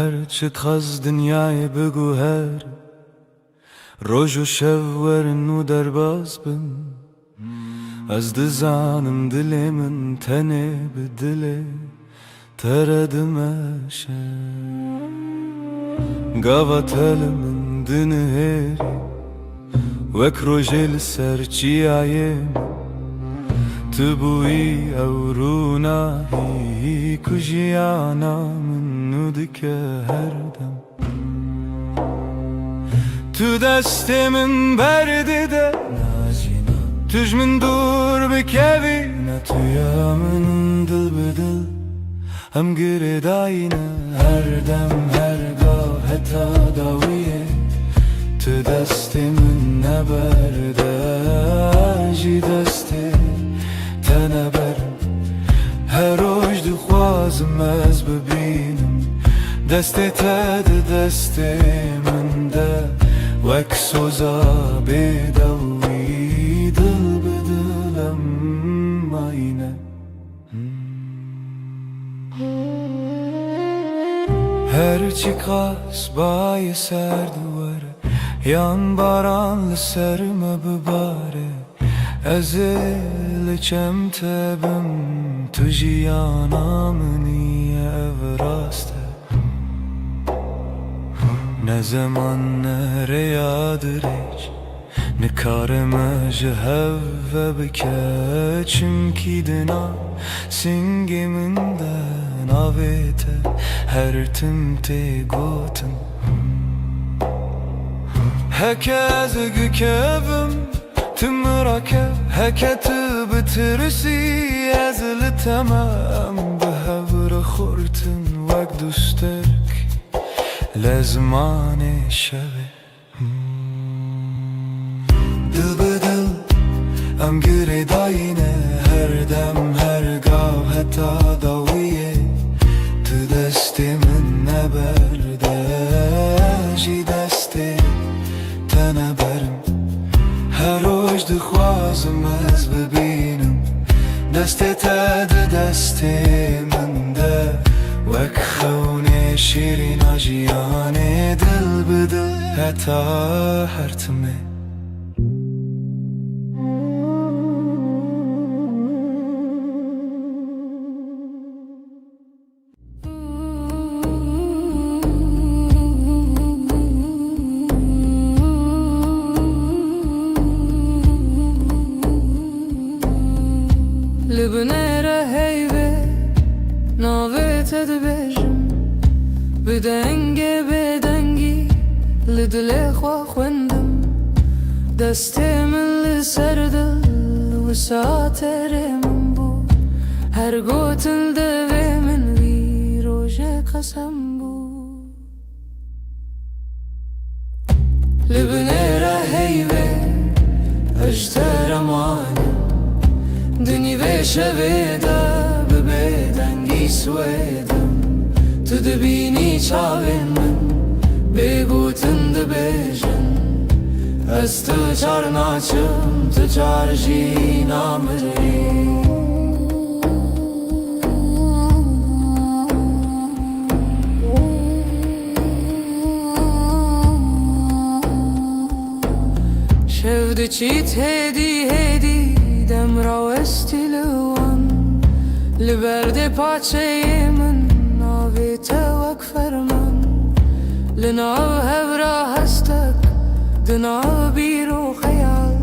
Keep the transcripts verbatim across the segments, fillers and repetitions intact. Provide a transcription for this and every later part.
Her çi dixwest dinyayê biguher, roj û şev werin û derbas bin. Ez dizanim dilê min tenê bi dilê te re dimeşe. Gava te li min dinihêrî, wek rojê li ser çiyayê min. Tu bûyî ew rûnahî ku jiyana min nû dike her dem. Tu destê min berdide, tu ji min dûr bikevî. Ne tu ya min dil bi dil, em girêdayî ne her dem her gav heta dawiyê. Tu destê min neberde, ji destê te neberim. Her roj dixwazim ez bibînim destê te di destê min de, wek soza bêdewî dil bi dil em mayîne. Her çiqas bayê serd were yan baran li ser me bibare, ez ê li çem te bim, tu jiyana min î, ev rast e. Ne zeman ne rêya dirêj, nikarime ji hev ve bike, çimkî di nav singê min de navê te her tim tê gotin. Heke ez bikevim, tu min re kev, heke tu bitirsî, ez li te me, em bi hev re xurtin wek du sterk li zimanê şevê. Dil bi dil em girêdayî ne her dem her gav heta dawiyê. Tu destê min neberde, ji destê te neberim. Her roj dixwazim ez bibînim destê te di destê min de, wek xewnê şîrîna jiyanê dil bi dil heta her timê. Li binêre heyvê navê te dibêjim, bi dengê bêdengî li dilê xwe xwendim. Destê min li ser dil wisa têrê min bû, her gotin devê min vî rojê qesem bû. Li binêre heyvê ez ji te re manim, di nîvê şevê de bi bêdengî swêdim. Tu dibînî çavên min bêgotin dibêjin, ez tu çar naçim, tu çar jî namirî. Şev diçît hêdî hêdî, dem rawestî li wan. Li berdê paçeyê min navê te wek ferman. Li nav hev ra hestek, di nav bîr û xeyal.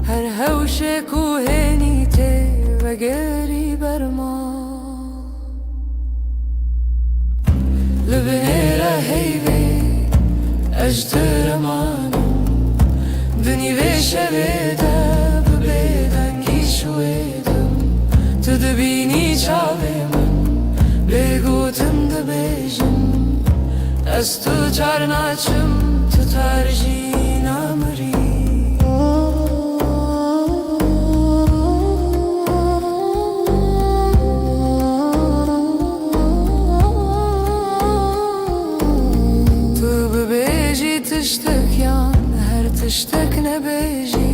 Her hewşek û hênî tê vegerî ber ma. Li binêre heyvê ez ji te re manim, di nîvê şevê de bi bêdengî şwêdim. Tu dibînî çavê min bêgotin dibêjin, ez tu çar naçim, tu tar jî namirî. Tu bibêjî tiştek yan her tiştek nebêjî,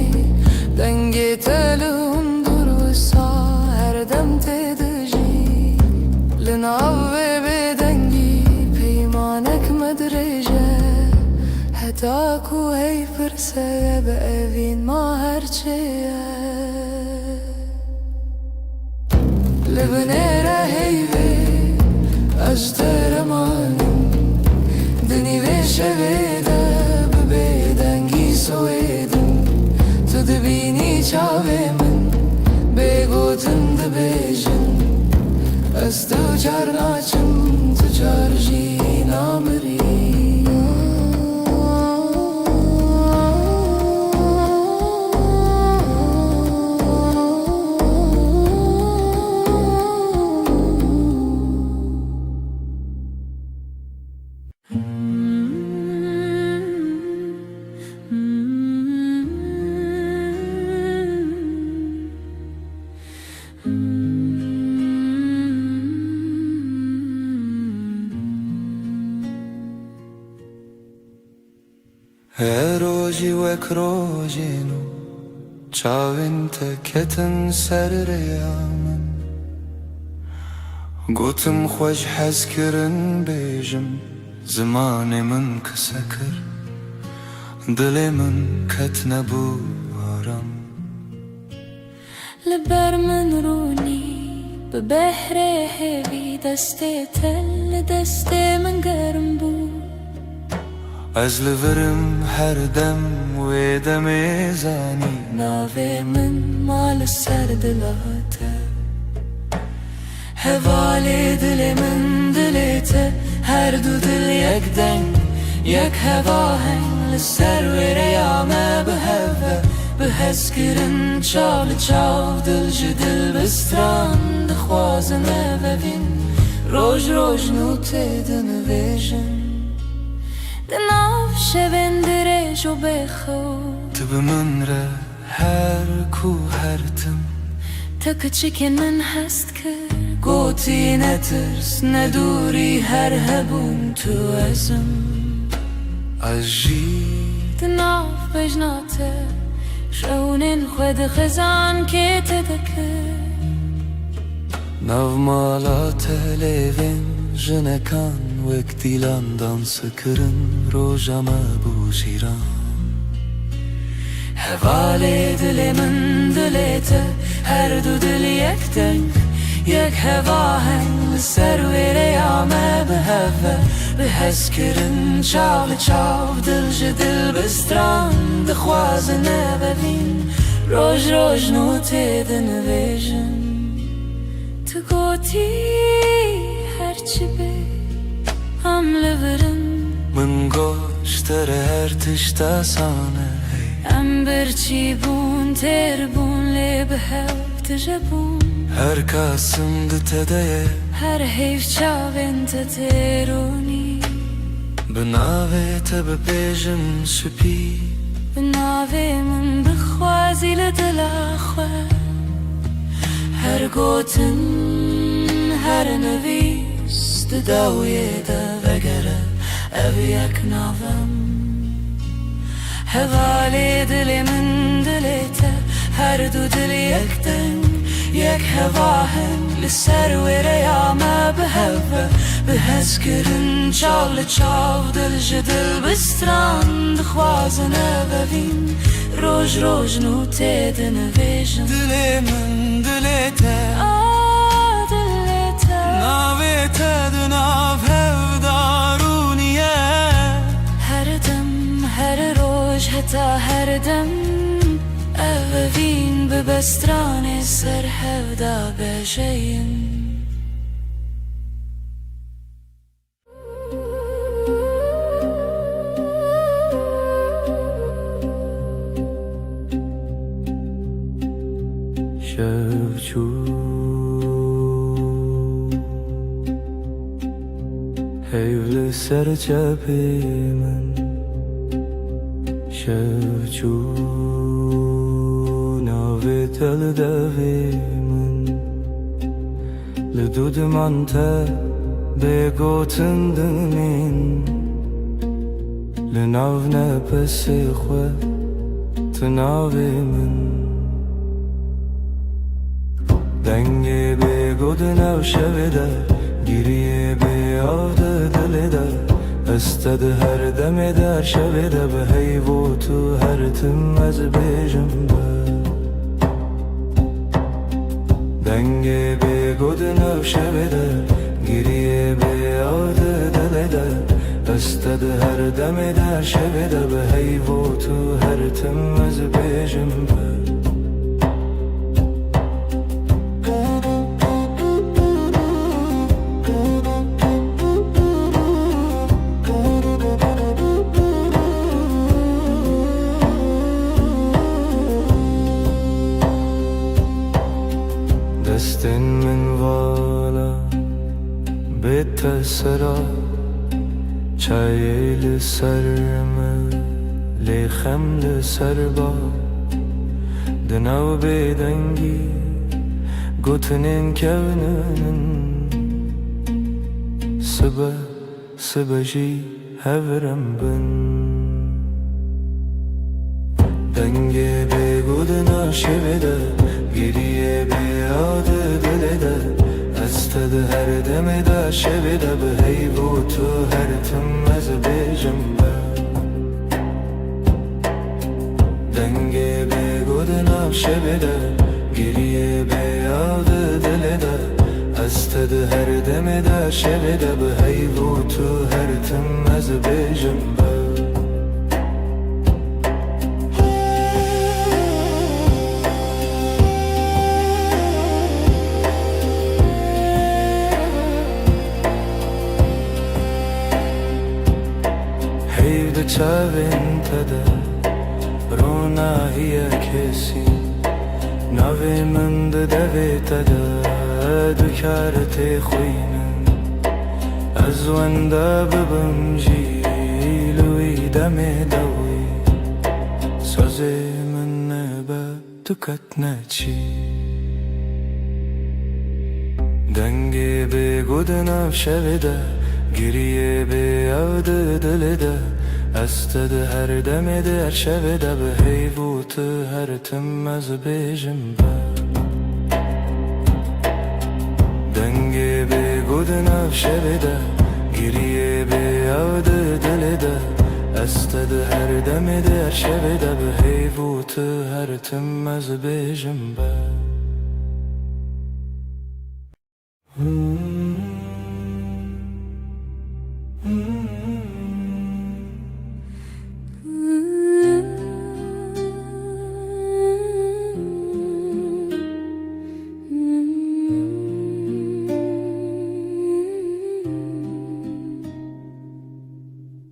dengê te li hundur wisa her dem tê dijî. Li nav vê bêdengî peyman Ya ku hey pirse ye bi evîn ma her çi ye. Li binêre heyvê ez deremanim. Di nîvê şevê de bi bêdengî siwêdim. Tu dibînî çavê min bê gotin dibêjin. Ez tu car naçim, tu car jî namirî. Her rojî wek rojê nû çavên te ketin ser rêya min. Gotim xwe ji hez kirin bêjim, zimanê min qise kir, dilê min ket nebû aram. Li ber min rûnî, bi behrê hêvî destê te li destê min germ bû. Ez li vir im her dem, wê demê zanî navê min ma li ser dila te. Hevalê dilê min, dilê te, her du dil yek deng, yek hevaheng, li ser wê rêya me bi hev ve, bi hezkirin çav li çav, dil ji dil bi stran dixwazin evevîn, roj roj nû tê dinivêjin. Di nav şevên dirêj û bêxew, tu bi min re her ku her tim. Te kiçikên min hest kir, gotî netirs, ne dûrî her hebûn tu ez im. Ez jî di nav bejna te, şewnên xwe di xizankê te de kir. Nav mala te lêvên jinekan wek dîlan dans kirin, roja me bû cîran. Hevalê dilê min, dilê te, her du dil yek deng, yek hevaheng, li ser wê rêya me bi hev ve, bi hezkirin çav li çav, dil ji dil bi stran, dixwazin evevîn, roj roj nû tê dinivêjin. Tu gotî her çi be, em li vir in. Min got ji te re her tişt asan e, hey. Em birçî bûn, têr bûn, lê bi hev tije bûn. Her kas im di te de ye. Her heyv çavên te tê rûnî. Bi navê te bipêjim spî. Bi navê min bixwazî li dila xwe. Her gotin, her nivîs di dawiyê de vegere, ev yek nav im. Hevalê dilê min, dilê te, her du dil yek deng, yek hevaheng, li ser wê rêya me bi hev ve, bi hezkirin çav li çav, dil ji dil bi stran dixwazin evevîn, roj roj nû tê dinivêjin. Dilê min, dilê te, a dilê te, navê te di nav hev de rûniye. Her dem, her roj, heta her dem, evevîn bi bestranê ser hev de bejeyîn. Şev çû, heyv li ser çepê min. Şev çû, navê te li devê min. Li dû diman te bê gotin dimîn. Li nav nefesê xwe tu navê min. Dengê bêgo di nav şevê de, giriyê bê av di dilê de. Ez te di her demê de, her şevê de bi heyv û tu her tim ez bêjim be. Dengê bêgo di nav şevê de, giriyê bê av di dilê de. Ez te di her demê de, her şevê de bi heyv û tu her tim ez bêjim be. Destên min vala bê te sera, çayê li ser me, lê xem li ser ba. Di nav bêdengî gotinên kevninin, sibe, sibe jî hev re bin. Dengê bêgo di nav şevê de, giriyê bê av di dilê de. Ez te di her demê de, şevê de bi heyv û tu her tim ez bêjim be. Dengê bêgo di nav şevê de, giriyê bê av di dilê de. Ez te di her demê de, şevê de bi heyv û tu her tim ez bêjim be. Heyv di çavên te de ronahiye kesî, navê min di devê te de dikare têxwînin. Ez wenda bibim jî li wî demê de wî, sazê min nebe tu ket neçî. Dengê bêgo di nav şevê de, giriyê bê av di dilê de. Ez te di her demê de, her şevê de bi heyv û tu her tim ez bêjim be. Dengê bêgo di nav şevê de, giriyê bê av di dilê de. Ez te di her demê de, her şevê de bi heyv û tu her tim ez bêjim be.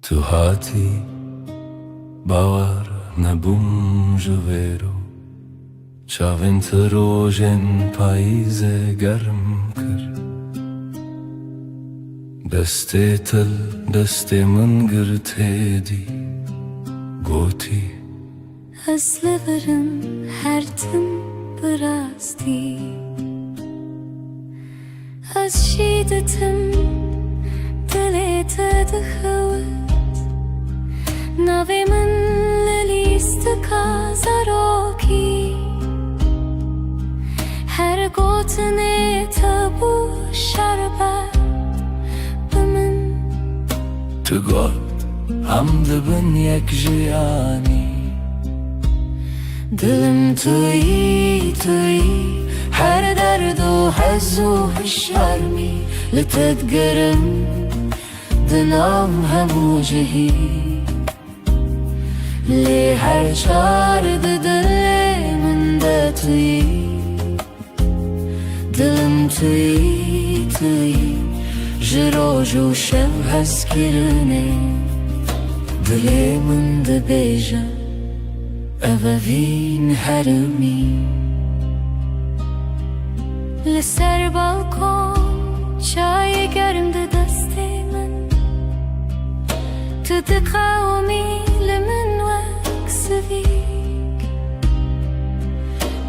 Tu hatî, bawer nebûm ji vêro. Çavên te rojên payîzê germ kir. Destê te li destê min girt hêdî, gotî, ez li vir im her tim bi rastî. Ez jî ditim dilê te dixewit, navê min li lîstika zarokî. Her gotinê te bû şerbet bi min. Tu got, em dibin yek jiyanî. Dilim tu yî, tu yî, her derd û hez û hişyarmî li te digerim, di nav hemû cihî. Lê her çar di dilê min de tu yî. Dilim tu yî, tu yî, ji roj û şev hezkirinê. Dilê min dibêje, ev evîn hermî. Li ser balkon çayê germ di destê min. Tu diqewimî li min wek sivîk.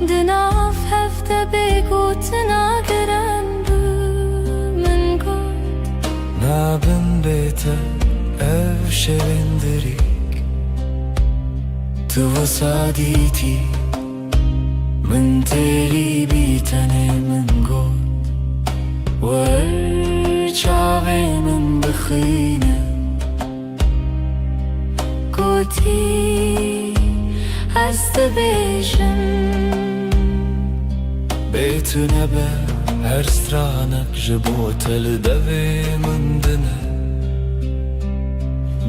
Di nav hev de bêgotina giran bû, min got. Nabin bê te ev şevên dirîk. Tu wisa dîtî, min têrî bî, tenê min got. Wer çavê min bixwîne. Ez dibêjim, bê tu nebe her stranek ji bo te li devê min din e.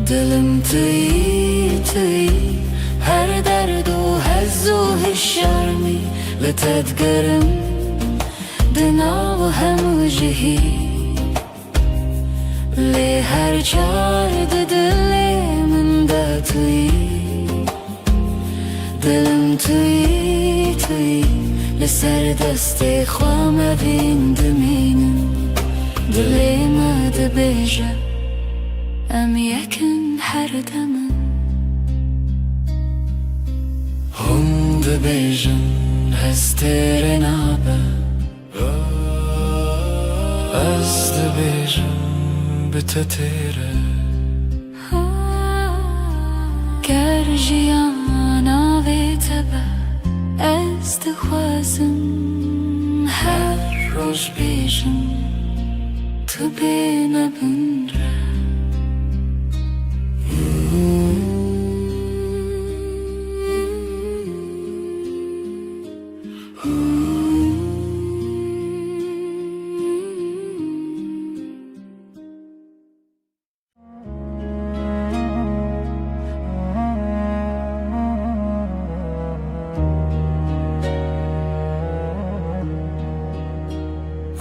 Dilim tu yî, tu yî, her derd û hez û hişyarmî li te digerim, di nav hemû cihî. Lê her çar di dilê min de tu yî. Dilim tu yî, tu yî. Li ser destê xwe mevîn dimînim. Dilê me dibêje, em yek in her dem in. Hûn dibêjin, hez têrê nabe. Ez dibêjim, bi te têr e. Ger jiyan navê te be, ez dixwazim her roj bêjim, tu bê me binre.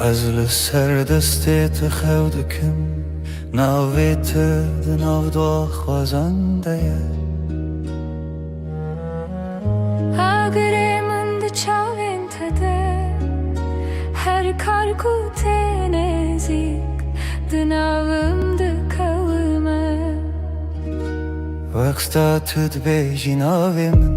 Ez li ser destê te xew dikim, navê te di nav dua xwezan de ye. Agirê min di çavên te de, her kar ku tê nêzîk, di navim dikewime. Wek sta tu dibêjî navê min,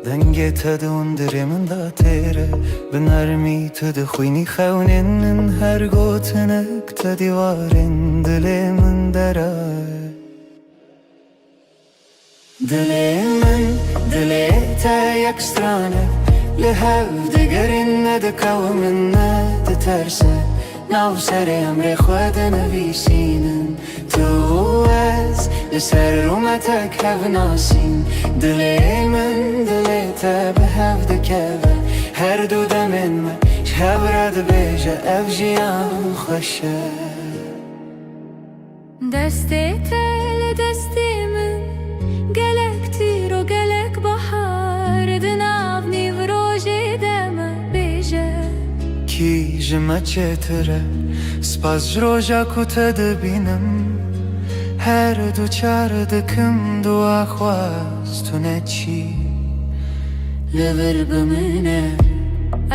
dengê te di hundirê min de têr e. Bi nermî tu dixwînî xewnên min, her gotinek te dîwarên dilê min dera ye. Dilê min, dilê te yek stran e, li hev digerin, ne dikewimin, ne diterse. Nav serê emrê xwe dinivîsînin. Tu û ez li ser rûmetek hev nasîn. Dilê min, dilê te bi hev dikeve. Her du demên me ji hev re dibêje, ev jiyan xweş e. Destê te li destê min, gelek tîro, gelek bahar, di nav nîvrojê de me bêje. Kî ji me çêtir e, spas ji roja ku te dibînim, her du çar dikim dua xwaz tu neçî. Li vir bimîne.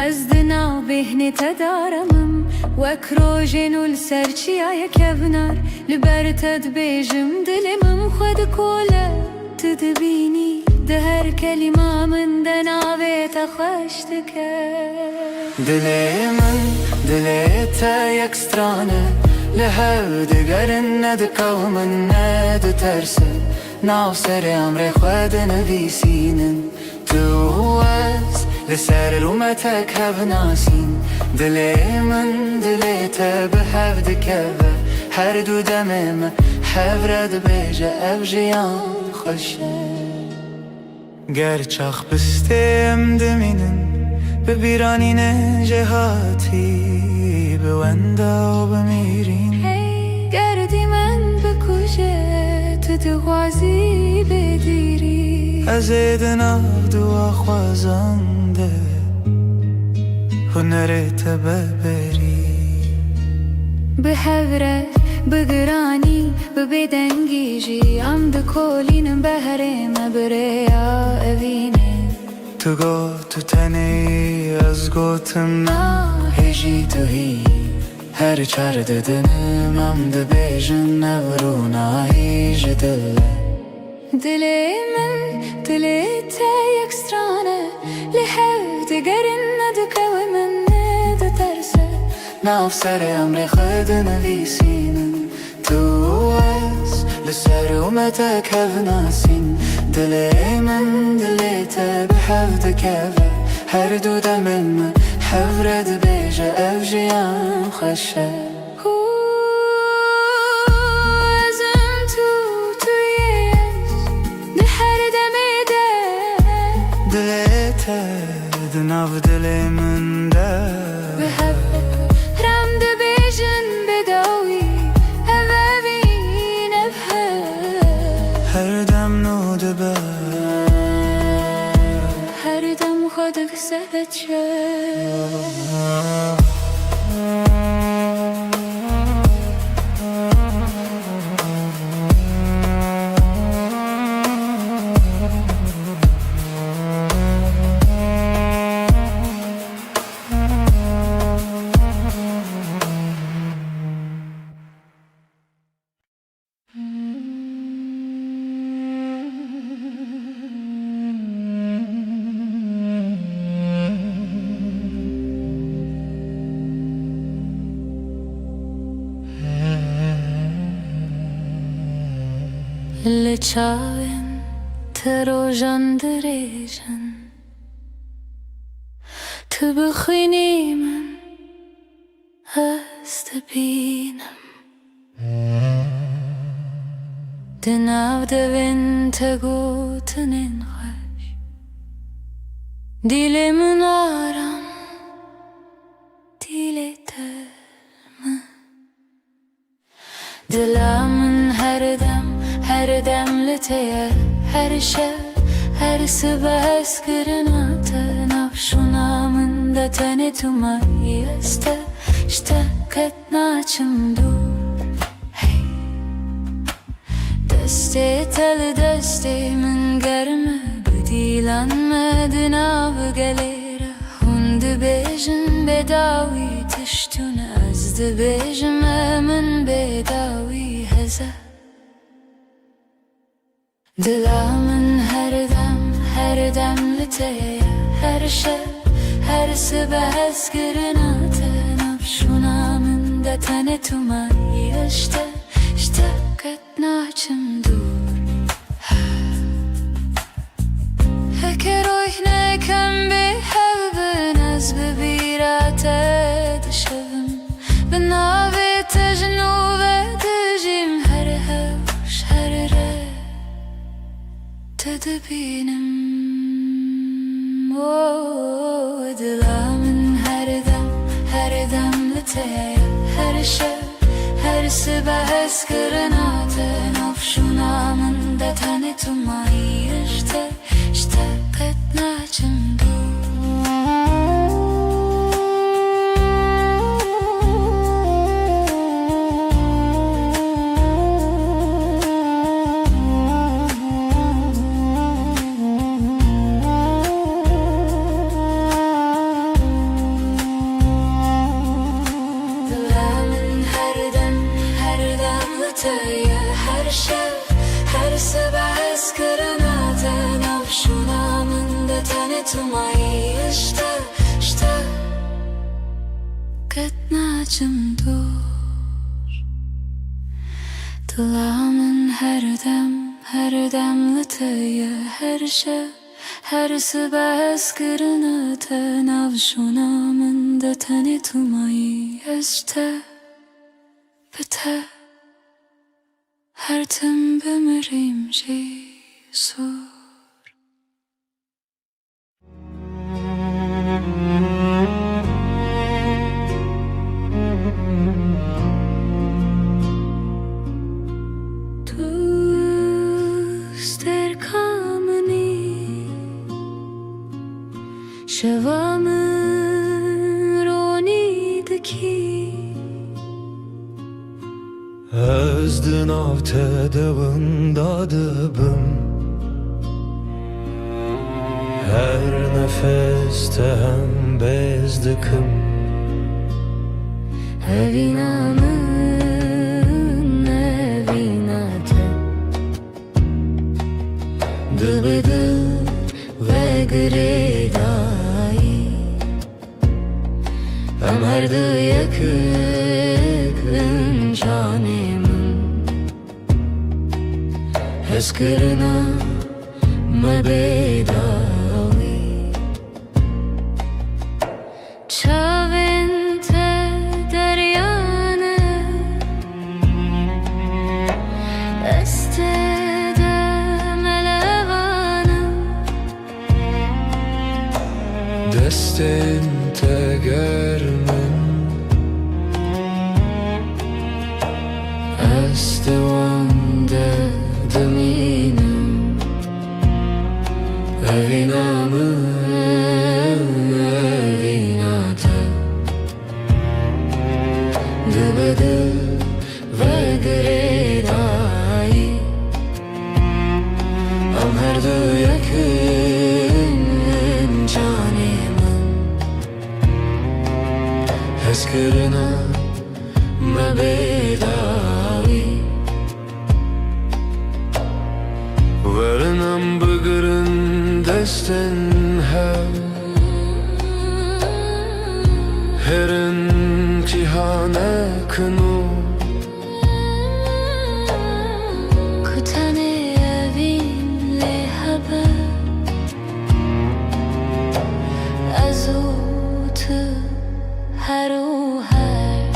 Ez di nav bêhnê te darimim, wek rojên û li ser çiyayê kevnar. Li ber te dibêjim, dilê min xwe dikole. Tu dibînî, di her kelîma min de navê te xweş dike. Dilê min, dilê te yek stran e, li hev digerin, ne dikewimin, ne diterse. Nav serê emrê xwe dinivîsînin. Tu û ez li ser rûmetek hev nasîn. Dilê min, dilê te bi hev dikeve. Her du demê me hev re dibêje, ev jiyan xweş e. Ger çax bistê em dimînin, bi bîranînê jêhatî, bi wenda û bi mîrîn. Hey, ger dîmen bikuje, tu dixwazî bêdîrî. Ez ê di nav dua xwezan de hunerê te beberî. Bi hev re, bi giranî, bi bêdengî jî, em dikolînin behrê me bi rêya evînê. Tu got tu tenê yî, ez gotim na, hê jî tu hî. Her çar didinim em dibêjin, ev rûnahî ji dil e. Dilê min, dilê te yek stran e, li hev digerin, ne dikewin, ne diterse. Nav serê emrê xwe dinivîsînin. Tu û ez li ser rûmetek hev nasîn. Dilê min, dilê te bi hev dikeve. Her du demên me hev re dibêje, ev jiyan xweş e. Hû, ez im tu, tu yê ez. Di her Dilê min de bi hev re em dibêjin bêdawî, ev evîn ev hev. Her dem nû dibe. Her dem xwe dikise çev. Li çavên te rojan dirêj in, tu bixwînî min, ez dibînim. Di nav devên te gotinên xweş, dîlê min aram, dîlê te min. Dila min her dem, her dem li te ye, her şev, her sibe hezkirina te, nav şûna min de tenê tu mayî, ez te ji te qet naçim dûr. Hey. Destê te li destê min germ e, bi dîlan me di nav gelê re. Hûn dibêjin bêdawî tişt tune, ez dibêjim e min bêdawî hez e. Dila min her dem, her dem li te ye, her şev, her sibe hezkirina te, nav şûna min de tenê tu mayî, ez ji te, ji te qet naçim dûr. Heke roh nekem bê hev bin, ez bi bîra te dişevim. Bi navê te ji nû ve dijîm, her hewş, her re te dibînim. O dila min her dem, her dem li te ye, her şev, her sibe hezkirina te, nav şûna min de tenê tu mayî, ez ji te, ji te qet naçim dûr. Dila min her dem, her dem li te ye, her şev, her sibe hezkirina te, nav şûna min de tenê tu mayî, ez ji te, ji te qet naçim dûr. Dila min her dem, her dem li te ye, her şev, her sibe hezkirina te, nav şûna min de tenê tu mayî, ez ji te, bi te, her tim bimirîm jî sor. Tu stêrka min î, şeva min ronî dikî. Ez di nav te de winda dibim, her nefes te hembêz dikim. Evîna min, evîna te, dibe di ve girêdayî. Em her du yek in canê min. Hezkirina me bêdawî. Çavên te derya ne. Destê de melevan e. Destê Ez di wan de dimînim. Evîna min, evîna te. Dibe di ve girêdayî. Em her du yek in canê min. Hezkirina me bê dawî. Werin em bigirin destên hev. Herin cîhanek nû. Ku tenê evîn lê hebe. Ez û tu her û her.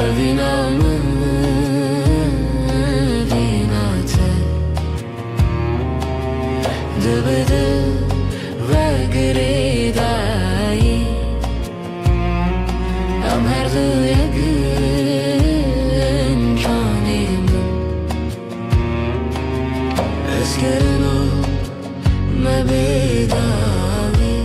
Evîna min, evîna te. Dibe di ve girêdayî. Em her du yek in canê min. Hezkirina me bê dawî.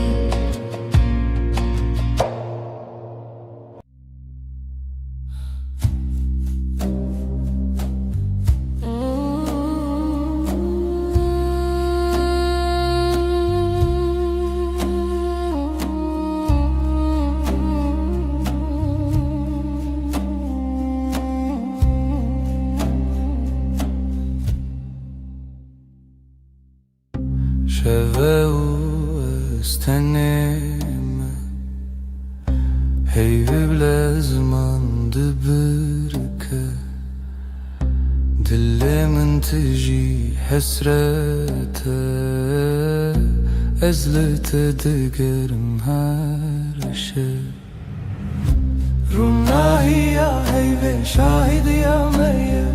Şeve û ez tenê me, heyvî bi lezman dibirke. Dilê min tijî hesret e, ez li te digerim her şev. Ronahiya heyvê şahidiya me ye.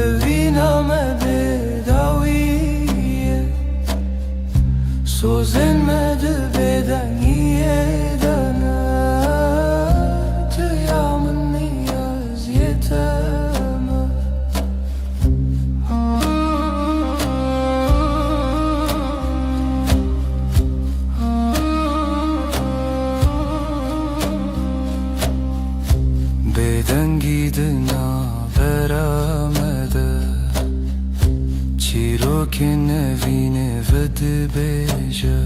Evîna me bê dawî ye. Sozên me di bêdengiyê de ne. Tu ya min î, ez yê te me. Bêdengî di navbera me de, çîrokên nevînê vedibêje.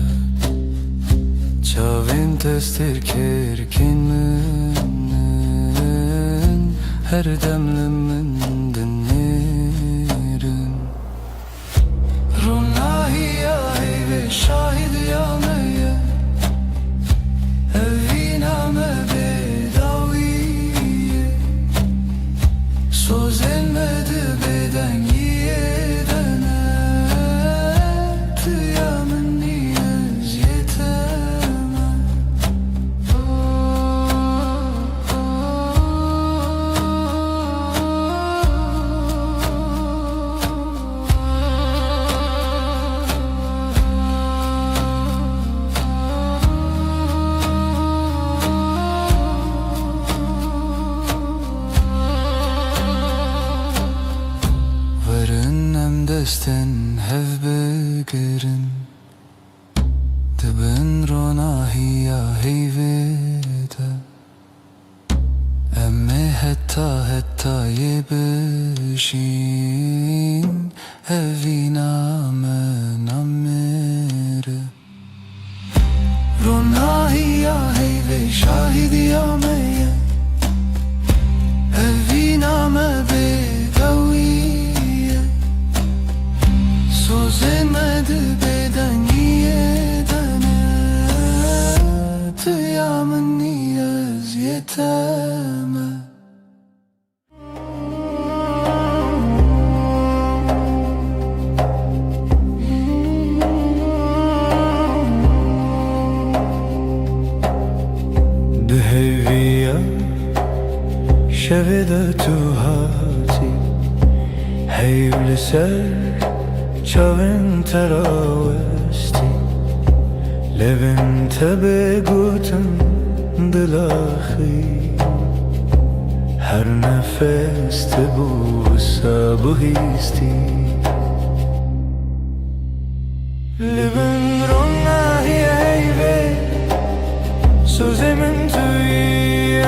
Çavên te stêrkêrkên min in, her dem li min dinêrin. Ronahiya heyvê şahidiya me ye. Evîna me bê dawî ye. Sozên me di bêdengiyê de ne. Tu ya min î, ez yê te me. Werin em destên hev bigirin, di bin ronahiya heyvê de. Em ê heta hetayê bijîn, evîna me namire. Ronahiya heyvê şahidiya me ye. Evîna me bê dawî ye. Sozên me di bêdengiyê de ne. Tu ya min î, ez yê te me. Di hêviya şevê de tu hatî, heyv li ser çavên te rawestî, levên te bê gotin dilaxî. Her nefes tu bû wisa bihîstî. Li bin ronahiyê heyvê, sozê min tu yî,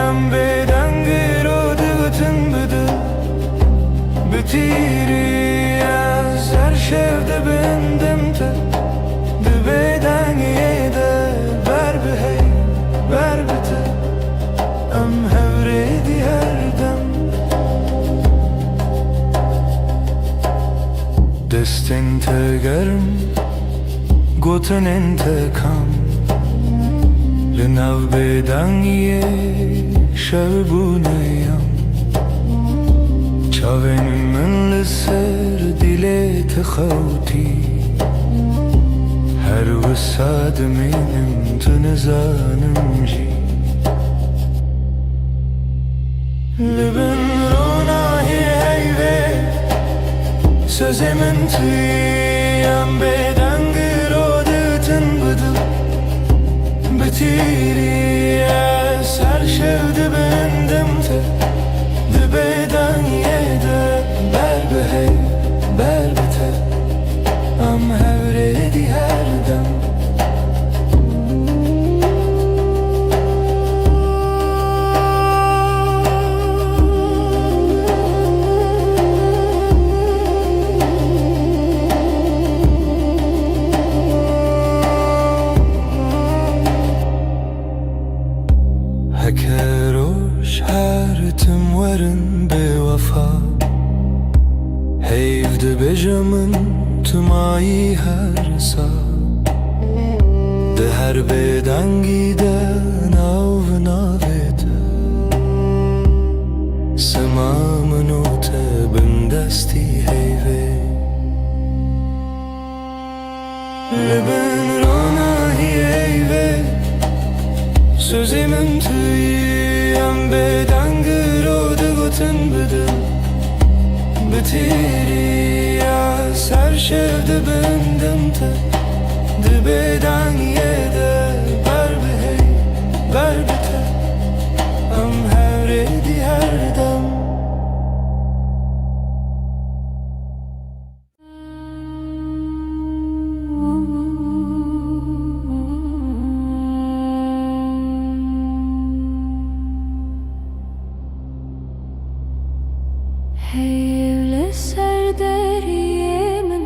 em bêdeng îro digotin bi dil. Bi tîrî ez her şev dibindim te, di bêdengiyê de ber bi hey, ber bi te. Em hevrêdî her dem. Destên te germ, gotinên te kam, li nav bêdengiyê şev bûne yam. Çavên min li ser dilê te xewtî, her wisa dimînim tu nizanim jî. Li bin ronahiyê heyvê, sozê min tu yî, em bêdeng îro digotin bi dil. Bi tîrî ez her şev dibindim te, di bêdengiyê de ber bi hey, ber bi te. Em hevrêdî her dem. Heke roj her tim werin bêwefa, heyv dibêje min tu mayî her sa. Di her bêdengî de nav navê te, sima min û te bin destî heyvê. Li bin ronahiyê heyvê, sozê min tu yî, em bêdeng îro digotin bi dil. Bi tîrî ez her şev dibindim te, di bêdengiyê de ber bi hey, ber bi te. Em hevrêdî her dem. Heyv li ser deriyê min,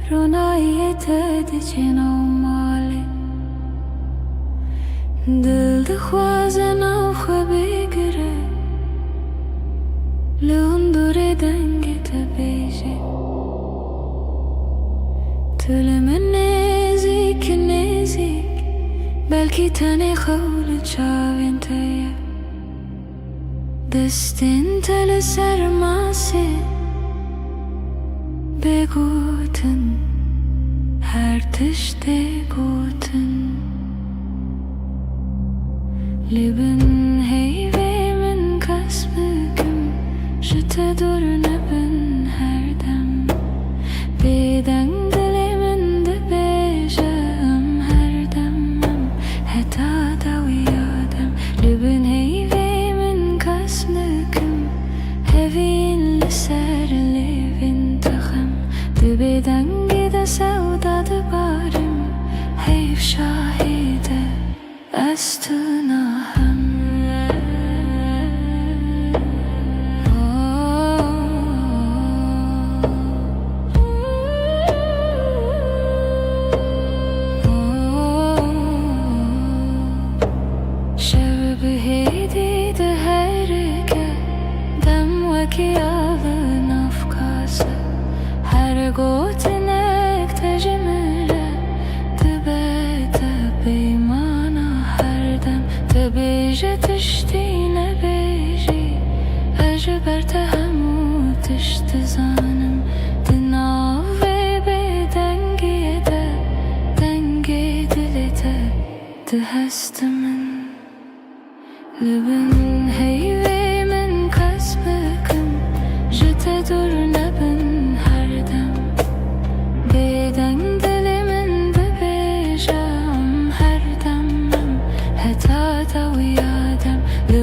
ronahiyê te diçe nav malê. Dil dixwaze nav xwe bigire, li hundirê dengê te bêje. Tu li min nêzîk, nêzîk, belkî tenê xew li çavên te ye. Destên te li ser masê, bê gotin, her tiştê gotin. Li bin heyvê min qas bikim, ji te dûr nebin her dem. Bêdeng dilê min dibêje, em her dem em, heta dawiya dem. Li bin heyvê min qas bikim, hevîn li ser lêvên te xem. Di bêdengê de sewda dibarim, heyv şahê te. Ez tu nahem. Şev bi hêdî diherike, dem wekî av navkase. Her gotinek te ji min re dibe te peymana her dem. Dibêje tiştî nebêjî, ez ji ber te hemû tişt dizanim. Di nav vê bêdengiyê de, dengê dilê te dihestimin. Li bin heyvê min qas bikim, ji te dûr nebin her dem. Bêdeng dilê min dibêje, em her dem em, heta dawiya dem. Li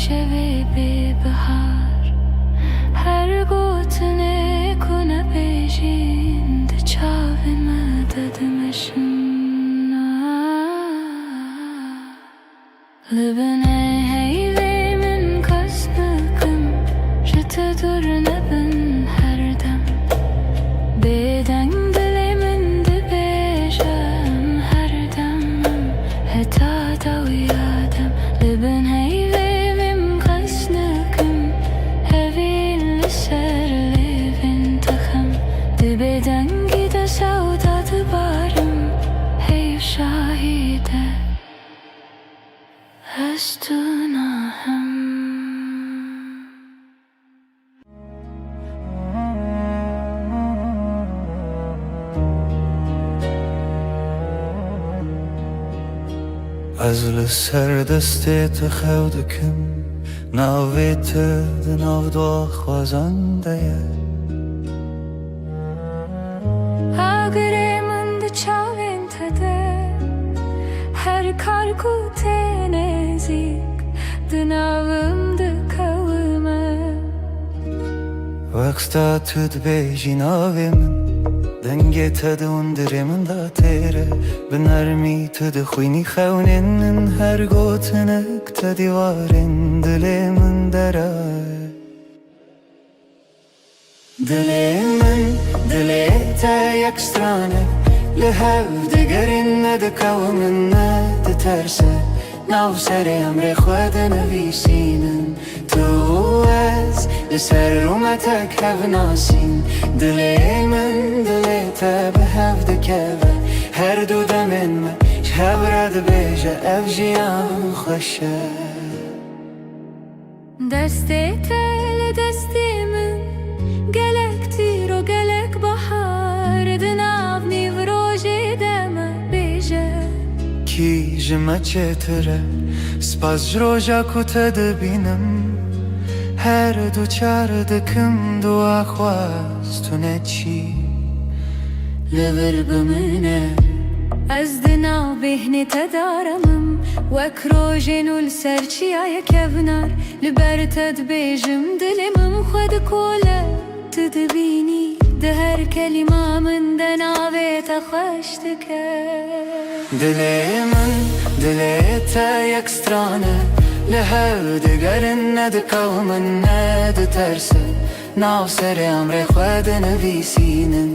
Şevê bê bihar, her gotinê ku nebêjîn di çavê me de dimeşin. Li bin heyvê min qas dikim, ji te dûr nebin her dem. Bêdeng dilê min dibêje em her dem, em heta dawiya dem. Li bin heyvê min qas dikim, hevîn li ser lêvên te xem. Di bêdengî de sewda dibarim, heyv şahî de. Ez tu nahem. Ez li ser destê te xew dikim, navê te di nav dua xwezan de ye. Agirê min di çavên te de, her kar ku tê nêzîk, di navim dikewime. Wexta tu dibêjî navê min, dengê te di hundirê min de têr e. Bi nermî tu dixwînî xewnên min, her gotinek te dîwarên dilê min dera ye. Dilê min, dilê te yek stran e, li hev digerin, nedikewin, neditersin. Nav serê emrê xwe dinivîsînin. Tu û ez li ser rûmetek hev nasîn. Dilê min, dilê te bi hev dikeve. Her du demên me ji hev re dibêje, ev jiyan xweş e. Destê te li destê min, gelek tîro, gelek bahar, di nav nîvrojê de me bêje. Kî ji me çêtir e, spas ji roja ku te dibînim, her du çar dikim dua xwaz tu neçî. Li vir bimîne. Ez di nav bêhnê te de remim, wek rojên û li ser çiyayê kevnar. Li ber te dibêjim, dilê min xwe dikole. Tu dibînî, di her kelîma min de navê te xweş dike. Dilê min, dilê te yek stran e, li hev digerin, nedikewin, neditersin. Nav serê emrê xwe dinivîsînin.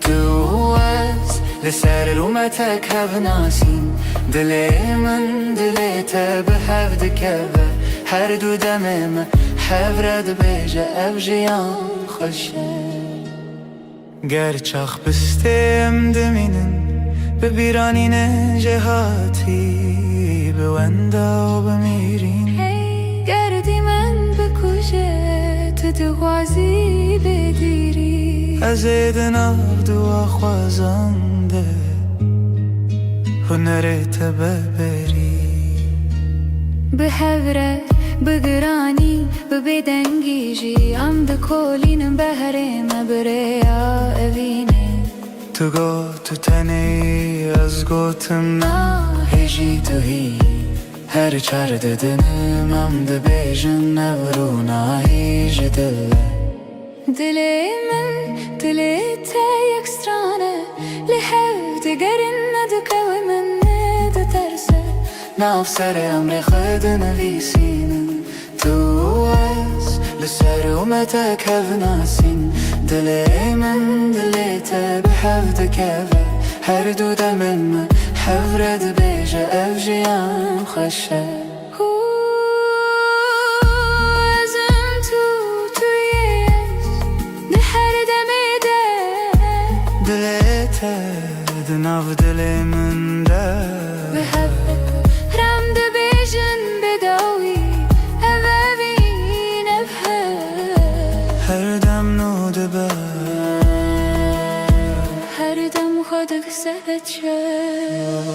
Tu û ez li ser rûmetek hev nasîn. Dilê min, dilê te bi hev dikeve. Her du demê me hev re dibêje, ev jiyan xweş e. Ger çax bistê em dimînin, bi bîranînê jêhatî, bi wenda û bi mîrîn. Hey, ger dîmen bikuje, tu dixwazî bêdîrî. Ez ê di nav dua xwezan de hunerê te beberî. Bi hev re, bi giranî, bi bêdengî jî, em dikolînin behrê me bi rêya evînê. Tu got tu tenê, ez gotim na, hê jî tu hî. Her çar didinim em dibêjin, ev rûnahî ji dil e. Dilê min, dilê te yek stran e, li hev digerin, nedikewin, neditersin. Nav serê emrê xwe dinivîsînin. Tu û ez li ser rûmetek hev nasîn. Dilê min, dilê te bi hev dikeve. Her du demên me hev re dibêje, ev jiyan xweş e. Hû, ez im tu, tu yê ez, di her demê de. Dilê te di nav dilê min de. Bi hev re em dibêjin bi dawî, ev evîn, ev hev. Her dem nû dibe. Her dem xwe dikise çev.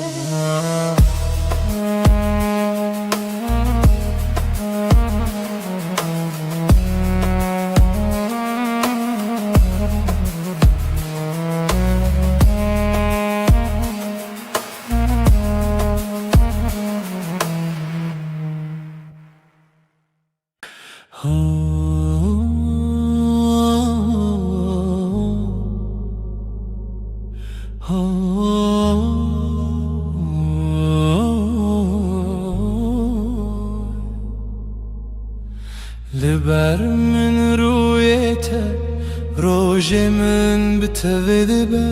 Li ber min rûyê te, rojê min bi tevê dibe.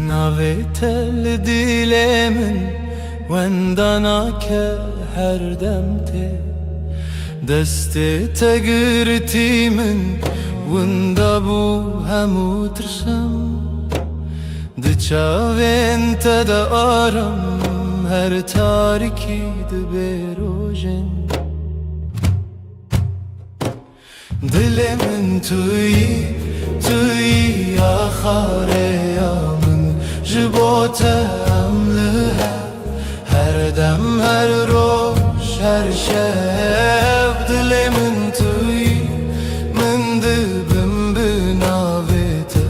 Navê te li dilê min wenda nake, her dem tê. Destê te girtî min, winda bû hemû tirsem. Di çavên te de aram, her tarîkî dibe rojên. Dilê min tu yî, tu yî axareya min. Ji bo te em li hev, her dem, her roj, her şev. Dilê min tu yî, min dibim bi navê te.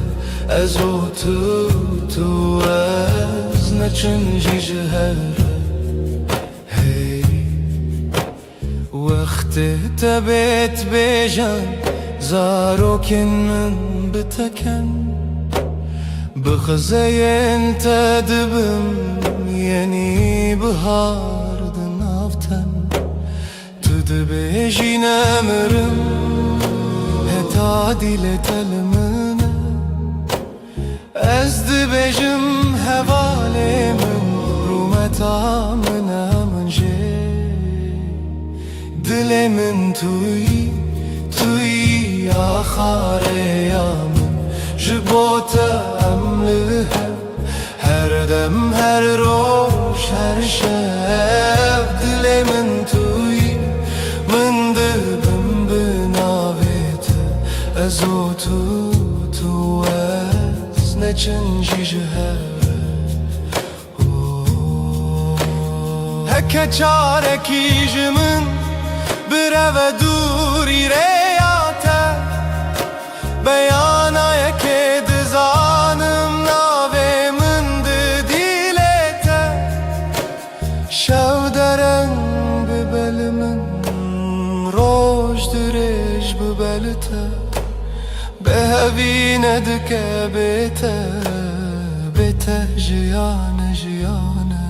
Ez û tu, tu ez, neçin jî ji hev re. Hey. Wextê te bêt bêjan, zarokên min bi te ken. Bi xizeyên te dibim yenî bihar di nav ten. Tu dibêjî nemirim, heta dîlê te li min e. Ez dibêjim hevalê min, rûmeta min e min jê. Dilê min tu yî, tu yî axareya min. Ji bo te em li hev, her dem, her roj, her şev. Dilê min tu yî, min dibim bi navê te. Ez û tu, tu ez, neçin jî ji hev re. Heke çarekî ji min bireve dûrî rêya te, beyana yekê dizanim, navê min di dîlê te. Şev dereng bibe li min, roj dirêj bibe li te. Bêhevî nedike bê te, bê te jiyan e, jiyan e.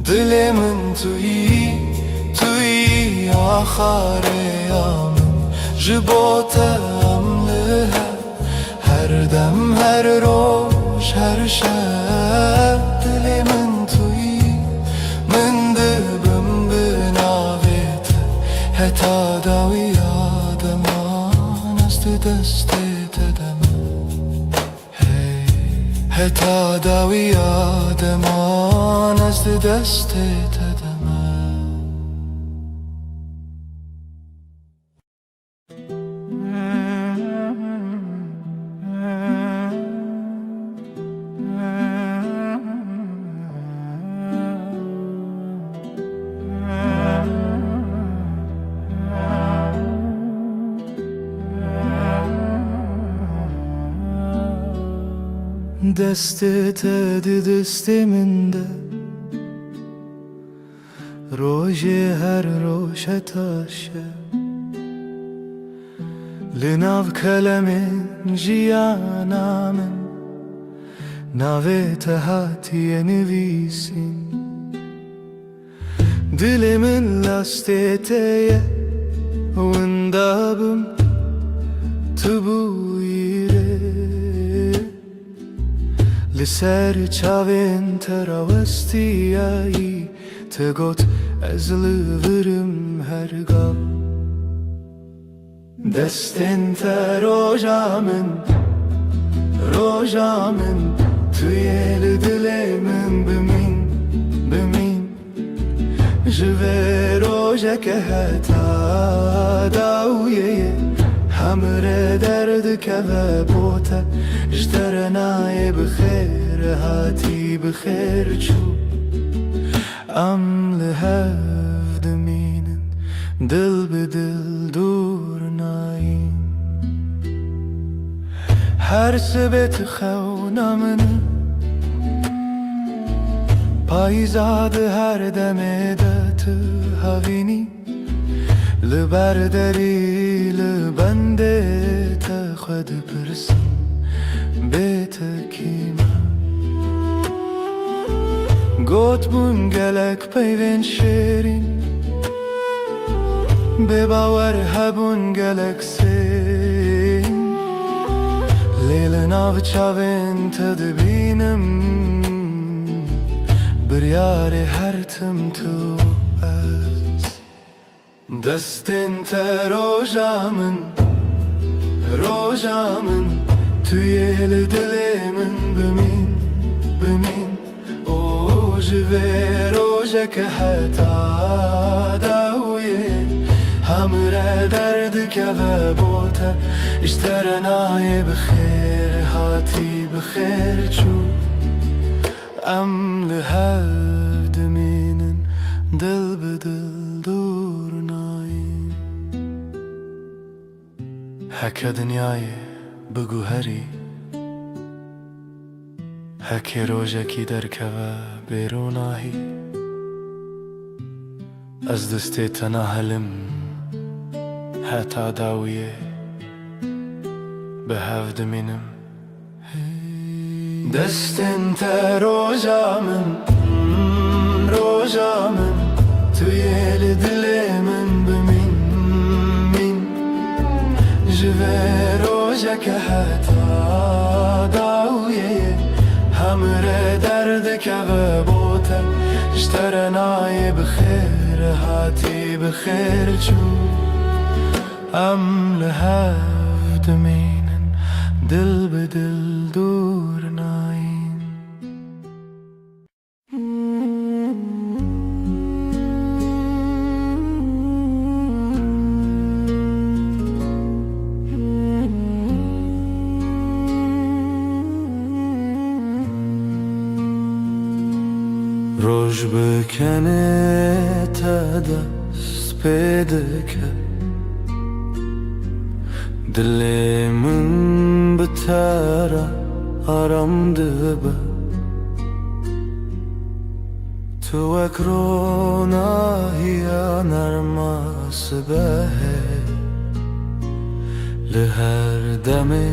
Dilê min tu yî, tu yî axareya min. Ji bo te em li hev, her dem, her roj, her şev. Dilê min tu yî, min dibim bi navê te. Heta dawiya deman ez di destê te de me. Hey, heta dawiya deman ez di destê te de me. Destê te di destê min de, rojê her roj heta şev. Li nav kelemên jiyana min, navê te hatiye nivîsîn. Dilê min lastê te ye, winda bim tu bûyî rê. Li ser çavên te rawestiyayî, te got, ez li vir im her gam. Destên te roja min, roja min, tu yê li dilê min bimîn, bimîn. Ji vê rojeke heta dawiyê, hemre derdikeve bo te. Ji te re nayê bi xêr hatî, bi xêr çû. Em li hev dimînin, dil bi dil dûr nayîn. Her sibê tu xewna min e, payîza di her demê de tu havînî. Li ber derî li bendê te xwe dipirsim, bê te kî me? Gotbûn gelek peyvên şêrîn, bê bawer hebûn gelek sêrîn. Lê li nav çavên te dibînim, biryarê her tim tu ez. Destên te roja min, roja min, tu yê li dilê min bimîn, bimîn. Û ji vê rojeke heta dawiyê, hemre derdikeve bo te, ji te re nayê bi xêr hatî, bi xêr çû. Em li hev dimînin, dil bi dil dûr nayîn. Heke dinyayê biguherî, heke rojekî derkeve bê ronahî, ez destê te nahelim heta dawiyê, bi hev dimînim. Destên te roja min, mm, roja min, tu yê li dilê min bimîn, mîn. Ji vê rojeke heta dawiyê, hemre derdikeve bo te, ji te re nayê bi xêr hatî, bi xêr çû. Em li hev dimînin, dil bi dil dûr nayîn. Roj bi kenê te dest pê dike, dilê min bi te re aram dibe. Tu wek ronahiya nerma sibehê, li her demê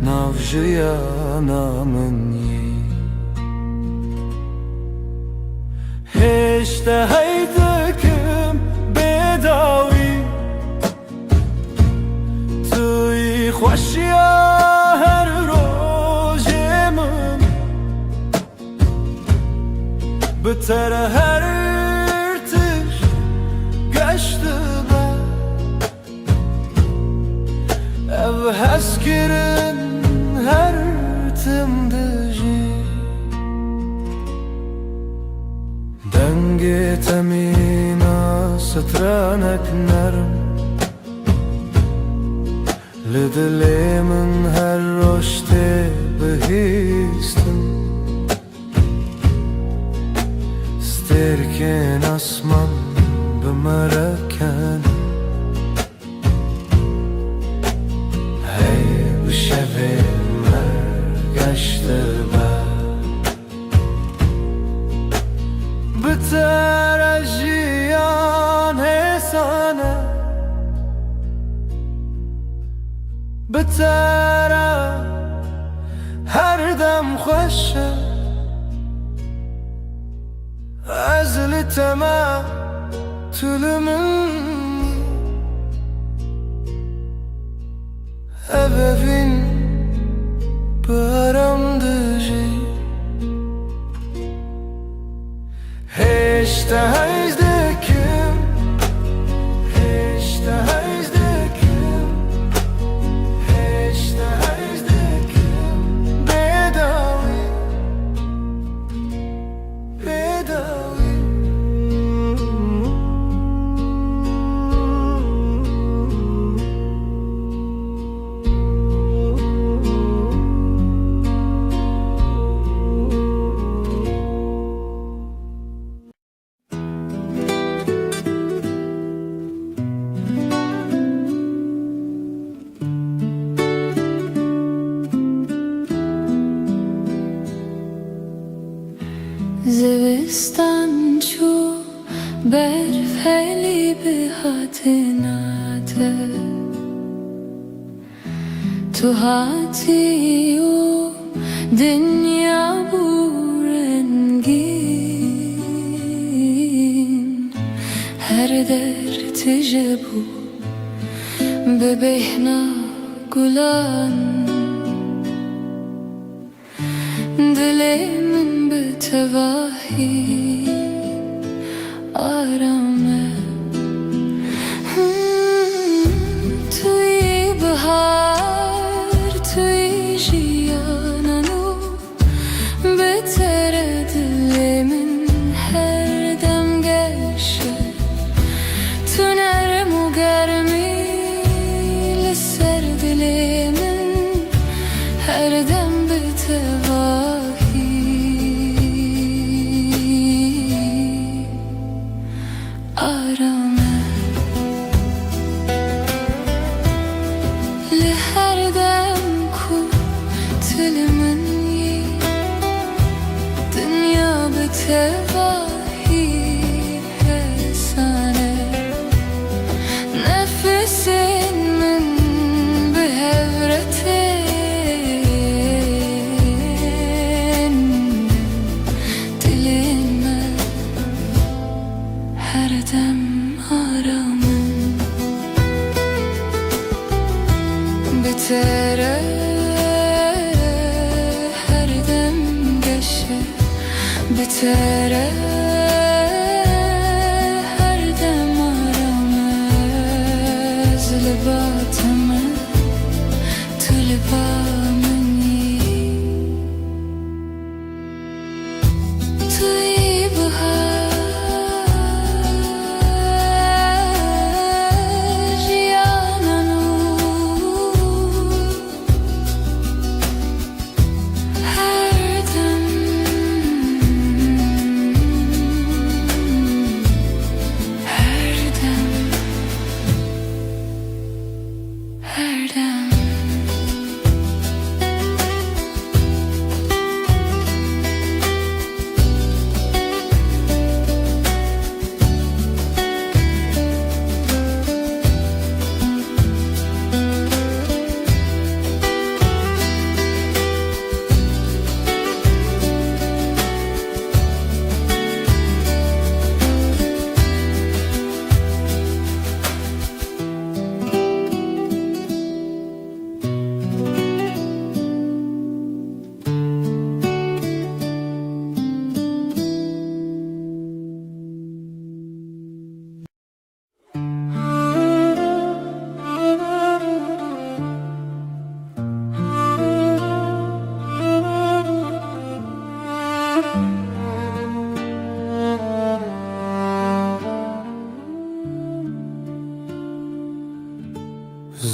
nav jiyana min yî. Hêj te hey dikim bêdawî, tu yî xweşiya her rojê min. Bi te re her tişt geş dibe. Ev hezkirin her tim dijî. Dengê te mîna strenek nerm, li dilê min her roj tê bihîstin. Stêrkên asman bi me re ken. Hey, bi şevê me geş dibe. Bi te re jiyan hêsan e. Bi te re her dem xweş e. Ez li te me, tu li min î. Ev evîn bi aram dijî. Hêj te hêj dikim, hêj te hêj dikim, hêj te hêj dikim. Bêdawî, bêdawî. Zivistan çû, Berf helî bi hatina te, tu hatî û dinya bû rengîn. Her der tije bû bi bêhna gulan. Dilê min bi tevahî aram e. Hmm, tu yî bihar, tu yî jiyana nû. Bi te re dilê min her dem geş e. Tu nerm û germî li ser dilê min, her dem bi tevahî aram e. Li her dem ku tu li min yî, dinya bi tevahî hêsan e. Nefesên min bi hev re tên, dilê me her dem aram in. Bi te re her dem geş e. Bi te re her dem aram e. Ez li ba te me, tu li ba min î. Tu yî bihar, jiyana nû. Her dem, her dem, her dem.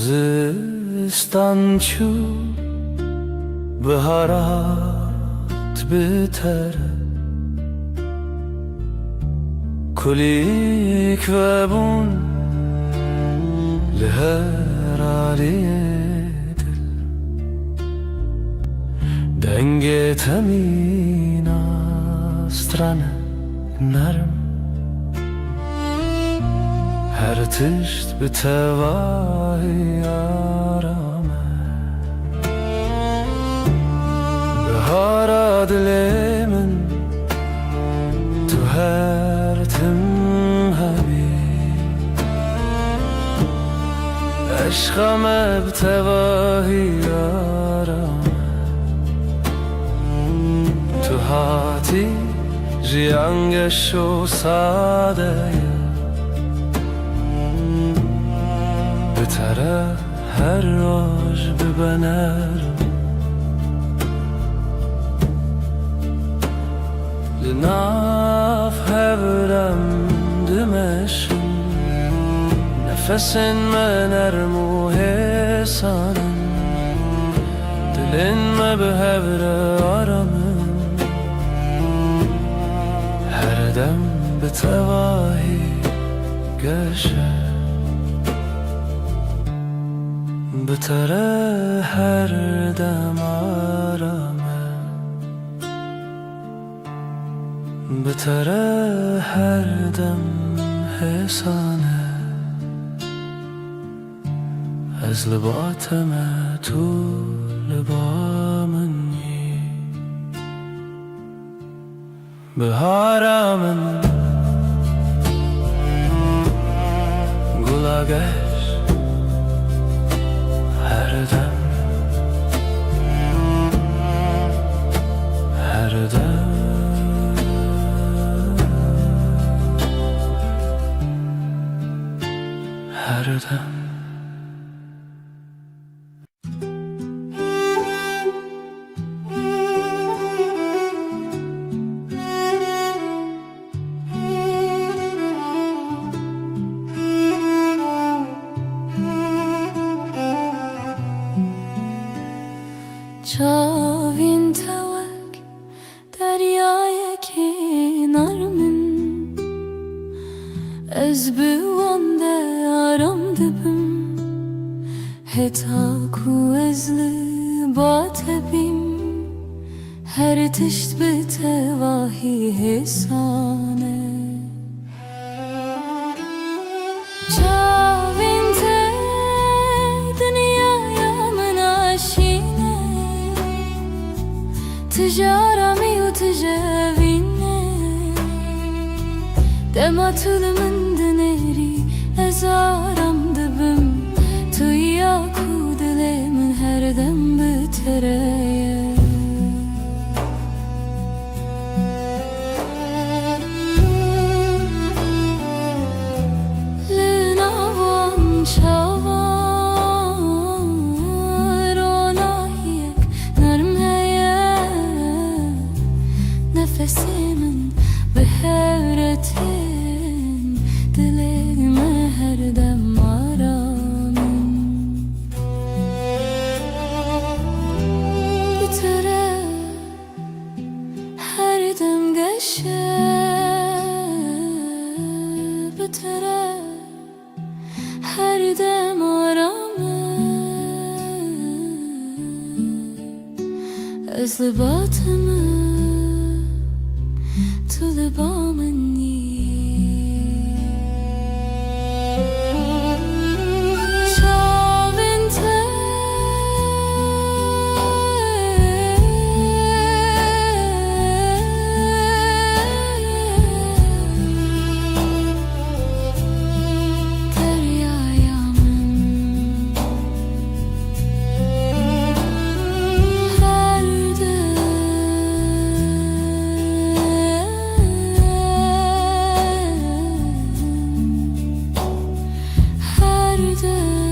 Zistan çû, bihar hat bi te re. Kulîlk vebûn li her aliyê dil. Dengê te mîna stran e, nerm. Her tişt bi tevahî aram e. Bihara dilê min, tu her tim hebî. Eşqa me bi tevahî aram e. Tu hatî, jiyan geş û sade ye. Bi te re her roj bibe nerm. Li nav hev re em dimeşin. Nefesên me nerm û hêsan in. Dilên me bi hev re aram in. Her dem bi tevahî geş e. Bi te re her dem aram e. Bi te re her dem hêsan e. Ez li ba te me, tu li ba min yî. Bihara min, gula geş, her dem, her dem, her dem. Çavên te wek deryayekî nerm in, ez bi wan de aram dibim. Heta ku ez li ba te bîm, her tişt bi tevahî hêsan e. Çavên te dinyaya min aşîn e. Tu ji aramî û tu ji evîn e. Dema tu li min dinêrî, ez aram dibim. Tu ya ku dilê min her dem bi te re ye. Li nav wan çavan ronahiyek nerm heye. Nefesê min bi hev re tên, dilê me her dem aram in. Bi te re her dem geş e, bi te re her dem aram e. Ez li ba te me, tu li ba min î. Çavên te deryaya min. Her dem, her dem.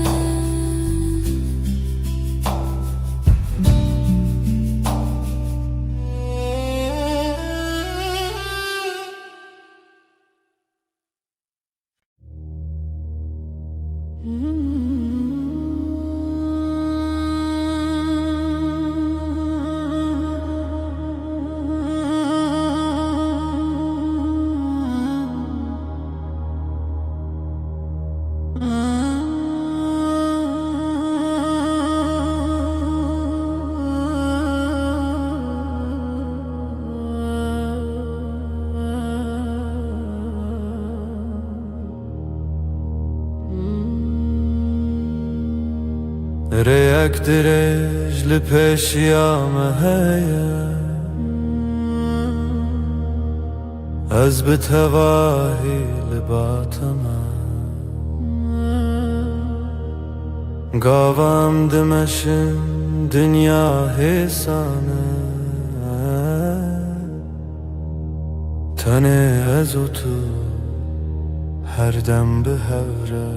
Rêyek dirêj li pêşiya me heye, ez bi tevahî li ba te me. Gava em dimeşin, dinya hêsan e. Tenê ez û tu her dem bi hev re.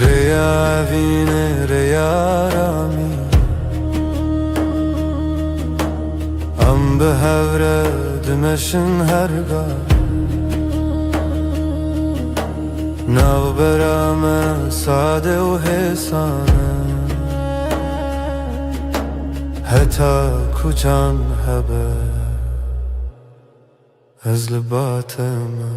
Rêya evînê, rêya aramî, em bi hev re dimeşin her ga. Navbera me sade û hêsan e, heta ku can hebe, ez li ba te me.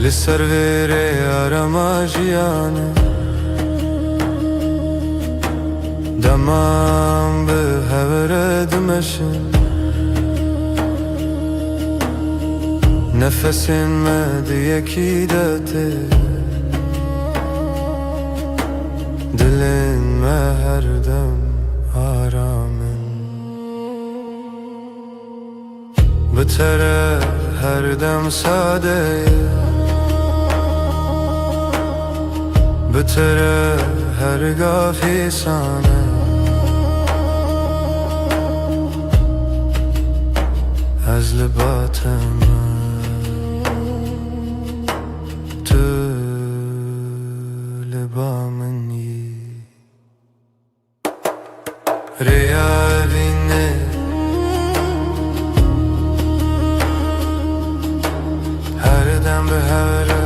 Li ser vê rêya rema jiyanê, Deman bi hev re dimeşin, nefesên me di yekî de tê, dilên me her dem aram in. Bi te re her dem sade ye, bi te re her gav hêsan e. Ez li ba te me, tu li ba min yî. Rêya evînê her dem bi hev re,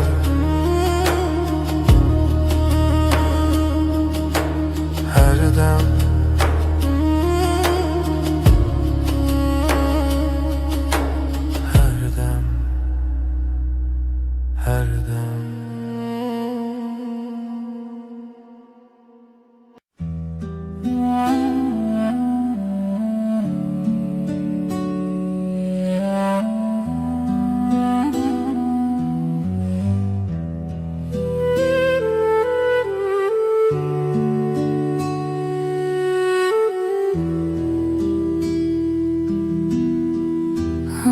her dem, her dem, her dem.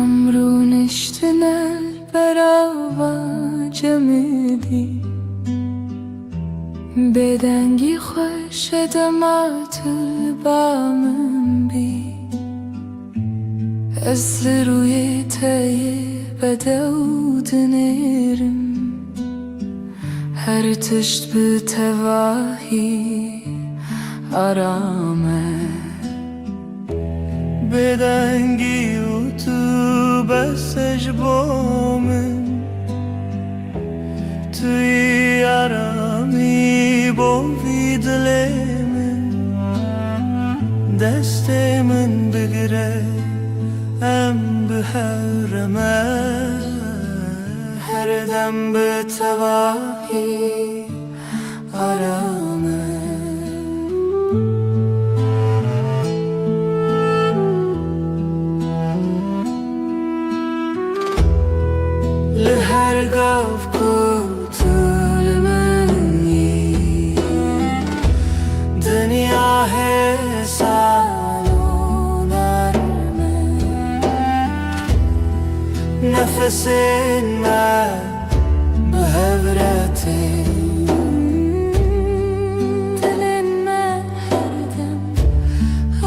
Em rûniştine berava cemidî. Bêdengî xweş e dema tu li ba min bî. Ez li rûyê te yê bedew dinêrim. Her tişt bi tevahî aram e. Bêdengî û tu bes e ji bo min. Tu yî aramî bo vî dilê min. Destê min bigire, em bi hev re me. Her dem bi tevahî aram e. Li her gav ku tu li min î, dinya hêsan û nerm e. Nefesên me bi hev re tên. Dilên me her dem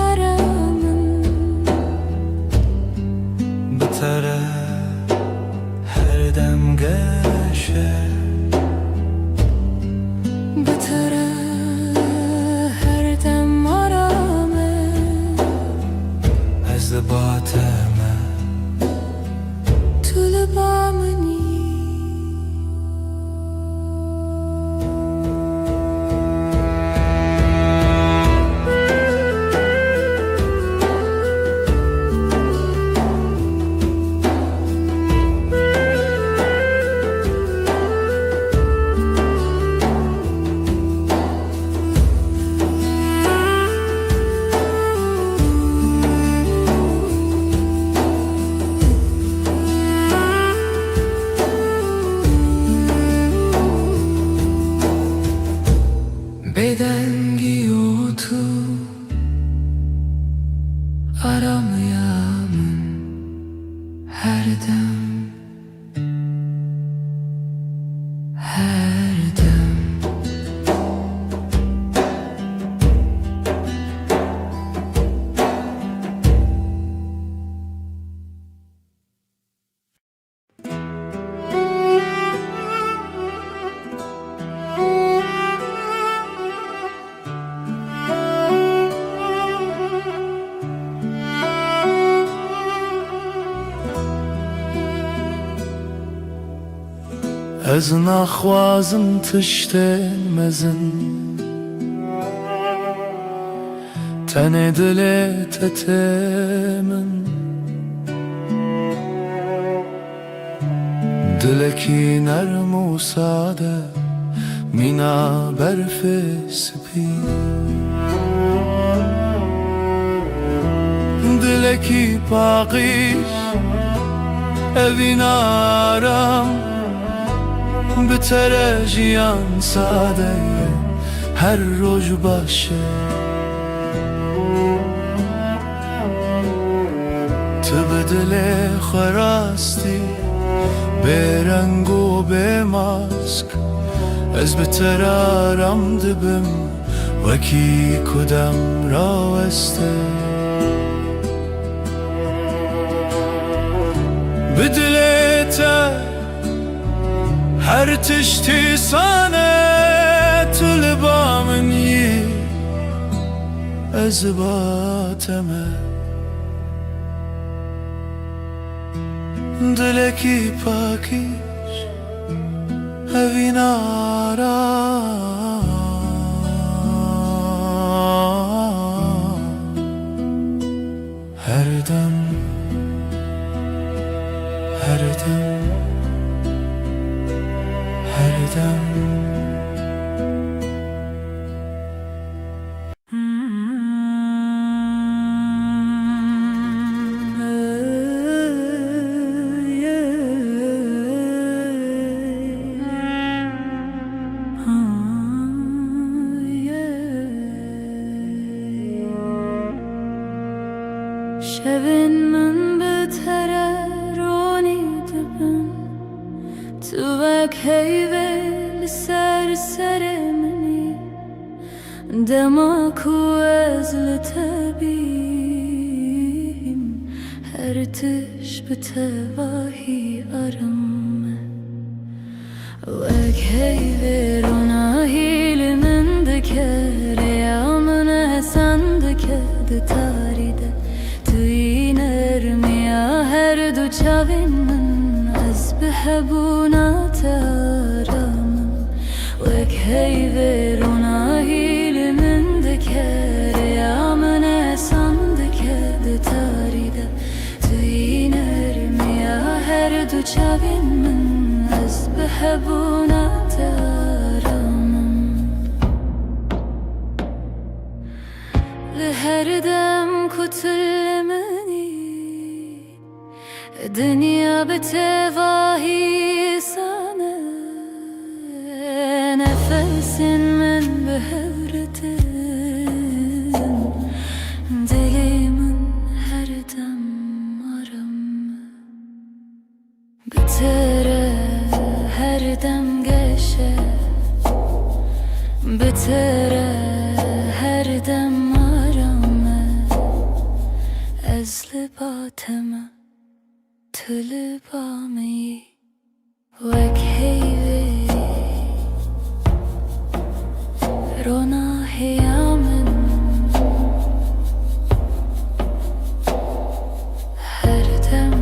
aram in. Bi te re her dem geş e. Bi te re her dem aram e. Ez li ba te me. Tu li ba min î. Bêdengî û tu aramiya min her dem. Her dem. Ez naxwazim tiştên mezin, tenê dilê te tê min. Dilekî nerm û sade, mîna berfê spî. Kî paqij, evîn aram, bi te re jiyan sade ye, her roj baş e. Tu bi dilê xwe rastî, bêreng û bêmask, ez bi te re aram dibim, wekî ku dem raweste. Bi dilê te her tiştî sane, tu li ba min yî, ez ba te me. Dilekî pakîj, evîn aram. Her dem, her dem, her dem. Şevên min bi te re ronî dibin, tu wek heyvê li ser serê min î. Dema ku ez li te bîm, her tişt bi tevahî aram e. Wek heyvê ronahî li min dike, rêya min hesen dike di tarî de. Tu yî nermiya her du çavên min, ez bi hebûna te aram im. Wek heyvê ronahî li min dike, rêya min hesen dike di tarî de. Tu yî nermiya her du çavên min, ez bi hebûna te aram im. Li her dem ku tu li min î, dinya bi tevahî sane. Nefesên min bi hev ditin, dilê min her dem aram e. Bi te re her dem geş e, bi te re her dem aram e. Ez li ba te me, tu li ba min yî. Wek heyvê ronahiya min, her dem,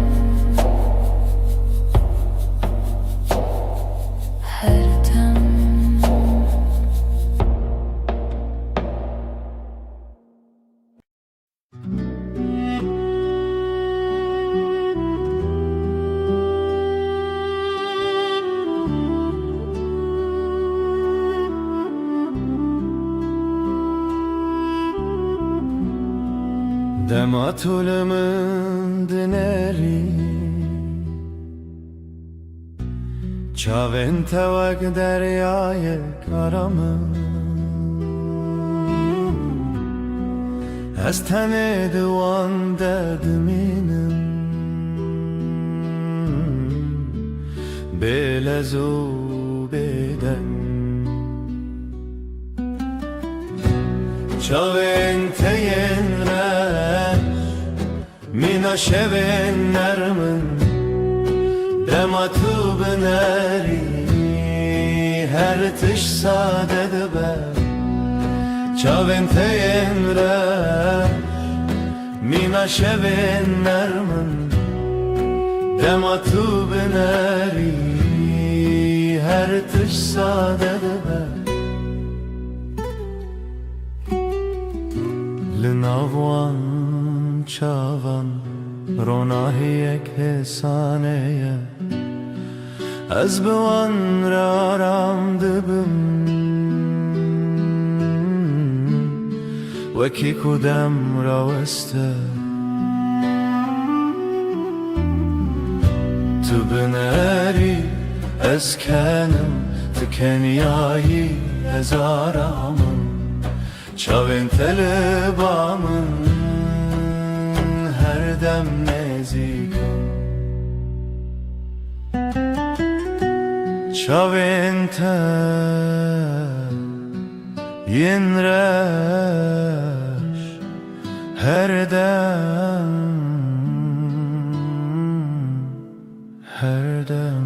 her dem. Dema tu li min dinerî, çavên te wek deryayek aram in. Ez tenê di wan de dimînim, bê lez û bê deng. Çavên te yên reş, mîna şevên nerm in, dema tu binerî, her tişt sade dibe. Çavên te yên reş, mîna şevên nerm in, dema tu binerî, her tişt sade dibe. Li nav wan çavan ronahiyek hêsanê ye. Ez bi wan re aram dibim, wekî ku dem raweste. Tu binerî ez kenim, tu kenyayî ez aram im. Çavên te li ba min her dem nêzîk in. Çavên te yên reş her dem, her dem.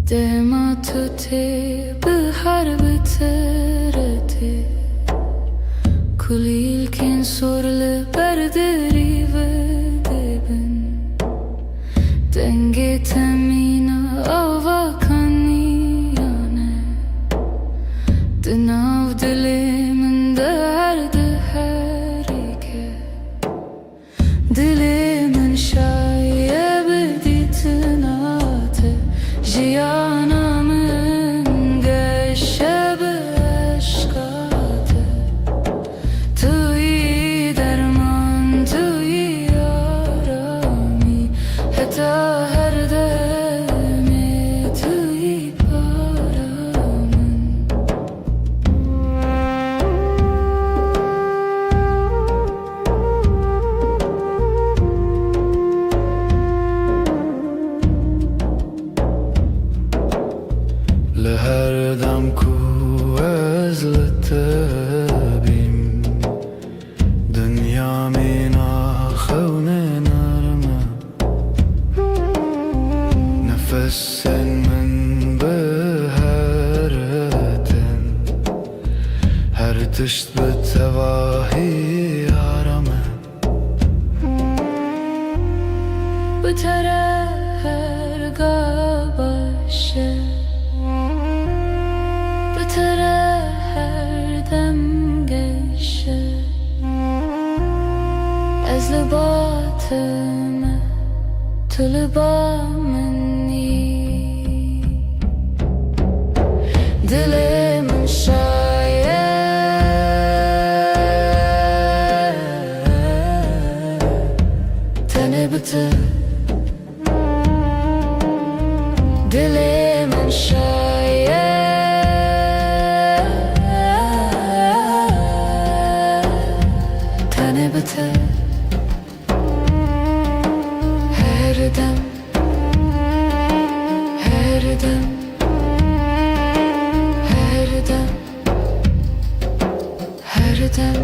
Dema tu tê bihar bi te re tê, kulîlkên sor li ber derî vedibin. Dengê te mîna ava kaniyan e, di nav dilê min de her diherike. Dilê min şaye bi dîtina te, jiyana min geşe bi eşqa te. Tu yî derman, tu yî aramî, heta her demê tu yî para min. Li her dem ku ez li te bîm, dinya mîna xewnê nerm e. Nefesên min bi her tin, her tişt bi tevahî aram e. Bi te re her ga baş e, bi te re her dem geş e. Ez li ba te me, tu li ba min î. Dilê min şaye tenê bi te. Dilê min şaye tenê bi te. Her dem, her dem, her dem, her dem.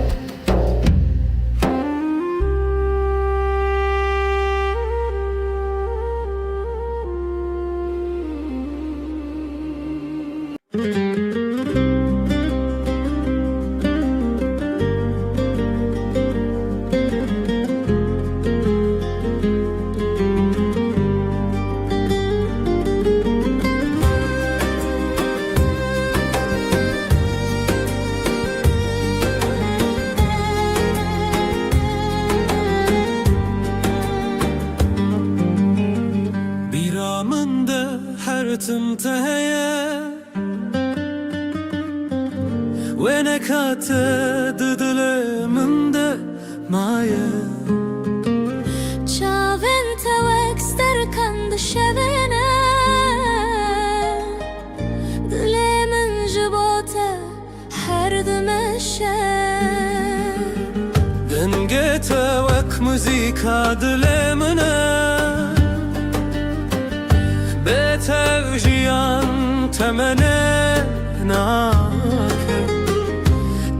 Bîra min de her tim te heye. Wêneka te di dilê min de maye. Çavên te wek sterkan dişevêne, dilê min ji bo te her dimeşe. Dengê te wek muzîka dilê min e. Bê te jiyan temenê nake.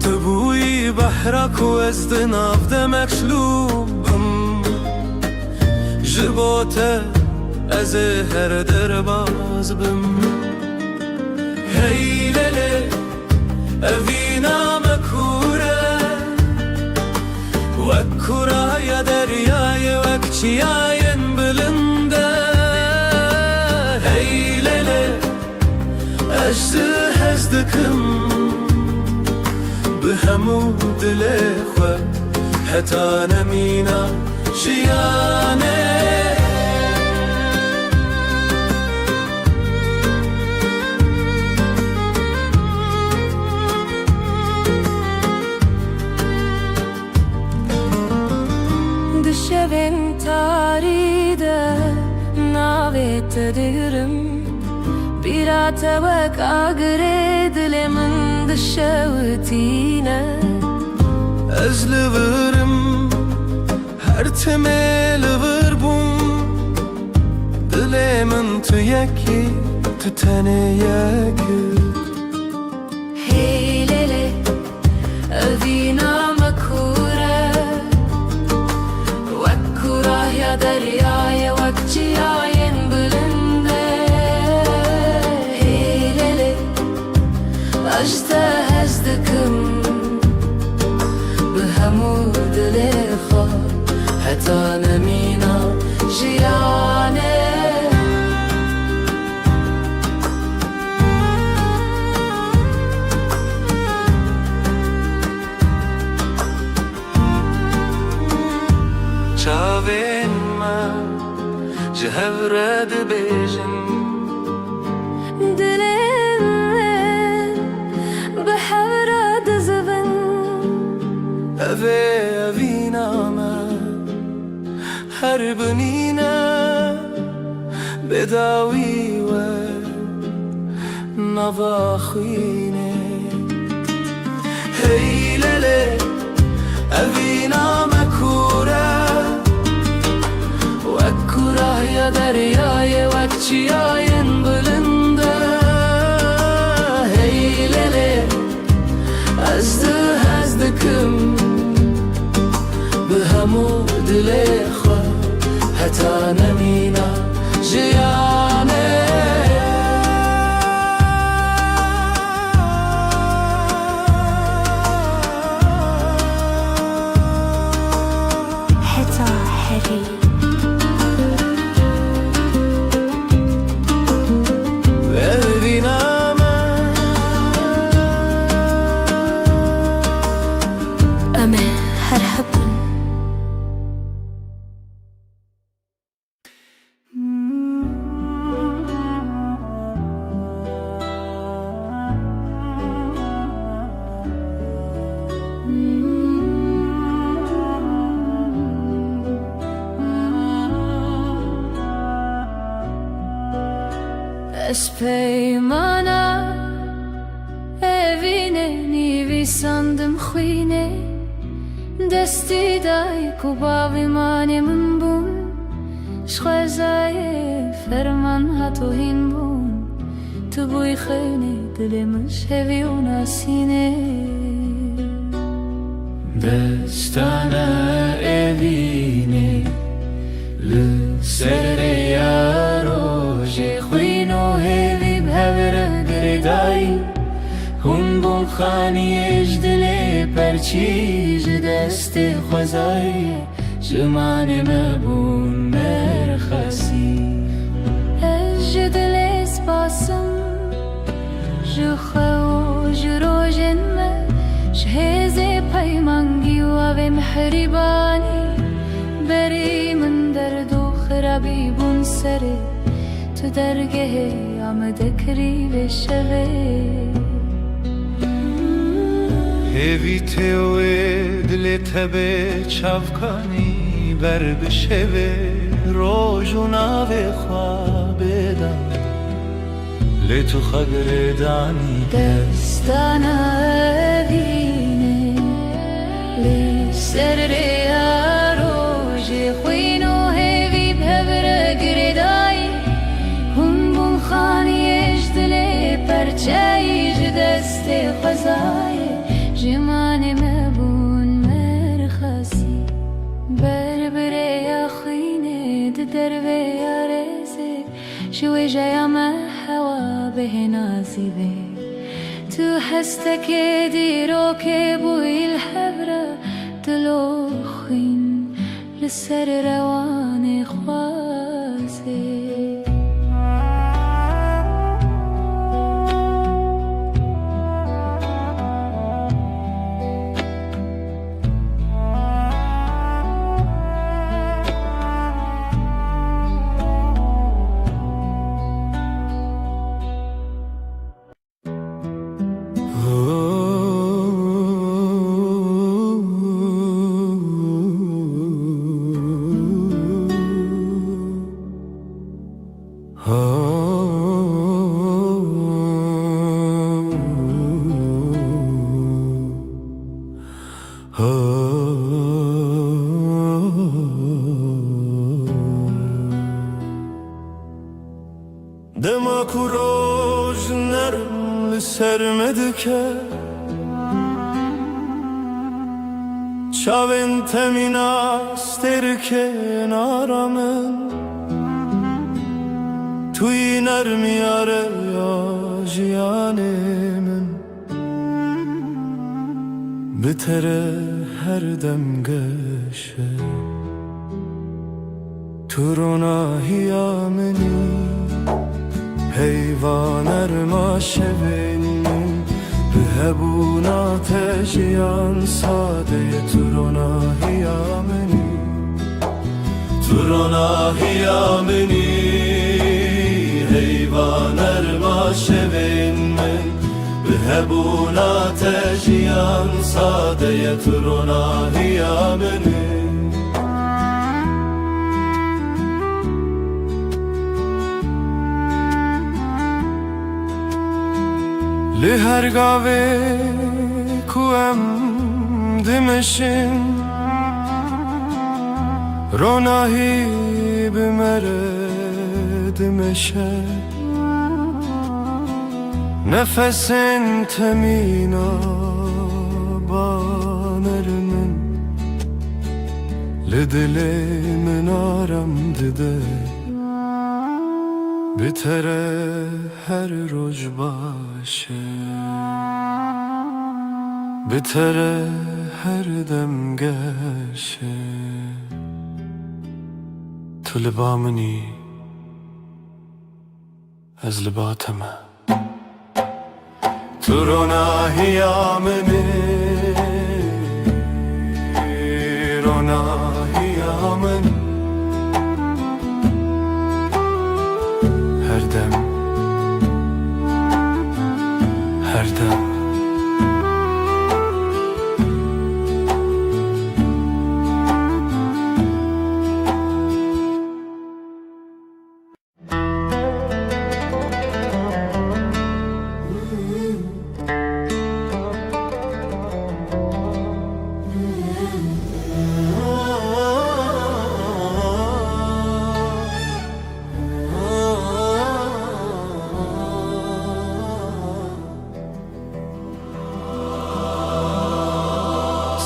Tu bûyî behra ku ez di nav de meşlûb bim. Ji bo te ez ê her derbaz bim. Hey lele, evîna me kûr e. Wek kuraya deryayê, wek çiyayên Ez hez dikim bi hemû dilê xwe, heta nemîna jiyanê. Di şevên tarî de navê te digirim, bîra te wek agirê dilê min dişewitîne. Ez li vir im, her timê li vir bûm, dilê min tu yekî, tu tenê yek î. Hey lê lê, evîna me kûr e, wek kûrahiya deryayê, wek çiyayên bilind e. Hey lê lê, ez ji te hez dikim bi hemû dilê xwe, heta nemîna jiyanê. Çavên me ji hev re dibêjin. Dilên me bi hev re dizivin. Ev ê evîna me. Her binîne bêdawî we nava xwînê. Hey lê lê, evîna me kûr e, wek kûrahiya deryayê, wek çiyayên bilind e. Hey lê lê, ez di hez dikim bi hemû dilê xwe, heta nemîna jiyanê. Heta herî. Evîna me. Em ê her hebin. Ez peymana evînê nivîsandim xwînê, destî dayik û bavî manê min bûn, ji xwezayê ferman hat û hîn bûn, tu bûyî xewnê dilê min ji hevî û nasînê. Destana evînê li ser rêya rojê, xwîn û hêvî bi hev re girêdayî. Hûn bûn xaniyê ji dilê perçî, ji destê xwezayê ji manê me bûn merxasî. Ez ji dilê spas im ji xwe û ji rojên me, ji hêzê peymangî û avê mihrîbanî. Berî min derd û xirabî bûn serê, tu dergehê ya me dekirî vê şevê. Hêvî tê wê dilê te bê çavkanî, ber bi şevê roj û navê xwe bêda. Lê tu xwe girêdanî. Destana evînê li ser rêya rojê, xwîn û hêvî bi hev re girêdayî. Hûn bûn xaniyê ji dilê perçeyî, ji destê xwezayê ji manê me bûn merxasî. Ber bi rêya xwînê di dervê ya rêzê, ji wêjeya me hewa bihêna zîvê. Tu hestekê dîrokê bûyî li hev re, dilo xwîn li ser rewanê xwazê. Dema ku roj nerm li ser me dike, çavên te mîna stêrikên ara min, tu yî nermiya reya jiyanê min. Bi te re her dem geş e. Tu ronahiya min î, heyva nerma şevên min. Bi hebûna te jiyan sade ye, tu ronahiya min î. Tu ronahiya min î, heyva nerma şevên min. Bi hebûna te jiyan sade ye, tu ronahiya min î. Li her gavê ku em dimeşin, ronahî bi me re dimeşe. Nefesên te mîna baner min, li dilê min aram dide. Bi te re her roj baş e, bi te re her dem geş e. Tu li ba min î, ez li ba te me. Tu ronahiya min î, ronahiya min. Her dem, her dem.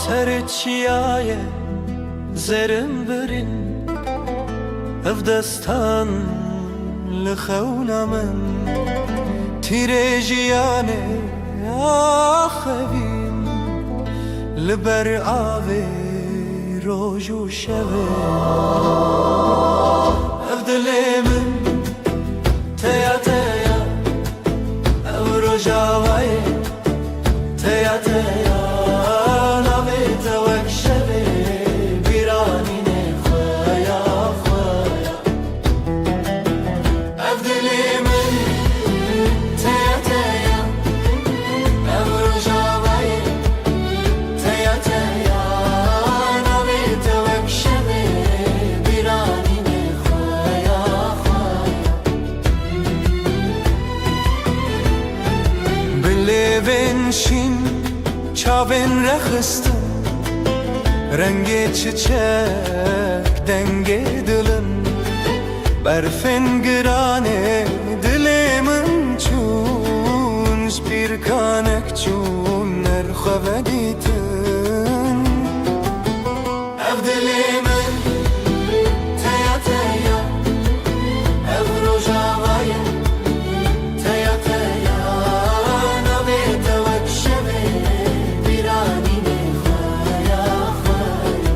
Serê çiyaye zerin birin, ev destan li xewna min. Tîrê jiyanê axevîn li ber avê roj û şevê. Ev dilê min teya teya, ew rojavayê teya teya, navê te wek şevê bîranînê xweya xweya. Ev dilê min teya teya, ev rojavayê teya teya, navê te wek şevê bîranînê xweya xweya. Bi lêvên şîn çavên rexistin, rengê çiçek dengê dilim. Berfên giranê dilê min çûn, ji pîrkanek çûn nerxwe vedîtin. Ev dilê min teya teya, ev rojava ye teya teya, navê te wek şevê bîranînê xweya xweya.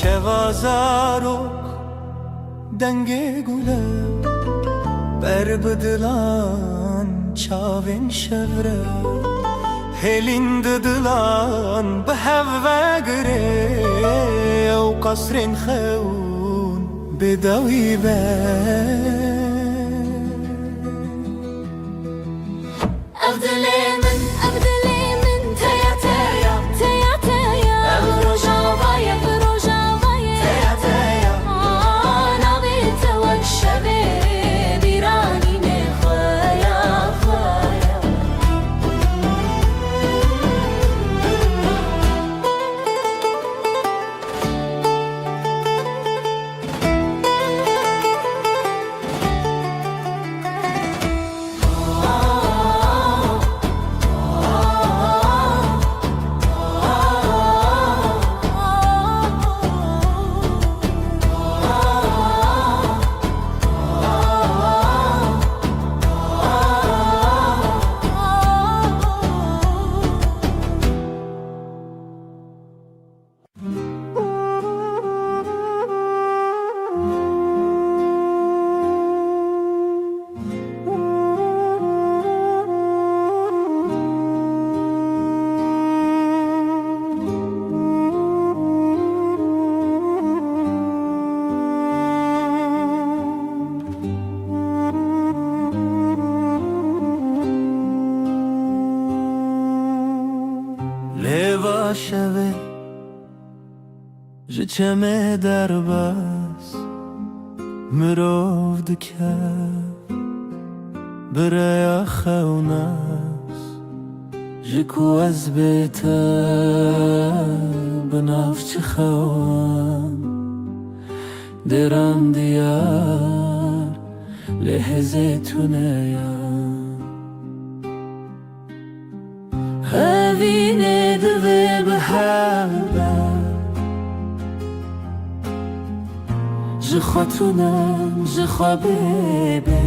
Şeva zarok dengê gule, ber bi dilan çavên şevre. Hêlîn di dilan bi hev vegirê, ew qesrên xewn bêdawî be. Ev dilê min, ev dilê min. Lê va şevê ji çemê derbas mirov dikev bi rêya xewnas. Ji ku ez bê te bi nav çi xewan dêran diyar, lê hêzê tune ya. Evînê divê bi hev be, ji xwe tune, ji xwe bê bê.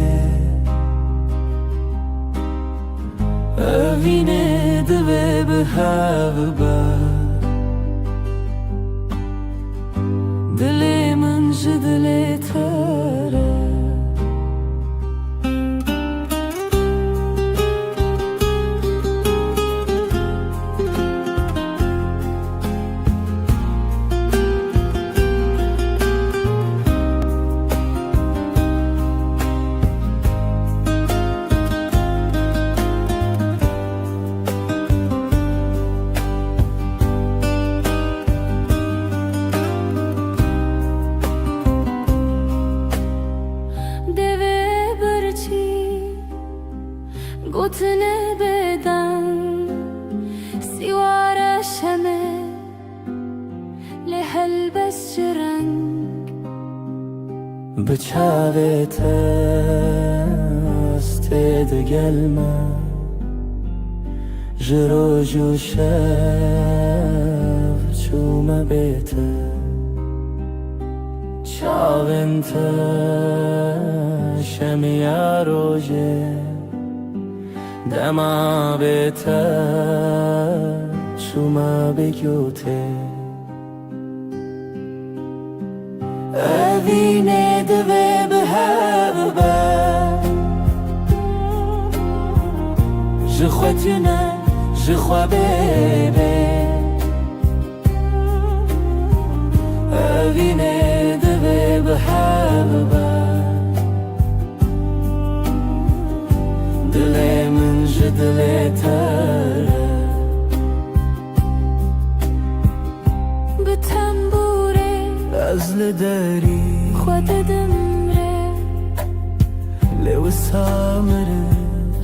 Evînê divê bi hev be, dilê min ji dilê te re. Devê birçî gotinê bêdeng, sîwara şemê lê helbest ji reng. Bi çavê te ez tê digel me, ji roj û şev çûme bê te. Çavên te şemiya rojê, dema bê te çûme bê gotê. Evînê divê bi hev be, ji xwe tune, ji xwe bê bê. Evînê divê bi hev be, dilê min ji dilê te re. Bi tembûrê ez li derî xwe didim rê, lê wisa mirim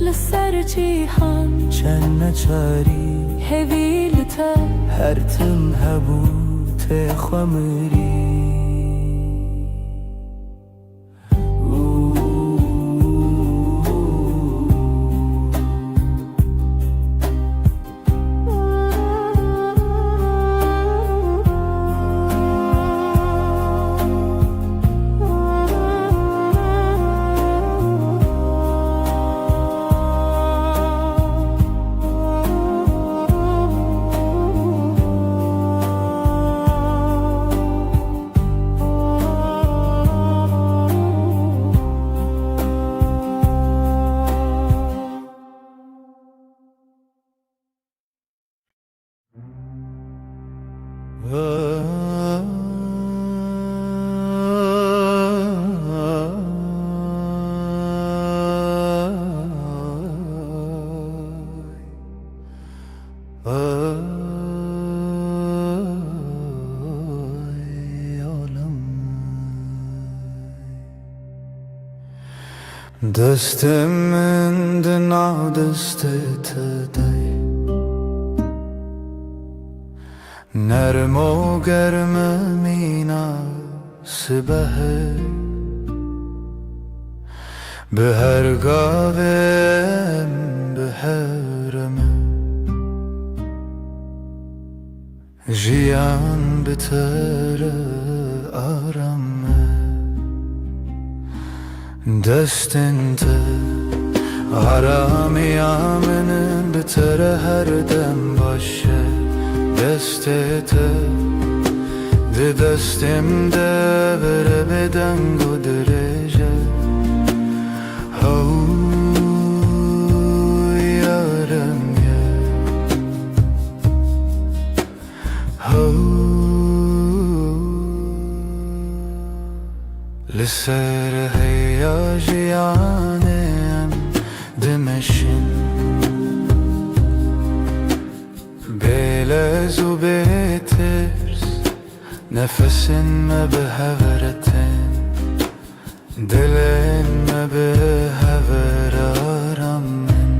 li ser cîhan çend neçarî. Hêvî li te her tim hebû tê xwe mirî. Ay, alem. Destê min di nav destê te de ye. Nerm û germ e mîna sibehê. Bi her gavê em bi hev re me. Jiyan bi te re aram e. Destên te aramiya min in, bi te re her dem baş e. Destê te di destê min de bere bêdeng û dirêj e. Hew yarem ye. Hew li ser heya jiyanê em dimeşin. Bê Ez û bêtirs, nefesên me bi hev re tên, dilên me bi hev re aram in.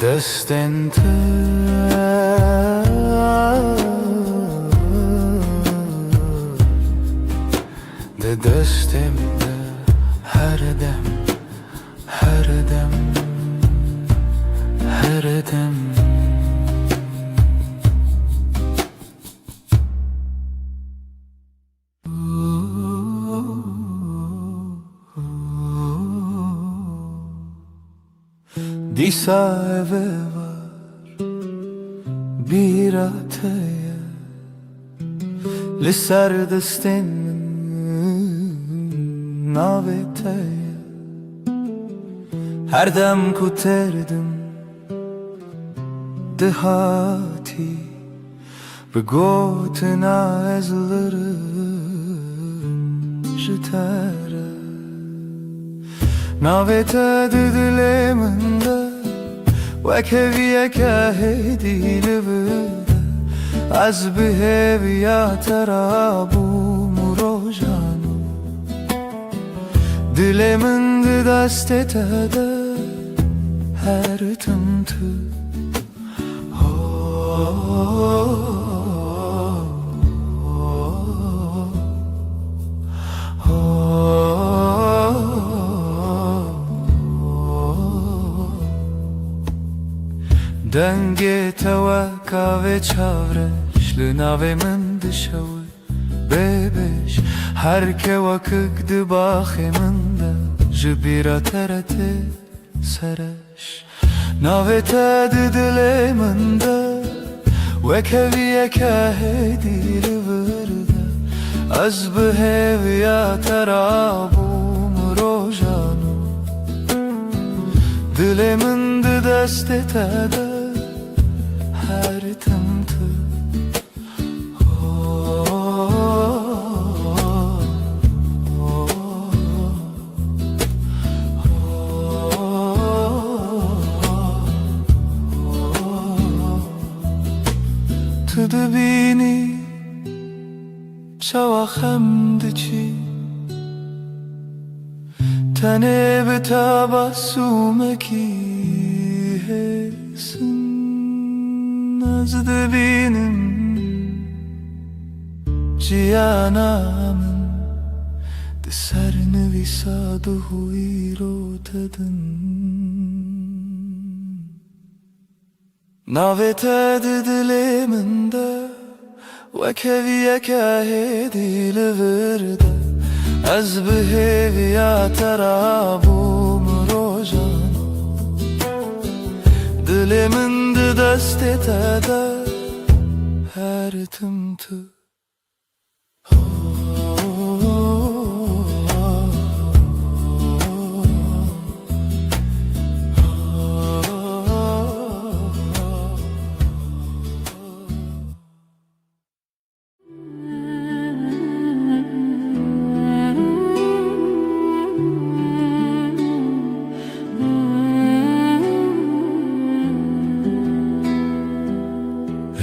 Destên tu di destê min de her dem, her dem, her dem. Dîsa ev êvar bîra te ye, li ser destên min navê te ye. Her dem ku têr dim dihatî, bi gotina ez lirim ji te re. Navê te di dilê min de, wek hêviyeke hêdî li vir de. Ez bi hêviya te re bûm û rojan û dilê min di destê te de, her tim tu. Dengê te wek avê çavreş li navê min dişewit. Bêbêj, her kewakik di baxê min de ji bîra te re tê sereş. Navê te di dilê min de, wek hêviyeke hêdî li vir de. Ez bi hêviya te re bûm rojan û dilê min di destê te de, her tim tu. Tu dibînî çawa xem diçî. Tenê bi tebasûmekî hêsin ez dibînim jiyana min di ser nivîsa duh û îro te din. Navê te di dilê min de, wek hêviyeke hêdî li vir de. Ez bi hêviya te re bûm rojan. Dilê min di destê te de, her tim tu.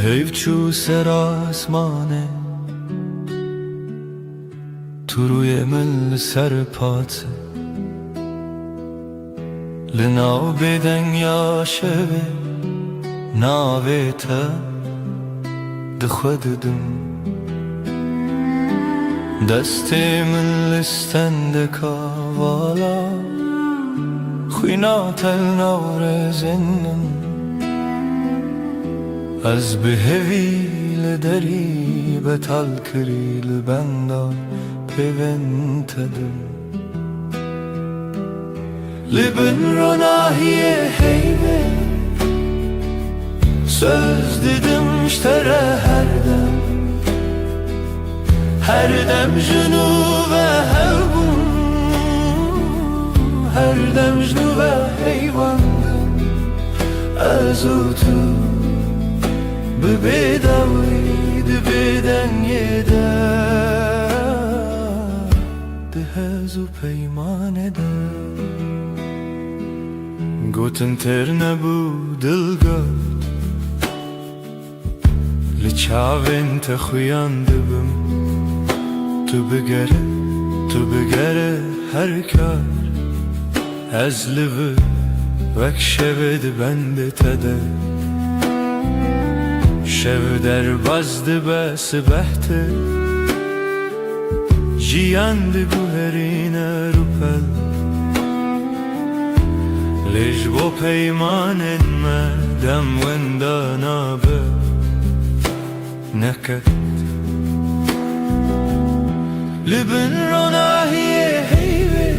Heyv çû ser asmanê, tu rûyê min li ser paçe. Li nav bêdengiya şevê navê te di xwe didim. Destê min li stendeka vala xwîna te li nav rêzên min. Ez bi hevî li derî betal kirî li benda pêvên te dim. Li bin ronahiyê heyvê söz didim ji te re her dem. Her dem ji nû ve hev bûm, her dem ji nû ve heywandim. Ez û tu bi bêdawî di bêdengê de, di hez û peymanê de. Gotin têr nebû, dil got, Çavên te xuyan dibim. Tu bigere, tu bigere her kar. Ez li vir wek şevê di bendê te de. Şev derbas dibe sibeh te. Jiyan diguherîne rûpel. Lê ji bo peymanên me dem wenda nabe. Neket. Li bin ronahiyê heyvê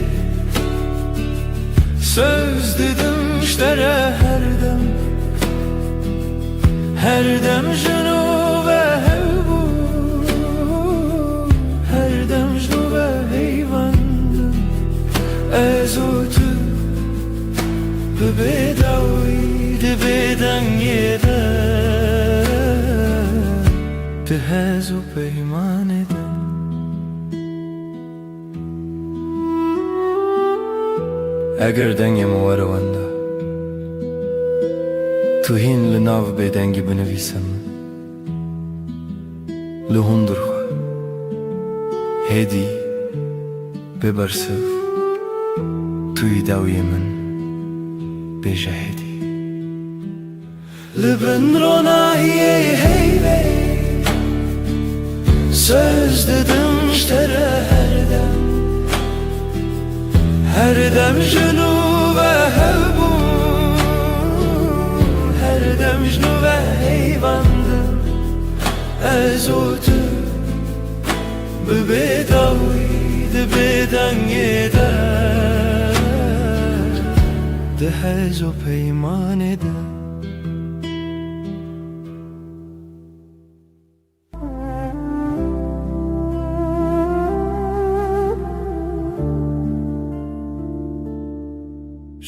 söz didim ji te re her dem. Her dem ji nû ve hev bû, her dem ji nû ve heyvandim. Ez û tu bi bêdawî di bêdengê de, di hez û peymanê de. Eger dengê min were wenda, tu hîn li nav bêdengî binivîse min. Li hundir xwe, hêdî, bê bersiv, tu yî dawiyê min, bêje hêdî. Li bin ronahiyê heyvê söz didim ji te re her dem. Her dem ji nû ve hev bû, her dem ji nû ve heyvandim. Ez û tu bi bêdawî di bêdengê de, di hez û peymanê de.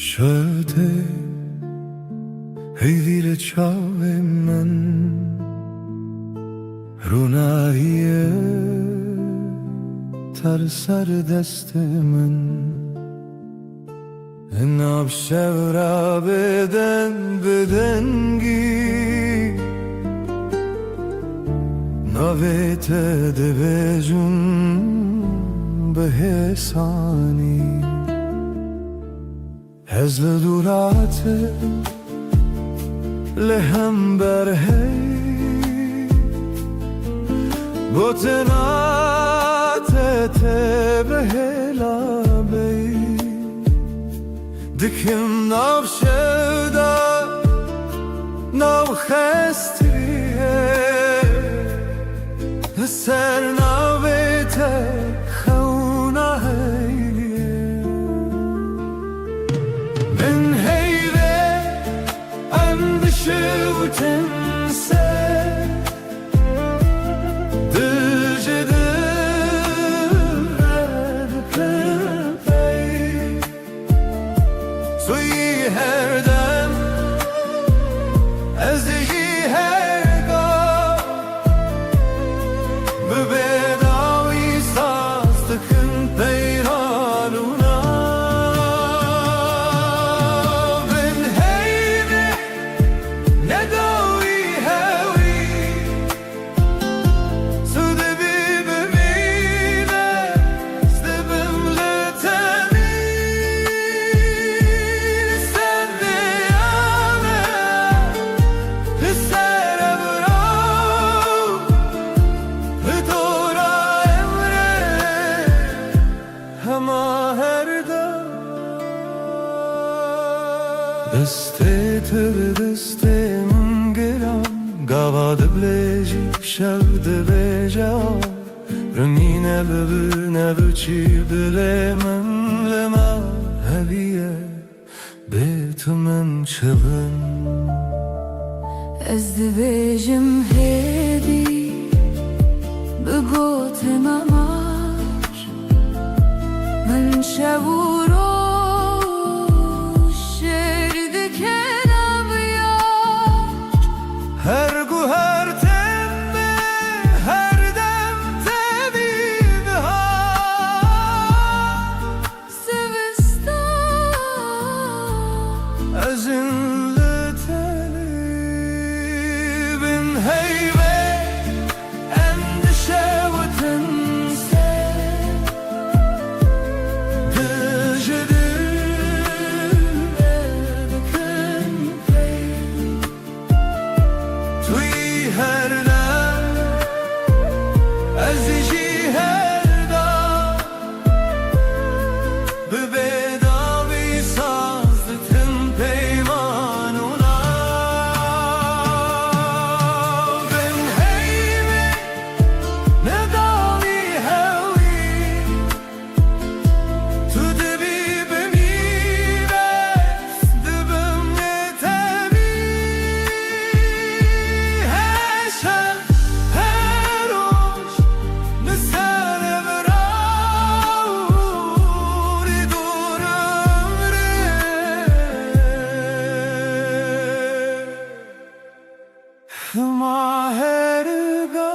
Şewitê heyvî li çavê min, rûnahiyê te li ser destê min. Nav şev re bêdeng bi dengî, navê te dibêjim bi hêsanî. Ez li dûra te, li hember hey, gotina te tê bi hêla bey. Dikim nav şev de, nav xestiyê, li ser navê te xewna heyê. Min heyvê em dişiwtin ser, dil ji dil re dikin pey. Tu yî her dem, ez jî her gam, bi bêdawî saz dikin peyran û nav. Bin heyvê ne dawî hewî, tu dibî bimîne, ez dibim li tenî. Li ser niyane, li ser evra, li dora emrê, hema her dem. Destê te bi destê min giran, gava dibilêjî, şev dibêje, rimîne bibi ne biçî dilê min, li me heviye, bê tu min çi bin. Ez dibêjim hêdî, bi gotina mar, min şev û roj şêr dike nav yar. Her guher teme, her dem tevî bihar. Zivistan. Ez in li tenî bin heyvê, Dima her ga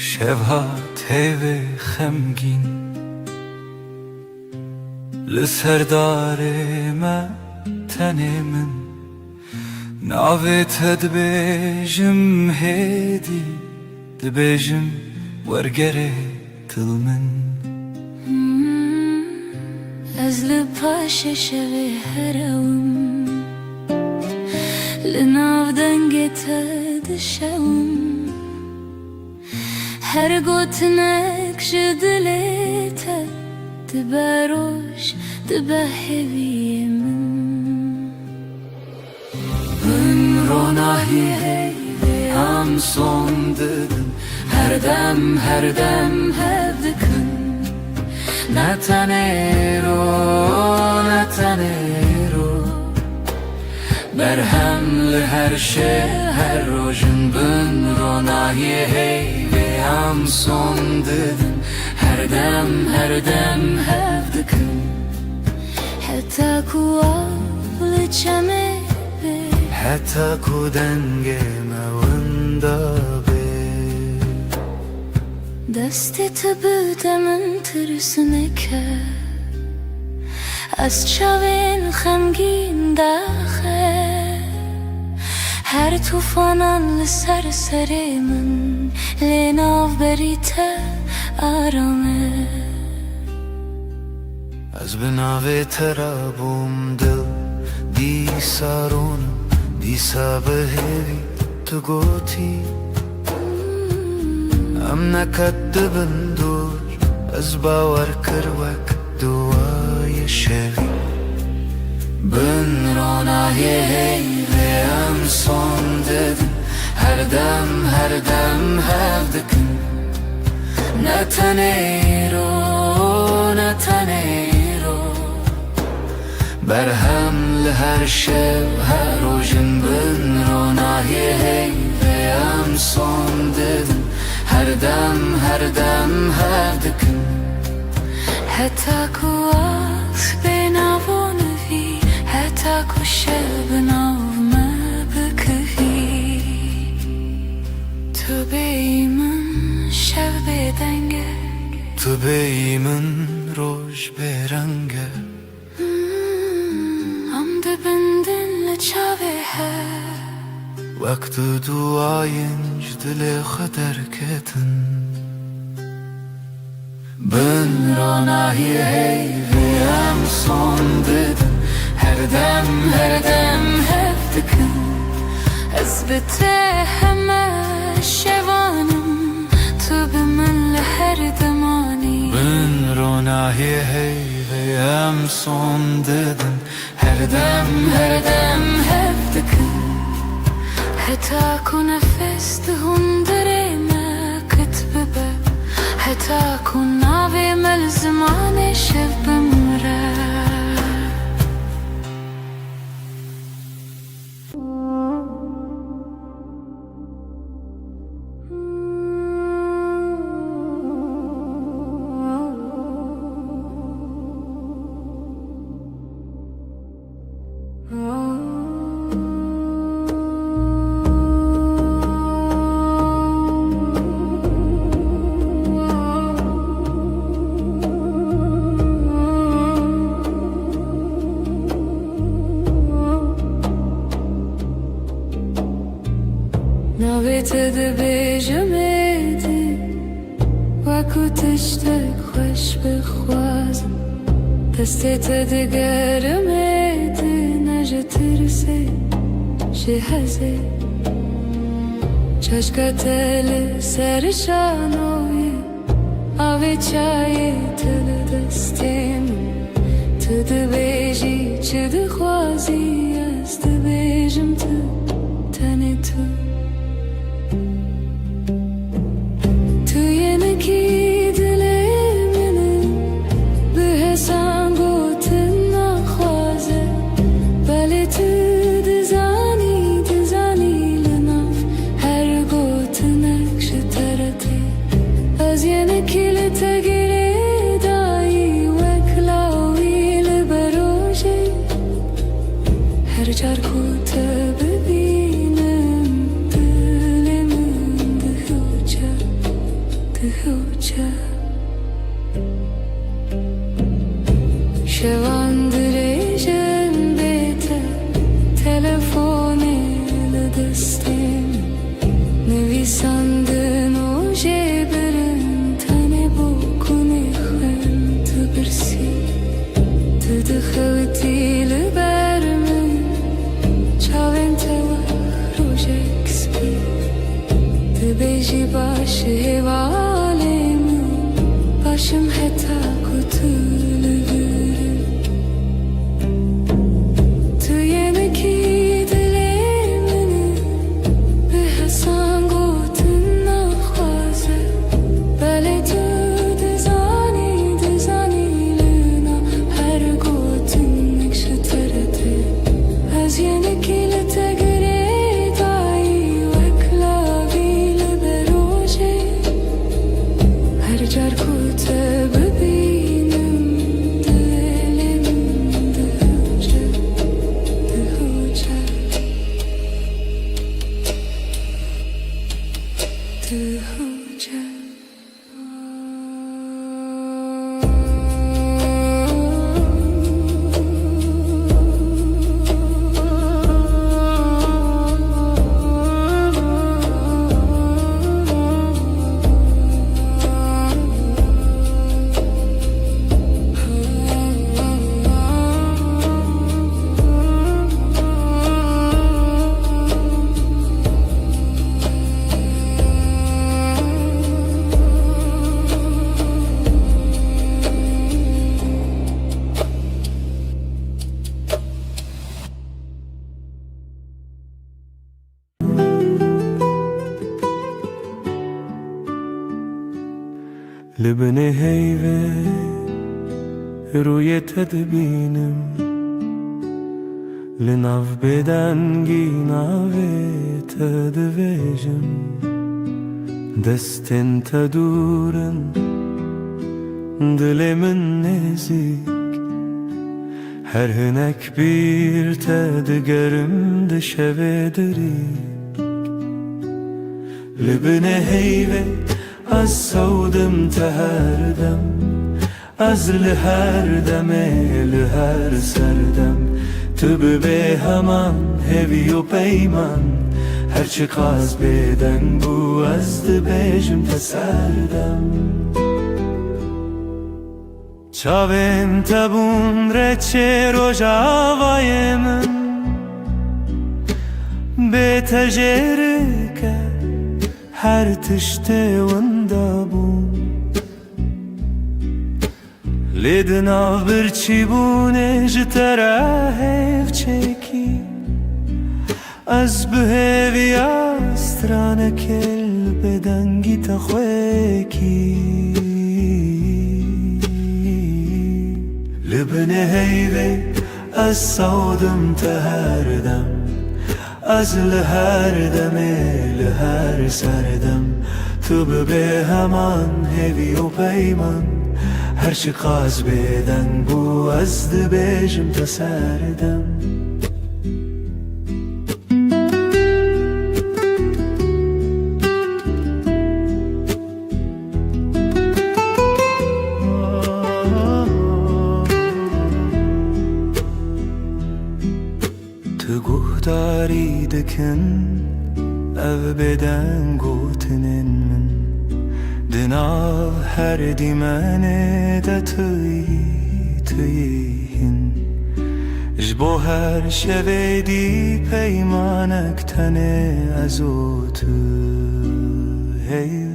şev hat hêvê xemgîn, li ser darê me tenê min. Navê te dibêjim hêdî, dibêjim wergerê dil min. Hmm, ez li paşê şevê herewim, li nav dengê te dişewim. Her gotinek ji dilê te dibe roj, dibe hêviyê min. Bin ronahiyê heyvê em son didin, her dem, her dem hev dikin. Ne tenê îro, ne tenê îro. Berhem li her şev, her rojin bin ronahiyê heyvê em son didin. Her dem, her dem hev dikin. Heta ku av li çemê bê. Heta ku dengê me winda bê. Destê te bide min tirs neke. Ez çavên xemgîn daxe. Her tufanan li ser serê min, lê navberî te aram e. Ez bi navê te re bûm dil, dîsa ronim, dîsa bi hêvî tu gotî. Em neqet dibin dûr, ez bawer kir wek duwayê şevî. Bin ronahiyê heyvê em son didin, her dem, her dem hev dikin. Ne tenê îro, ne tenê îro. Berhem li her şev, her rojin bin ronahiyê heyvê em son didin. Her dem, her dem hev dikin. Heta ku asbê navonivî, heta ku şev bi nav me bikivî. Tu bêyî min şev bêdeng e. Tu bêyî min roj bêreng e. Hmm, em dibindin li çavê hev. Wek tu duayên ji dilê xwe derketin. Bin ronahiyê heyvê em son didin. Her dem, her dem hev dikin. Ez bi te heme şevan im, tu bi min li her demanî. Bin ronahiyê heyvê em son didin. Her dem, her dem hev dikin. Heta ku nefes di hundirê me qit bibe. Heta ku navê me li zimanê şev bimire. Navê te dibêjim êdî, wekû tiştek xweş bixwazim. Destê te digerim êdî, ne ji tirsê, ji hezê. Çaşka te li ser şanoyê, avê çayê te li destê min. Tu dibêjî çi dixwazî, ez dibêjim tu, tenê tu. Tu yê nekî dilê min î, bi hesan gotin naxwaze. Belê tu dizanî, dizanî li nav her gotinek ji te re tê. Ez yê nekî li te girêdayî. Şevan dirêj in bê te, telefonê li destê min. Nivîsandin û jêbirin, tenê bo kunê xwe tu birsî. Tu dixewitî li ber min, çavên te wek rojek spî. Dibêjî baş e hevalê min, baş im heta ku tu li vir î. Tu yenekî dilê min î, bi hesan gotin naxwaze. Belê tu dizanî, dizanî li nav her gotinek ji te re tê. Ez yenekî li te girêdayî, wek lavî li berojê. Her car ku te bibînim, dilê min dihewce, dihewce, dihewce. Li binê heyvê rûyê te dibînim, li nav bêdengî navê te divêjim. Destên te dûr in, dilê min nêzîk, her hinek bîr te digerim di şevê dirî. Li binê heyvê ez sewdim te her dem, ez li her demê, li her serdem, tu bibê heman hêvî û peyman, her çiqas bêdeng bû, ez dibêjim te serdem. Çavên te bûn reçê rojavayê min, bê te jê rike her tiştê winda bûn. Lê di nav birçîbûnê ji te re hêv çêkî. Ez bi hêviya stranekê li bêdengî te xwêkî. Li binê heyvê ez sewdim te her dem. Ez li her demê, li her serdem, tu bibê heman hêvî û peyman. Her çiqas bêdeng bû, ez dibêjim te serdem. Tu guhdarî dikin ev bêdeng gotinên min. Di nav her dîmenê de tu yî, tu yî hîn. Ji bo her şevê dî peymanek tenê ez û tu heye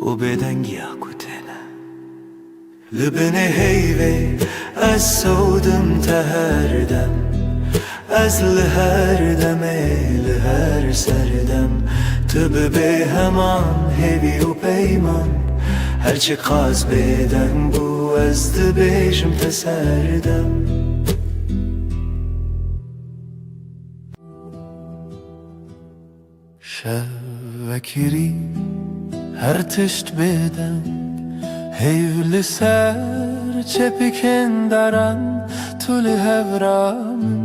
û bêdengiya ku têne. Li binê heyvê ez sewdim te her dem. Ez li her demê, li her serdem, tu bibê heman hêvî û peyman. Her çiqas bêdeng bû, ez dibêjim te serdem. Şev vekirî her tişt bêdeng, heyv li ser çepikên daran tu li hevra min.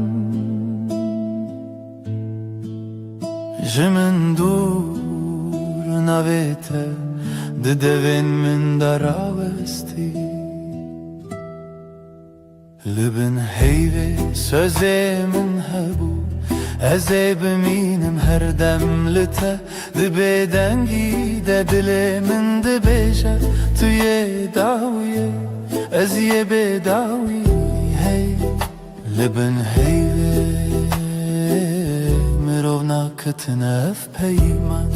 Ji min dûr navê te Di devên min de rawestî. Li bin heyvê sözê min hebû, ez ê bimînim her dem li te. Di bêdengî de dilê min dibêje, tu yê dawiyê, ez yê bêdawî. Hey, li bin heyvê mirov naketine ev peyman.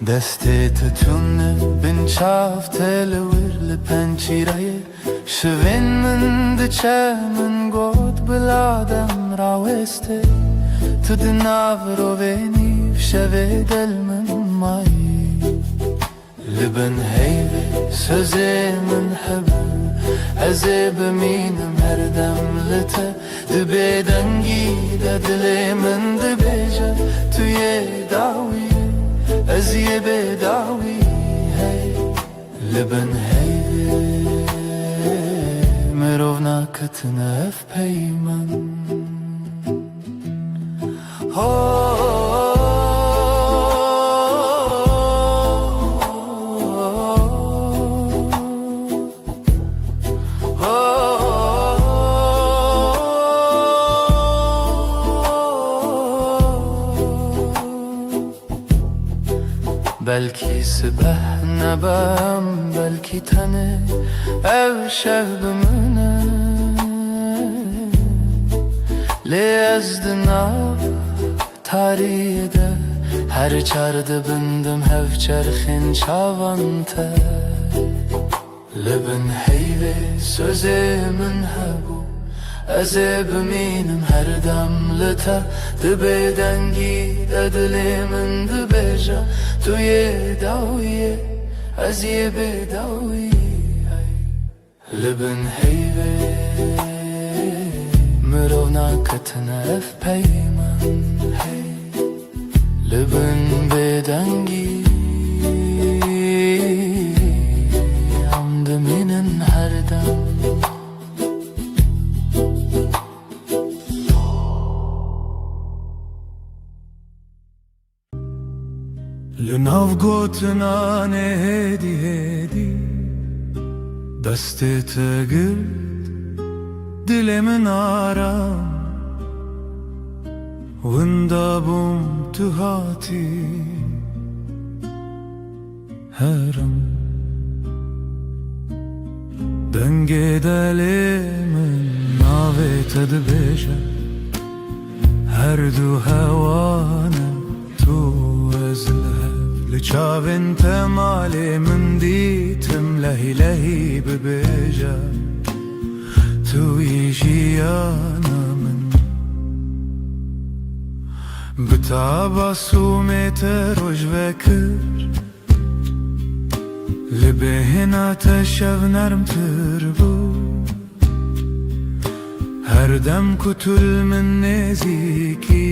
Destê te tune bin çav te li wir li pençîreyê. Şivên min diçe, min got bila dem rawestê. Tu di nav rovê nîv şevê del min mayî. Li bin heyvê sözê min hebû, ez ê bimînim her dem li te. Di bêdengî de dilê min dibêje, tu yê dawiyê, ez yê bêdawî. Hey, li bin heyvê mirov naketine ev peyman. Ho, ho. Belkî sibeh nebe em, belkî tenê ev şev bimîne. Lê ez di nav tariyê de her çar dibindim hev çerxên çavan te. Li bin heyvê sözê min hebû, ez ê bimînim her dem li te. Di bêdengî de dilê min dibêje, tu yê dawiyê, ez yê bêdawî. Hey, li bin heyvê mirov naketine ev peyman. Hey. Li bin bêdengî em dimînin her dem. Li nav gotinanê hêdî hêdî destê te girt dilê min aram. Winda bûm tu hatî herem. Dengê delê min navê te dibêje. Her du hewane tu ez li hev. Li çavên te malê min dîtim lehî lehî bibêje. Tu yî jiyana min. Bi taba sûmê te roj vekir, li bêhna te şev nermtir bû. Her dem ku tu li min nêzîkî,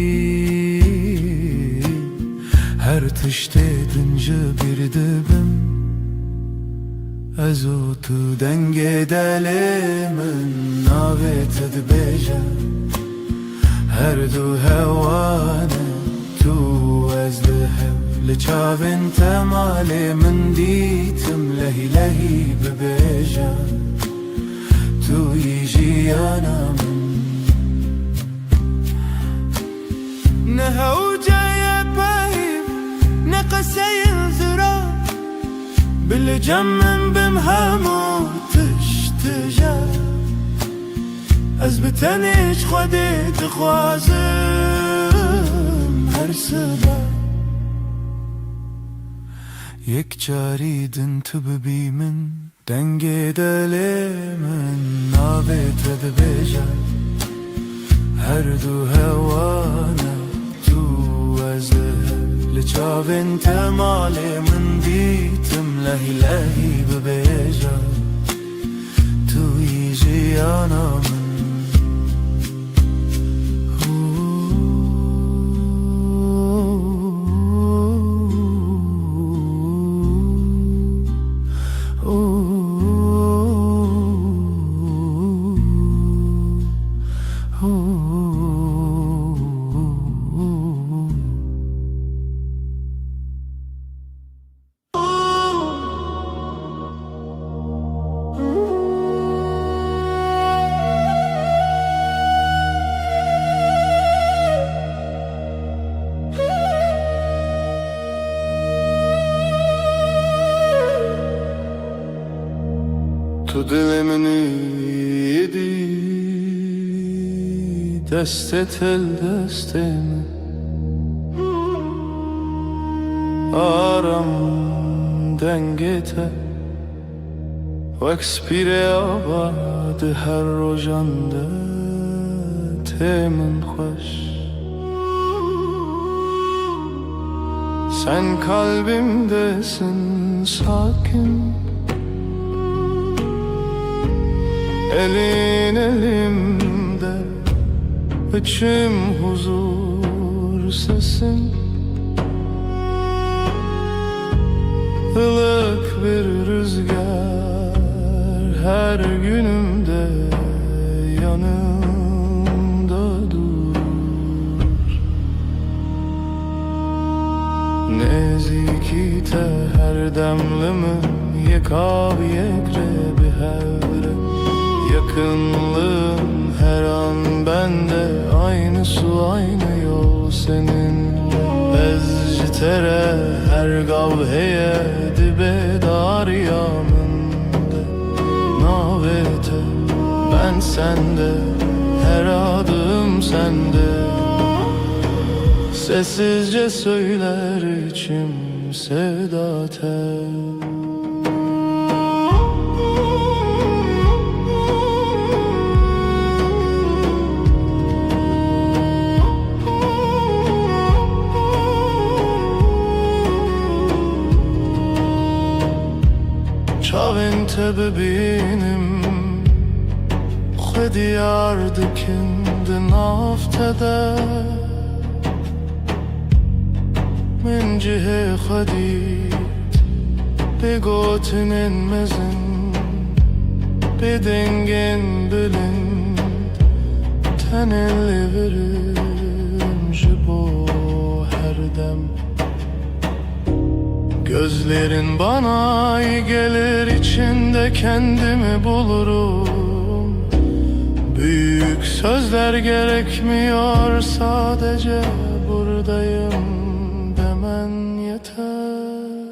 her tiştê din ji bîr dibim. Ez û tu dengê delê min navê te dibêje. Her du hewane tu ez li hev. Li çavên te malê min dîtim lehî lehî bibêje. Tu yî jiyana min. Ne hewce ye peyv, ne qeseyên zirar. Bi li cem min bim hemû tişt tije. Ez bi tenê ji Xwedê dixwazim her sibe. Yek carî din tu bibî min. Dengê delê min navê te dibêje. Her du hewane tu ez li hev. Li çavên te malê min dîtim lehî lehî bibêje. Tu yî jiyana min. Dilê min îdî destê te li destê min, aram dengê te. Wek spîrê ava di her rojan de tê min xweş. Sen kalbimdesin sakin, elin elimde, içim huzur sesin. Ilık bir rüzgar her günümde yanımda durur. Nezîkî te her dem li min yek av yek re bi hev re. Yakınlığın her an bende, aynı su, aynı yol seninle. Ez ji te re her gav heye dibe dariya min de. Navê te, ben sende, her adım sende. Sessizce söyler içim sevda te. Çavên te bibînim, xwe diyar dikin di nav te de. Min cihê xwe dît, bi gotinên mezin, bi dengên bilind, tenê li vir im ji bo her dem. Gözlerin bana iyi gelir, içinde kendimi bulurum. Büyük sözler gerekmiyor, sadece buradayım demen yeter.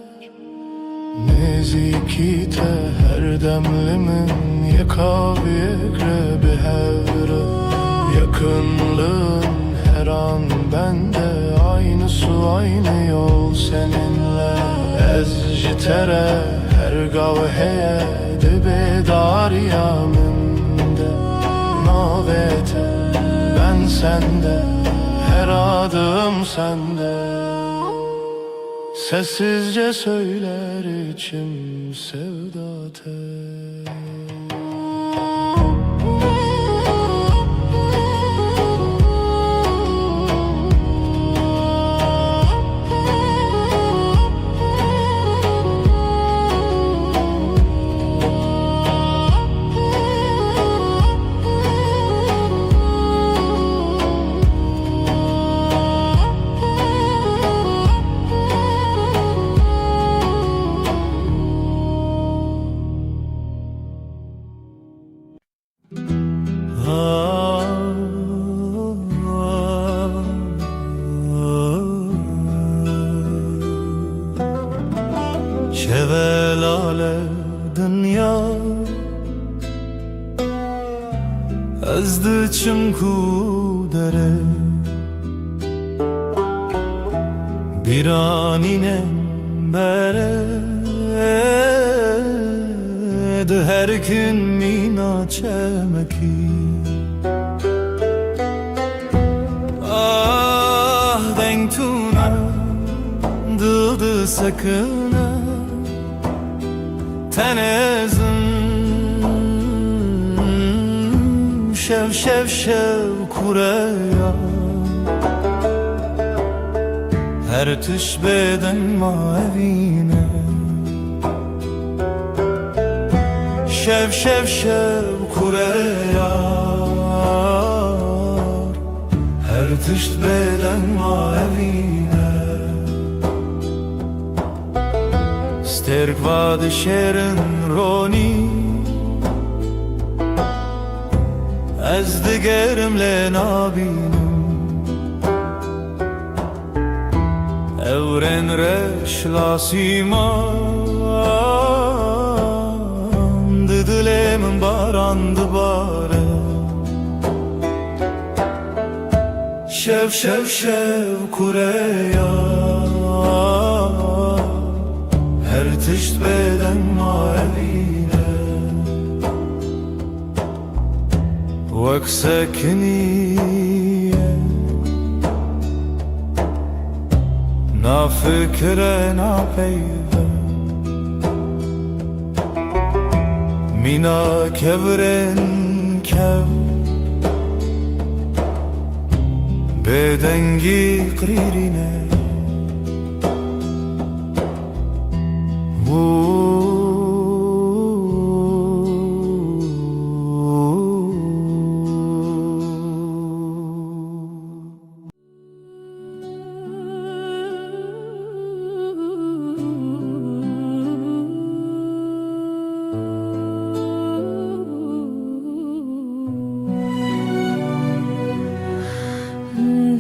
Nezîkî te her dem li min yek av yek re bi hev re. Yakınlığın her an bende, aynı su, aynı yol seninle. Ez ji te re her gav heye dibe dariya min de. Navê te, ben sende, her adım sende. Sessizce söyler içim sevda te. Şevelale dinya, ez diçim ku dere. Bîranîne bere di her kin mîna çemekî. Ah, deng tune dil disekine. Tenê zim şev şev şev kureya. Her tişt bêdeng ma evîne. Şev şev şev kureya. Her tişt bêdeng ma evîne. Stêrk va dişêrin ronî, ez digerim lê nabînim. Ewrên reş lasîman di dilê Şev, şev, şev kureya, her tişt bêdeng ma evîne. Wek sekiniye, na fikire, na peyve. Mîna kevirên kev, bêdengî qirîrîne.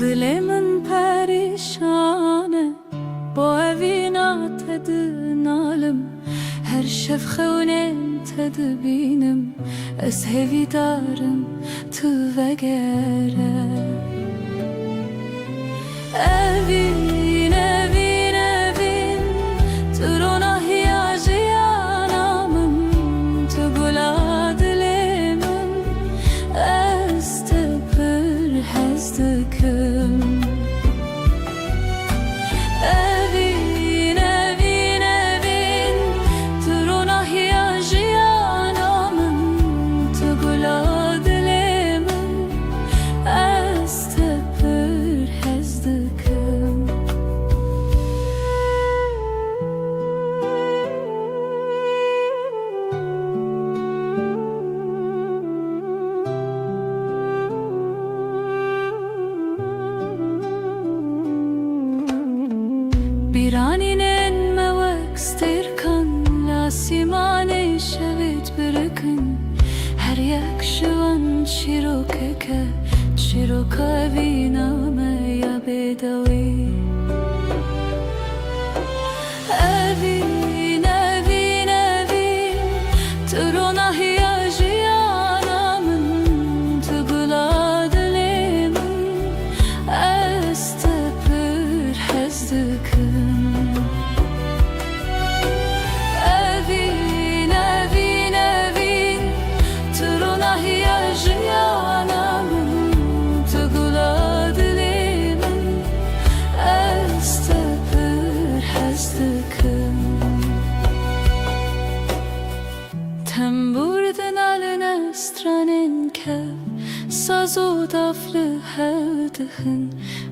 Dilê min perîşan e, bo evîna te dinalim. Her şev xewnên te dibînim, ez hêvîdar im tu vegere. Evîn, evîn, evîn, tu ronahiya jiyana min, tu gula dilê min, ez te pir hez dikim. Evîn, evîn, evîn, tu ronahiya jiyana min, tu gula dilê min, ez te pir hez dikim. Bîranînên me wek stêrkan li asîmanê şevê dibirikin. Her yek ji wan çîrokek e, çîroka evîna me ya bêdawî. Evîn, evîn, evîn, tu ronahiya jiyana min, tu gula dilê min, ez te pir hez dikim. Evîn, evîn, evîn, tu ronahiya jiyana min, tu gula dilê min, ez te pir hez dikim. Tembûr dinalin, stranên kev, saz û daf li hev dixin,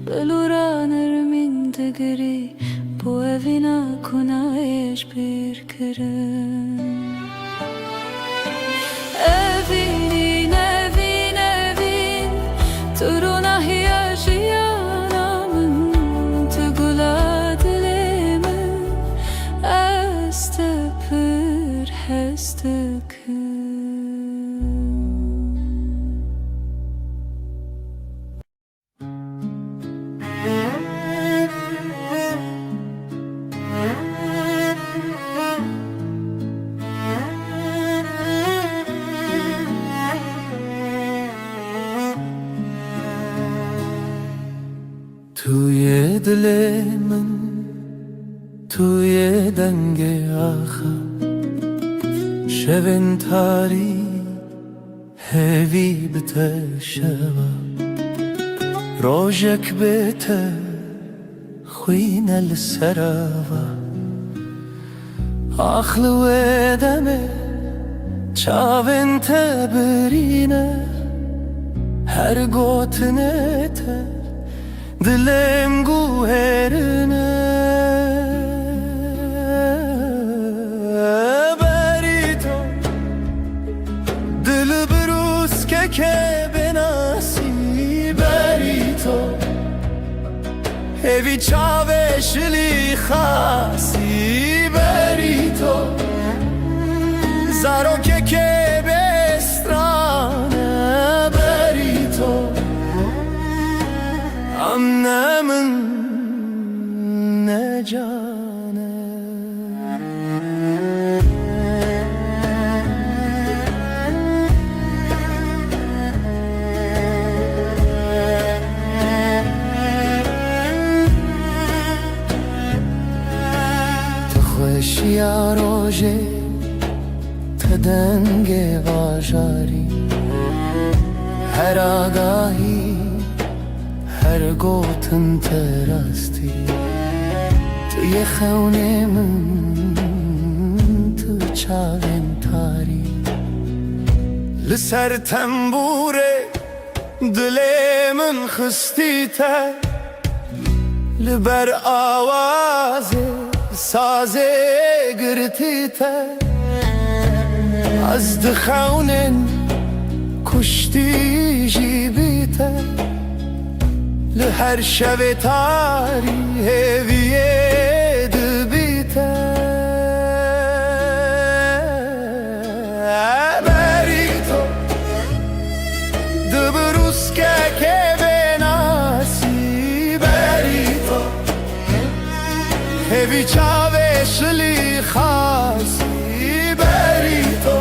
bilûra nermîn digirî, bo evîna ku nayê ji bîr kirin. Evîn, evîn, evîn, tu ronahiya jiyana min, tu gula dilê min, ez te pir hez dikim. Tu yê dilê min, tu yê dengê axa, şevên tarî hêvî bi te şeva, rojek bê te xwîne li ser ava. Ax li wê demê çavên te birîne, her gotinê te dilêm guherine. Berî to, dilbirûskeke benasî, berî to, hêvî çavê şilî xasî, berî to, zarokeke bêstrane, berî to. Em ne min, ne can e. Şiya rojê te dengê bajarî, her agahî, her gotin te rastî. Tu yê xewnê min, tu çavên tarî. Li ser tembûrê dilê min xistî te, li ber awazê sazê girtî te. Ez di xewnên kuştî jî bî te, li her şevê tarî hêviyê dibî te. Berî to, di birûskekê bênasî, berî to, hêvî çavê şilî xasî, berî to,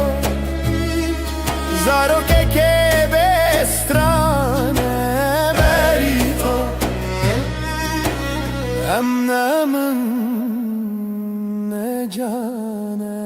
zarokekê bê stran e, berî to, em ne min ne can e.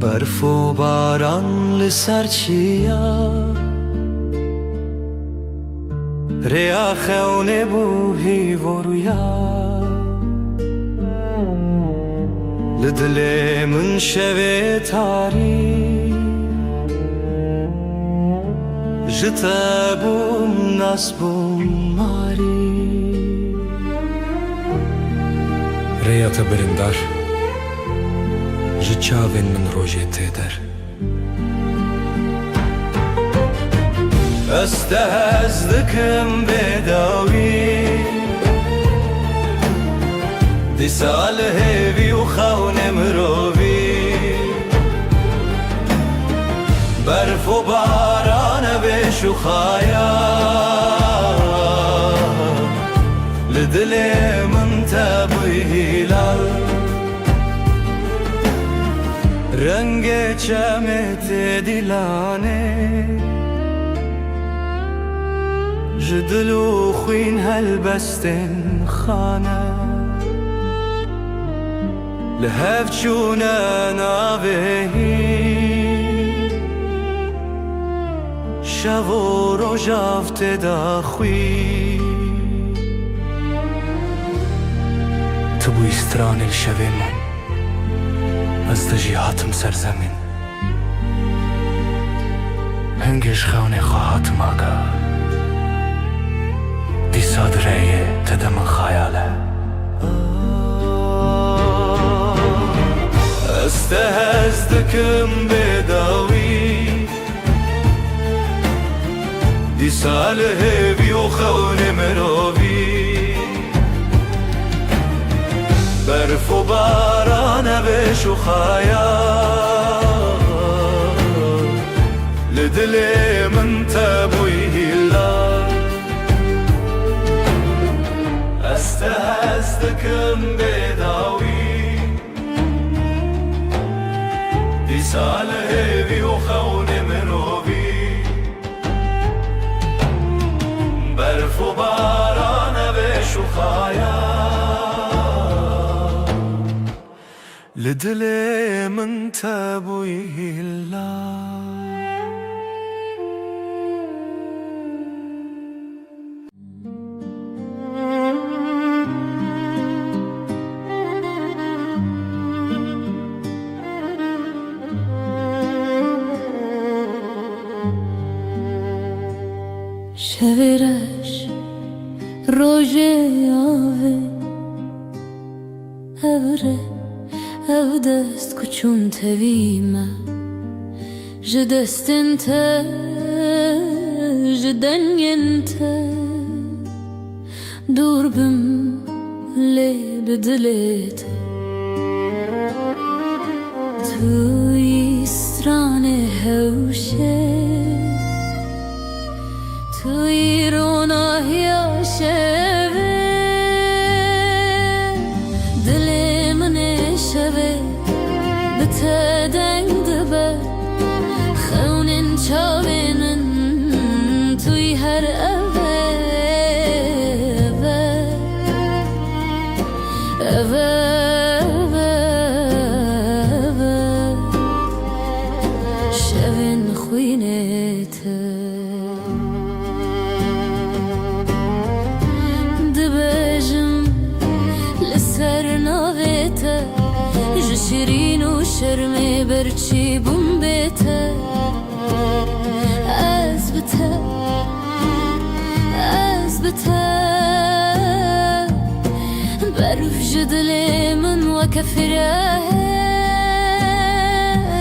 Berf û baran li ser çiya, rêya xewnê bû hîv û rûya. Li dilê min şevê tarî, ji te bûm nas bûm marî. Rêya te birîndar, ji çavên min rojê tê der. Ez te hez dikim bêdawî, dîsa li hêvî û xewnê mirovî. Berf û baran e bê şûxaya, li dilê min te bûyî hîlal. Rengê çemê tê dîlanê, ji dil û xwîn helbestên xane. Li hev çûne navê hîn, şev û rojav tê daxwî. Tu bûyî stranê li şevên min, ez te jî hatim ser zemîn. Hingê ji xewnê xwe hatim agah, dîsa di rêyê te de min xeyal e. Ez te hez dikim bêdawî, dîsa li hêvî û xewnê mirovî. Berf û baran e bê şûxaya, li dilê min te bûyî hîla. Ez te hez dikim bêdawî, dîsa li hêvî û xewnê mirovî. Berf û baran e bê şûxaya, li dilê min te bûyî hîla. Şevê reş, rojê avê, ev re Ev dest ku çûn tevî me, ji destên te, ji dengên te dûr bim, lê bi dilê te. Tu yî stranê hewşê, tu yî ronahiya şevê. Dilê min ê şevê bi te deng dibe. Xewnên çavên min tu yî her ev e, ev e, ev e, ev e, ev e. Şevên xwînê te. Dibêjim li ser navê te, ji şirîn û şermê berçî bûm bê te. Ez bi te, ez bi te. Berf ji dilê min weke fireh e,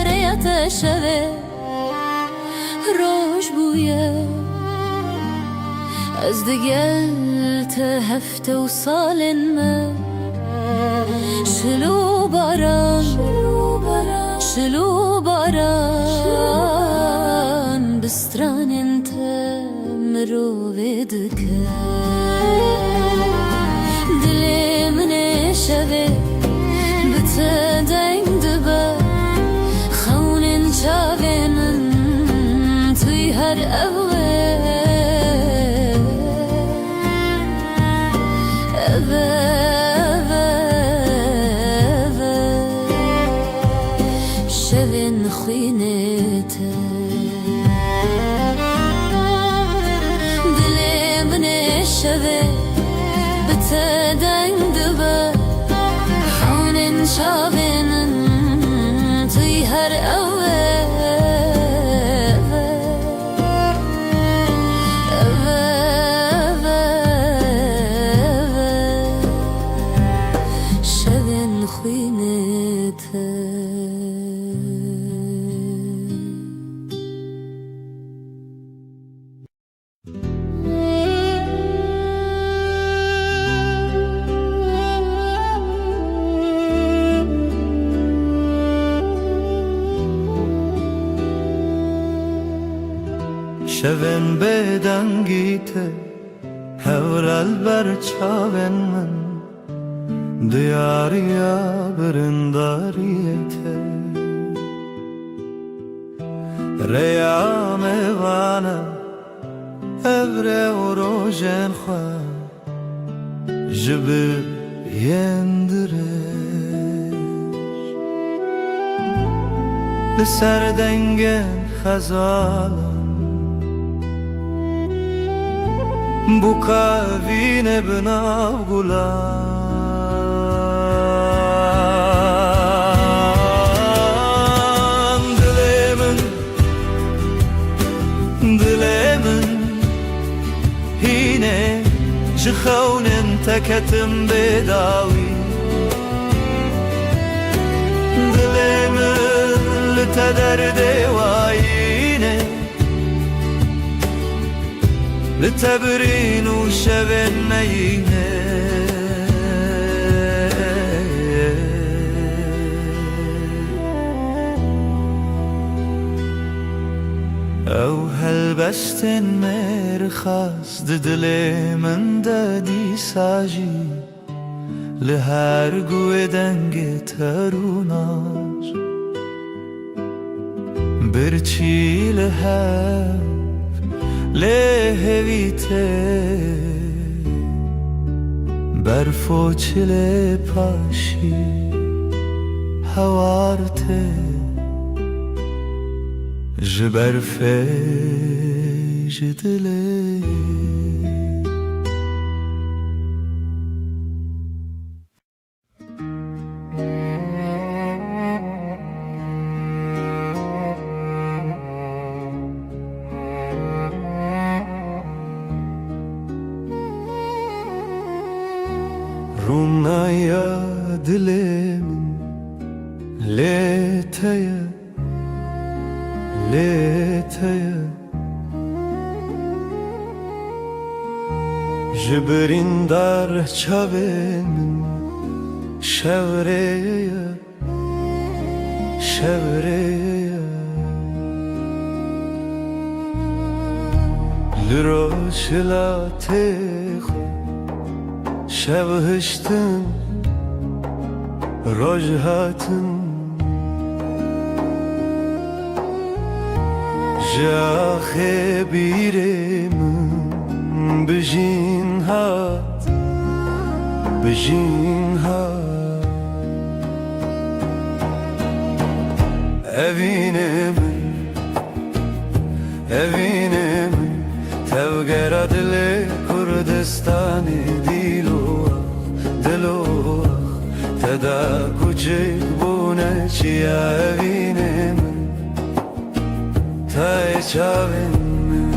rêya te şevê roj bûye. Ez digel te hefte û salên me, şil û baran, şil û baran bi stranên te mirovê dike. Dilê min ê şevê bi te deng dibe. Xewnên çavên min tu yî her ev e, ev e, ev e, ev e. Şevên xwînê te. Dilê min ê şevê bi te deng dibe. Xewnên çavên min tu yî her ew e, ev e, ev e, ev e. Şevên xwînê te. Şevên bêdengî te, hewra li ber çavên min. Diyariya birindariyê te. Rêya me vana, ev rê û rojên xwe ji bi yên dirêj. Li ser dengên xezalan, bûka evînê bi nav gulan. Dilê min, dilê min, hînê ji xewnên te ketim bê dawî. Dilê min li te derdê wayînê, li te birîn û şevên meyînê. Ew helbestên mêrxas di dilê min de dîsa jî li her guhê dengê te rûnaj. Birçî li hev lê hêvî tê, berf û çilê paşî hewar tê, ji berfê, ji dilê. Rûnaya dilê min, Lê te ye, lê te ye. Ji birîndar çavên min şev rê ye, şev rê ye. Li roj hilatê xwe şev hiştin, roj hatin. Ji axê bîrê min bijîn hat, bijîn hat. Evînê min, evînê min, tevgera dilê Kurdistanê, dîlo ax, dilo ax, te da kûçik bûne çiya evînê min. Tayê çavên min.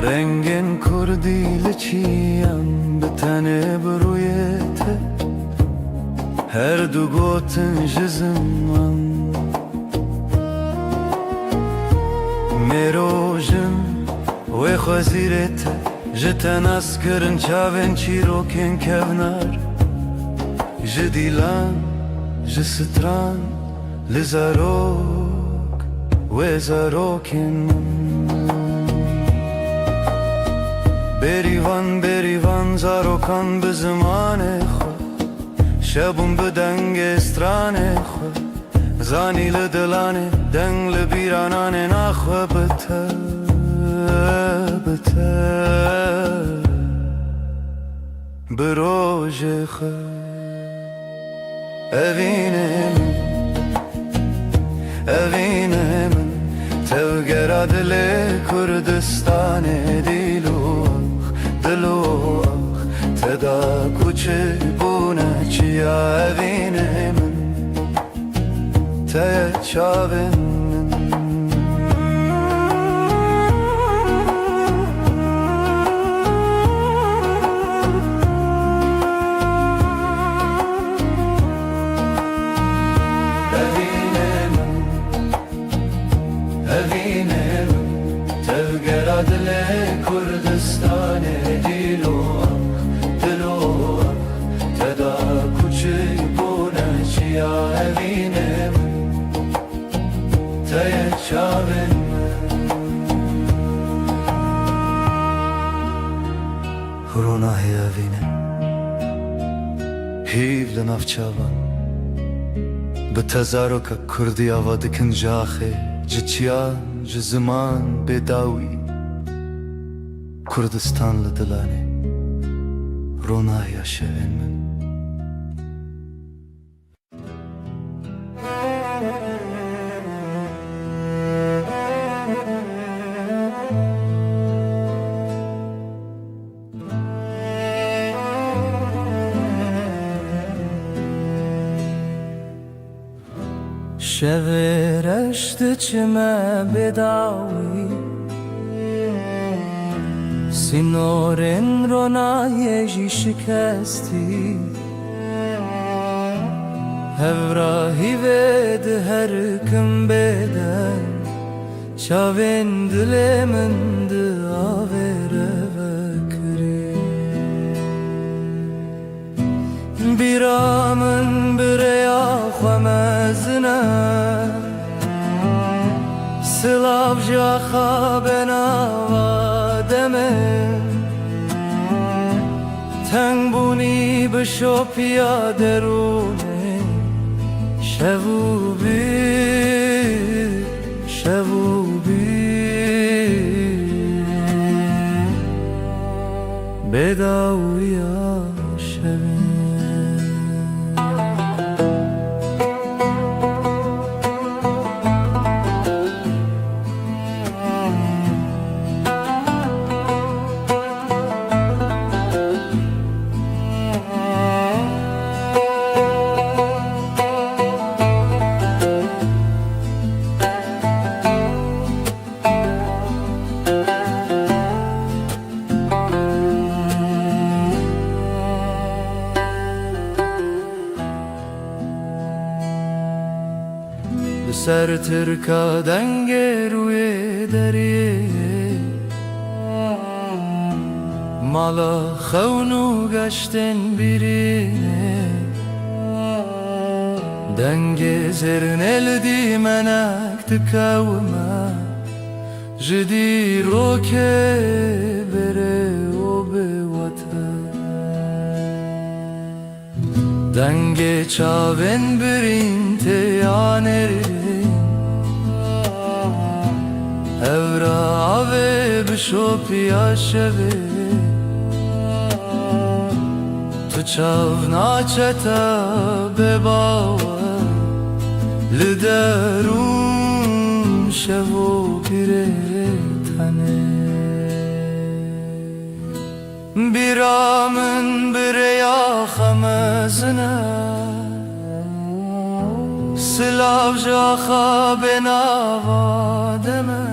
Rengên kurdî li çiyan bi tenê bi rûyê te, her du gotin ji ziman. Mêrojin wê xwezîrê te, ji te nas kirin çavên çîrokên kevnar, ji dîlan, ji stran, li zarok, wê zarokên min. Bêrîvan, bêrîvan zarokan bi zimanê xwe, şebûn bi dengê stranê xwe. Zanî li dilanê deng, li bîrananê naxwe bi te, bi te, bi rojê xwe. Evînê min, evînê min, tevgera dilê Kurdistanê, dîlo ax, dilo ax, te da kûçik bûne çiya evînê min. Te ye çavên min. Evînê min, evînê min, tevgera dilê Kurdistanê, dîlo ax, dilo ax, te da kûçik bûne çiya evînê min. Te ye çavên min. Ronahê evînê. Hîv li nav çavan. Bi te zaroka kurdî ava dikin ji axê, ji çiyan, ji ziman bêdawî. Kurdistan li dilanê. Ronahiya şevên min. Şevê reş diçime bêdawî. Sînorên ronahiyê jî şikestî. Hevra hîvê di her kim bêdeng, çavên dilê min di avê re vekirî. Bîra min bi rêya xwe mezin e. Silav ji axa benava demê. Tengbûnî bi şopiya derûnê. Şev û bîr, şev û bîr. Bêdawiya şevê. Li ser tirka dengê rûyê deriyê, mala xewn û geştên bîrînê, dengê zêrnê li dîmenek dikewime, ji dîrokê berê û bi wate. Dengê çavên birîn tê ya nêrîn, hewra avê bi şopiya şevê. Tu çav naçe te bê bawer, li derûn şev û pîrê tenê. Bîra min bi rêya xwe mezin e, silav ji axa bênava de me.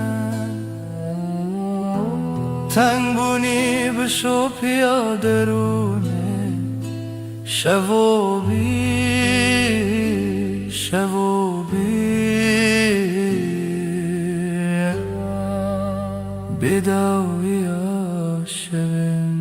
Tengbûnî bi şopiya derûnê, şev û bî, şev û bî, bêdawiya şevên.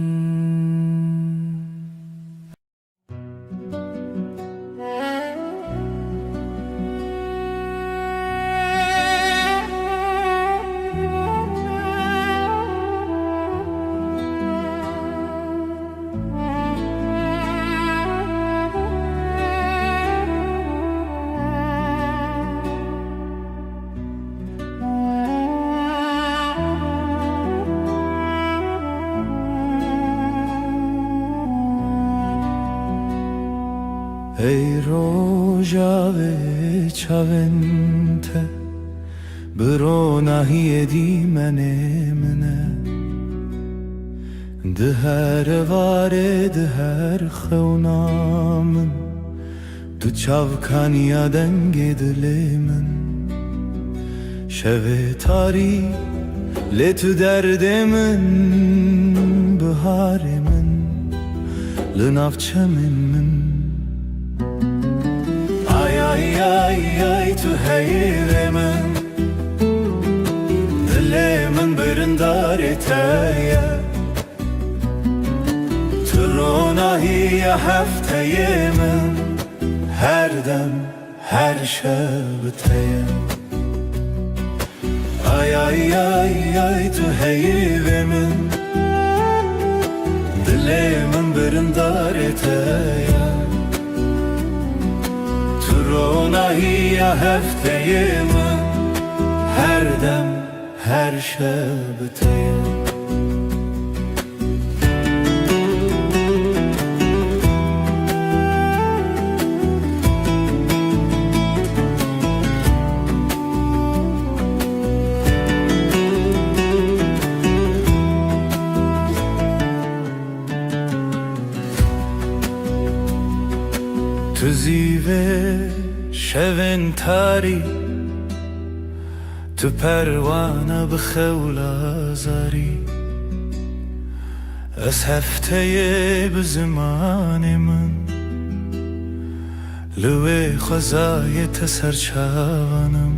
Ey rojavê çavên te, bi ronahiyê dîmenê min e. Di her evarê, di her xewna min, tu çavkaniya dengê dilê min. Şevê tarî, lê tu derdê min, biharê min, li nav çemên min. Ay, ay, ay, ay, tu heyvê min, dilê min birindarê te ye. Tu ronahiya hefteyê min, her dem, her şev bi te ye. Ay, ay, ay, ay, tu heyvê min, dilê min birindarê te ye. Tu ronahiya hefteyê min, her dem, her şev bi te ye. Tu zîvê şevên tarî, tu perwana bi xewla zarî. Ez hefteyê bi zimanê min, li wê xwezayê te ser çavan im.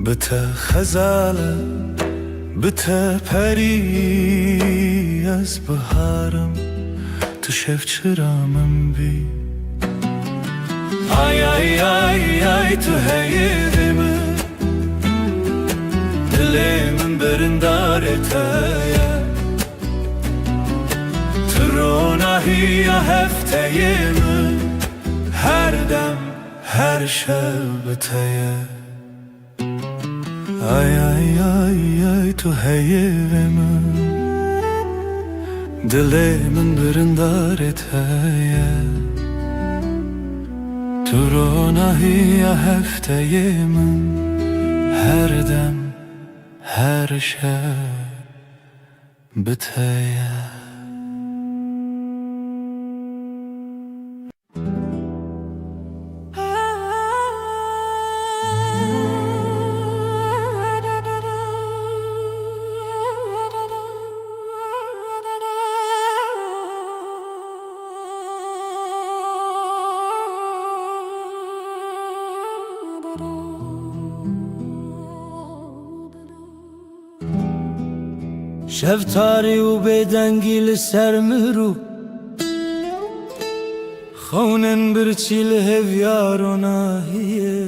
Bi te xezal e, bi te perî, ez bihar im, tu şevçira min bî. Ay, ay, ay, ay, tu heyvê min, dilê min birindarê te ye. Tu ronahiya hefteyê min, her dem, her şev bi te ye. Ay, ay, ay, ay, tu heyvê min, dilê min birindarê te ye. Tu ronahiya hefteyê min, her dem, her şev bi te ye. Şev tarî û bêdengî li ser mir û xewnin birçî li hêviya ronahiyê.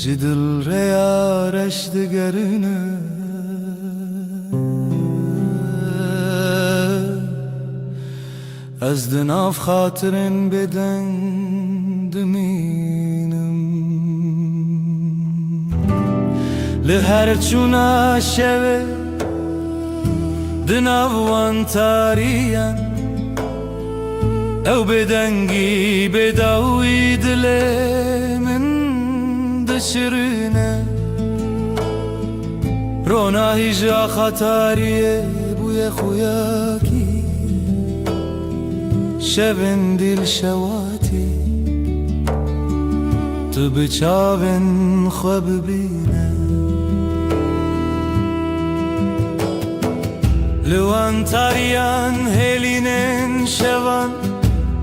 Ji dil rêya reş digerine. Ez di nav xatirên bêdeng dimînim. Li her çûna şevê di nav wan tariyan, ew bêdengî bêdawî dilê min dişirîne. Ronahî ji axa tariyê bûye xuyakî. Şevên dîl şewatî tu bi çavên xwe bibîne. Li wan tariyan hêlînên şevan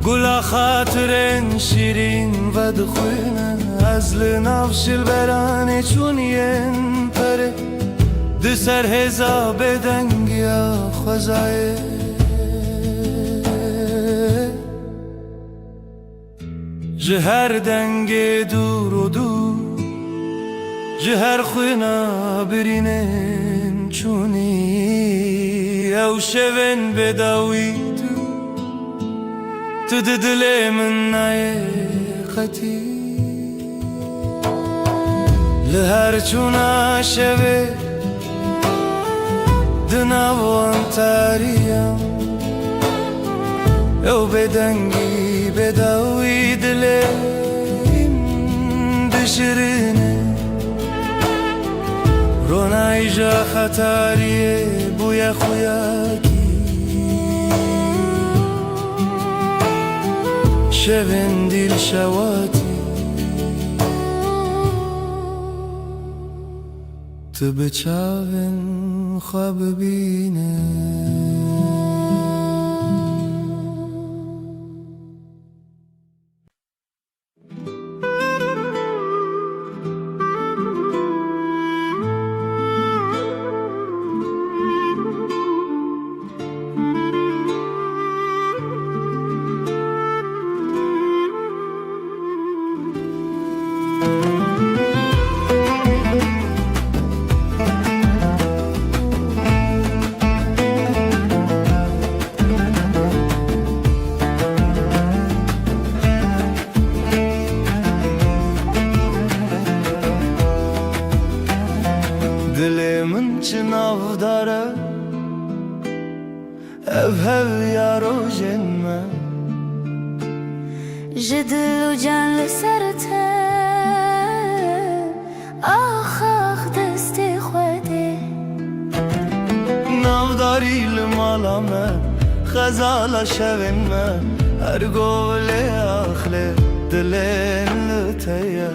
gula xatirên şîrîn vedixwîne. Ez li nav şilberanê çûniyên perê di ser hêza bêdengiya xwezayê. Ji her dengê dûr û dûr, ji her xwîna birînên çûnî, ew şevên bêdawî tu, tu di dilê min nayê qetî. Li her çûna şevê di nav wan tariyan, ew bêdengî bêdawî dilê min dişirîne. Ronahî ji axa tariyê bûye xuyakî. Şevên dîl şewatî. Tu bi çavên xwe bibîne. Dilê min çi navdar e, ev hev ya rojên me. Ji dil û can li ser te, ax, ax, destê Xwedê. Navdarî li mala me, xezala şevên me, ergo lê ax lê dilên li te ye.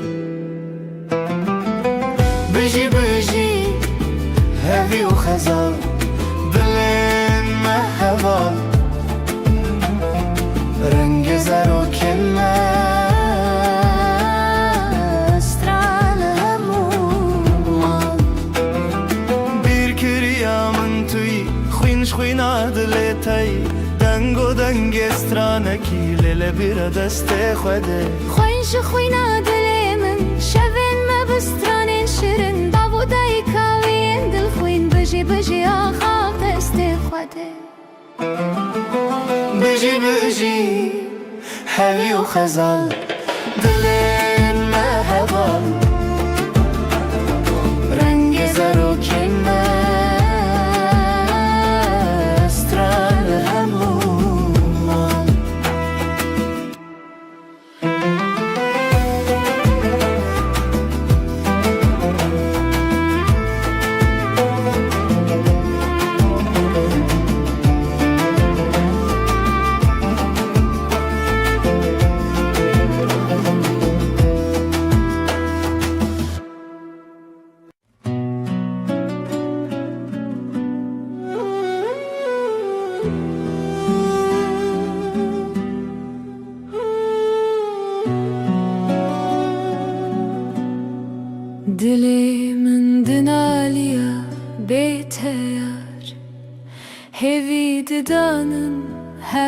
Bijî, bijî, hevî û xezal, dilên me heval. Rengê zarokên me stran hemû mal. Bîrkiriya min tu yî, xwîn ji xwîna dilê te yî. Dengo dengê stranekî, lê lê bîra destê Xwedê. Xwîn ji xwîna dilê min, şevên me bi stranên şirin, bav û dayika wî yên dilxwîn, bijî, bijî axa destê Xwedê. Bijî, bijî, hevî û xezal, dilên me heval, rengê zarokên me, stran hemû mal.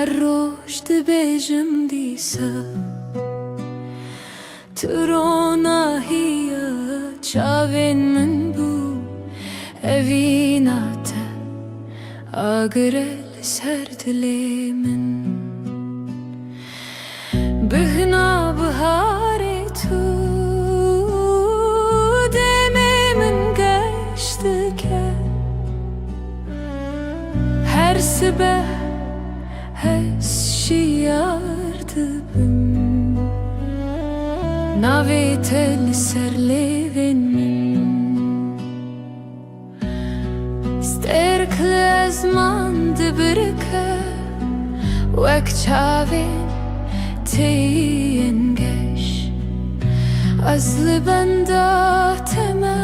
Her roj dibêjim dîsa, tu ronahiya çavên min bû, evîna te agir e li ser dilê min. Bihna biharê tu demê min geş dike. Her sibe ez şiyar dibim. Navê te li ser lêvên min. Stêrk li ezman dibirike wek çavên te yên geş. Ez li benda te me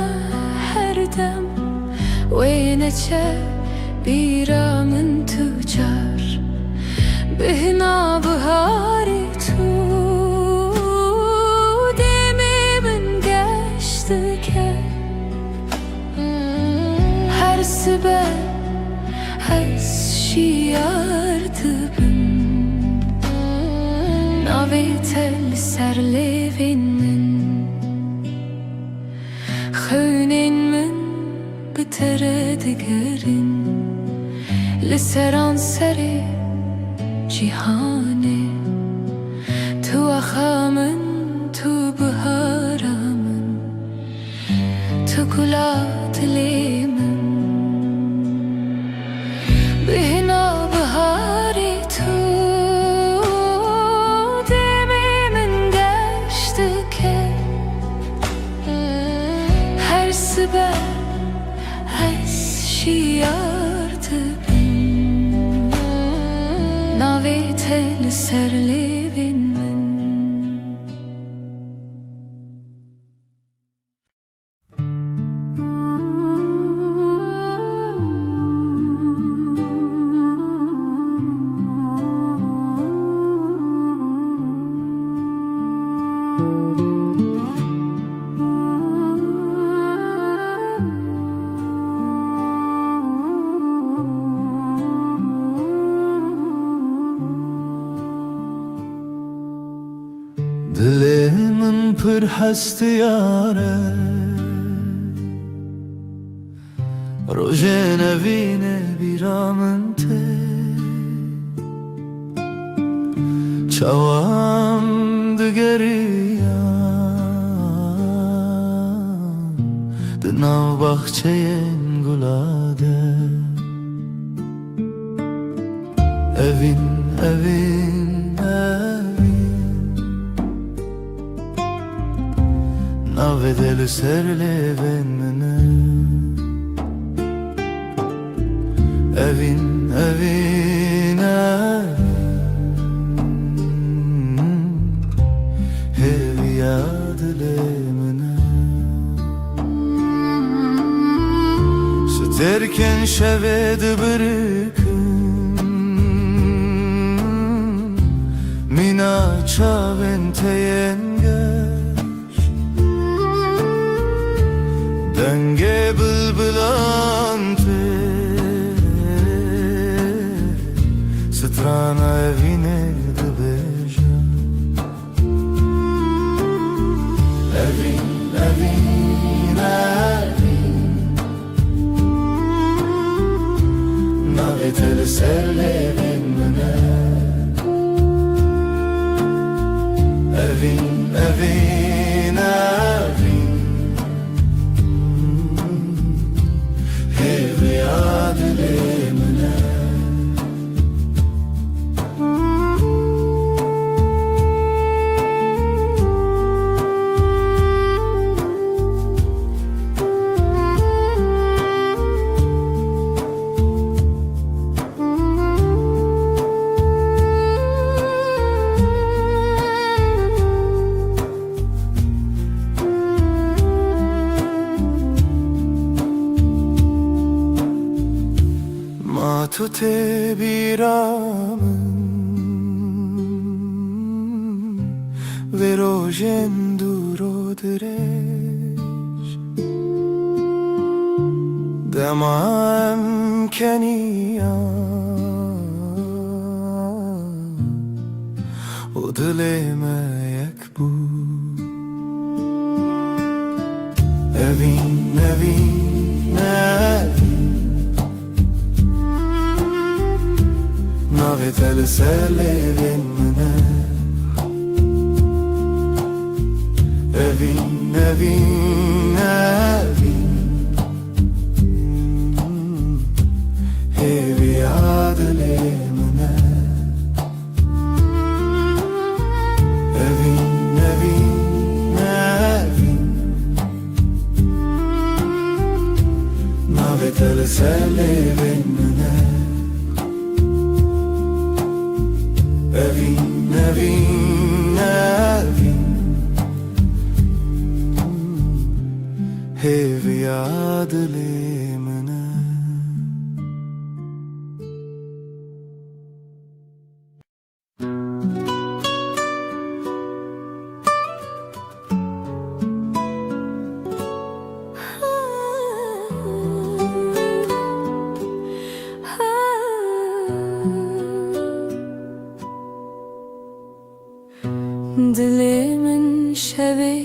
her dem, wê neçe bîra min tu car. Bihna biharê tu demê min geş dike. Her sibe ez şiyar dibim. Navê te li ser lêvên min. Xewnên min bi te re digerin. Li seranserê cîhanê. Tu axa min, tu bihara min. Tu gula dilê min. Bihna biharê tu demê min geş dike. Her sibe ez şiyar dibim. Navê te li ser lêvên min. Dilê min pir hestiyar e, rojê nevînê bîra min tê. Çawan digeriyan di nav baxçeyên gula de. Evîn, evîn, evîn. Navê te li ser lêvên min e. Evîn, evîn, evîn. Hêviya dilê min e. Stêrkên şevê dibirikin mîna çavên te yên geş. Dengê bilbilan tê strana evînê dibêje. Evîn, evîn, evîn. Navê te li ser lêvên min e. Evîn, evîn, evîn. Hêviya dilê min e. Ma tu tê bîra min vê rojên dûr û dirêj. Dema em keniyan Dilê me yek bû. Evîn, evîn, evîn. Navê te li ser lêvên min e. Evîn, evîn, evîn. Hêviya dilê min e. Evîn, evîn, evîn. Navê te li ser lêvên min e. Evîn, evîn, evîn. Hêviya dilê min e. Dilê min şevê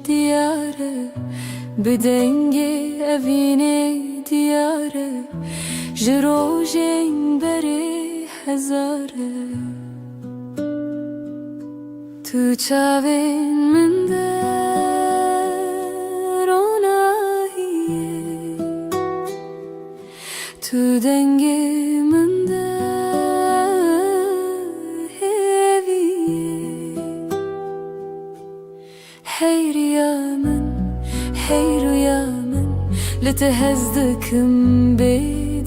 diyar e, bi dengê evînê diyar e, ji rojên berê hezar e. Tu çavên min de ronahiyê. Tu dengê min de hêviyê. Heyriya min, heyruya min, li te hez dikim bê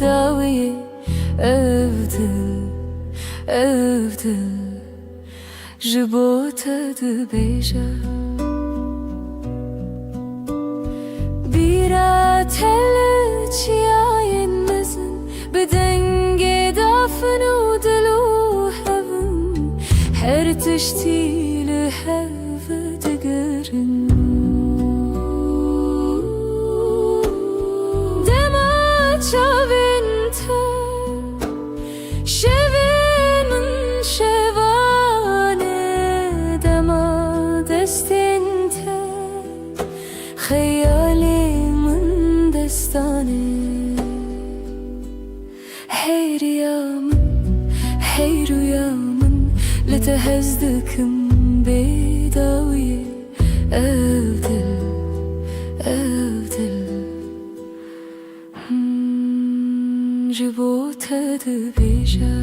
dawiyê. Ev dil, ev dil. Ji bo te dibêje. Bîra te li çiyayên mezin, bi dengê dafin û dil û hevin, her tiştî li hev digirin. Dema çavên te Şevên min şevan e, dema destên te xeyalê min destan e. Hey riya min, hey rûya min, li te hez dikim bê dawiyê. Ev dil, ev dil. Hmm, ji bo te dibêje.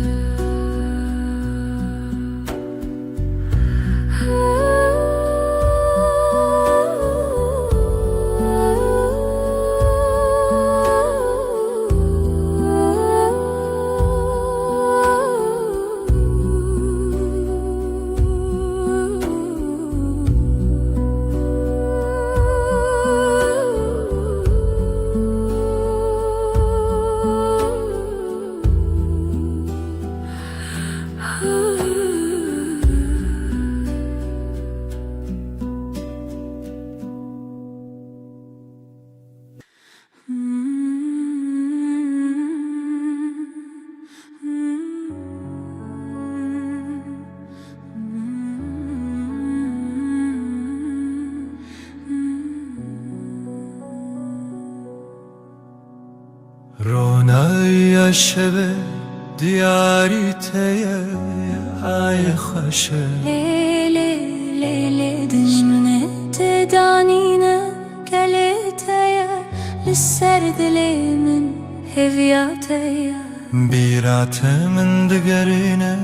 Ronahiya şevê diyarî te ye, ay xweş e. Lê, lê, lê, lê, dijminê te danîne, gelê te ye, li ser dilê min hêviya te ye. Bîra te min digerîne,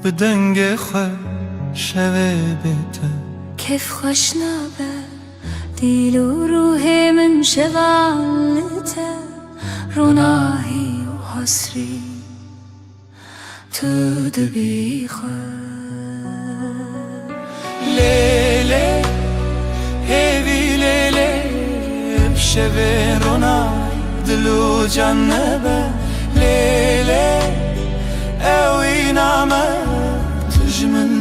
bi dengê xwe şevê bê te. Kêf xweş nabe, dîl û ruhê min şevan li te, ronahî û hesrî. Tu dibî xwe. Lê lê, hêvî lê lê, bi şevê ronay dil û can nebe. Lê lê, ew îna me, tu ji min,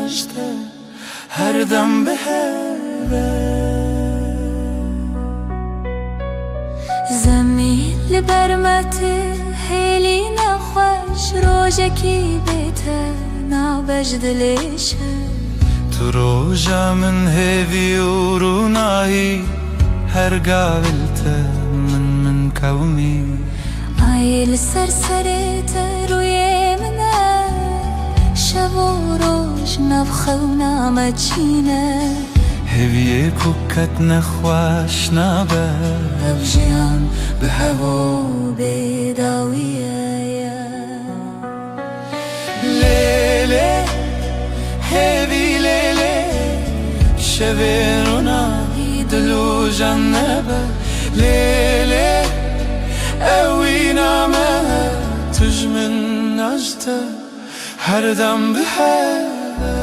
ez ji te. Her dem bi hev e. Zemîn li ber me tê, hêlî nexweş, rojekî bê te nabe. ji dilê şev. Tu roja min hêvî û rûnahî, her gav li te min, min kewmî. Ayê li ser serê te rûyê min e, şev û roj nav xewna me çîne. Hêviyê ku ketine xweş nabe. Ev jiyan bi hev û bê dawiye ye. Lê lê, hêvî lê lê, şevê ronahî dil û can nebe. Lê lê, ew wî name, tu ji min, ez ji te, her dem bi hev e.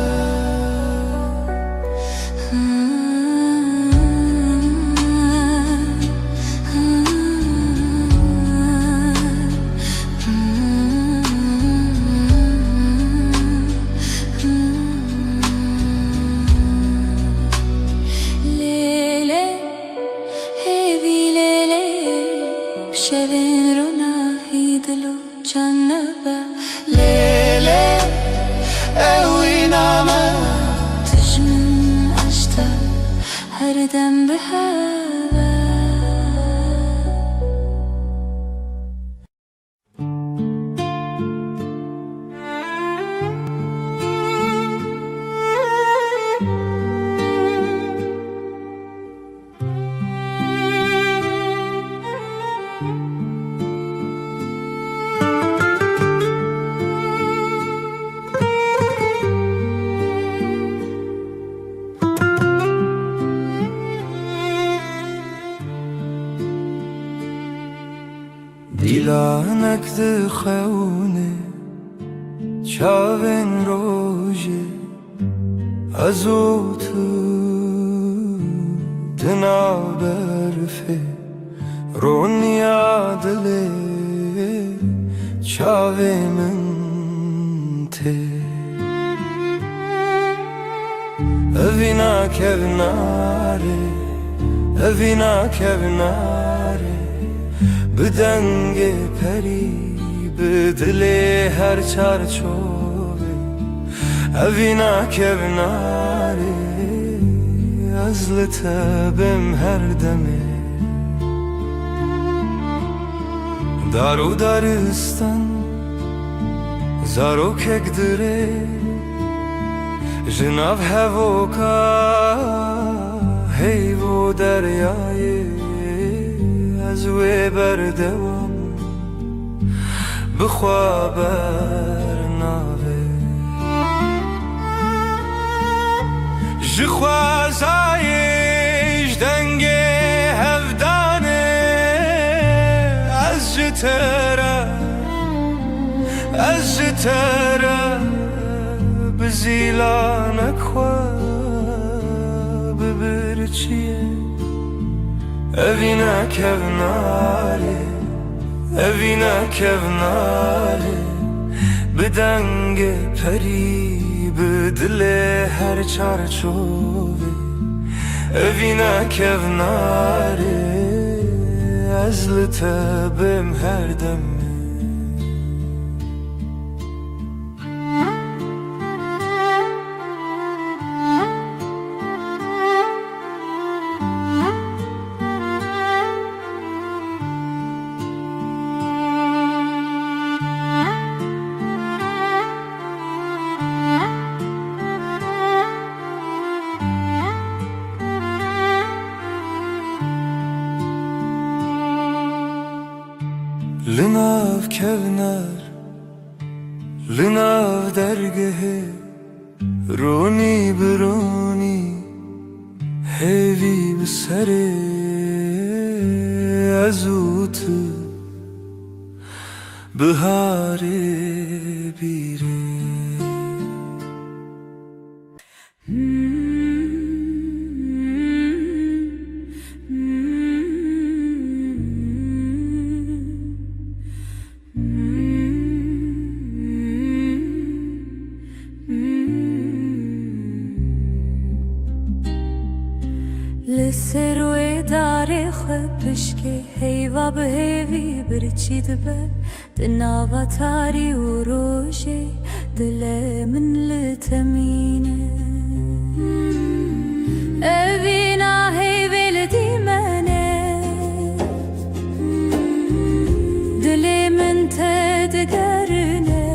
Lê lê, hêvî lê lê, bi şevên ronahî dil û can nebe. Lê lê, ew wî name, tu ji min, ez ji te, her dem bi hev e. Dîlanek dixewne çavên rojê, ez û tu di nav berfê roniya dilê çavê min tê. Evîna kevna rê, evîna kevna rê, bi dengê perî, bi dilê her çarçovê. Evîna kevna rê, ez li te bim her demê. Dar û daristan, zarokek dirê, ji nav hevoka heyv û deryayê, ez wê berdewam bi xwe bernavê. Ji xwezayê, ji dengê hevdanê, ez ji te re, ez ji te re bi zîlanek xwe bibirçiyê. Evîna kevna rê, evîna kevna rê, bi dengê perî, bi dilê her çarçovê. Evîna kevna rê, ez li te bim her demê. Li nav kevnar, li nav dergehê, ronî bi ronî, hêvî bi serê, ez û tu, biharê bîrê. Li ser wê darê xwe pişkê, heyva bi hêvî birçî dibe, di nava tarî û rojê, Dilê min li temîne. Evîna heyvê li dîmene. Dilê min te digerine.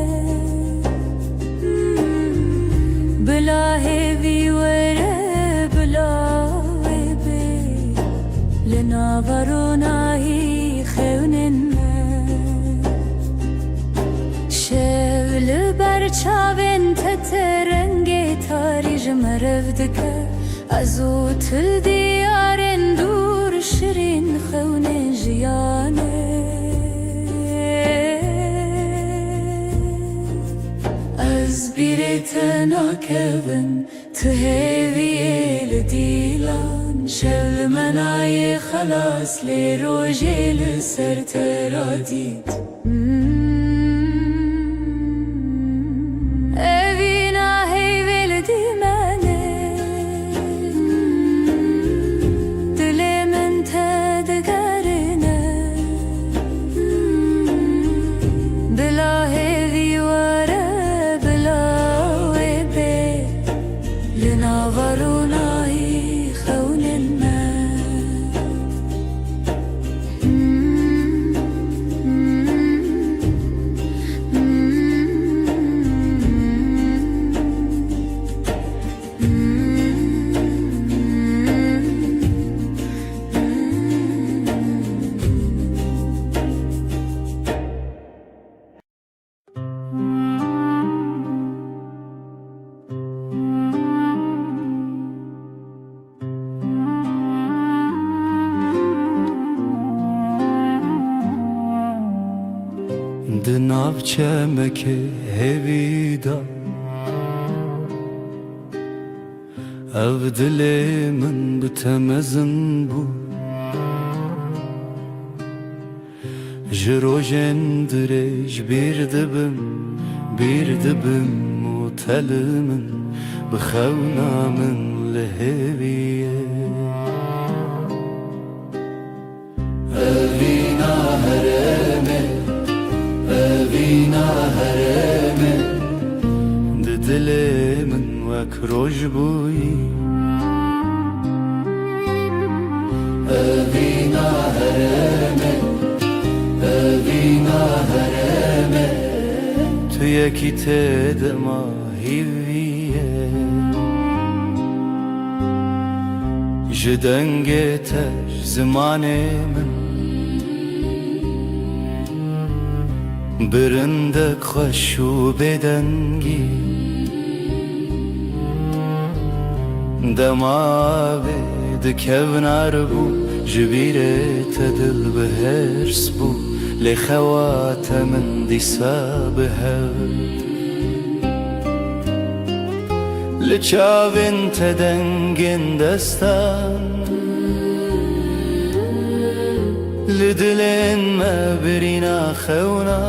Bila hêvî were, bila wê bê. Li nava ronahî xewnên me. Şev li ber çavên te te rengê tarî ji me rev dike. Ez û tu li diyarên dûr şirîn xewnên jiyanê. Ez bîrê te nakevim, tu hêviyê li dîlan. Şev li me nayê xelas, lê rojê li ser te radît. Evîna heyvê li dîmene. Dilê min te digerine. Bila hêvî were, bila wê bê. Li nava ronahî xewnên me. Di nav çemekê hêvî de, ev dilê min bi te mezin bû. Ji rojên dirêj bîr dibim, bîr dibim û te li min bi xewna min li hêvî ye. Evîna herêmê, evîna herêmê, di dilê min wek roj bûyî. Evîna herêmê, evîna herêmê, tu yekî tê dema hîvî ye. Ji dengê te, ji zimanê min, birindek xweş û bêdengî. Dema vê dikevna ribû, ji bîrê te dil bi hêrs bû, lê xewa te min dîsa bi hev. Li çavên te dengên destan, li dilên me birîna xewna.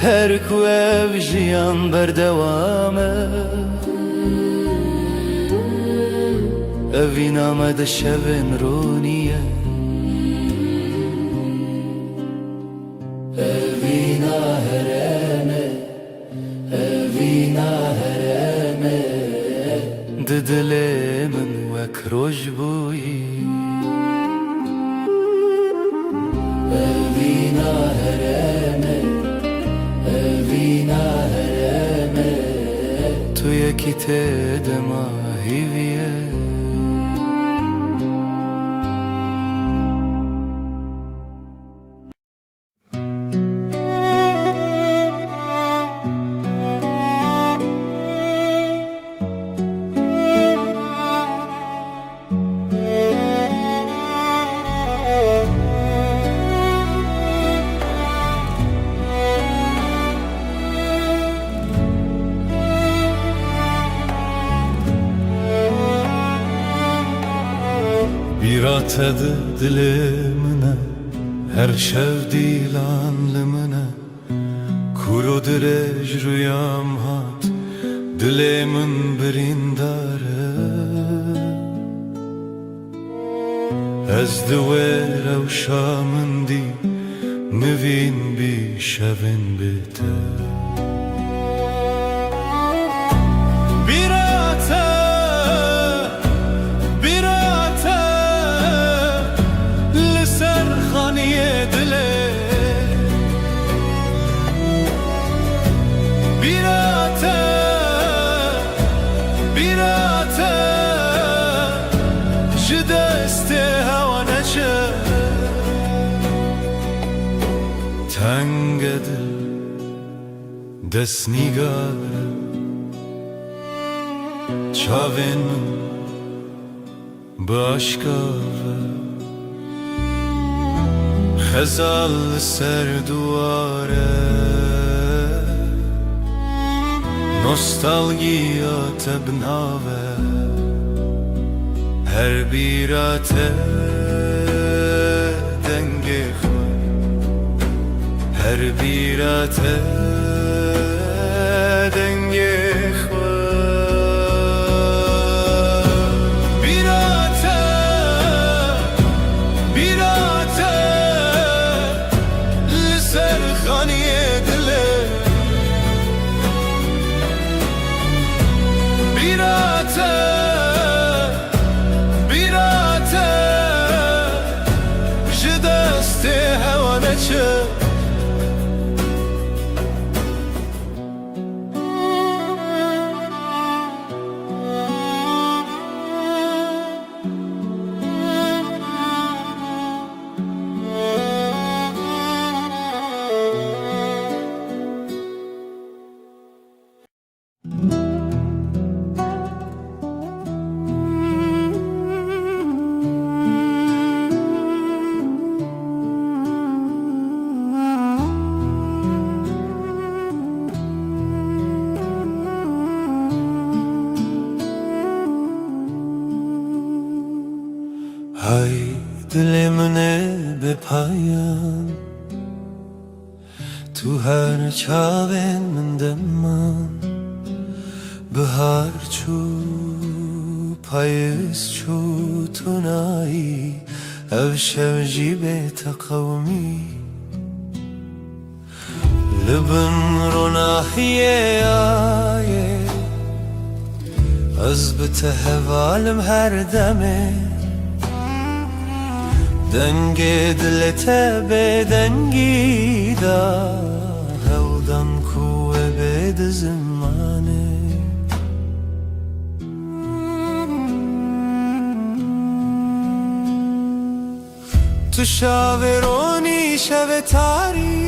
Her ku ev jiyan berdewam e, evîna me di şevên ronî ye. Evîna herêmê, evîna herêmê, di dilê min wek roj bûyî. Evîna herêmê, evîna herêmê, tu yekî tê dema hîvî ye. Bîra te di dilê min e, her şev dîlan li min e. Kûr û dirêj rûyam hat, dilê min birîndar e. Ez di wê rewşa min dî, Nivîn bî şevên bi te. Bîra te, bîra te, li ser xaniyê dilê. Bîra te, bîra te, ji destê hewa neçe. Tenge dil, destnîgar, çavên min bi aşka ve. Xezal li ser dûare, nostalgiya te bi nav e. Her bîra te dengê xwe, her bîra te dengê xwe. Bîra te, bîra te, li ser xaniyê dilê. Bîra te, bîra te, ji destê hewa neçe. Hay dilê min ê bêpayan, tu her çavên min de man. Bihar çû, payîz çû, tu nayî, ev şev jî bê te qewimî. Li bin ronahiyê ya yê, ez bi te heval im her demê. Dengê dilê te bêdengî da, hewdan ku wê bê di zimanê. Tu şavê ronî şevê tarî,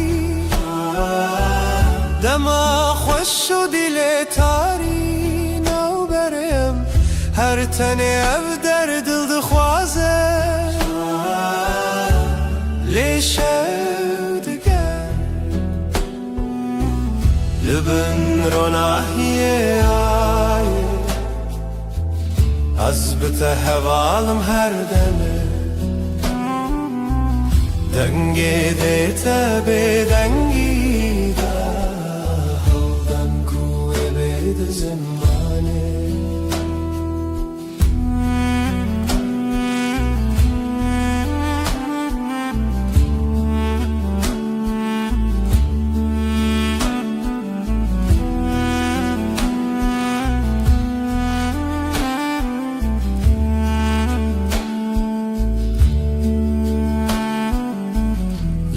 dema xweş û dîlê tarî navberê em. Her tenê ev derd dil dixwaze, lê şev diger. Li bin ronahiyê ayê, ez bi te heval im her demê. Dengê dê te bêdengî da, hewdan ku wê bê di zimanê.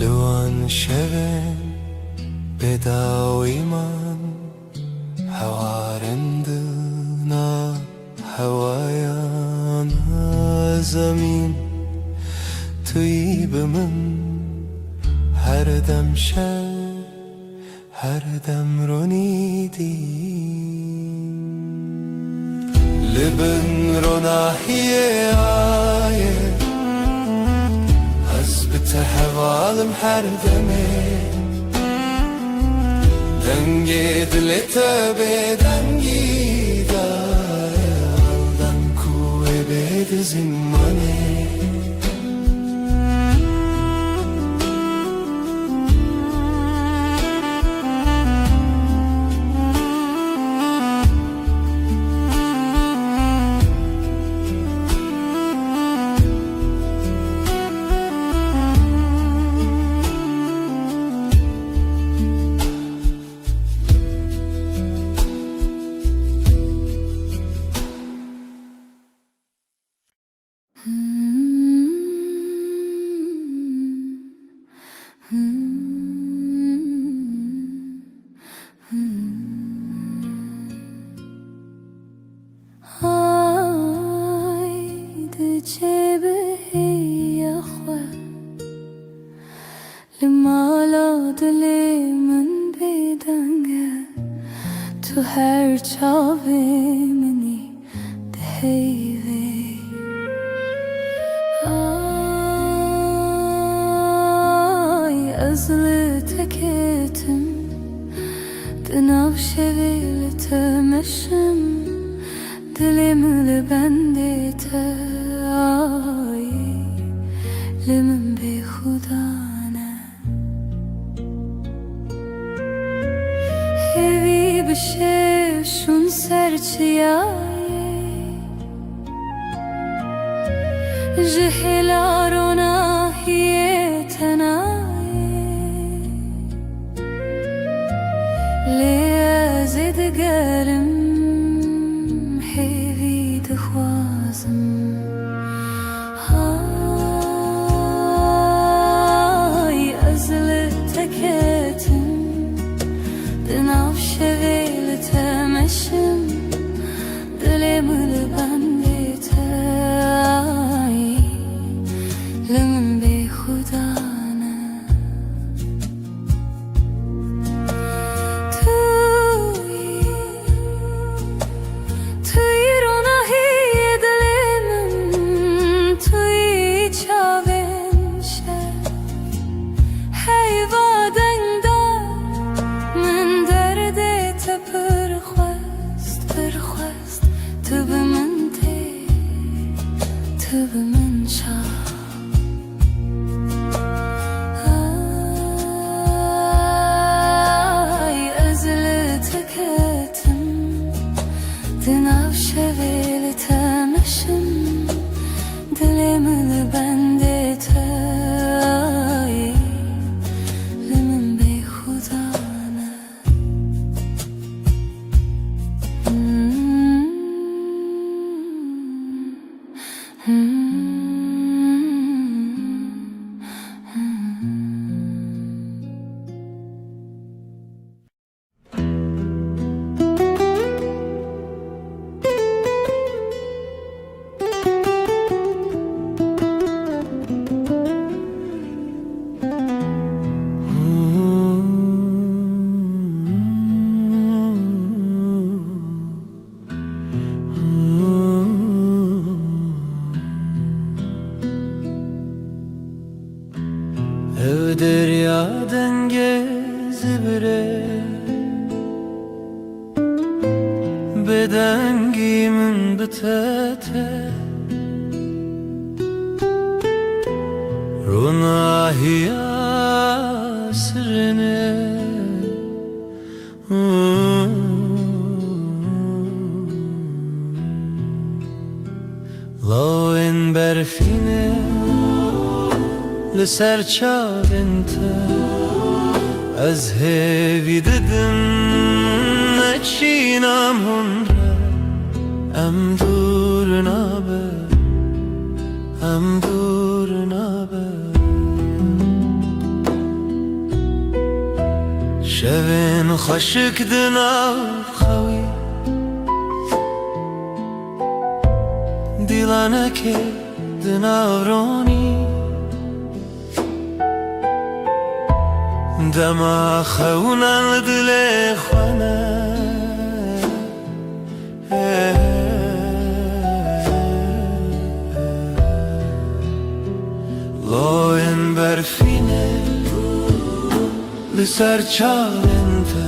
Li wan şevên bêdawî man, hewarin di nav hewayan zemîn, tu yî bi min her dem şev, her dem ronî dî. Li bin ronahiyê ayê, ez bi te heval im her demê. Dengê dilê te bêdengî da, hewdan ku wê bê di zimanê. Tu her çavê min î di heyvê. Ay, ez li te ketim, di nav şevê li te meşim, dilê min li bendê te. Ay, li min bêxudan e. Hêvî bi şev şûn ser çiyayê, ji hêla ronahiyê tenayê. Lê ez ê digerim, hêvî dixwazim. Hay, ez li te ketim, di nav şevê li te meşim, dilê min li bendê te, ay, li min bêxudan e. Tu yî, tu yî ronahiyê dilê min, tu yî çavên şev. Hey va dengdar, min derdê te pir xwest, pir xwest. Tu bi min tê, tu bi min çav. Ay, ez li te ketim, di nav şevê li te meşim, dilê min li bendê te, ay, li min bêxudan e. Ev derya dengê zibirê, bêdengî min bi te te. Ronahiya sirinê. Lawên berfînê li ser çavên te, ez hêvî didim, neçîna min hûn re, em dûr nabe, em dûr nabe. Şevên xweşik di nav xewî, dîlanekê di nav ronî, dema xewnan li dilê xwe ne. Lawên berfînê li ser çavên te,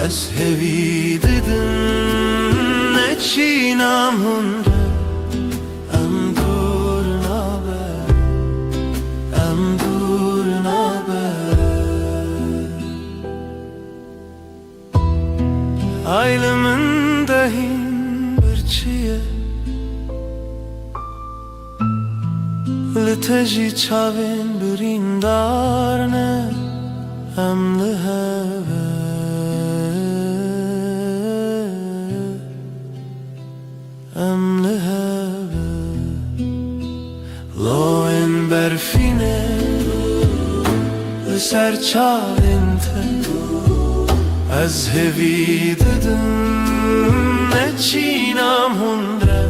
ez hêvî didim, neçîna min hûn re, em dûr nabe, em dûr nabe. Ay li min de hîn birçî ye, li te jî çavên birîndar ne, em li hev e, em li hev e. Lawên berfînê li ser çavên te, ez hêvî didim, neçîna min hûn re,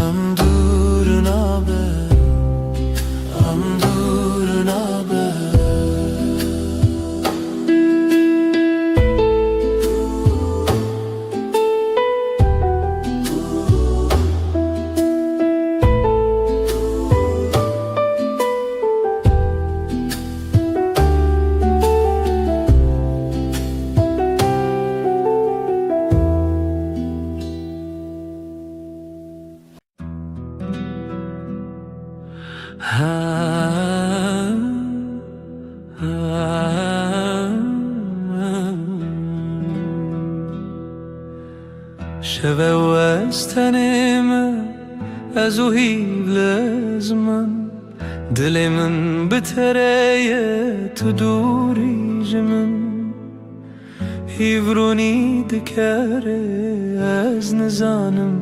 em dûr nabe, em dûr nabe. Ev ew ez tenê me, ez û hîvlez min. Dilê min bi te re ye, tu dûrî ji min. Hîvrûnî dikere, ez nizanim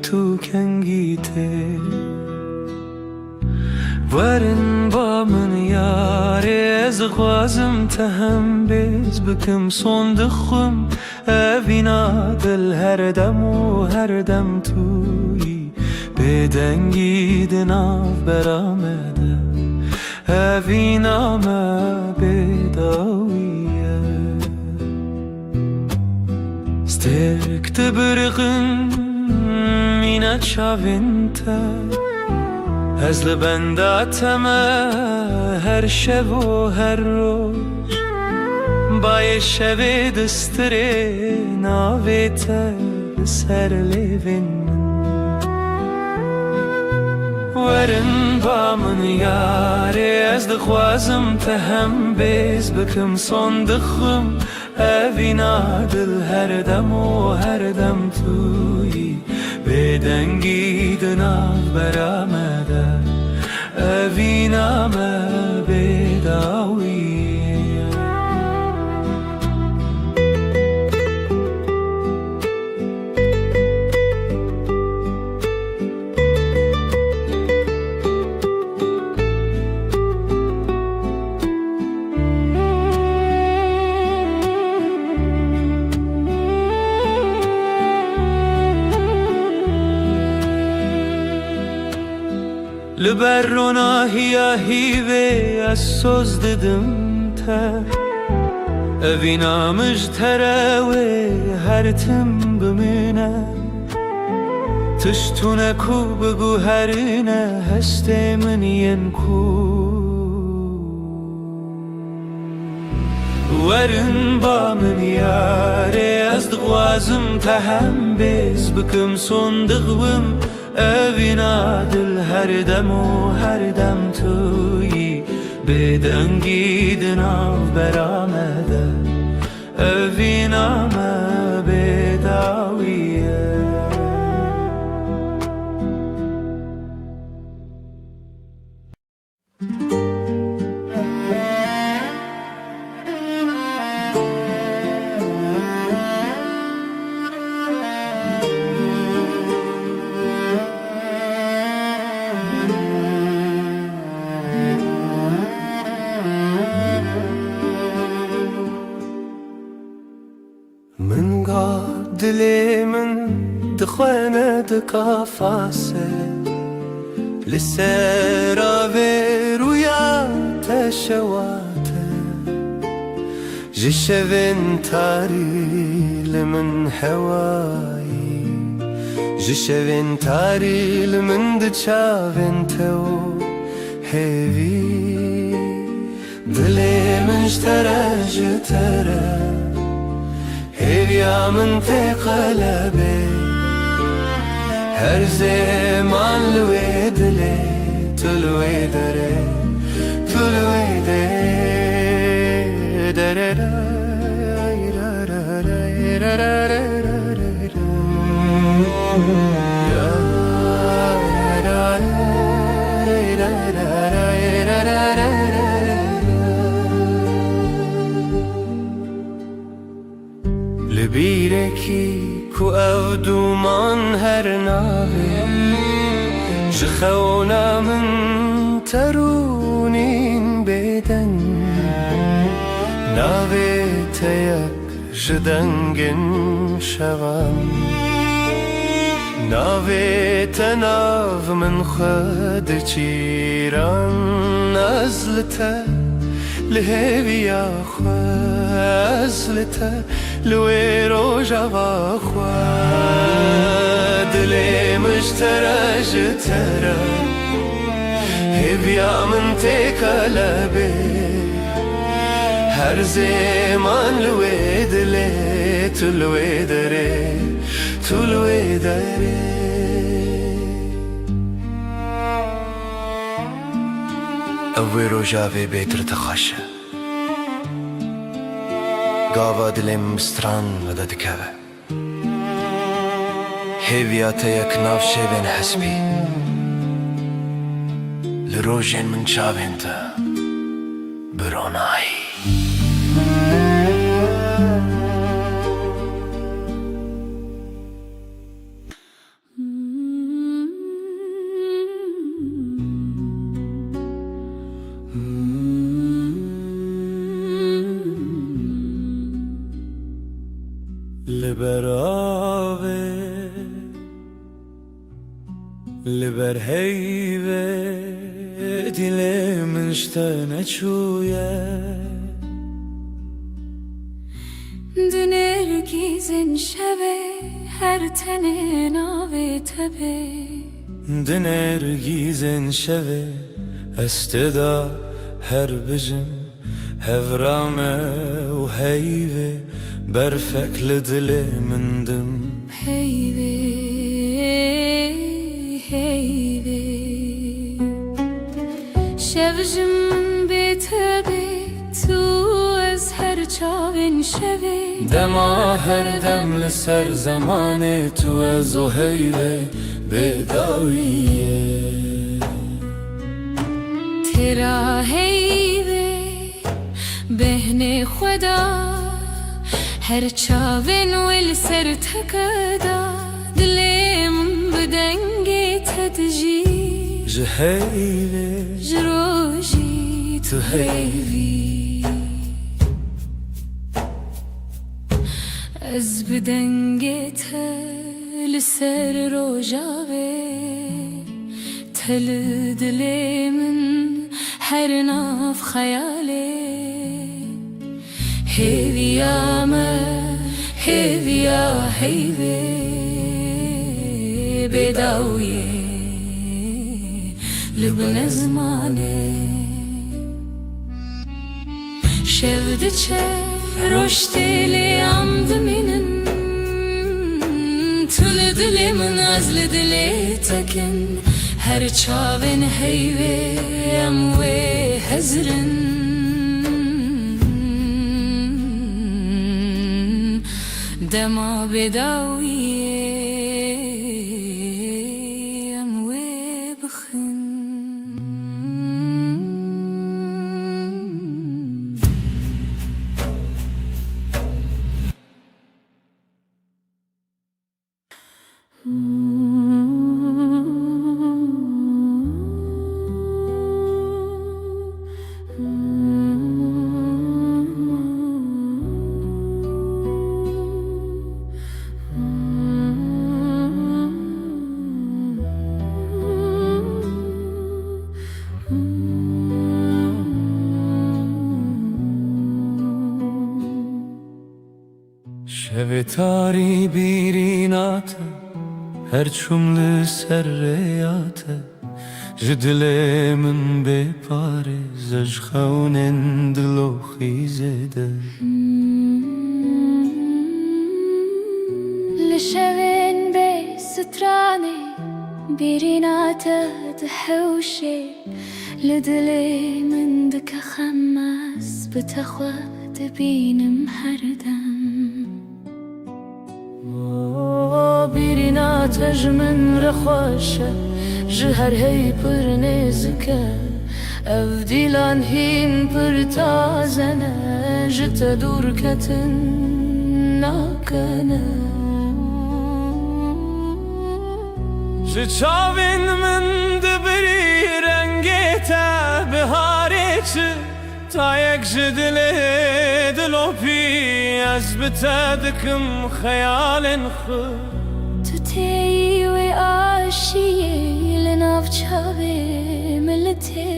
tu kengî tê. Werin ba min yarê, ez dixwazim te hembêz bikim, son dixwim evîna dil her dem û her dem tu yî. Bêdengî di navbera me de, evîna me bêdawî ye. Stêrk dibiriqin mîna çavên te, ez li benda te me her şev û her roj. Bayê şevê distirê navê te li ser lêvên min. Werin ba min yarê, ez dixwazim te hembêz bikim, son dixwim evîna dil her dem û her dem tu yî. Bêdengî di navbera me de, evîna me bêdawî ye. Li ber ronahiya hîvê ez soz didim te. Evîna min ji te re wê her tim bimîne. Tişt tune ku biguherîne hestê min yên ku. Werin ba min yarê, ez dixwazim te hembêz bikim, son dixwim evîna dil her dem û her dem tu yî. Bêdengî di navbera me de, evîna me bêdawî ye. Min got dilê min dixwene di qafase, li ser avê rûya te şewate. Ji şevên tarî li min hewayî, ji şevên tarî li min di çavên te û hêvî. Dilê min ji te re, ji te re, hêviya min tê qelebê. Her zêman li wê dilê, tu li wê derê, tu li wê derê, derê. Li bîrekî ku ev dûman her navê, ji xewna min te rûnîn bêdeng. Navê te yek ji dengên şevan. Navê te nav min xwe diçîran. Ez li te, li hêviya xwe, ez li te, li wê rojava xwe. Dilê min ji te re, ji te re, hêviya min tê qelebê. Her zêman li wê dilê, tu li wê derê, tu li wê derê. Ev wê rojavê bêtir te xweş e. Gava dilê min bi stran vedidikeve. Hêviya te yek nav şevên hespî, li rojên min çavên te bi ronahî. Li ber avê, li ber heyvê, dilê min ji te neçûye. Di nêrgîzên şevê her tenê navê te bê. Di nêrgîzên şevê ez tê de her bijim. Hevra me û heyvê, berfek li dilê min dim. Heyvê, heyvê. Şev ji min bê te bê, tu ez her çavên şevê. Dema her dem li ser zemanê, tu ez û heyvê bê dawiyê. Têra heyvê, bêhnê xwe da, her çavên wê li ser teke da. Dilê min bi dengê te dijî. Ji heyvê, ji rojî tu heyvî. Ez bi dengê te li ser rojavê, te li dilê min her nav xeyalê. Hêviya me, hêviya heyvê, bêdawiyê li bin ezmanê. Şev diçe, roj tê lê em dimînin. Tu li dilê min, ez li dilê te kin. Her çavên heyvê em wê hezirin. Dema bêdawiyê em wê bixin. Şevê tarî bîrîna te, her çûm li ser rêya te, ji dilê min bê parêz e, ji xewnên diloxî zêde. Li şevên bê stranê, bîrîna te dihewşê, li dilê min dike xem, ez bi te xwe dibînim her dem. Bîrîna te ji min re xweş e, ji her hey pir nêzik e. Ev dîlan hîn pir taze ne, ji te dûrketin nakene. Ji çavên min dibirî rengê te, biharê çi tayek ji dilê dilopî, ez bi te dikim xeyalên xwe. Tu têyî wê aşiyê, li nav çavê min li tê.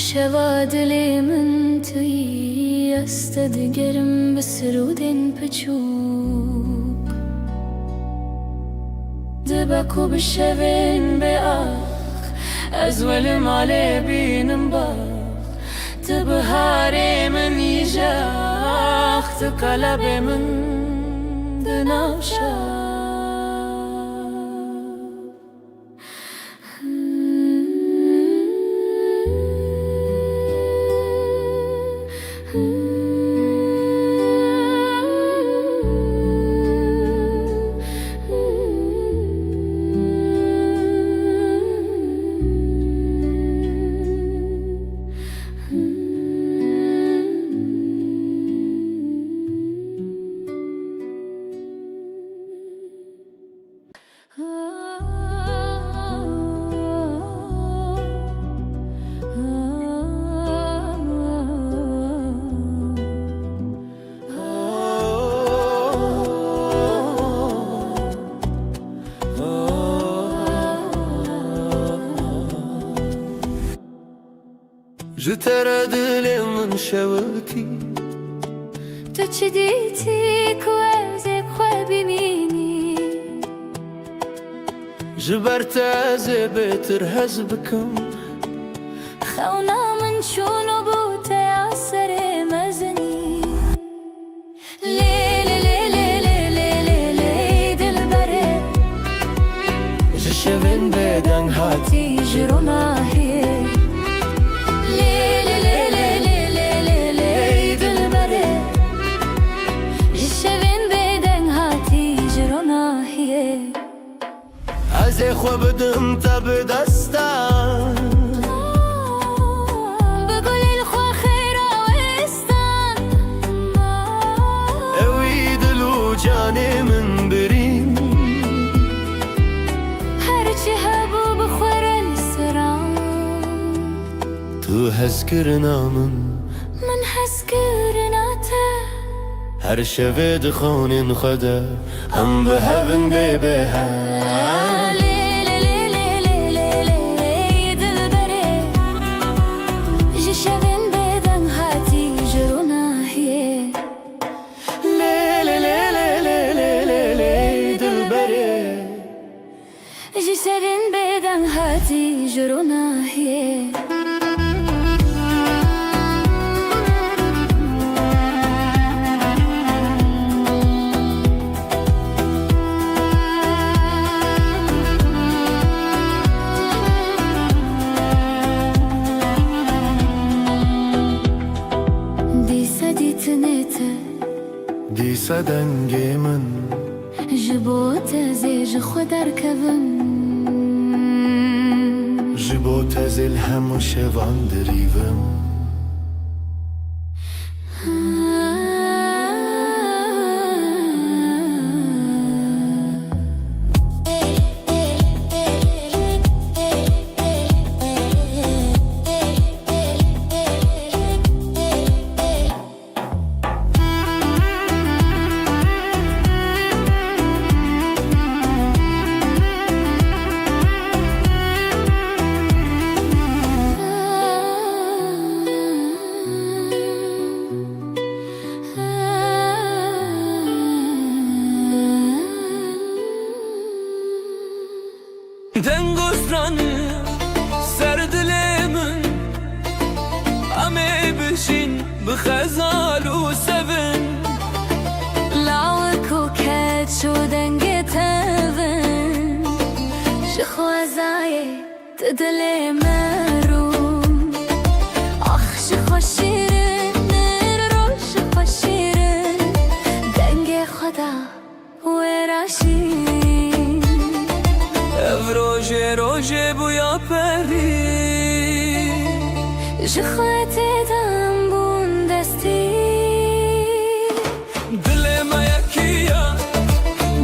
Şeva dilê min tu yî, ez te digerim bi sirûdên piçûk. Dibe ku bi şevên bê ax, ez we li malê bînim bax. Tu biharê min yî jax, tu qelebê min di nav şax. Li te re dilê min şewitî. Tu çi dîtî ku ez ê bi xwe bimînî? Ji ber te ez ê bêtir hez bikim. Xewna min çûn û bû te ya serê mezinî. Lê, lê, lê, dilberê. Ji şevên bêdeng hatî ji ronahiyê. Lê, lê, lê, dilberê. Ji şevên bêdeng hatî ji ronahiyê. Ez ê xwe bidim te bi destan. Bi gulên xwe xêra wêstan. Ewî dil û canê min birîn. Her çi hebû bi xwe re li siran. Tu hezkirina min. Min hezkirina te. Her şevê di xanên xwe de em bi hev in bê bêher. Lê, lê, lê, dilberê. Ji şevên bêdeng hatî ji ronahiyê. Lê, lê, lê, dilberê. Ji şevên bêdeng hatî ji ronahiyê. Dîsa dîtinê te. Dîsa dengê min. Ji bo te zê ji xwe derkevim. Ji bo te zê li hemû şevan dirîvim. Deng û stranê ser dilê min, em ê bijîn bi xezal û sevin. Lawik û keç û dengê tevin, ji xwezayê tu dilê me rûn. Ax ji xwe şîrin, roj ji xwe şîrin, dengê xwe da. Wêra şîn. Ev rojê, rojê bûya perî. Ji xwe tê dem bûn destî. Dilê me yekî ye.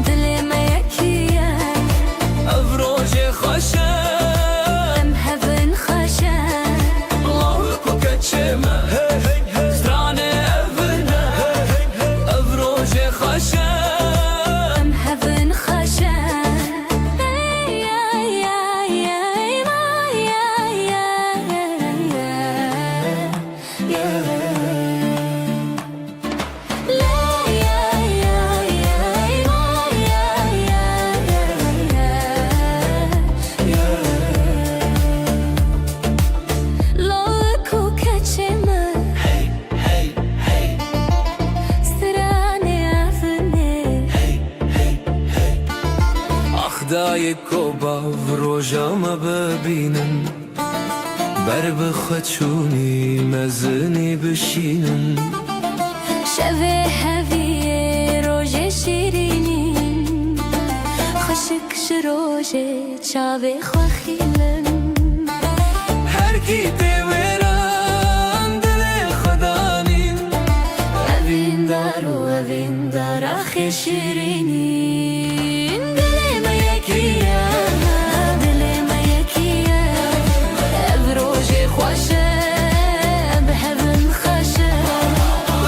Dilê me yekî ye. Ev rojê xweş e. Em hev in xweş e. Lawik û keçê me. Stranê ev in e. Ev rojê xweş e. Em hev in xweş e. Lawik û keçê me. Hey, hey, hey. Stranê evinê. Hey, hey, hey. Ax dayik û bav roja me bibînin. Ber bi xwe çûnî mezinî bişînin. Şevê heviyê rojê şîrînîn. Xweşik ji rojê çavê xwe xîlin. Her kî tê wêran dilê xwe danîn. Evîndar û evîndar axê şîrînîn. Dilê me yekî ye, dilê me yekî ye. Ev rojê xweş e, bi hev in xweş e.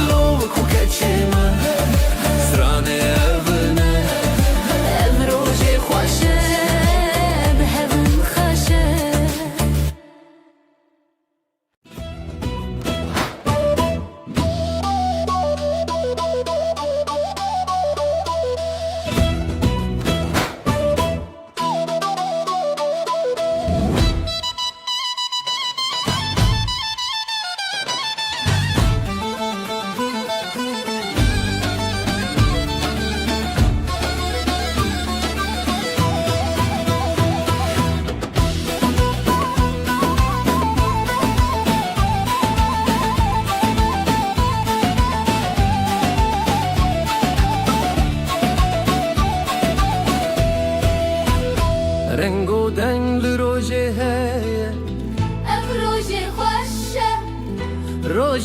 Lawik û keçê me, stranê ev in e. Ev rojê xweş e, bi hev in xweş e.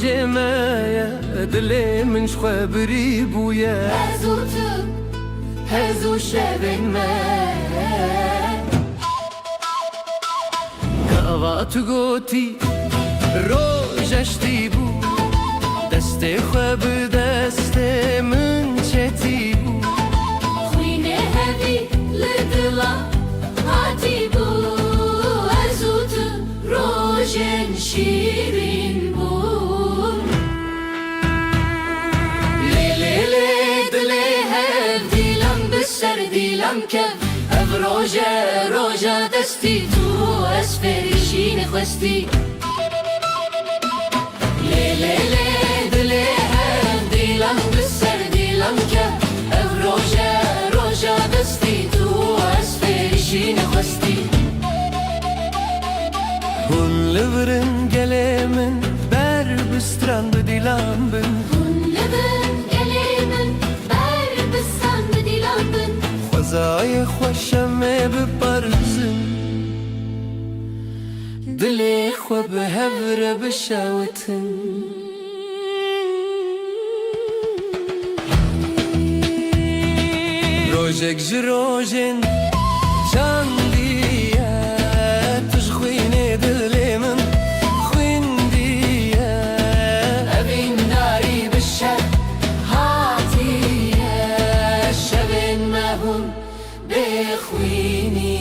Jê me ye, dilê min ji xwe birî bûye. Ez û tu, ez û şevên me. Gava tu gotî, roj eştî bû, destê xwe bi destê min çetî bû. Xwînê hevî li dila hatî bû, ez û tu rojên şîrîn bûn. Lê, lê, lê, dilê hev dîlan bi ser dîlan kev. Ev roje, roja destî tu ez fêrî şînê xwestî. Lê, lê, lê, dilê hev dîlan bi ser dîlan kev. Ev roje, roja destî tu ez fêrî şînê xwestî. Hûn li vir in gelê min, ber bi stran bi dîlan bin. Hûn li vir in gelê min, ber bi stran bi dîlan bin. Xwezayê xweş em ê biparizin, dilê xwe bi hev re bişewitin. Rojek ji rojên çandiye, tu ji xwînê dilê min xwîndiye. Evîndarî bi şev hatiye, şevên me hûn bêxwîniye.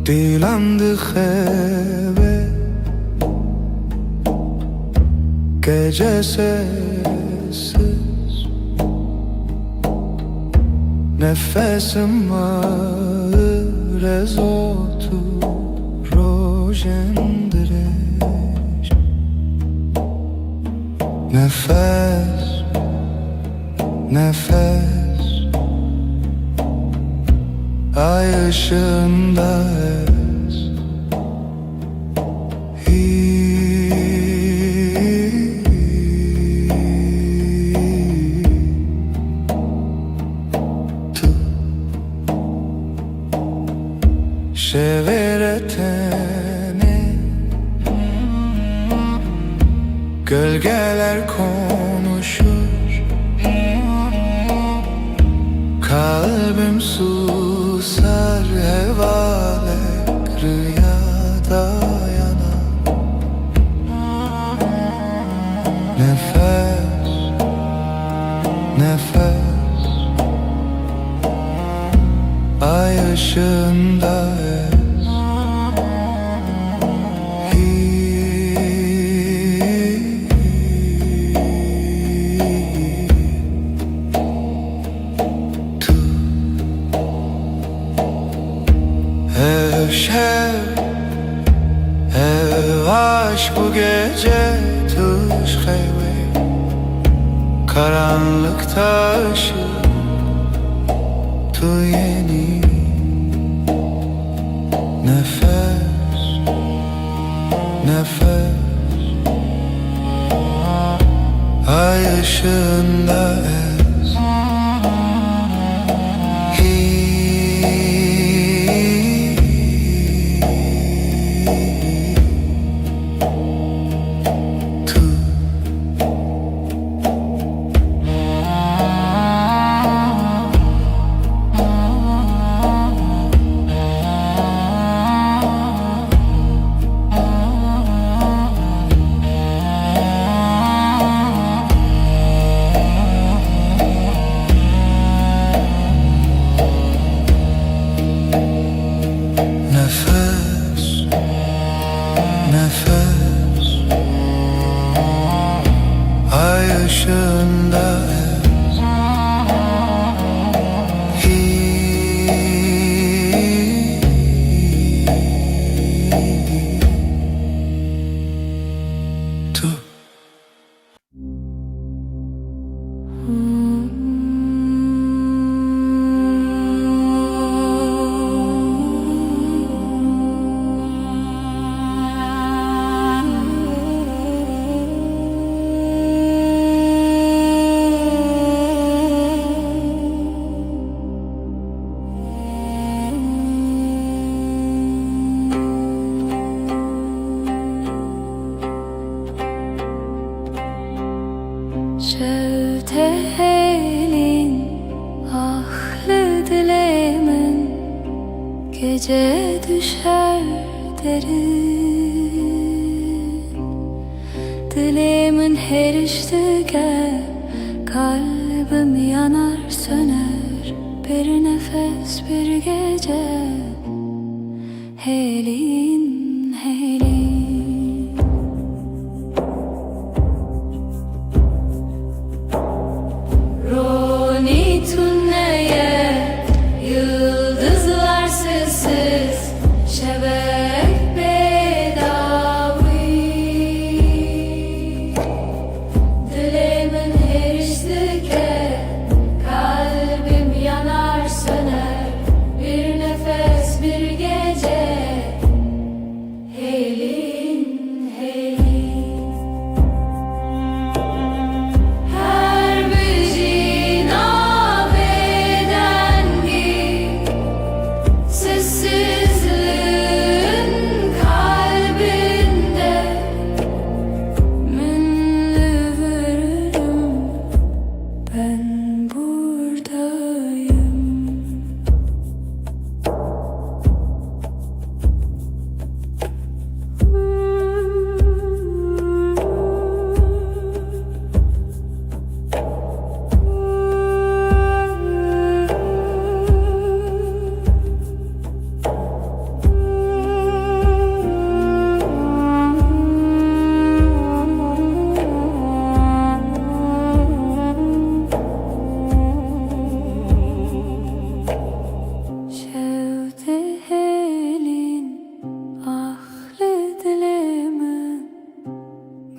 Dîlan dixewe gece sessiz. Nefesim ağır, ez otur rojên dirêj. Nefes, nefes, ay ışığında ez. Hî, tu. Şevê re tenê gölgeler konuşur. Kalbim susar, hevalek rüyada yanar. Nefes, nefes, ay ışığında ez. Hî, tu. Ev şev, ev aşk, bu gece tu ji xeywê karanlıkta ışık tu yeni. Nefes, nefes, ay ışığında ez. Hî, tu. Her derin. Dilê min hêriş dike, kalbim yanar söner, bir nefes, bir gece. Hêlîn, hêlîn. Ronî tune ye, yıldızlar sessiz, şevek bêdawî. Dilê min hêriş dike, kalbim yanar söner, bir nefes, bir gece. Hêlîn, hêlîn. Her bijîna bêdengî, sessizliğin kalbinde. Min li vir im, ben buradayım. Şev dihêlîn, ah li dilê min,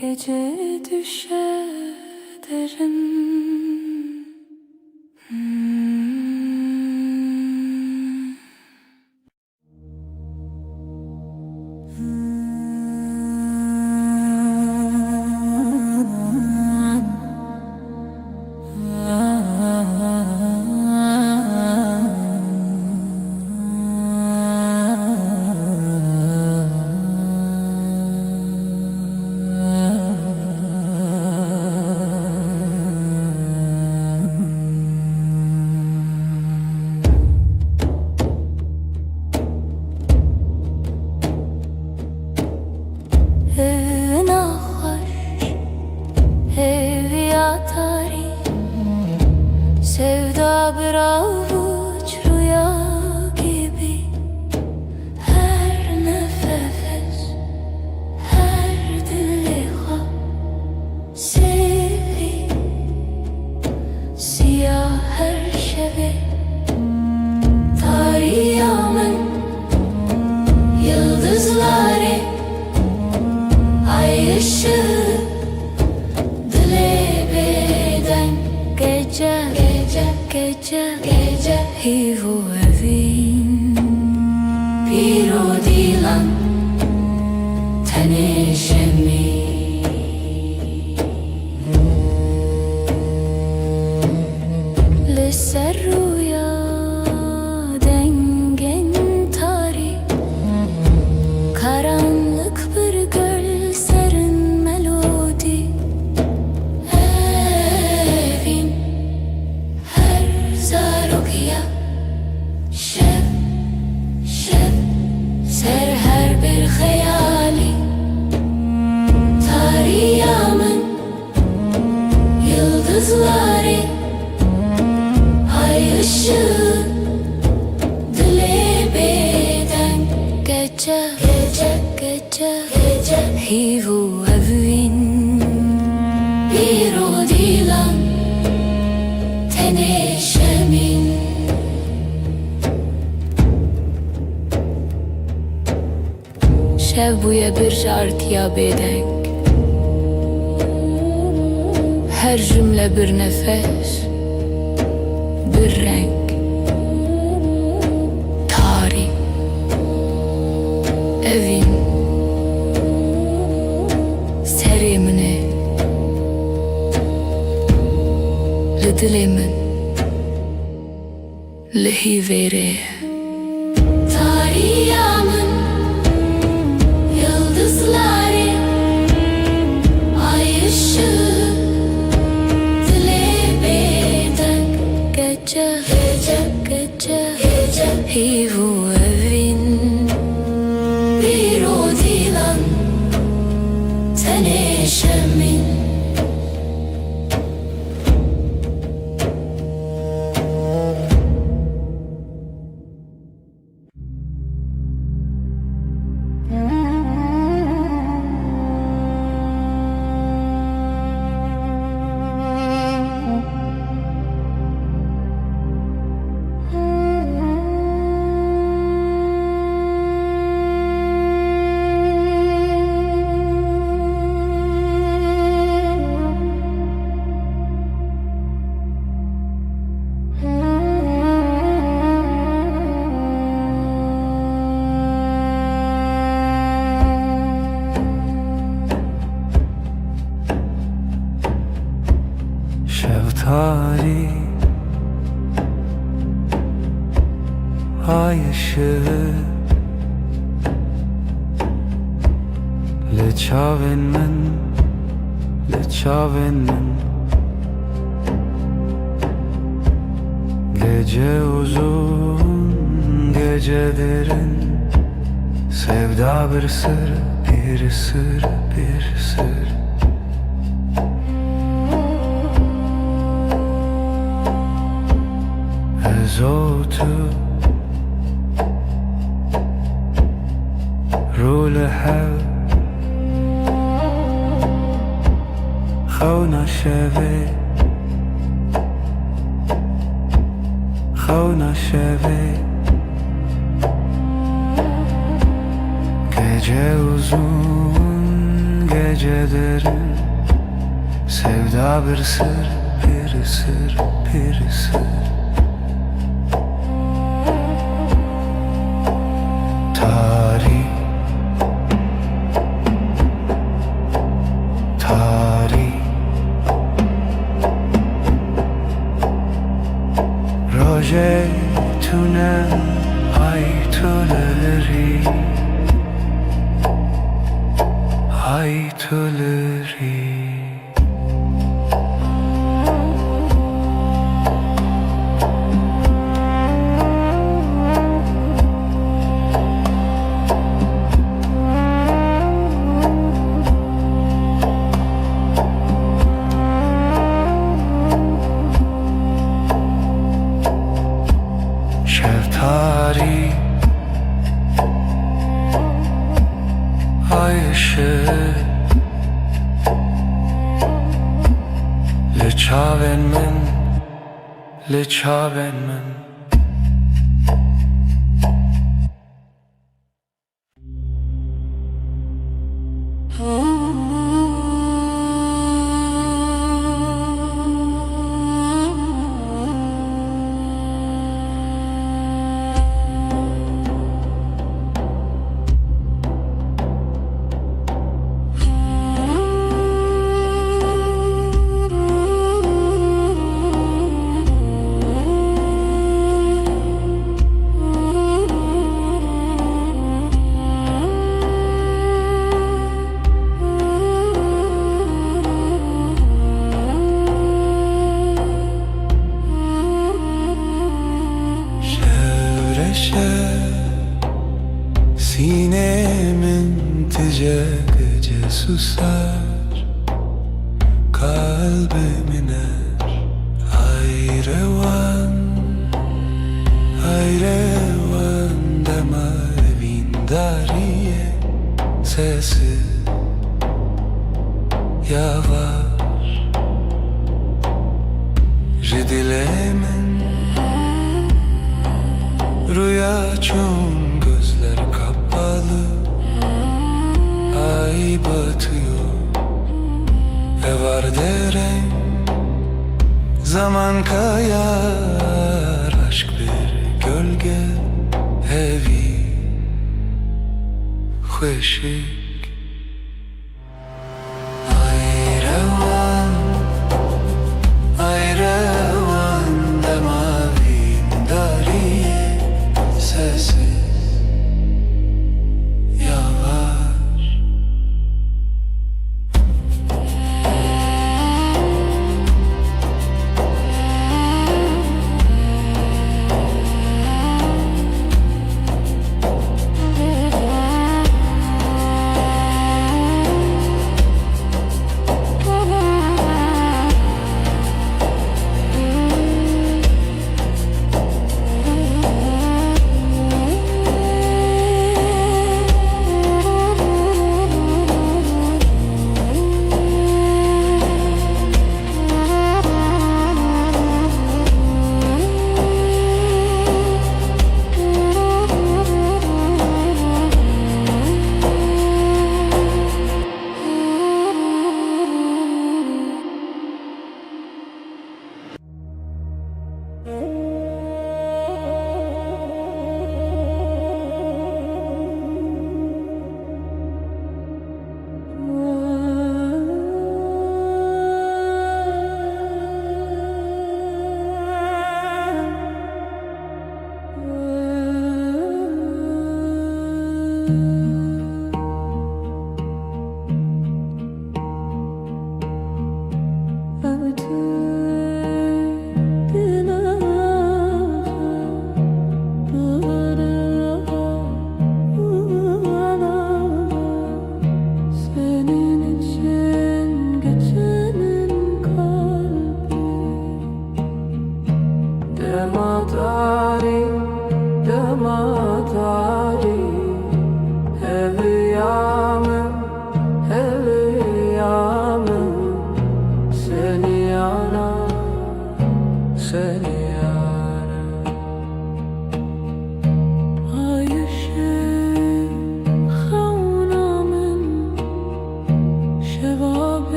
gece düşe derin. Hmm. Hêna xweş, hêviya tarî, sevda bir avuç rüya gibi. Her nefes, her dilê xwe sihir, siya her şevê. Tariya min, yıldızları, ay ışığı, dilê bêdeng. Gece, gece, gece, gece, hîv û evîn. Pîr û dîlan, tenê şemî. Li ser rûya dengên tarî, karanlık bir göl serin melodî. Evîn, her zarokiya, şev, şev, ser her bir xeyalî. Tariya min, yıldızları, ay ışığı, dilê bêdeng. Gece, gece, gece, gece, hîv û evîn. Pîr û dîlan, tenê şemîn. Şev bûye bir jartiya bêdeng. Her cümle bir nefes, bir renk. Tarî. Evîn. Serê min e. Li dilê min. Li hîvêrê. Tariya min, yıldızları, ay ışığı, dilê bêdeng. Gece, gece, gece, gece, hîv û evîn. Çavên min, li çavên min. Gece uzun, gece derin. Sevda bir sır, bir sır, bir sır. Ez û tu, rû li hev, xewna şevê, xewna şevê. Gece uzun, gece derin. Sevda bir sır, bir sır, bir sır. Tarî, tarî. Rojê tune, ay tu li rî, ay tu li rî. Şev tarî, ay ışık. Li çavên min, li çavên min. Şevreşe sînê min tije gece susar, kalbim iner. Ay rewan, ay rewan, dema evîndariyê sesi yavaş. Ji dilê min rüya çûn, gözler kapalı. Ay batıyor, ev ardere. Zaman kayar, aşk bir gölge, hevi, xweşik. Ay rewan, ay rewan, dema vîndariyê sesi yavaş.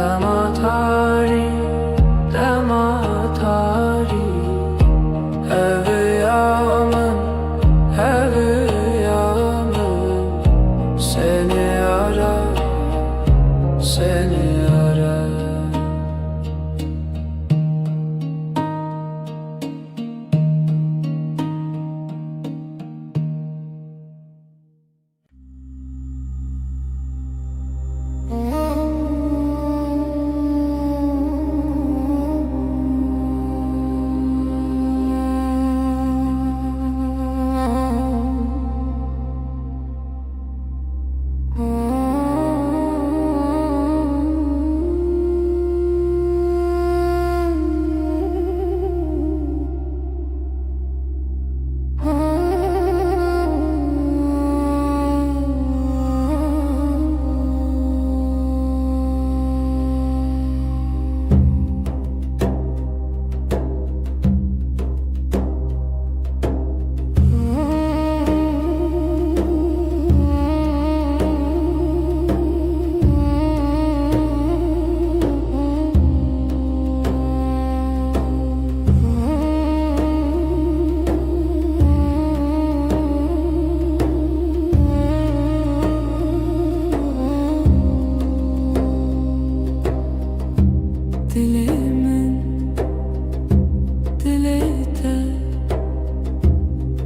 Dema tarî, dema tarî, heviya min, heviya min, seni ara, seni ara. Dilê min, dilê te,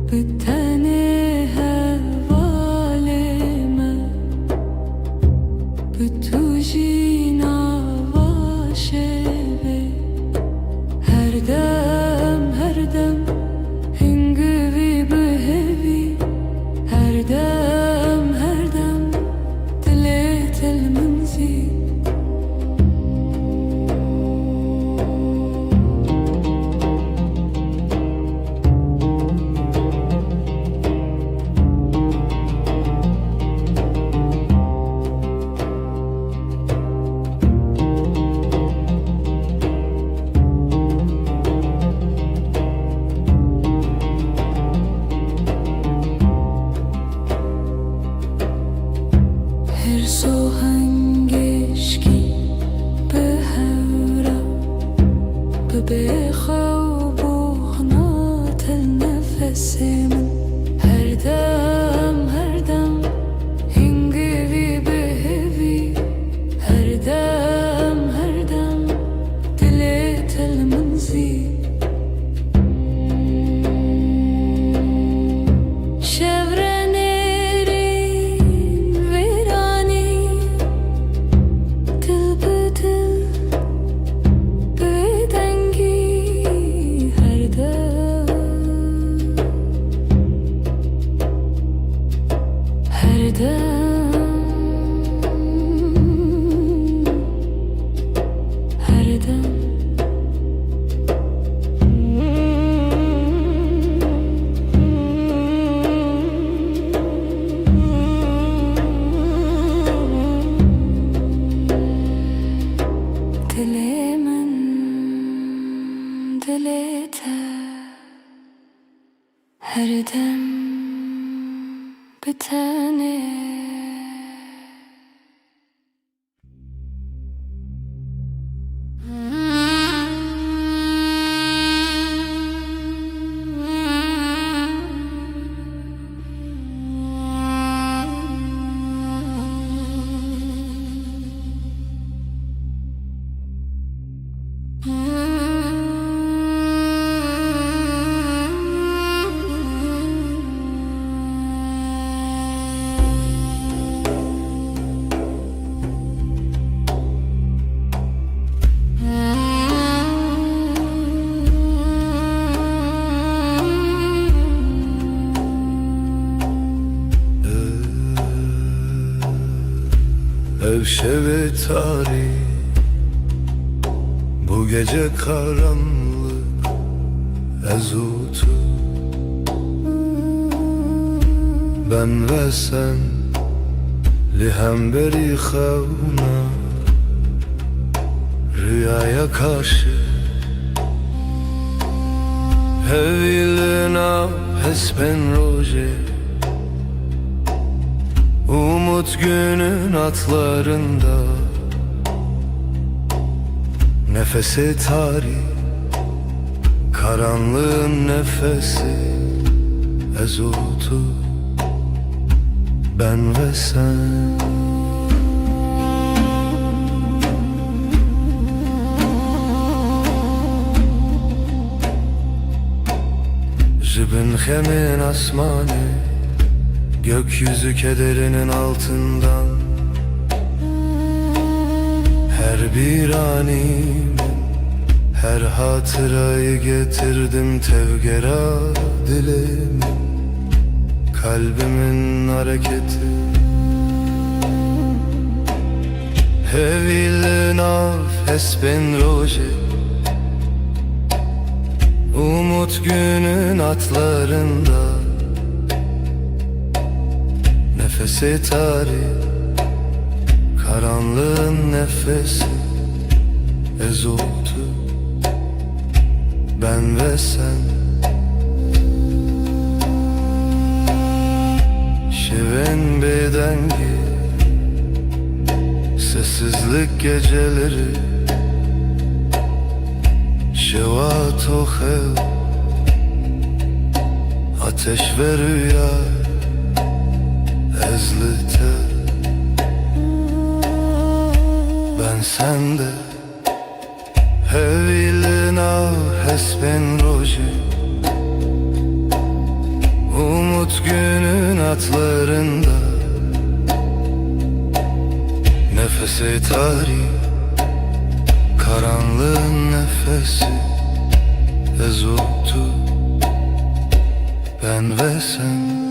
bi tenê hevalê me, bi tu jî nava şevê. Her dem, her dem, hingivî bi hevî. Her dem, her dem, dilê te li min zî. Hêrs û hengêşkî bi hev re, bi bêxew bûna til nefesê min. Her dem, her dem, hingivî bi hevî. Her dem, her dem, dilê te li min zî. Şevre nêrîn vêranî, dil bi dil, bi dengî her dem. Her dem, her dem. Dilê min, dilê te. Her dem bi tenê. Ev şevê tarî, bu gece karanlık, ez û tu. Ben ve sen li hemberî xewna, rüyaya karşı. Hevî li nav hespên rojê, umut günün atlarında. Nefesê tarî, karanlığın nefesi, ez û tu, ben ve sen. Ji bin xemên asmanê, gökyüzü kederinin altından her bir animi, her hatırayı getirdim tevgera dilimin, kalbimin hareketi. Hevî li nav hespên rojê, umut günün atlarında. Nefesê tarî, karanlığın nefesi, ez û tu, ben ve sen. Şevên bêdengî, sessizlik geceleri, şewa to xew, ateş ve rüya, ez li te, ben sende. Hevî li nav hespên rojê, umut günün atlarında. Nefesê tarî, karanlığın nefesi, ez û tu, ben ve sen.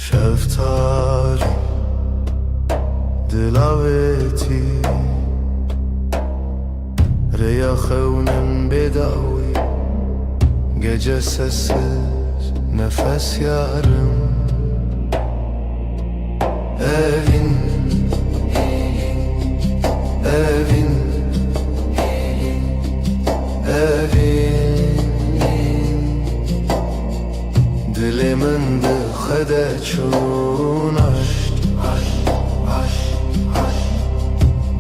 Şev tarî, dilavêtî, rêya xewnin bêdawî, gece sessiz, nefes yarım. Evin, evin, evin. Dilê min dixwede çûn aşk, aşk, aşk, aşk.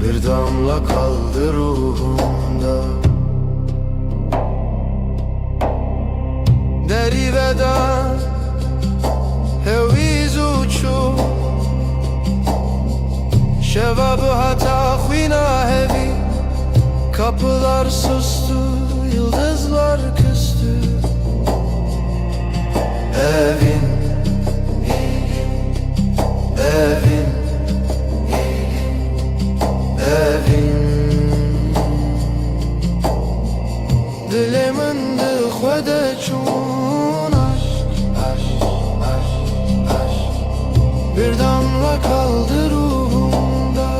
Bir damla kaldı ruhumda. Derî veda, hewî zû çû. Şeva bi heta xwîna hevî, kapılar sustu, yıldızlar küstü. Evin, evin, evin. Dilê min dixwede çûn aşk, aşk, aşk, aşk. Bir damla kaldı ruhumda.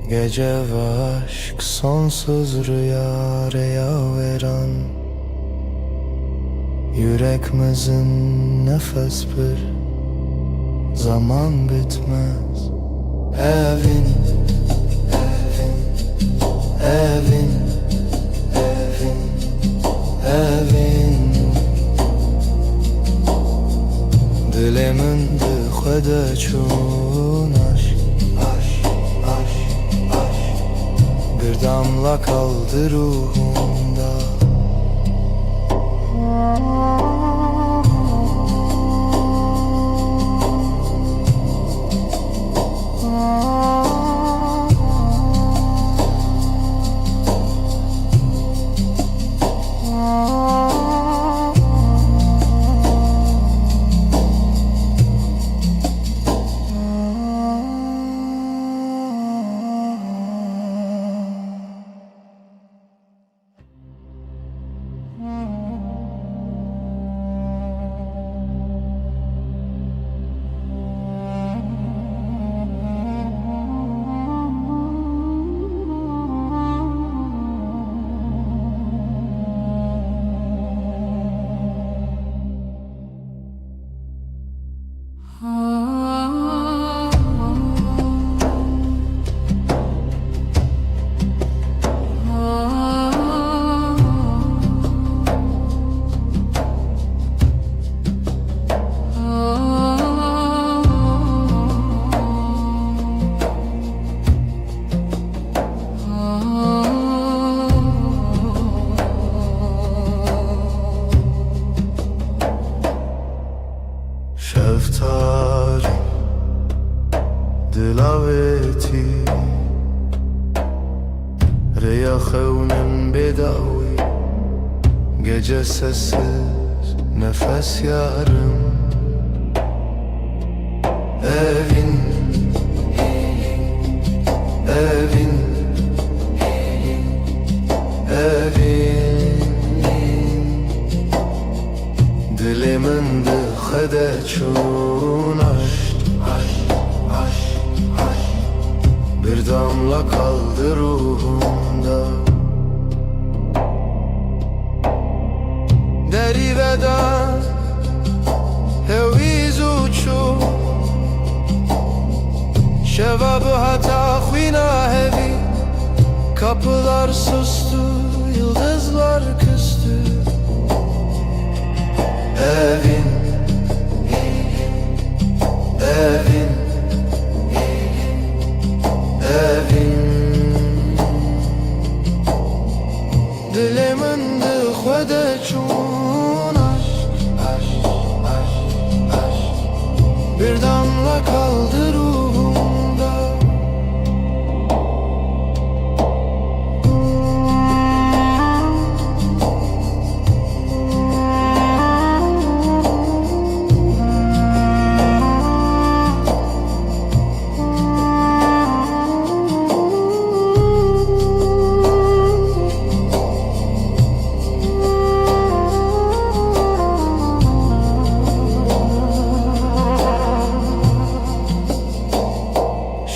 Gece ve aşk sonsuz rüya, rüya vêran. Yürek mezin, nefes pir, zaman bitmez. Evin, evin, evin, evin, evin. Dilê min di xwe de çûn aşk, aşk, aşk, aşk. Bir damla kaldı ruhumda. Şeftalî, dilavêtî, rêya xewnin bêdawî, gece sessiz, nefes yarım. Evin, evin, evin. Dilê min di xwe de çûn aşk, aşk, aşk, aşk. Bir damla kaldı ruhumda. Derî veda, hew wî zû çû. Şeva bû heta xwîna hevî. Kapılar sustu, yıldızlar küstü. Evin, evin, evin. Dilê min di xwe de çûn aşk, aşk, aşk, aşk. Bir damla kaldı ruhumda.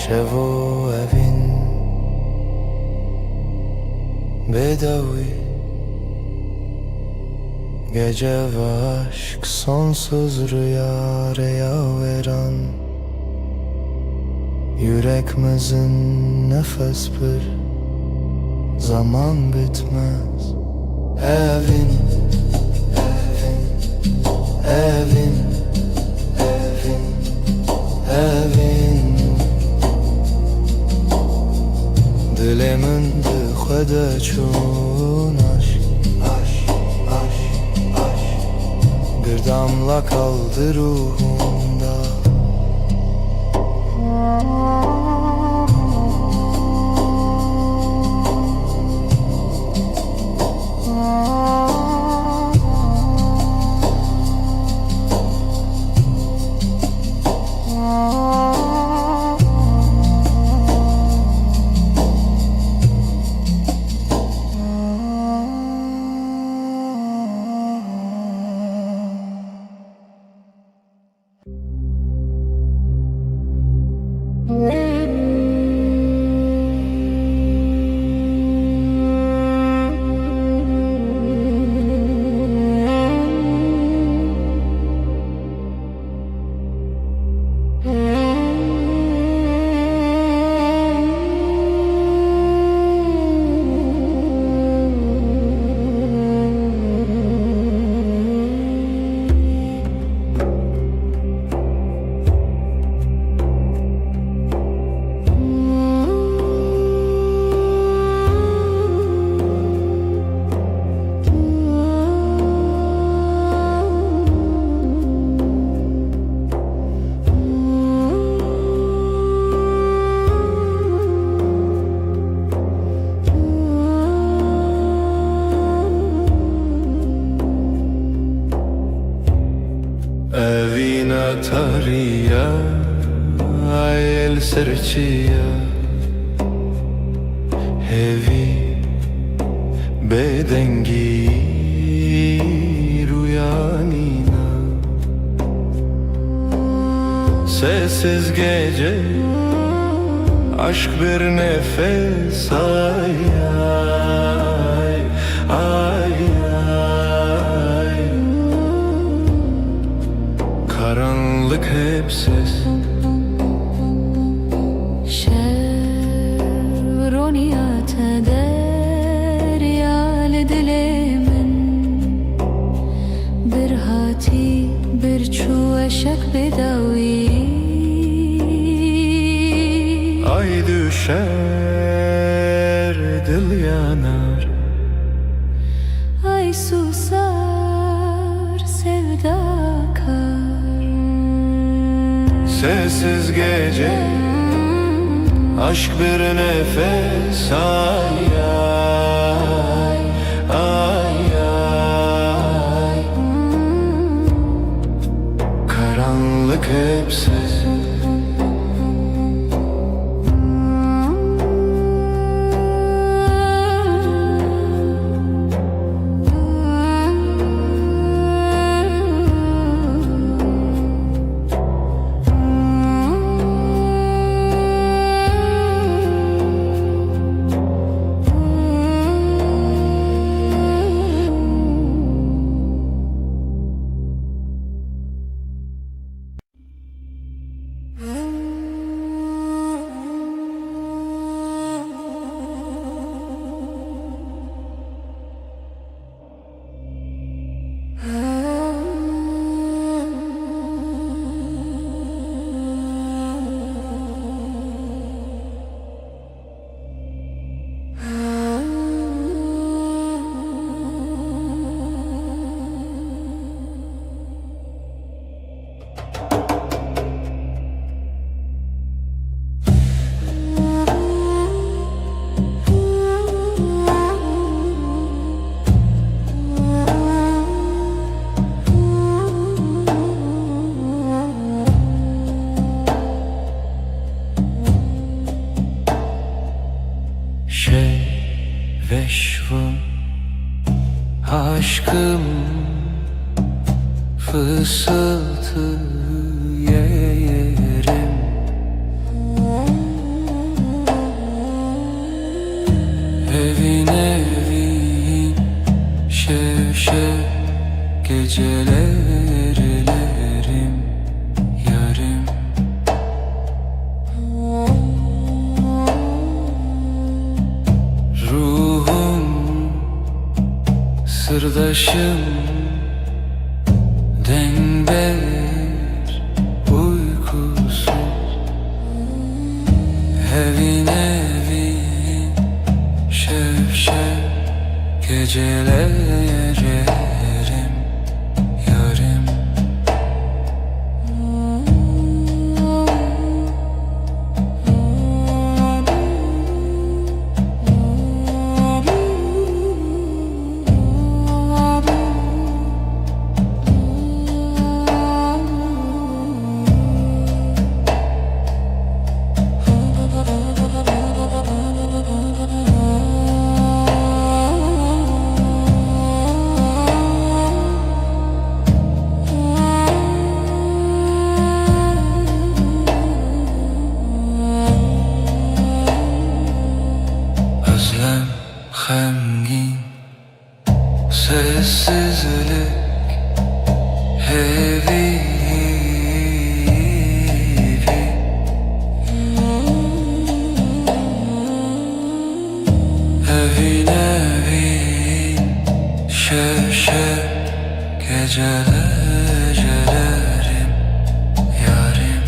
Şevo evin bêdawî. Gece ve aşk sonsuz rüya, rüya veren. Yürek mezin, nefes pir, zaman bitmez. Evin, evin, evin, evin, evin. Dilê min di xwe de çûn aşk, aşk, aşk, aşk. Bir damla kaldı ruhumda. Serçiya hevî bêdengî rûyanîna. Sessiz gece, aşk bir nefes, ay, ay, ay, ay. Karanlık hep ses. Şev roniya te derya li dilê min. Bir hatî, bir çû eşek bêdawî. Ay düşer, dil yanar. Ay susar, sevdakar. Sessiz gece, aşk bir nefes, ay, ay, ay, ay. Karanlık hep ses. Şev eşqim, aşkım, fısıltı yerim. Evin evin, şev şev gecelerlerim, yarim. Ruhum, sırdaşım, dengbêj, uykusuz. Evin evin, şev şev gecelerlerim, yarim. Özlem, xemgîn, sessizlik, hevî. Evin evin, şev şev gecelerlerim, yarim.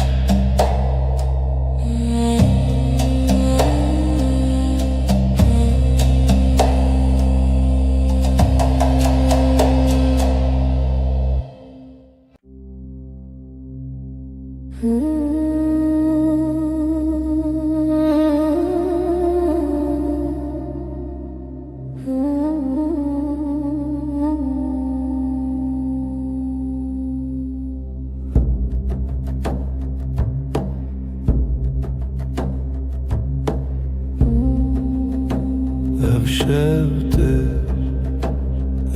Ev şev te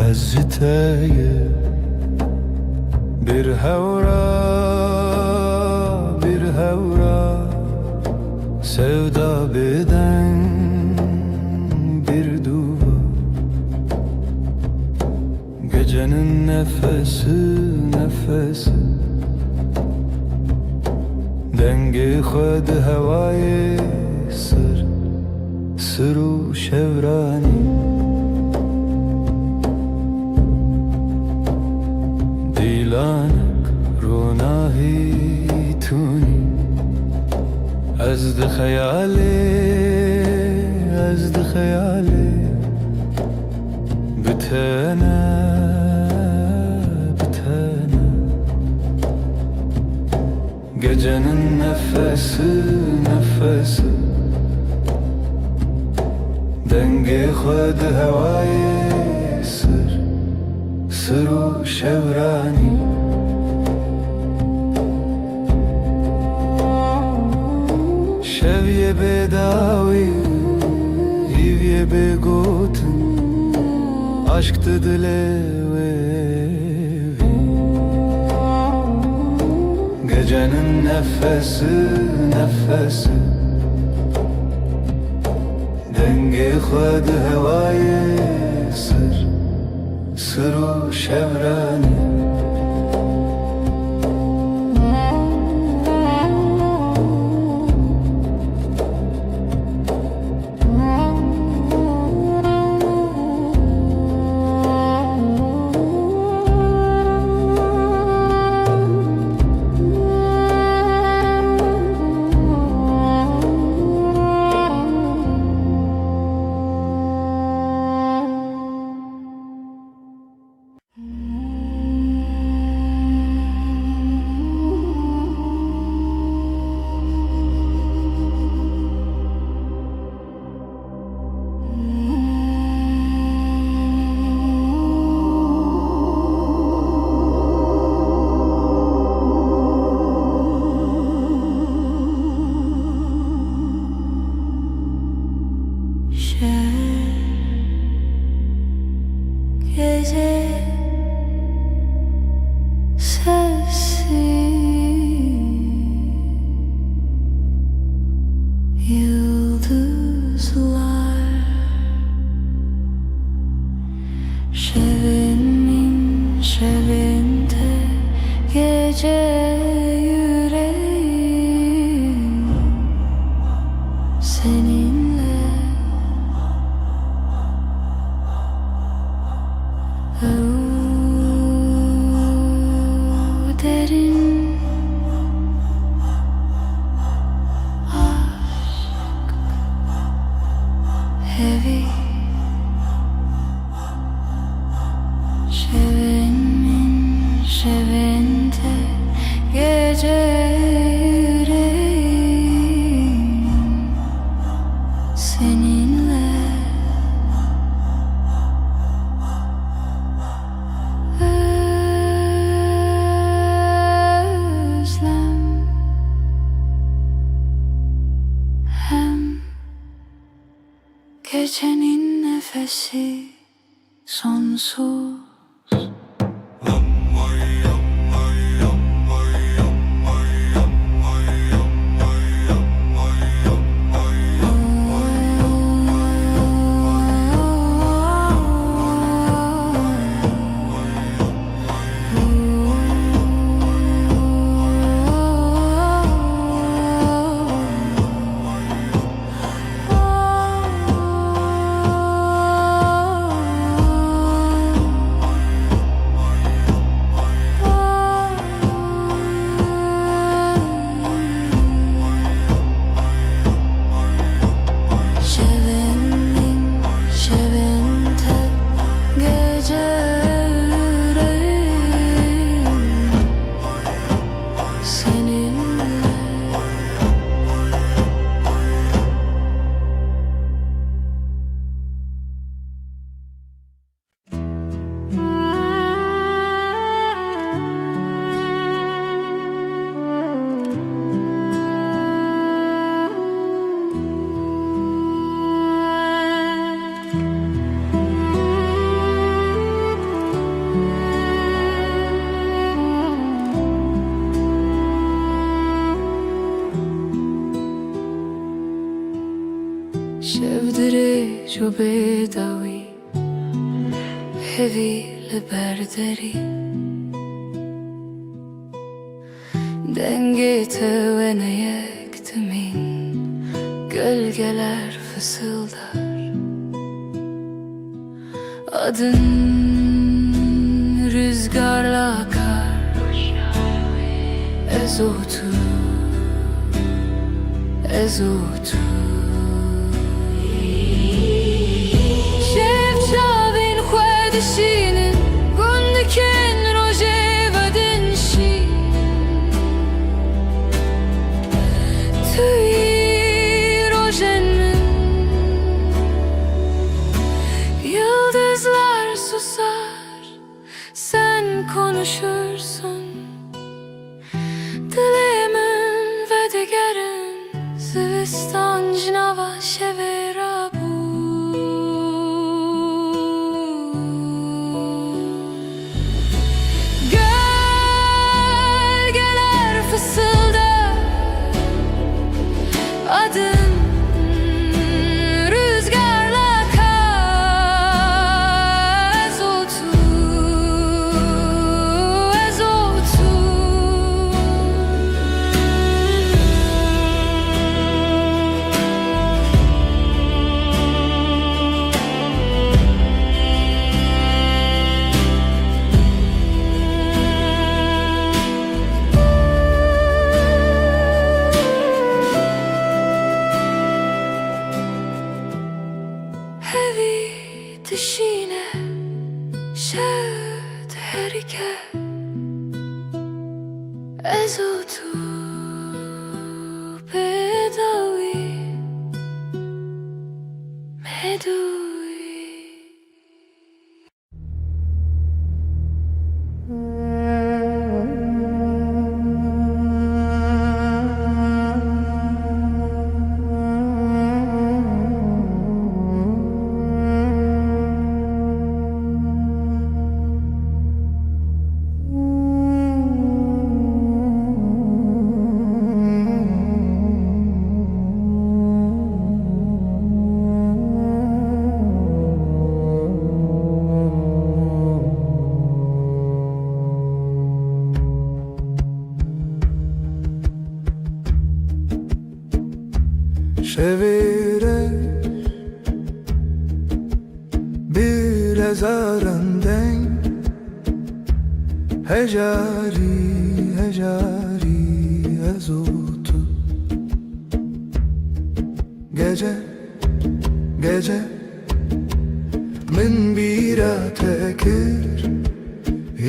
ez ji te ye. Bir hewra, bir hewra, sevda bêdeng, bir duvar. Gecenin nefesi, nefesi, dengê xwe di hewayê sir, sir û şevranî. Dîlanek ronahî tûnî. Ez di xeyalê, ez di xeyalê, bi te ne, bi te ne. Gecenin nefesi, nefesi, dengê xwe di hewayê sir, sir û şevranî. Şev yê bêdawî, hîv yê bêgotin, aşk di dilê wê vî. Gecenin nefesi, nefesi, dengê xwe di hewayê sir, sir û şevranî. Şev, gece, sessiz, yıldızlar. Şevin min, şevin te, gece yüreğim seninle. Derin aşk, heavy. Şevin min, şevin te, gece yüreğim seninle. Özlem hem gecenin nefesi sonsuz. Şev dirêj û bêdawî, hevî li ber derî. Dengê te wene yek dimîn, gölgeler fısıldar. Adın rüzgarla akar. Ez û tu, ez û tu. Şev çavên xwe dişînin, gun dikin rojê ve din şîn. Tu yî rojên min. Yıldızlar susar, sen konuşursun. Dilê min vedigerin, zivistan ji nava şevê rabû. Gölgeler fısıldar, adın rüzgarla akar. Ez û tu, ez û tu. Hevî dişîne, şev diherike. Ez û tu bêdawî, bêdawî. Şevê reş bi lezaran deng, hejarî, hejarî ez û tu. Gece, gece min bîra te kir,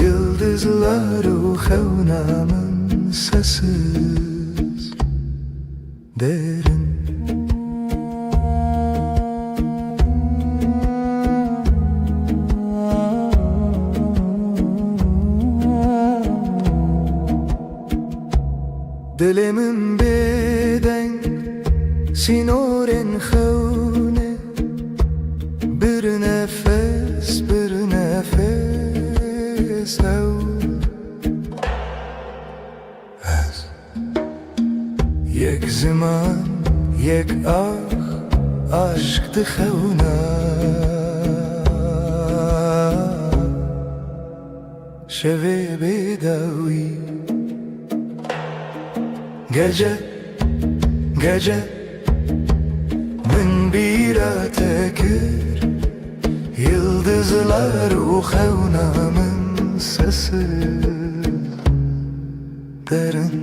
yıldızlar û xewna min sessiz derin. Dilê min bêdeng, sînorên xewnê, bir nefes, bir nefes ew. Ez yek ziman, yek ax, aşk dixewna. Şevê bêdawî. Gece, gece min bîra te kir, yıldızlar û xewna min sessiz derin.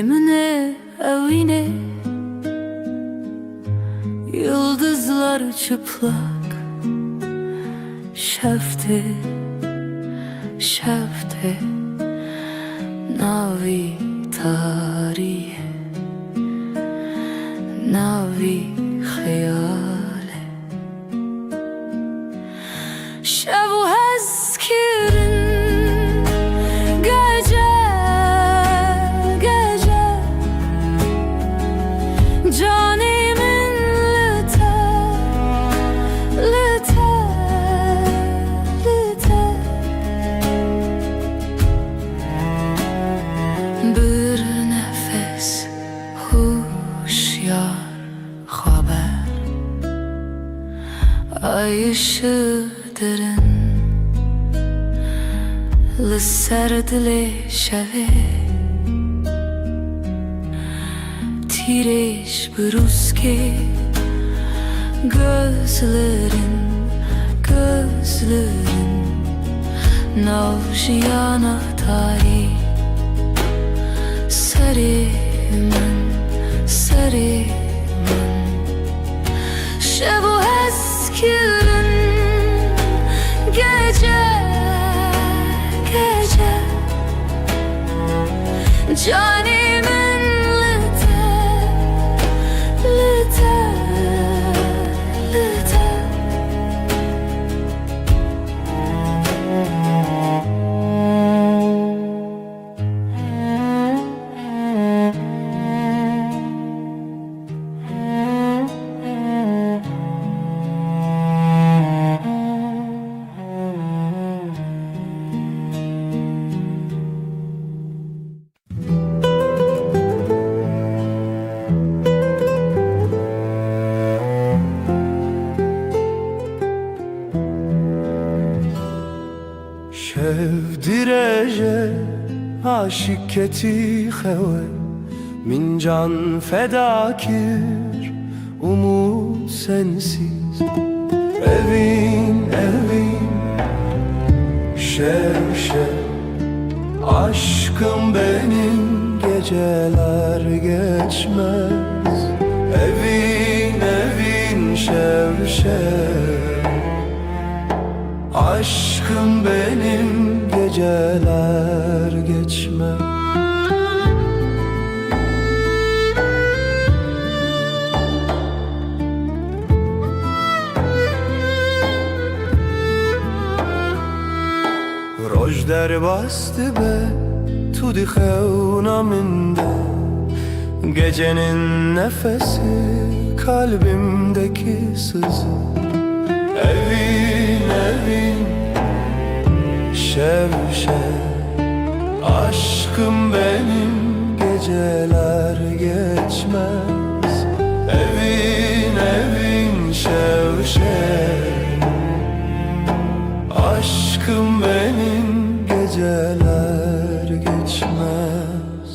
Min ê ewînê, yıldızlar çıplak. Şev tê, şev tê, navî tarî, navî xeyalê. Şev û hezkirin, gece, gece, canê min li te, li te, li te. Bir nefes huşyar xwe ber, ay ışığı derin, li ser dilê şevê. Tîrêj bi rûskê gözlerin, gözlerin, nav jiyana tarî. Serê min, serê min. Şev û hezkirin, gece, gece, canê min li te, li te, li te. Şev dirêj e, aşîk ketî xewe, min can feda kir, umut sensiz. Evîn, evîn, şev, şev, aşkım benim geceler geçmez. Evîn, evîn, şev, şev, aşkım benim geceler geçmez. Roj derbas dibe, tu di xewna min de, gecenin nefesi kalbimdeki sızı. Evîn, evîn, şev, şev, aşkım benim geceler geçmez. Evîn, evîn, şev, şev, aşkım benim geceler geçmez.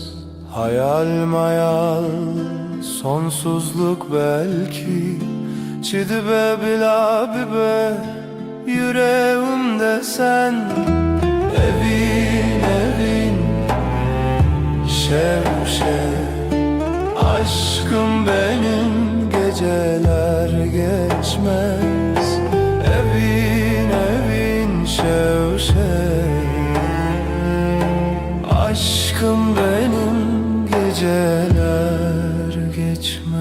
Hayal mayal, sonsuzluk belki, çi dibe bila bibe yüreğimde sen. Evîn, evîn, şev, şev, aşkım benim geceler geçmez. Evîn, evîn, şev, şev, aşkım benim geceler geçmez.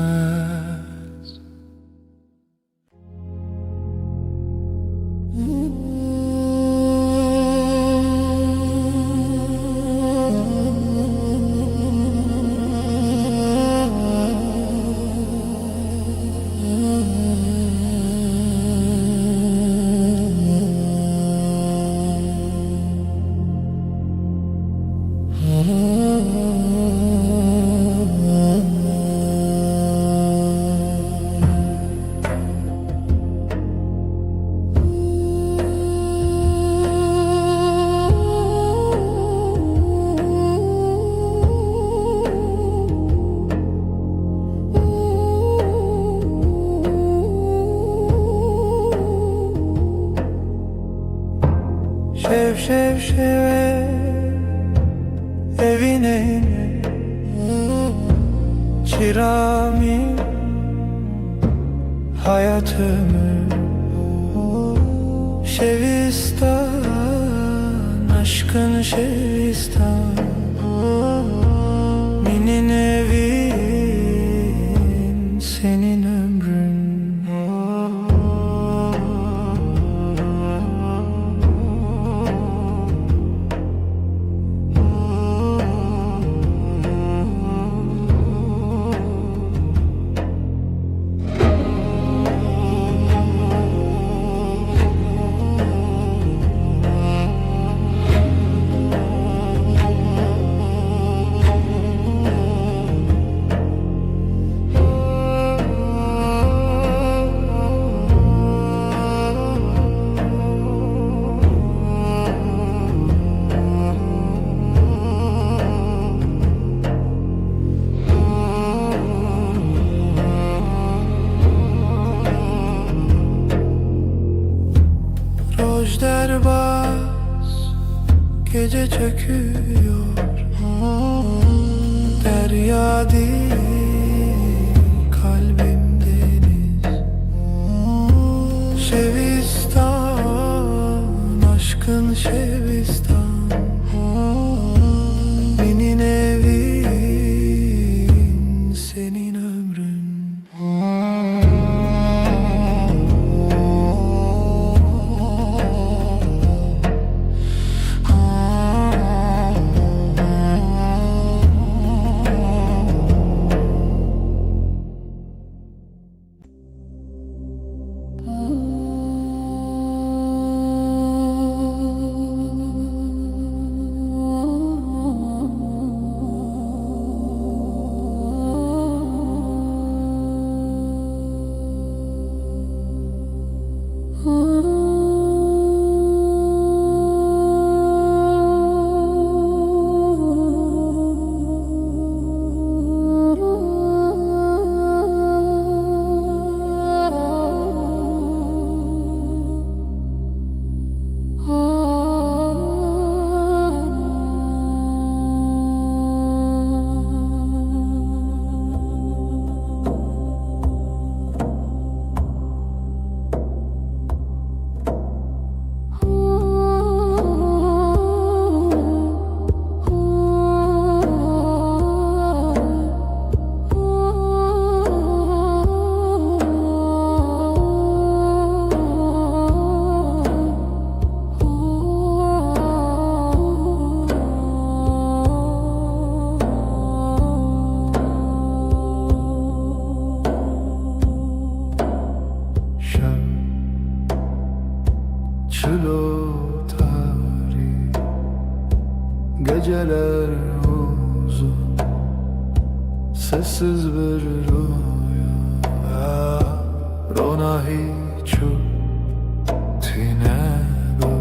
Şev, şev, şev, evînê, Çira min, hayat, ömür, şevistan, aşkın şevistan, minin evin, senin ömrün. Roj derbas, gece çöküyor. Derya değil, kalbim deniz. Şevistan, aşkın şevistan. Minin evin, senin ömrün. Şev çilo tarî, geceler uzun, sessiz bir rüya. Rona hiç tine bu.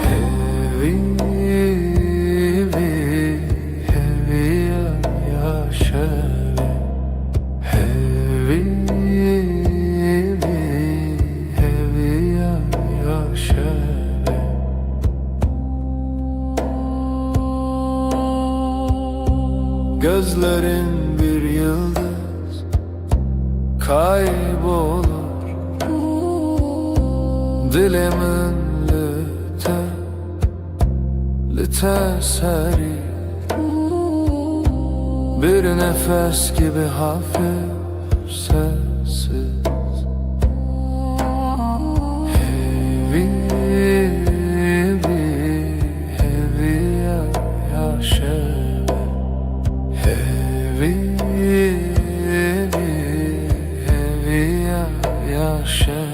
Hevi, hevi, hevi ya, ya şevi. Hevi, hevi, hevi ya, ya şevi. Gözlerin bir yıldız kaybolur. Dilimin lüte, lüte seri. Bir nefes gibi hafif sessiz. Hevi, hevi, hevi ya, ya şevi. Hevi, hevi, hevi ya, ya şevi.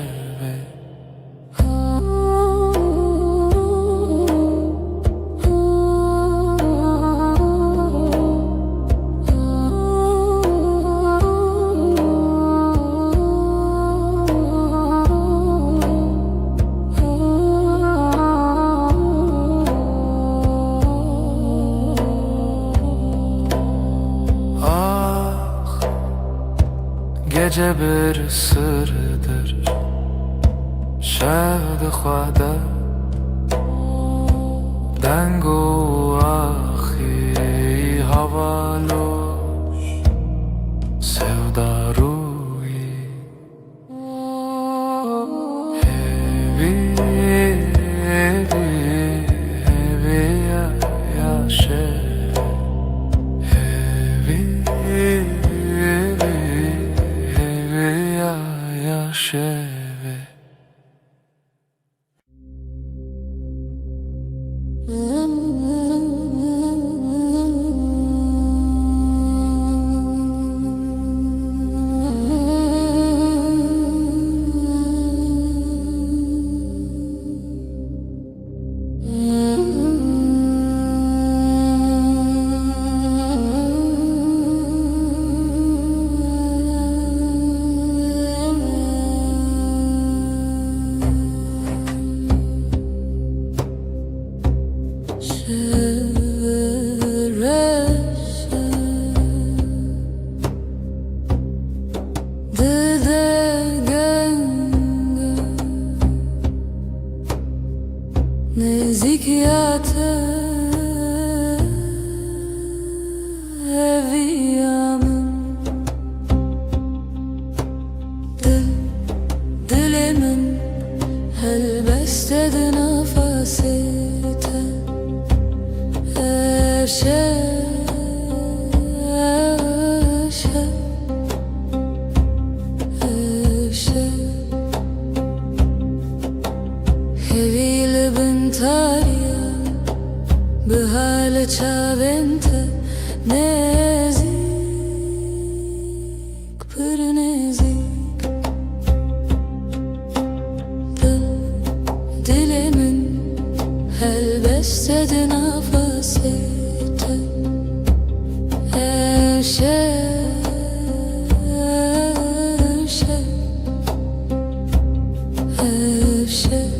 Ah, gece bir sırdır. Şev dixwe de deng û axî, hav Valoş, sevda rûyî. Hêvî, hêvî, hêvî ya, ya şevê. Hêvî, hêvî, hêvî ya, ya şevê. Dide genge nezîk ya te heviya min. Dil, dilê min helbeste di nefesê te. Ev şev, ev şev, ev şev. Hêvî li bin tariya, biha li çavên te nezîk. Pir nêzîk. Dil, dilê min helbeste di nefesê te. Ev şev, ev şev, ev şev.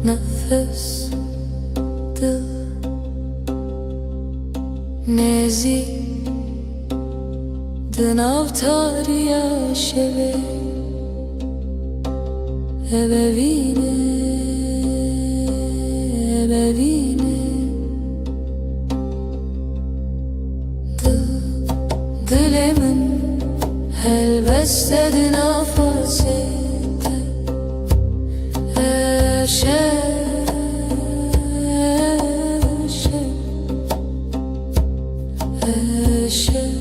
Nefes, dil, nezîk, di nav tariya şevê. Ev evîn e, ev evîn e. Dil, dilê min helbeste di nefesê te. Ev şev, ev şev, ev şev.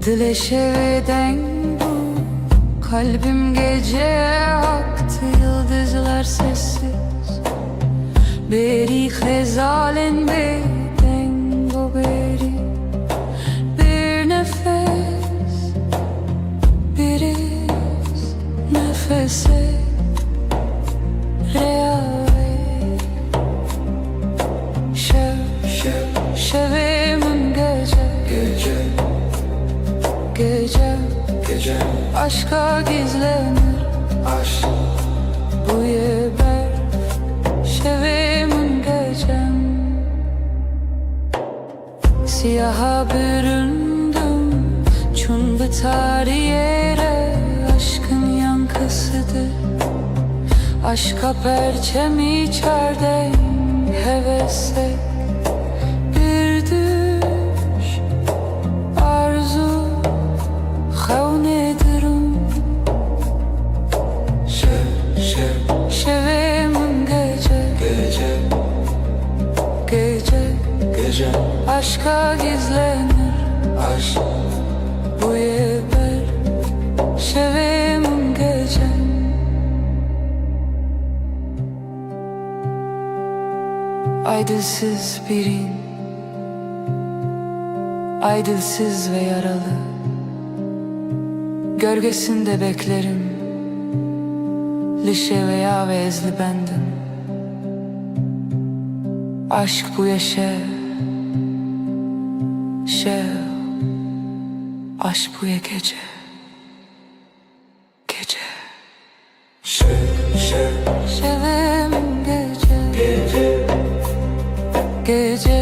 Dilê şevê deng bû, kalbim geceye aktı, yıldızlar sessiz. Berî xezalên bêdeng û berî bir nefes, bir iz nefesê rêya wê. Şev, şev, şevê min Aşka gizlenir aşk. Bu yê ber şevê min gecem. Siyaha büründüm, çün bi tarî yere aşkın yankısıdır. Aşka perçem içerden hevesek, bir düş arzu xewnê dirum. Şev, şev, şevê min gece, gece, gece, gece, aşka gizlenir aşk. Bu yê ber şevê min gecem. Ay dilsiz birin, ay dilsiz ve yaralı. Gölgesinde beklerim, li şeveya ve ezli bendim. Aşk bu yê şev, şev, aşk bu yê gece, gece. Şev, şev, şevê min gece, gece, gece,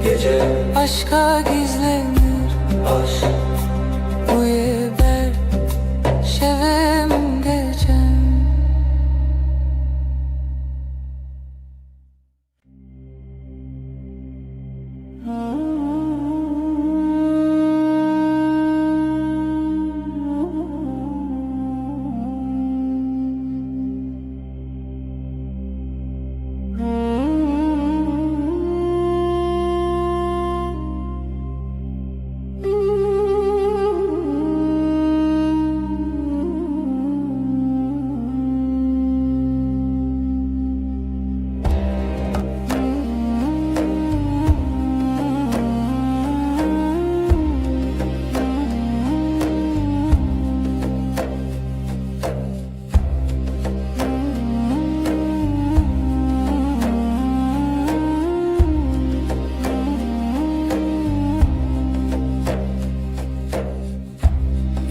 gece, aşka gizlenir aşk. Bu yê ber şevê min gecem.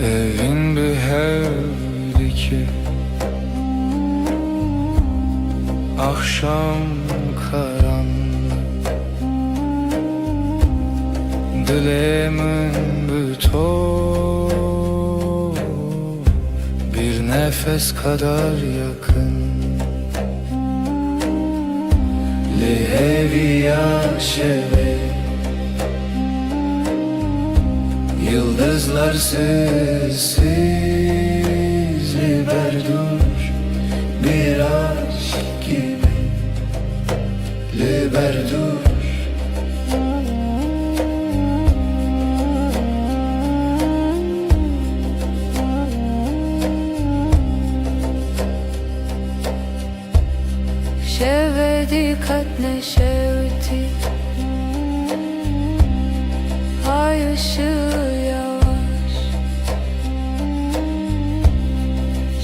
Evin bi hev dike, axşam karanlık. Dilê min bi to bir nefes kadar yakın. Li hêviya şevê, yıldızlar sessiz, li ber dur, bir aşk gibi, li ber dur. Şevê dîqet neşewitî, ay ışığı yavaş,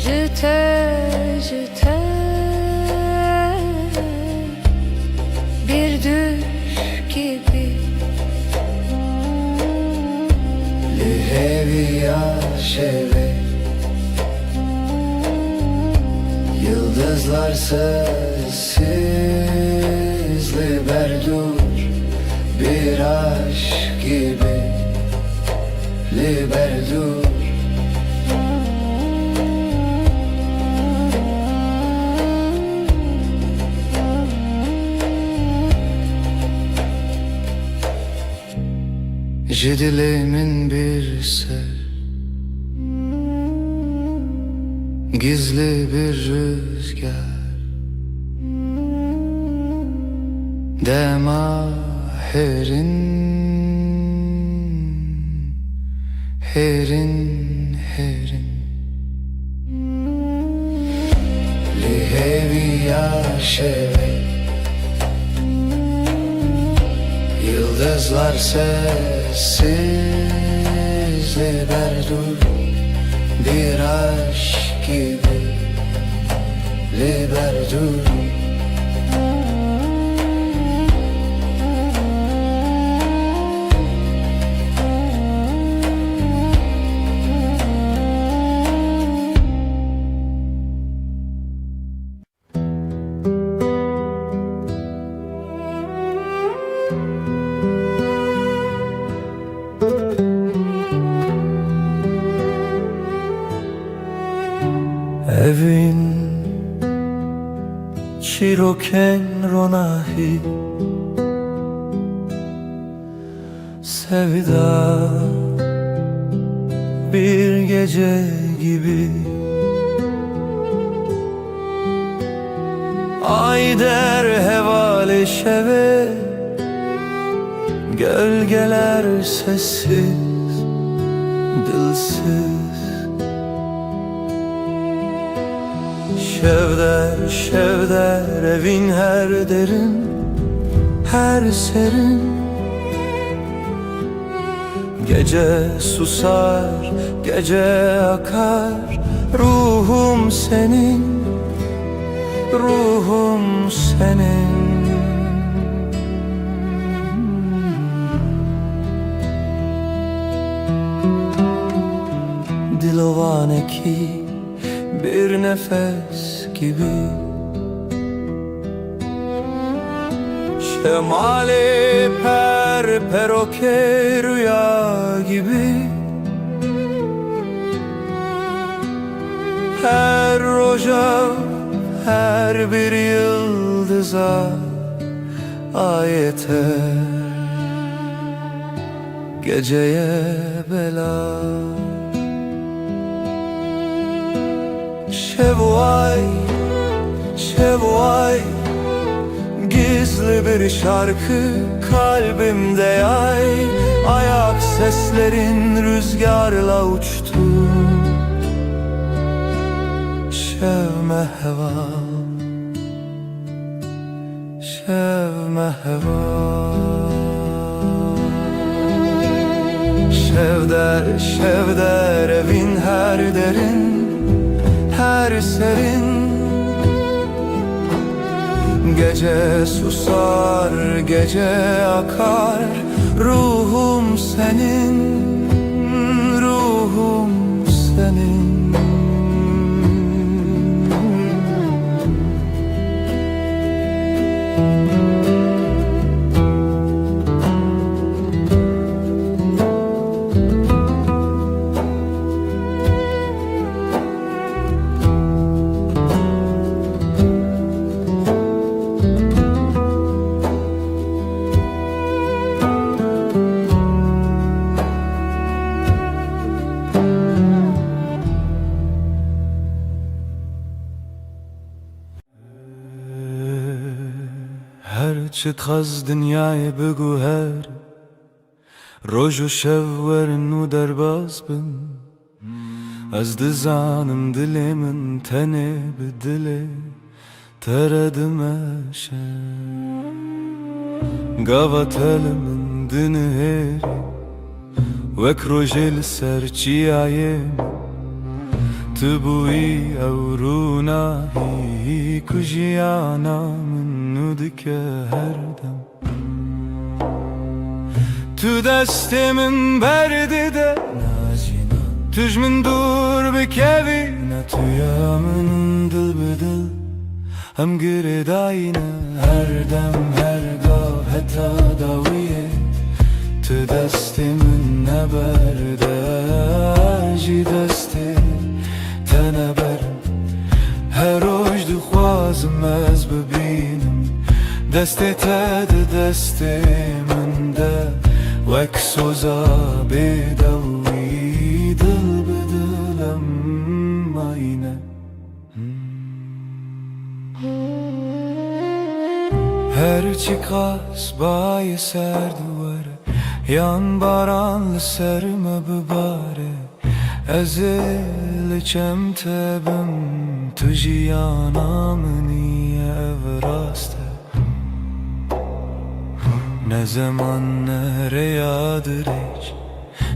ji te, ji te bir düş gibi, li hêviya şevê. Yıldızlar sessiz, li ber dur, bir aşk gibi, li ber dur. Ji dilê min bir ser, gizli bir rüzgar, dema herin, herin, herin. Li hêviya şevê, yıldızlar sessiz, li ber dur, bir aşk gibi, li ber dur. Çîrokên ronahî. Sevda bir gece gibi. Ay der hevalê şevê, gölgeler sessiz, dilsiz. Şevder, şevder, evin her derin, her serin. Gece susar, gece akar, ruhum senin, ruhum senin. Dilovaneki bir nefes gibi. Şemalê per perokê rüya gibi. Her roja, her bir yıldıza ayete. Geceye bela. Şevway, şevway, gizli bir şarkı kalbimde yay. Ayak seslerin rüzgarla uçtu. Şevme heval. Şevme heval. Şevder, şevder, evin her derin, her serin. Gece susar, gece akar, ruhum senin, ruhum senin. Her çi dixwaz dinyayê biguher, roj û şev werin û derbas bin. Ez dizanim dilê min tenê bi dilê te re dimeşe. Gava te li min dinihêrî, wek rojê li ser çiyayê min. Tu bûyî ew rûnahî ku jiyana min nû dike her dem. Tu destê min berdide, tu ji min dûr bikevî. Ne tu ya min dil bi dil, em girêdayî ne her dem, her gav heta dawiyê. Tu destê min neberde ji destê te neberim. Her roj dixwazim ez bibînim destê te di destê min de, wek soza bêdewî dil bi dil em mayîne. Her çiqas bayê serd were, yan baran li ser me bibare, ez ê li çem te bim, tu jiyana min î, ev rast e. Ne zeman ne rêya dirêj,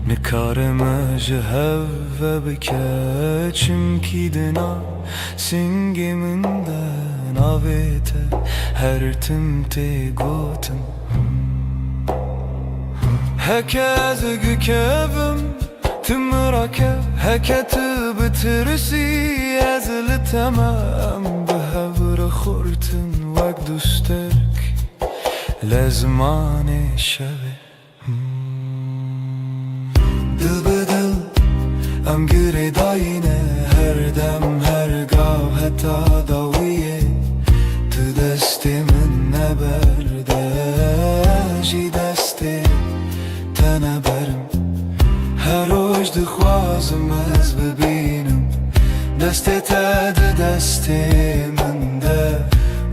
nikarime ji hev ve bike, çimkî di nav singê min de navê te her tim tê gotin. Heke ez bikevim, tu min rakev, heke tu bitirsî, ez li te me, em bi hev re xurtin wek du sterk li zimanê şevê. Dil bi dil em girêdayî ne, her dem, her gav heta dawiyê. Tu Destê min neberde jî destê te neberim. Her roj dixwazim ez bibînim destê te di destê min de.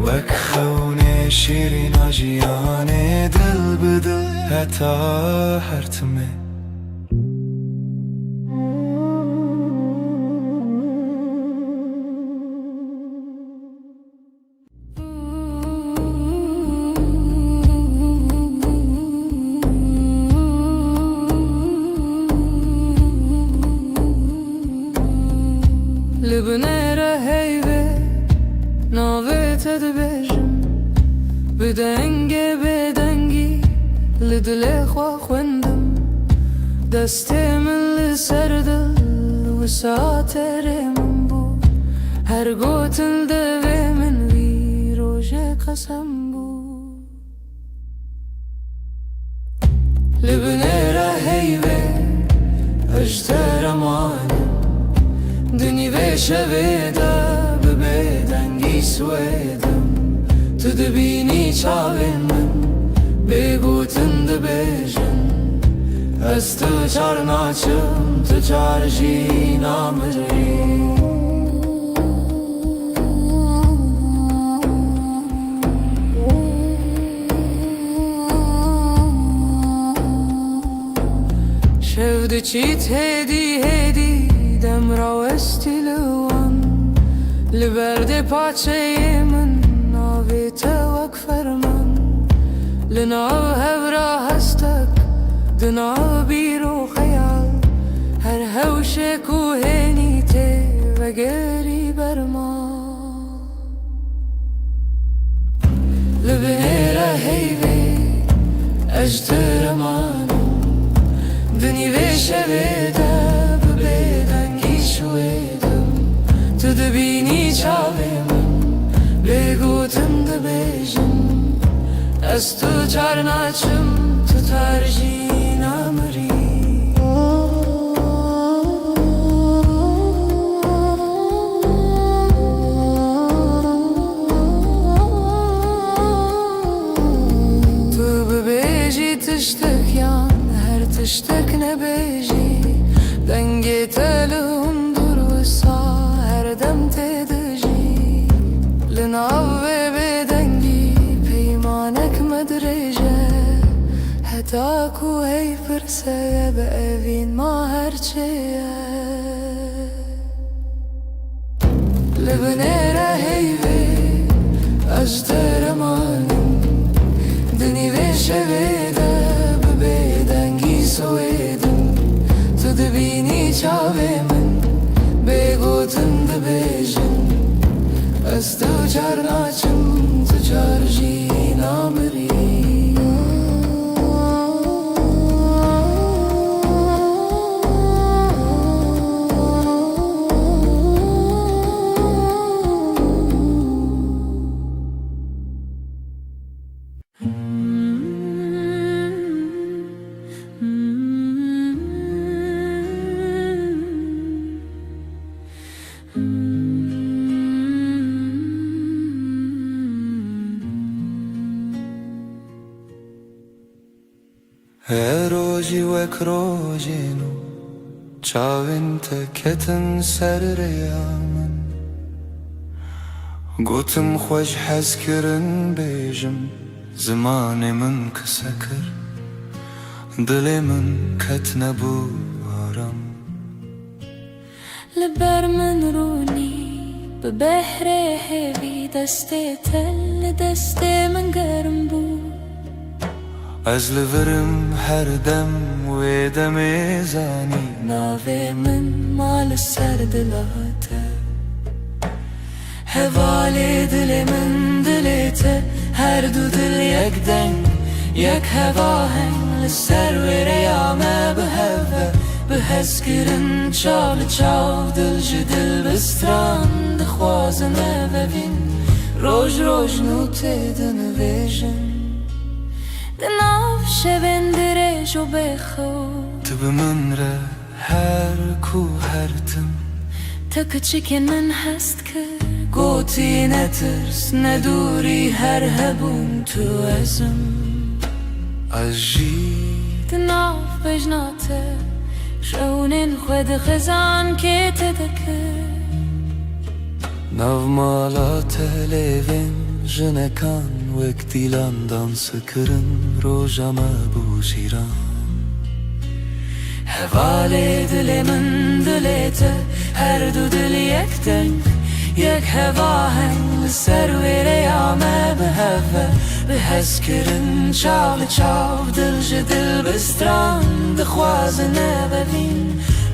Wek xewnê şîrîna jiyanê dil bi dil heta her timê. Li binêre heyvê navê te dibêjim, bi dengê bêdengî li dilê xwe xwendim. Destê min li ser dil wisa terê min bû, her gotin devê min wî rojê qesem bû. Li binêre heyvê ez ji te re manim, di nîvê şevê de bi bêdengî swêdim. Tu dibînî çavên min bêgotin dibêjin, ez tu çar naçim, tu çar jî namirî. Şev diçît hêdî hêdî dem rawestî li wan. Li berdê paçeyê min navê te wek ferman. Li nav hevra hestek, di nav bîr û xeyal, her hewşê ku hênî tê vegerî berman. Li binêre heyvê ez ji te re manim, di nîvê şevê de bi bêdengî şwêdim. Tu dibînî çavê min bêgotin dibêjin, ez tu çar naçim, tu çar jî namirî. Tu bibêjî tiştek yan her tiştek nebêjî, dengê te li hundur wisa her dem tê dijî. Li nav vê bêdengî peymanek me dirêj e, heta ku hey pirseye bi evîn ma her çi ye. Li binêre heyvê ez ji te re manim, di nîvê şevê de bi bêdengî swêdim. Tu dibînî çavê min bêgotin dibêjin, ez tu çar naçim, tu çar jî namirî. Her rojî wek rojê nû çavên te ketin ser rêya min. Gotim xwe ji hezkirin bêjim, zimanê min qise kir, dilê min ket nebû aram. Li ber min rûnî bi behrê hêvî, destê te li destê min germ bû. Ez li vir im her dem, wê demê zanî navê min ma li ser dila te. Hevalê dilê min, dilê te, her du dil yek deng, yek hevaheng, li ser wê rêya me bi hev ve, bi hezkirin çav li çav, dil ji dil bi stran dixwazin eve vîn, roj roj nû tê dinivêjin. Di nav şevên dirêj û bêxew, tu bi min re her ku her tim. Te kiçikên min hest kir, Gotî netirs, ne dûrî, her hebûn tu ez im. Ez jî di nav bejna te, şewnên xwe di xezankê te de kir. Nav mala te lêvên jinekan wek dîlan dans kirin, roja me bû şîran. Hevalê dilê min, dilê te, her du dil yek deng, yek hevaheng. Li ser wê rêya me bi hev ve, bi hezkirin, çav li çav, dil ji dil bi stran, dixwazin nevevîn,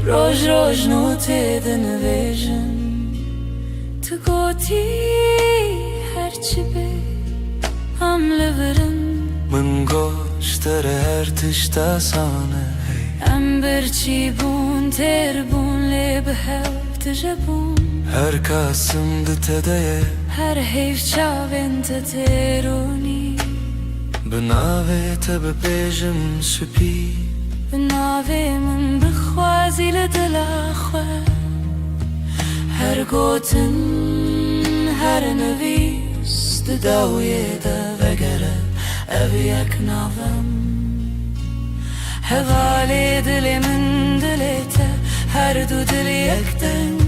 roj roj nûtê dinivêjin. Tu gotî her çi be, em li vir in. Min got, ji te re her tişt asan e, hey. Em birçî bûn, têr bûn, lê bi hev tije bûn. Her kasim di te de ye. Her heyv çavên te têr û nî. Bi navê te bipêjim spî. Bi navê min bixwazî li dila xwe. Her gotin, her nivîs di dawiyê de vegere, ev yek nav im. Hevalê dilê min, dilê te, her du dil yek deng,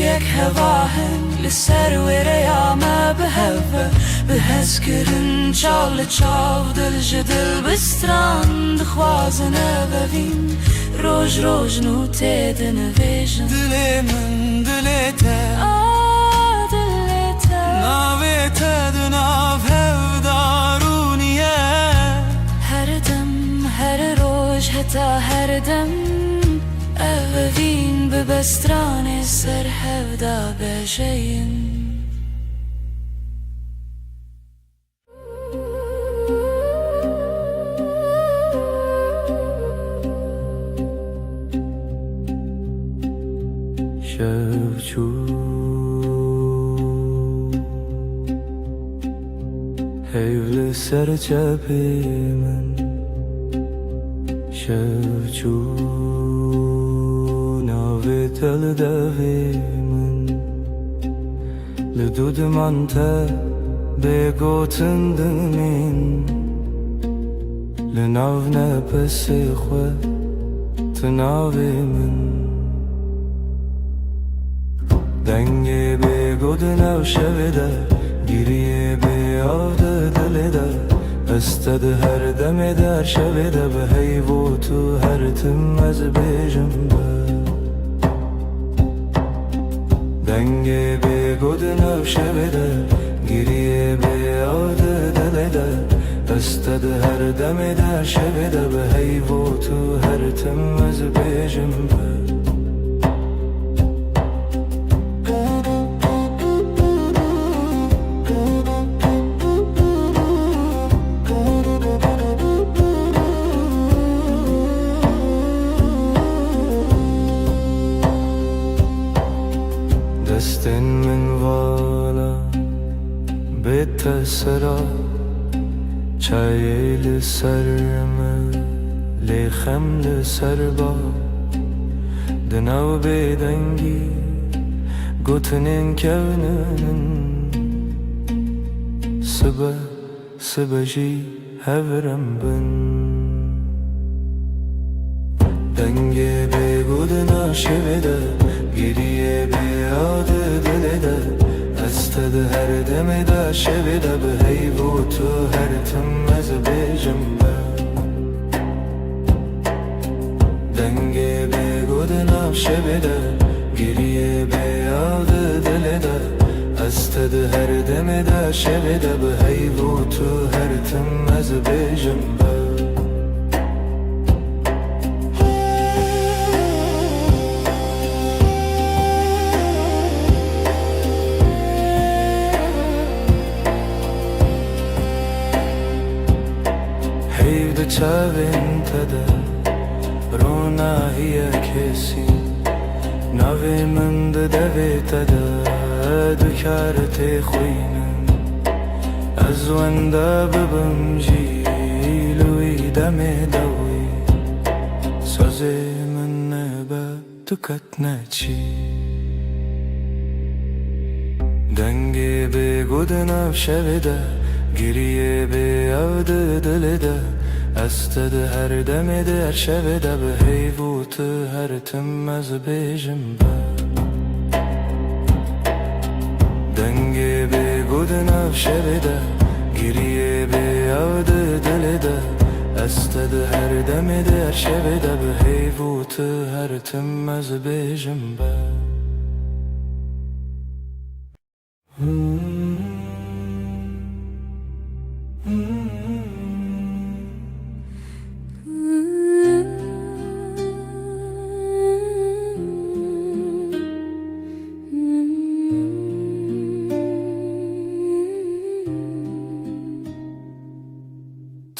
yek hevaheng. Li ser wê rêya me bi hev ve, bi hezkirin, çav li çav, dil ji dil bi stran, dixwazin nevevîn, roj roj nûtê dinivêjin. Dilê min, dilê te. A dilê te. Navê te di nav hev de rûniye. Her dem, her roj, heta her dem, ev evîn bi bestranê ser hev de bejeyîn. Şev çû, heyv li ser çepê min. Şev çû, navê te li devê min. Li dûdiman te bê gotin dimîn. Li nav nefesê xwe tu navê min. Dengê bê got di nav şevê de, giriyê bê av di dilê de. Ez te di her demê de, her şevê de, bi heyv û tu her tim ez bêjim be. Dengê bê got di nav şevê de, giriyê bê av di dilê de. Ez te di her demê de, her şevê de, bi heyv û tu her tim ez bêjim be. Destên min vala bê te sera, çayê li ser me, lê xem li ser ba. Di nav bêdengî gotinên kevnin, sibe, sibe jî hev re em bin. Dengê bê got di nav şevê de, giriyê bê av di dilê de. Ez te di her demê de, şevê de, bi heyv û tu her tim ez bêjim be. Dengê bê got di nav şevê de, giriyê bê av di dilê de. Ez te di her demê de, şevê de, bi heyv û tu her tim ez bêjim be. Heyv di çavên te de, ronahiyek hêsî. Navê min di devê te de dikare têxwînin. Ez wenda bibim jî li wî demê de wî. Sazê min nebe tu ketne çî. Dengê bêgo di nav şevê de, giriyê bê ew di dilê de. Ez te di her demê de, her şevê de bi heyv û tu her tim ez bêjim be. Dengê bêgo di nav şevê de, giriyê bê ew di dilê de. Ez te di her demê de, her şevê de bi heyv û tu her tim ez bêjim be.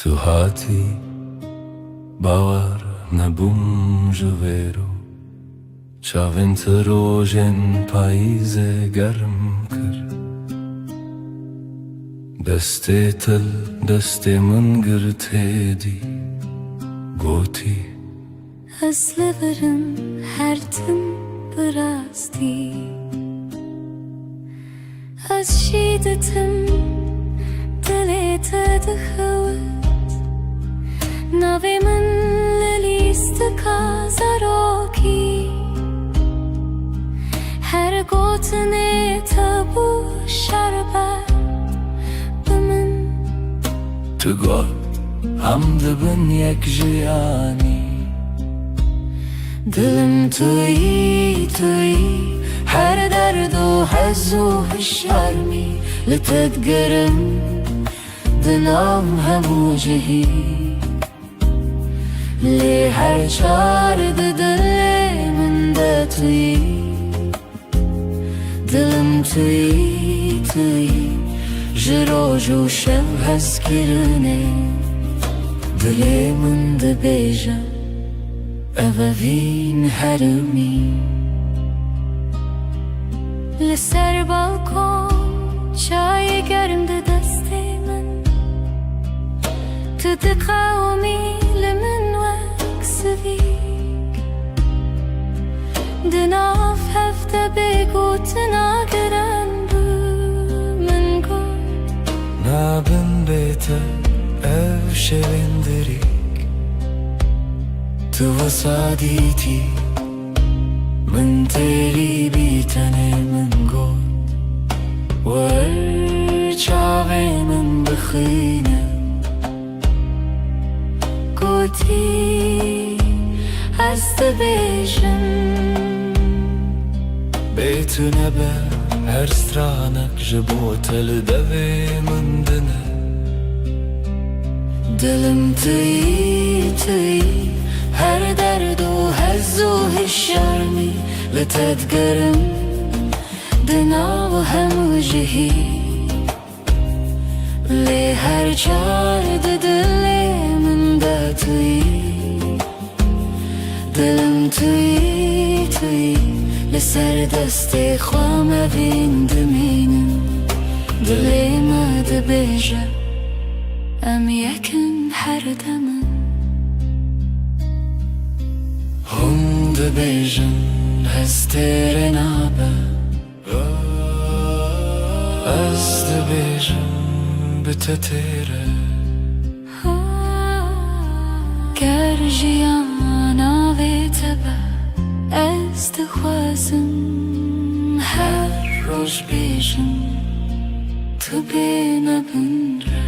Tu hatî, bawer nebûm ji vêro. Çavên te rojên payîzê germ kir. Destê te li destê min girt hêdî, gotî: Ez li vir im her tim bi rastî. Ez jî didim dilê te dixewit. Navê min li lîstika zarokî, her gotinê te bû şerbet bi min. Tu got, em dibin yek jiyanî. Dilim tu yî, tu yî, her derd û hez û hişyarmî li te digirim, di nav hemû cihî. Lê her çar di dilê min de tu yî. Dilim tu yî, tu yî, ji roj û şev hezkirinê. Dilê min dibêje, ev evîn herimî. Li ser balkon çayê germ di destê min. Tu diqewimî li min wek sivîk. Di nav hev de bêgotina giran bû min got: Nabin bê te ev şevên dirîk. Tu wisa dîtî, min têrî bî, tenê min got: Wer çavê min bixwîne. Gotî, ez dibêjim, bê tu nebe her stranek ji bo te li devê min dine. Dilim tu yî, tu yî, her derd û hez û hişyarmî li te digerim, di nav hemû cihî. Lê her çar di dilê min de tu yî. Dilim tu yî, tu yî, li ser destê xwe mevîn dimînim. Dilê me dibêje, em yek in her dem in. Hûn dibêjin, hez têrê nabe. Ez dibêjim, bi te têr e. Ger jiyana navê te be, ez dixwazim her roj bêjim, tu bê me binre.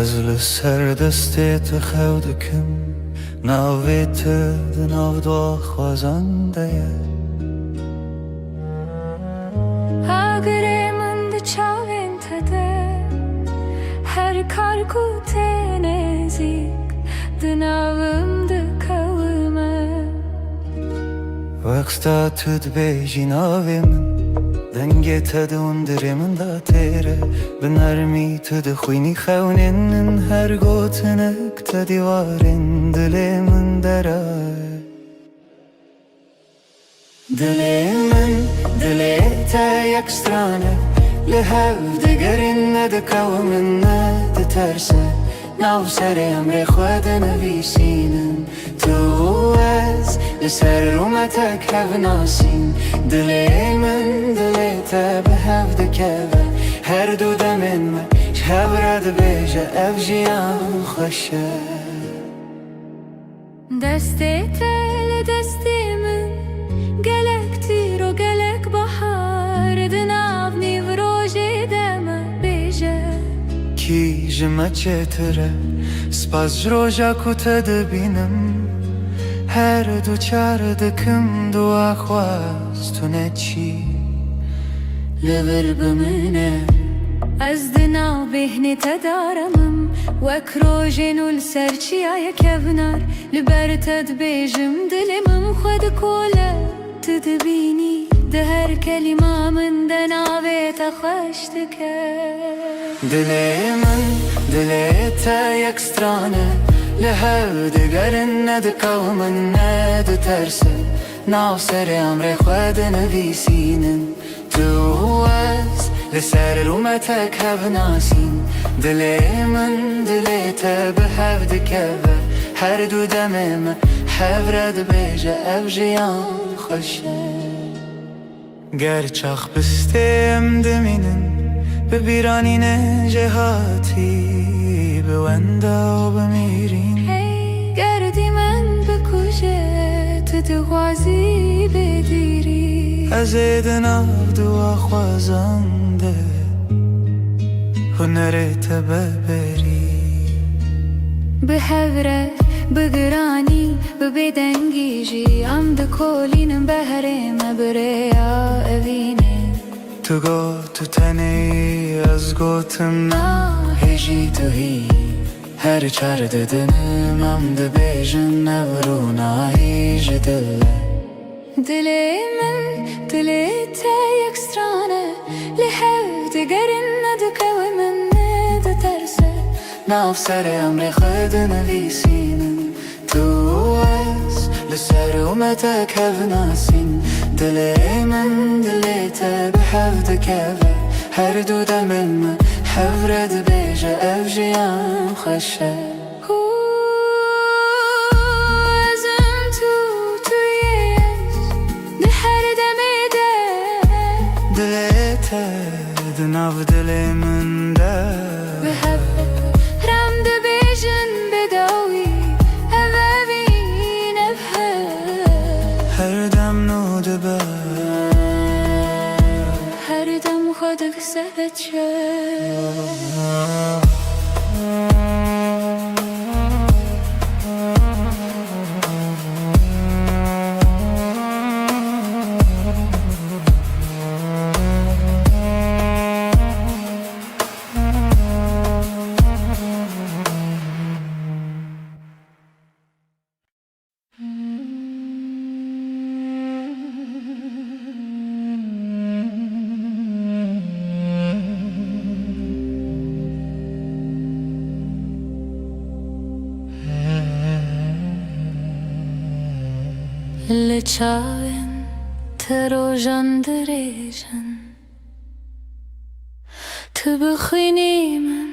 Ez li ser destê te xew dikim, navê te di nav daxwazan de ye. Agirê min di çavên te de, her kar ku tê nêzîk, di navim dikewime. Wexta tu dibêjî navê min, Dengê te di hundirê min de têr e, bi nermî tu dixwînî xewnên min, her gotinek te dîwarên dilê min der e. Dilê min, dilê te yek stran e, li hev digerin, nedikewimin, nediterse, nav serê emrê xwe dinivîsînin. Tu û ez li ser rûmetek hev nasîn. Dilê min, dilê te bi hev dikeve, her du demên me ji hev re dibêje, ev jiyan xweş e. Destê te li destê min, gelek tîro, gelek bahar, di nav nîvrojê de me bêje. Kî ji me çêtir e, spas ji roja ku te dibînim, her du çar dikim dua xwaz tu neçî li vir bimîne. Ez di nav bêhnê te de remim, wek rojên û li ser çiyayê kevnar, li ber te dibêjim, dilê min xwe dikole. Tu dibînî, di her kelîma min de navê te xweş dike. Dilê min, dilê te yek stran e, li hev digerin, nedikewimin, nediterse, nav serê emrê xwe dinivîsînin. Tu û ez li ser rûmetek hev nasîn. Dilê min, dilê te bi hev dikeve, her du demê me hev re dibêje, ev jiyan xweş e. Ger çax bistê em dimînin, bi bîranînê jêhatî bi wenda û bimîrîn. Hey, ger dîmen bikuje, tu dixwazî bêdîrî. Ez ê di nav dua xwezan de hunerê te be berî. Bi hev re, bi giranî, bi bêdengî jî, em dikolînin behrê me bi rêya evînê. Tu got tu tenê, ez gotim na, hêjî tu hî. Her çar didinim em dibêjin, ev rûnahî ji dil e. Dilê min, dilê te yek stran e, li hev digerin, nedikewimin, nediterse. Nav serê emrê xwe dinivîsînin. Tu û ez li ser rûmetek hev nasîn. Dilê min, dilê te bi hev dikeve, her du demên me hev re dibêje, ev jiyan xweş e. Hû, ez im tu, tu yê ez, di her demê de. Dilê te di nav dilê min de. Bi hev re em dibêjin bêdawî, ev evîn, ev hev. Her dem nû dibe. Her dem xwe dikise çev. Li çavên te rojan dirêjin, tu bixwînî min,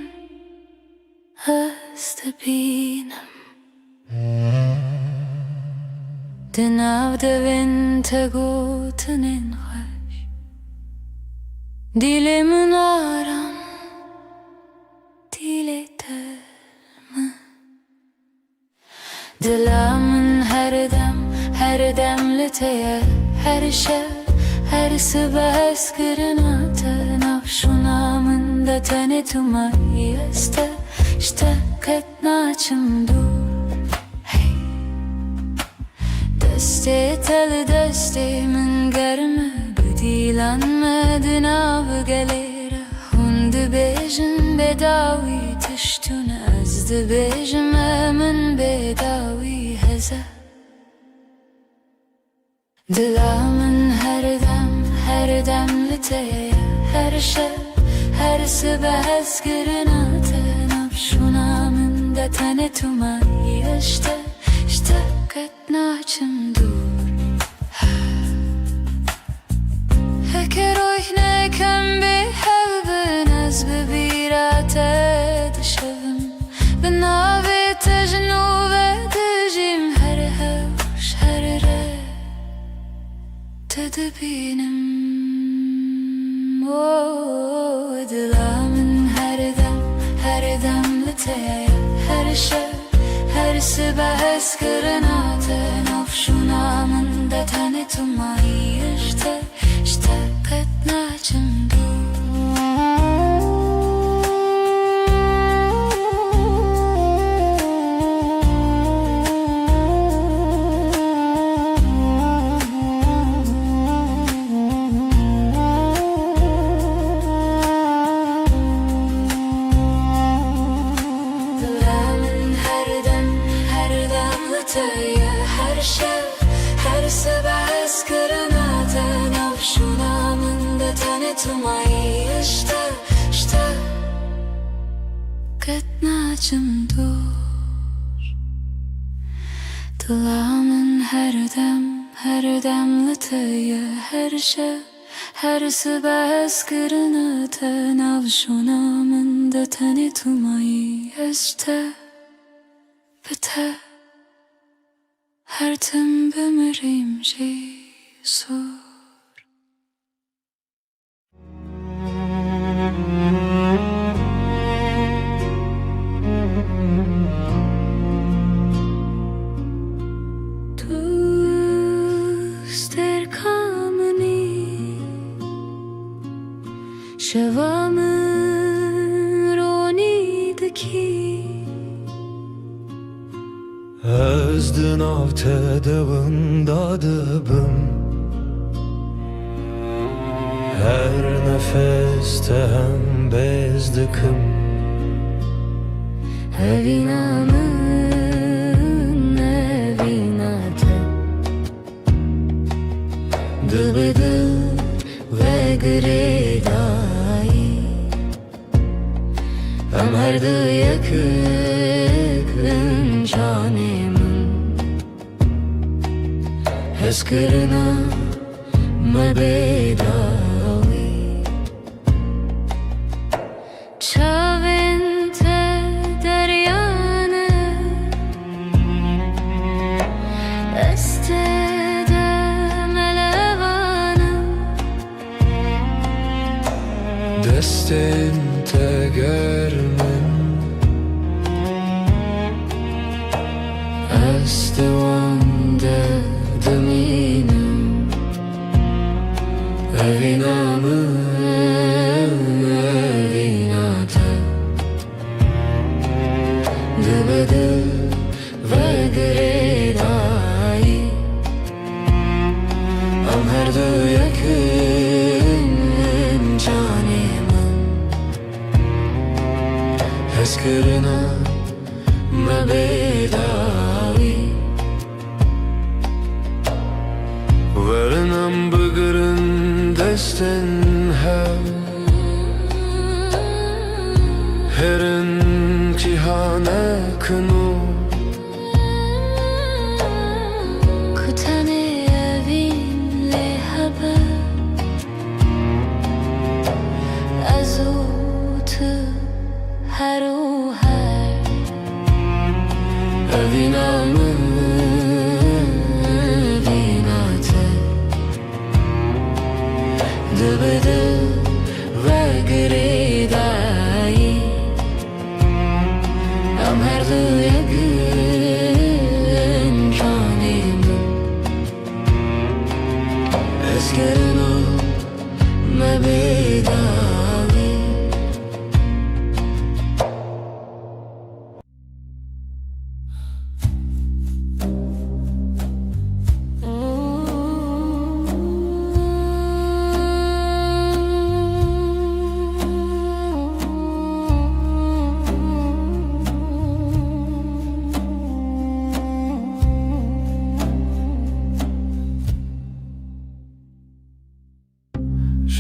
ez dibînim. Di nav devên te gotinên xweş, dîlê min aram, dîlê te min. Dila min her dem, her dem li te ye, her şev, her sibe hezkirina te, nav şûna min de tenê tu mayî, ez te ji te ket naçim dûr. Hey. Destê te li destê min germ e, bi dîlan me di nav gelê re. Hûn dibêjin bêdawî tişt tune, ez dibêjim e min bêdawî heze. Dila min her dem, Her dem li te ye, her şev, her sibe hezkirina te. Nav şûna min de tenê tu mayî, ez ji te, ji te qet naçim dûr. Heke roynek em bê hev bin, ez bi bîra te dişevim. Bi navê te ji nû ve dijîm, her hewş, her re te dibînim. O dila min her dem, her dem li te ye, her şev, her sibe hezkirina te. Nav şûna min de tenê tu mayî, ez ji te, ji te qet naçim dûr. Dila min her dem, her dem li te ye, her şev, her sibe hezkirina te. Nav şûna min de tenê tu mayî, ez ji te, ji te qet naçim dûr. Dila min her dem, her dem li te ye, her şev, her sibe hezkirina te. Nav şûna min de tenê tu mayî, ez ji te, bi te her tim bimirîm jî sor. Tu stêrka min î, şeva min ronî dikî. Ez di nav te de winda dibim. Her nefes te hembêz dikim. Evîna min, evîna te. Di bi di ve girêdayî. Em her du yek in canê min. Hezkirina me bê dawî. Çavên te derya ne, ez tê de melevan im. Destên te germ in, ez di wan de dimînim. Evîna min, evîna te, di bi di ve girêdayî. Em her du yek in canê min. Hezkirina me bê dawî. Werin em bigirin destên hev. Herin cîhanek nû. Ku tenê evîn lê hebe, ez û tu her û her. Evîna min, evîna te. Di bi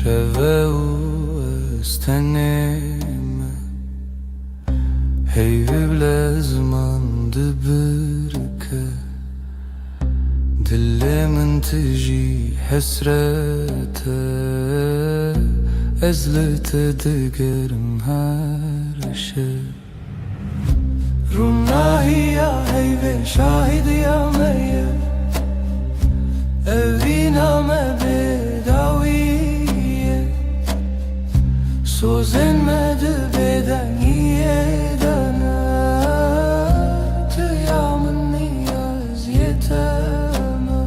Şeve û ez tenê me, heyvî bi lezman dibirke. Dilê min tijî hesret e, ez li te digerim her şev. Ronahiya heyvê şahidiya me ye, evîna me bêdawî ye. Sozên me di bêdengiyê de ne, tu ya min niyaz yê te me.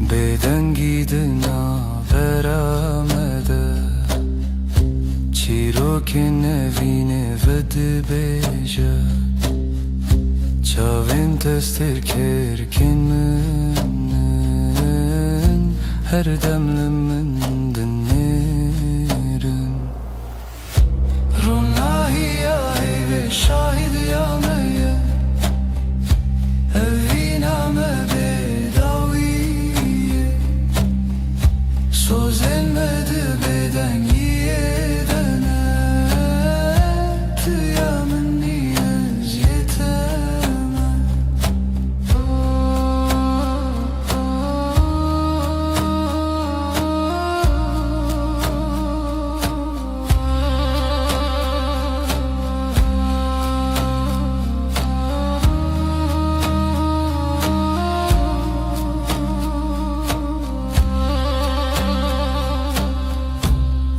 Bêdengî di navbera me de, çîrokên nevînê vedibêje. Çavên te stêrkêrkên min in, her dem li min dinêrin. Ronahiya heyvê şahidiya me ye, evîna me bêdawî ye. Sozên me di bêdengiyê de ne, tu ya min niyaz yê te me.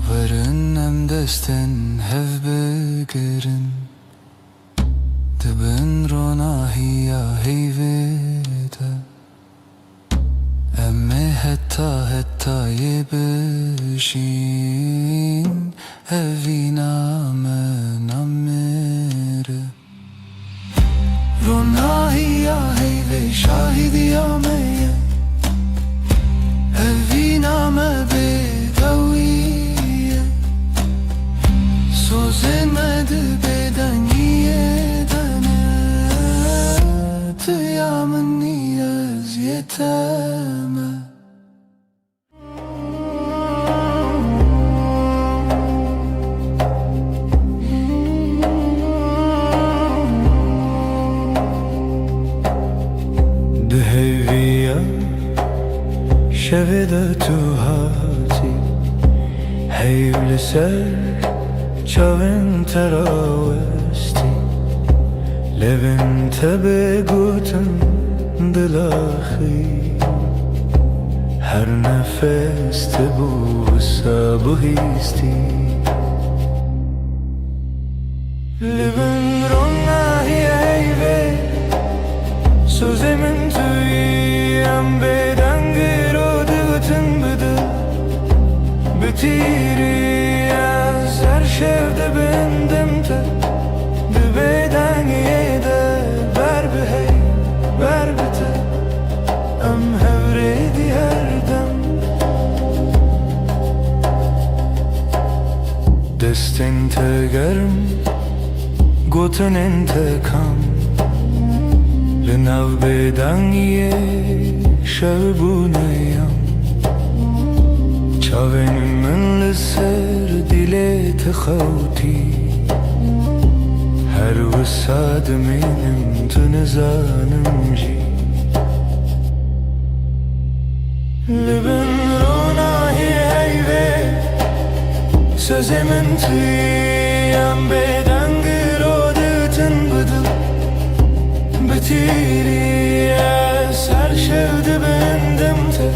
Werin em destên hev bigirin, di bin ronahiya heyvê de. Em ê heta hetayê bijîn, evîna me namire. Ronahiya heyvê şahidiya me ye, evîna me bêdawî ye. Sozên me di bêdengiyê de ne, tu ya min niyaz yê te me. Di heyviya şevê de tu hatî, heyv li ser çavên te rawestî. Levên te bê gotin dilaxî, her nefes te bû wisa bihîstî. Li bin ronahiyê heyvê, sozê min tu yî, em bêdeng îro digotin bi dil. Bi tîrî ez her şev dibindim te, di bêdengiyê de ber bi hey, ber bi te, em hev rê dî her dem. Destên te germ, gotinên te kam, li nav bêdengiyê şev bûne yam. Çavên min li ser dilê te xewtî, her wisa dimînim tu nizanim jî. Li bin ronahiyê heyvê, sozê min tu yî, em bêdeng îro digotin bi dil. Bi tîrî ez her şev dibindim te,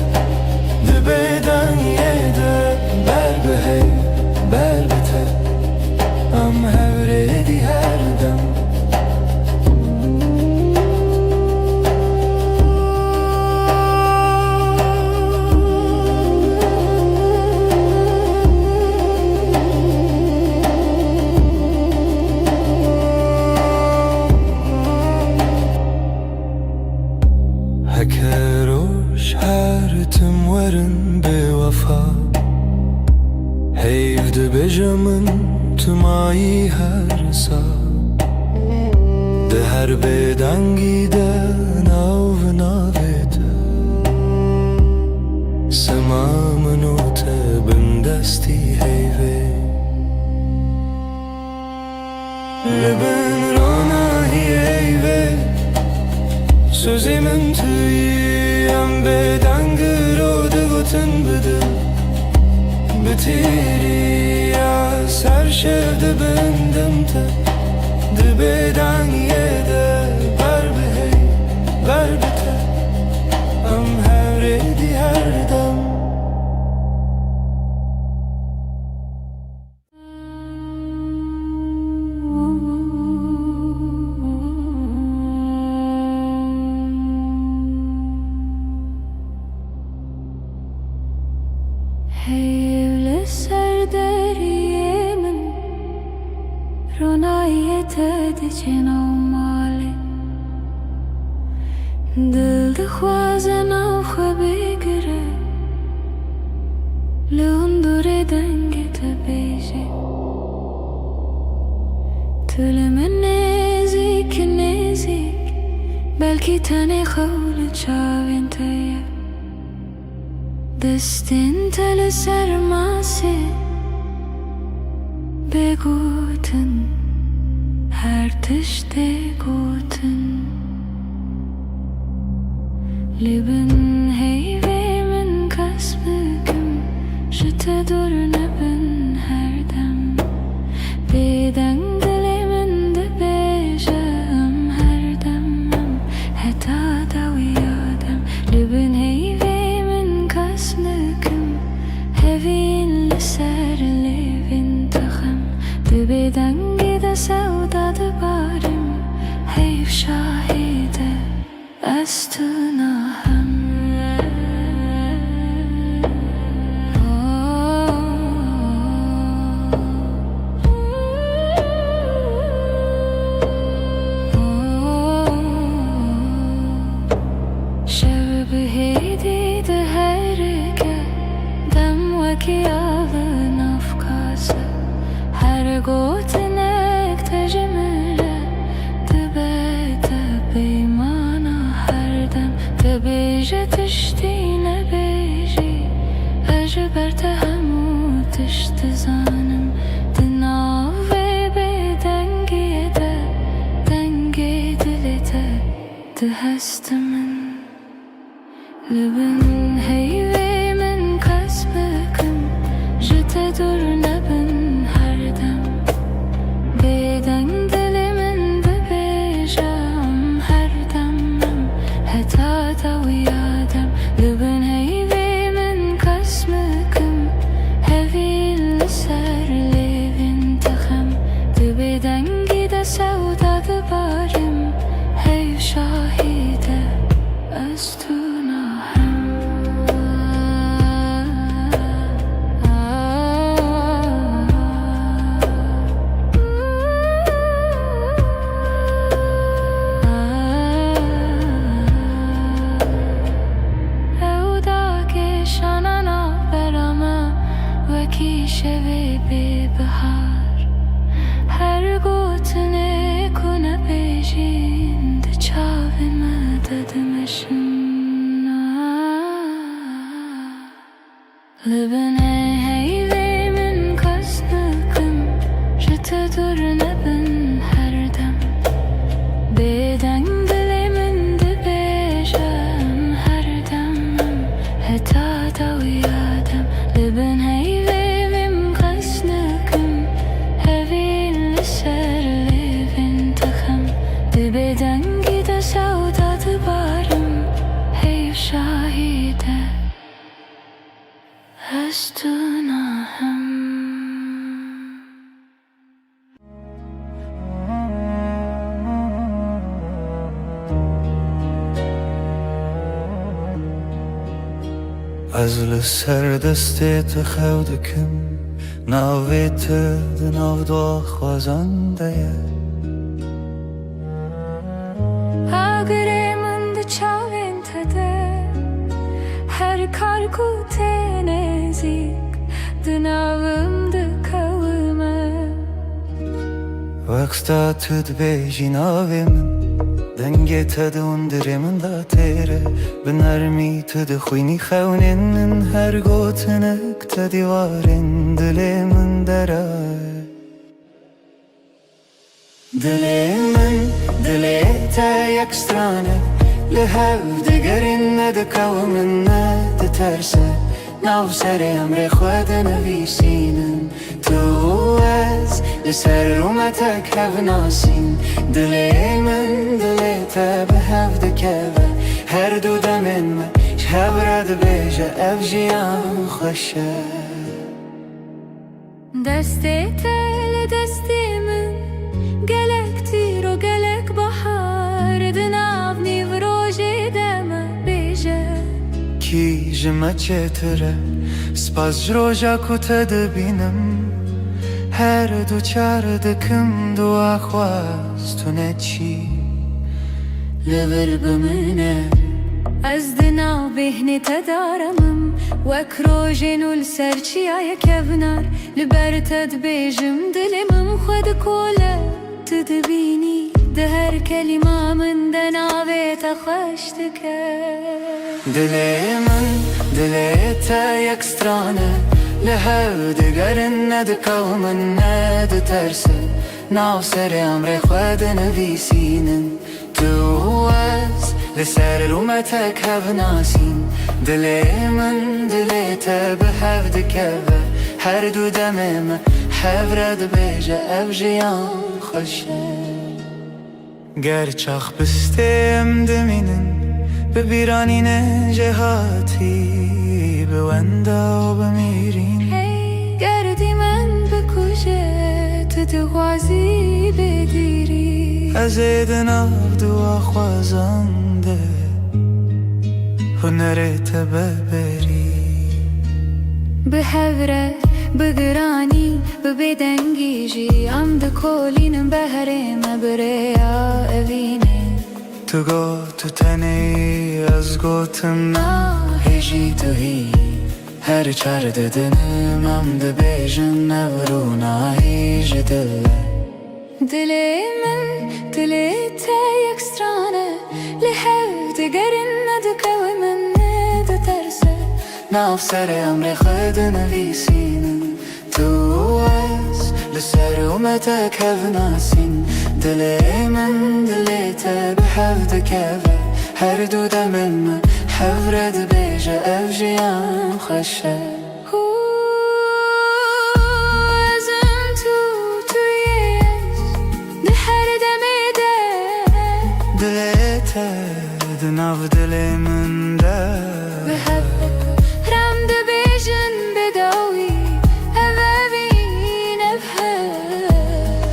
di bêdengiyê de ber bi hey, ber bi te, em hev rê dî her dem. Heke roj her tim werin bêwefa, Heyv dibêje min tu mayî her saet, di her bêdengî de nav navê te. Sima min û te bindestî heyvê. Li bin ronahiyê vê sozê min tu yî, em bêdeng ro digotin bi dil, bi tîrî ya ser şev dibindim te, di bêdengiyê de ber bi hey, ber bi te, em hevrêdî her dem. Heyv li ser deriyê min, ronahiyê te diçe nav malê. Dil dixwaze nav xwe bigire, li hundirê dengê te bêje. Tu li min nêzîk, nêzîk, belkî tenê xew li çavên te ye. Destên te li ser masê, bê gotin, her tiştê gotin. Li bin heyvê min qas bikim, ji te dûr nebin her dem. Bêdeng dilê min dibêje, em her dem em, heta dawiya dem. Li bin heyvê min qas nikim, hevîn li ser lêvên te xem. Di bêdengî de sewda dibarim, heyv şahî de. Ez tu nahem. Şev bi hêdî diherike, dem wekî av navqas e. Her gotinek te ji min re dibe te peymana her dem. Dibêje tiştî nebêjî, ez ji ber te hemû tişt dizanim. Di nav vê bêdengiyê de dengê dilê te diheste min. Li bin heyvê min qas bikim, ji te dûr nebin her dem. Bêdeng dilê min dibêje, em her dem em, heta dawiya dem. Li bin heyvê min qas bikim, hevîn li ser lêvên te xem. Di bêdengî de sewda dibarim, heyv şahî de. Ez tu nahem. Ew da kêşana navbera me wekî şevê bê bihar. Her gotinê ku nebêjîn di çavê me de dimeşin. Li binê heyvê min qas dikim, ji te dûr nebin her dem. Bêdeng dilê min dibêje, em her dem em, heta dawiya dem. Li bin heyvê min qas dikim, hevîn li ser lêvên te xem. Di bêdengî de sewda dibarim, heyv şahî de. Ez tu nahem. Ez li ser destê te xew dikim, navê te di nav daxwazan de ye. Agirê min di çavên te de, her kar ku tê nêzîk, Di nav min dikewime. Wexta tu dibêjî navê min, dengê te di hundirê min de têr e. Bi nermî tu dixwînî xewnên min, her gotinek te dîwarên dilê min dere. Dilê min, dilê te yek stran e, li hev digerin, ne dikewim, ne diterse, nav serê emrê xwe dinivîsînin. Tu û ez li ser rûmetek hev nasîn. Dilê min, dilê te bi hev dikeve, her du demên me ji hev re dibêje, ev jiyan xweş e. Destê te li destê min, gelek tîro, gelek bahar di nav nîvrojê de me. Bêje, kî ji me çêtir e? Spas ji roja ku te dibînim, her du çar dikim dua xwaz tu neçî. Li vir bimîne. Ez di nav bêhnê te de remim, wek rojên û li ser çiyayê kevnar. Li ber te dibêjim, dilê min xwe dikole. Tu dibînî, di her kelîma min de navê te xweş dike. Dilê min, dilê te yek stran e, li hev digerin, ne dikewmin, ne ditersin, nav serê emrê xwe dinivîsînin. Tu û ez li ser rûmetek hev nasîn. Dilê min, dilê te bi hev dikeve, her du demê me hev re dibêje, ev jiyan xweş e. Ger çax bistê em dimînin, bi bîranînê jêhatî, bi wenda û bi mîrîn. Hey, ger dîmen bikuje, tu dixwazî bêdîrî. Ez ê di nav dua xwezan de hunerê te beberî. Bi hev re, bi giranî, bi bêdengî jî, em dikolînin beherê me bi rêya evînê. Tu got tu tenê, ez gotim na, hê jî tu hî. Her çar didinim em dibêjin, ev rûnayî ji dil e. Dilê min, dilê te yek stran e, li hev digerin, ne dikewim, ne diterse. Nav serê emrê xwe dinivîsînin. Tu û ez li ser rûmetek hev nasîn. Dilê min, dilê te bi hev dikeve. Her du demên me hev re dibêje, ev jiyan xweş e. Hû, ez im tu, tu yê ez di her demê de. Dilê te di nav dilê min de. Bi hev re rem dibêjin bi dawî, ev evîn, ev hev.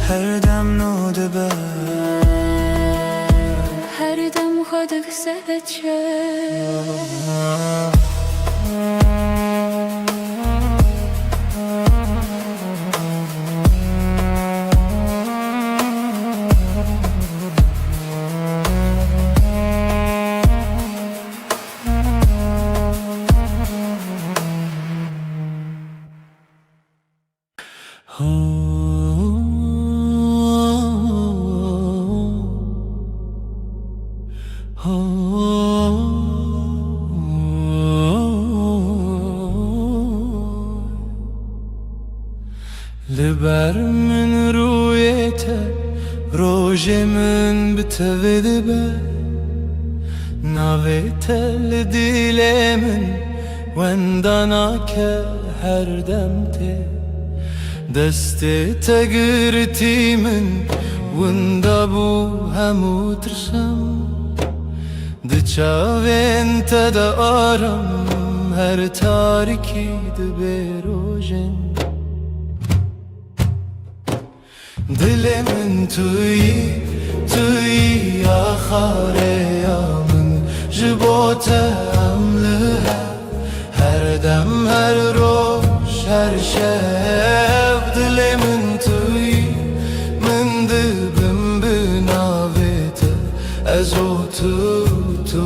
Her dem nû dibe. Her dem xwe dikise çi. Li ber min rûyê te, rojê min bi tevê dibe. Navê te li dilê min wenda nake, her dem tê. Destê te girtî min, winda bû hemû tirsim. Di çavên te de aram, her tarîkî dibe rojên. Dilê min tu yî, tu yî axareya min, ji bo te em li hev. Her dem, her roj, her şev, dilê min tu yî, min dibim bi navê te. Ez û tu, tu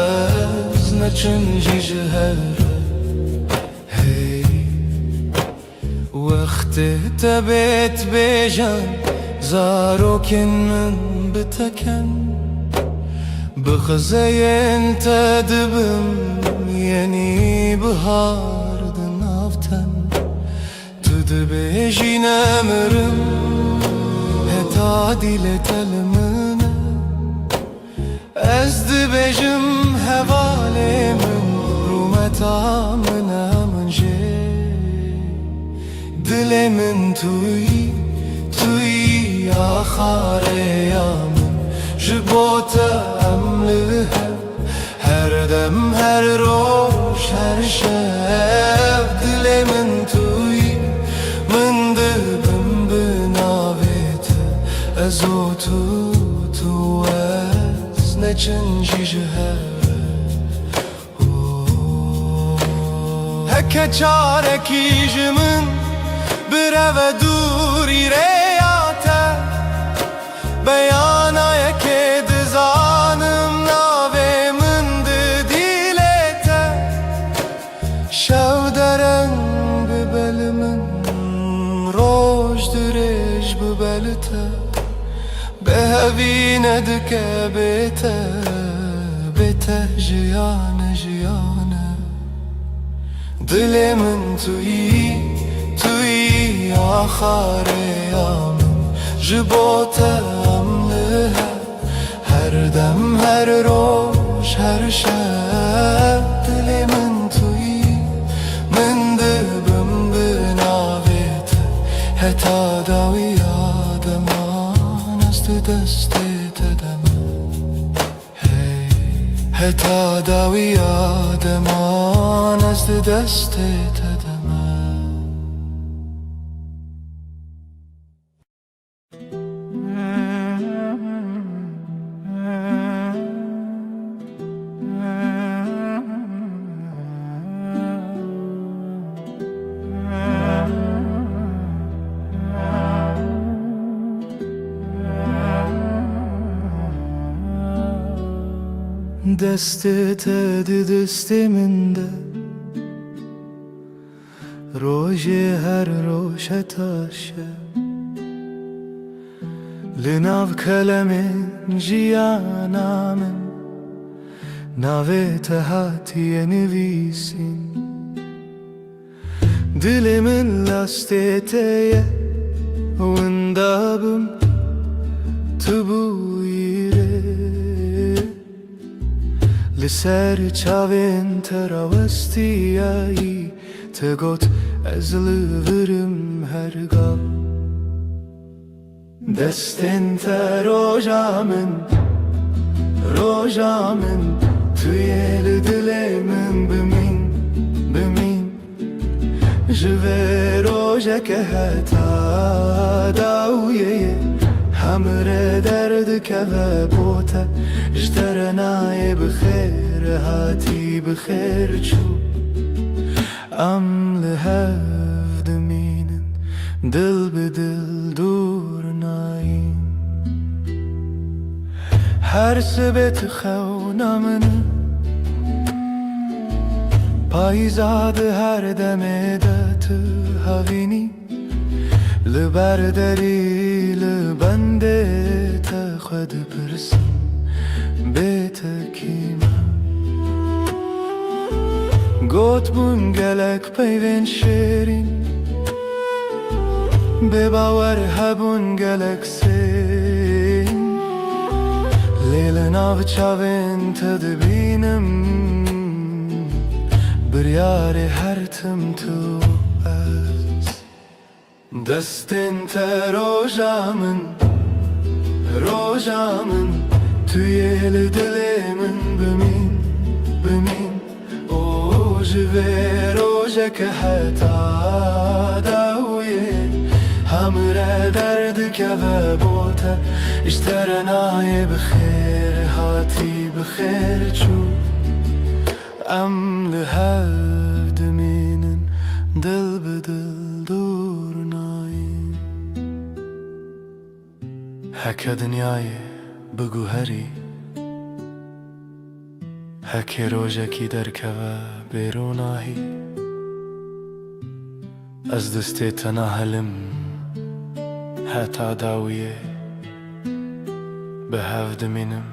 ez, neçin jî ji hev re. Hey. Dê te bêt bêjan, zarokên min bi te ken. Bi xizeyên te dibim yenî bihar di nav ten. Tu dibêjî nemirim, heta dîlê te li min e. Ez dibêjim hevalê min, rûmeta min e min jê. Dilê min tu yî, tu yî axareya min. Ji bo te em li hev, her dem, her roj, her şev. Dilê min tu yî, min dibim bi navê te. Ez û tu, tu ez, neçin jî ji hev. Heke çarekî ji min bireve dûrî rêya te. Beyana yekê dizanim navê min di dîlê te. Şev dereng bibe li min, roj dirêj bibe li te. Bêhevî nedike bê te, bê te jiyan e, jiyan e. Dilê min tu yî, tu yî axareya min. Ji bo te em li hev, her dem, her roj, her şev. Dilê min tu yî, min dibim bi navê te. Heta dawiya deman ez di destê te de me. Hey, heta dawiya deman ez di destê te de me. Destê te di destê min de, rojê her roj heta şev. Li nav kelemên jiyana min, navê te hatiye nivîsîn. Dilê min lastê te ye, winda bim tu bûyî rê. Li ser çavên te rawestiyayî, te got ez li vir im her gam. Destên te roja min, roja min, tu yê li dilê min bimîn, bimîn. Ji vê rojeke heta dawiyê, hemre derdikeve bo te. Ji te re nayê bi xêr hatî, bi xêr çû. Em li hev dimînin, dil bi dil dûr nayîn. Her sibê tu xewna min e, payîza di her demê de tu havînî. Li ber derî, li bendê te xwe dipirsim, bê te kî me? Gotbûn gelek peyvên şêrîn, bê bawer hebûn gelek sêrîn. Lê li nav çavên te dibînim, biryarê her tim tu ez. Destên te roja min, roja min, tu yê li dilê min bimîn, bimîn. O ji vê rojeke heta dawiyê, hemre derdikeve bo te. Ji te re nayê bi xêr hatî, bi xêr çû. Em li hev dimînin, dil bi dil dûr nayîn. Heke dinyayê biguherî, heke rojekî derkeve bêrûnahî, Ez destê te nahelim heta dawiyê, bi hev dimînim.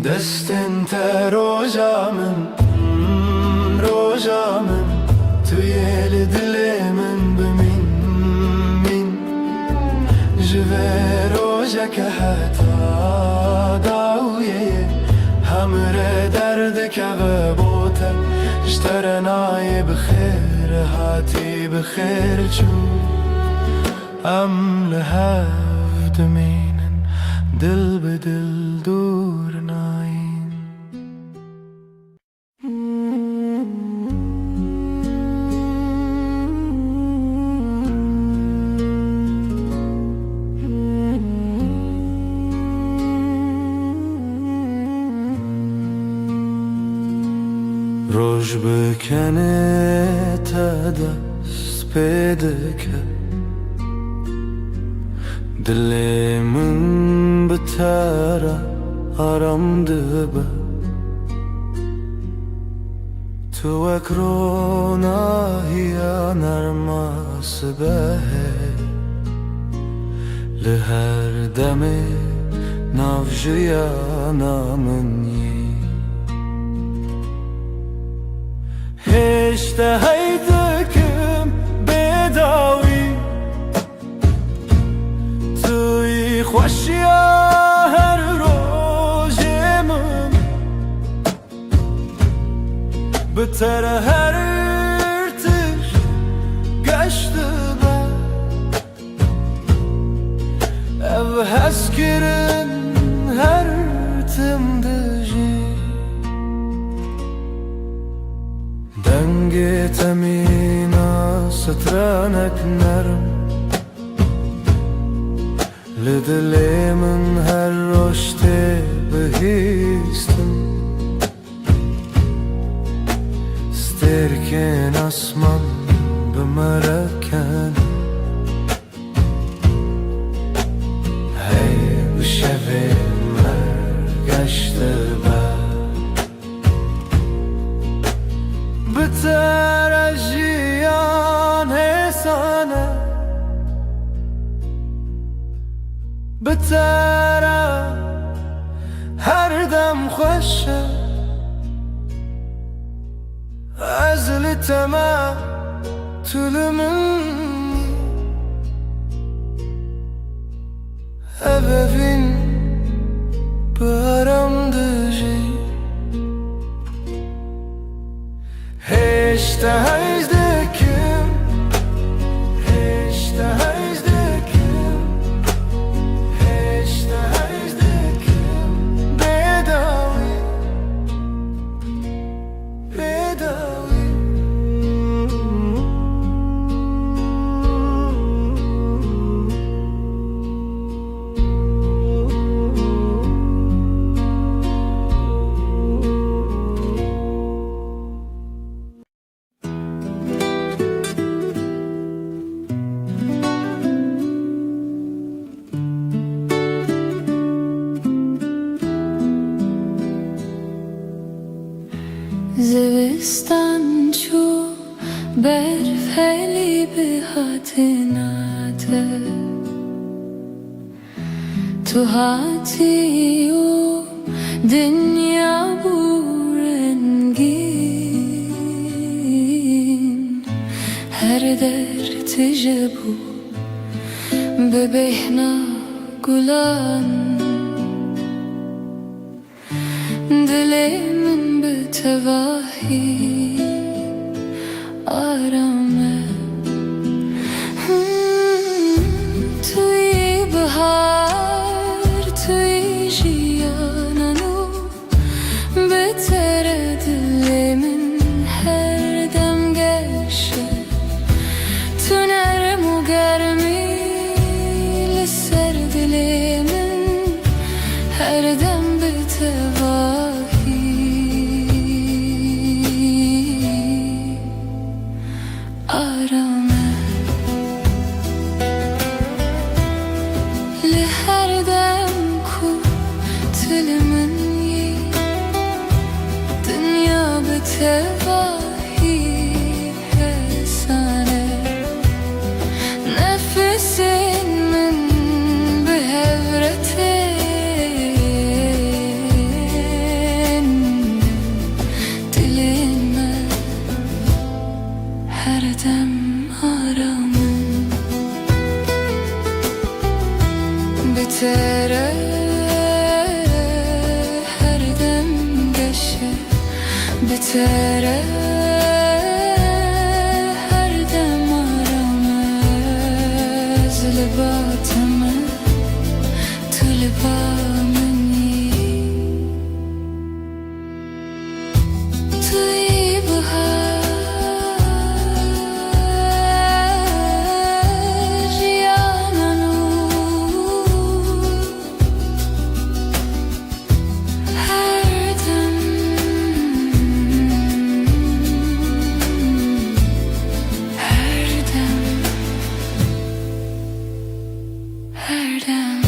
Destên te roja min, roja min, tu yê li dilê min bimîn, mîn. Ji vê rojeke heta dawiyê, hemre derdikeve bo te. Ji te re nayê bi xêr hatî, bi xêr çû. Em li hev dimînin, dil bi dil dûr nayîn. Roj bi kenê te dest pê dike. Dilê min bi te re aram dibe. Tu wek ronahiya nerma sibehê, li her demê nav jiyana min yî. Hêj te hey dikim bêdawî. Tu yî xweşiya her rojê min. Bi te re her tişt geş dibe. Ev hezkirin her tim dijî. Dengê te mîna strenek nerm. Li dilê min her roj tê bihîstin. Stêrkên asman bi me re ken. Hey bi şevê me geş dibe. Bi te re jiyan hêsan e. Bi te re her dem xweş e. Ez li te me, tu li min î. Ev evîn bi aram dijî. Hêj te hêj dikim, hêj te hêj dikim, hêj te hêj dikim. Bêdawî, bêdawî. Zivistan çû, berf helî bi hatina te. Tu hatî û dinya bû rengîn. Her der tije bû bi bêhna gulan. Dilê min bi tevahî aram e. Hmm, tu yî bihar, tu yî jiyana nû. Bi te re dilê min her dem geş e. Tu nerm û germî li ser dilê min, her dem bi tevahî aram e. Li her dem ku tu li min yî, dinya bi tevahî hêsan. Her dem aram in. Bi te re her dem geş e. Bi te re her dem aram e. Ez li ba te me, tu li ba min î. Tu yî bihar jiyana nû. Her dem, her dem, her dem.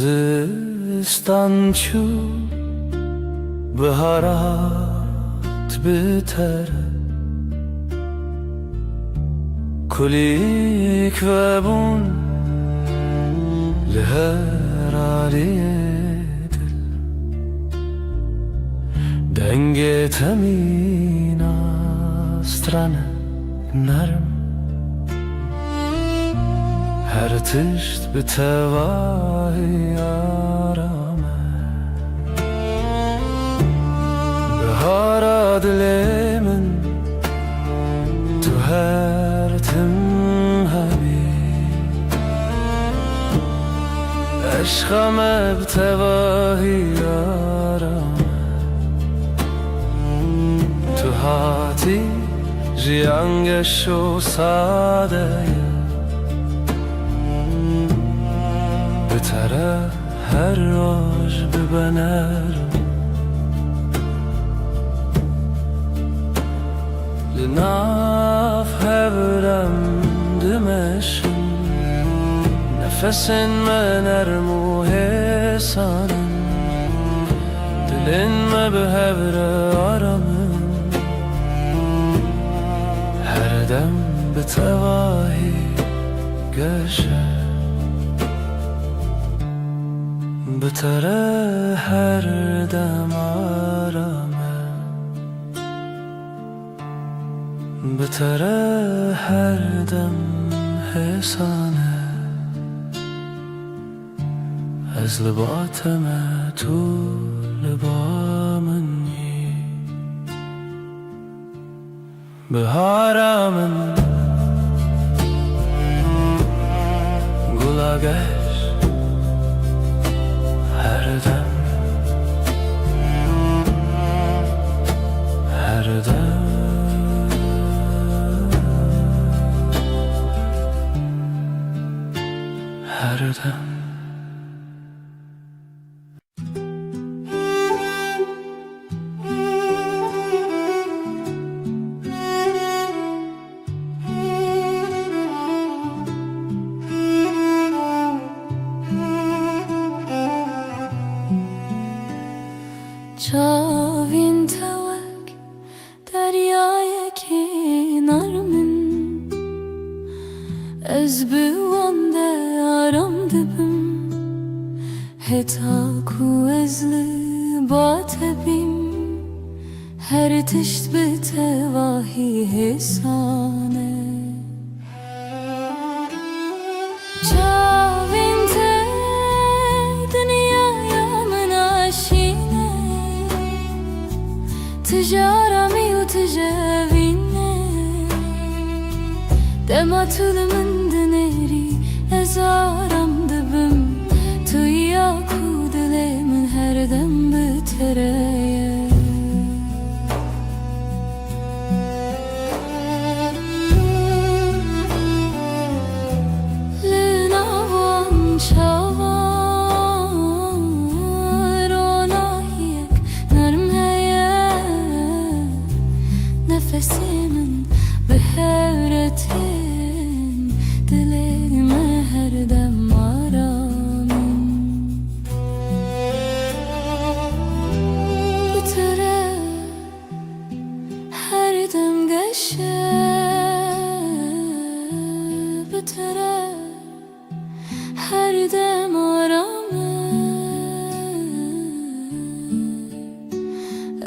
Zistan çû, bihar hat bi te re. Kulîlk vebûn li her aliyê dil. Dengê te mîna stran e. Nerm. Her tişt bi tevahî aram e. Bihara dilê min, tu her tim hebî. Eşqa me bi tevahî aram e. Tu hatî, jiyan geş û sade ye. Bi te re her roj bibe nerm. Li nav hev re em dimeşin. Nefesên me nerm û hêsan in. Dilên me bi hev re aram in. Her dem bi tevahî geş e. Bi te re her dem aram e. Bi te re her dem hêsan e. Ez li ba te me, tu li ba min î. Bihara min, gula geş, her dem, her dem, her dem. Çavên te wek deryayekî nerm in. Ez bi wan de aram dibim. Heta ku ez li ba te bîm, her tişt bi tevahî hêsan e. Çavên te dinyaya min aşîn e. Tije aramî û tije evîn e. Dema tu li min dinêrî, ez aram dibim. Tu ya ku dilê min her dem bi te re ye. Li nav wan çavan ronahiyek nerm heye. Nefesê min bi hev re tên, dilê me her dem aram in. Bi te re her dem geş e, bi te re her dem aram e.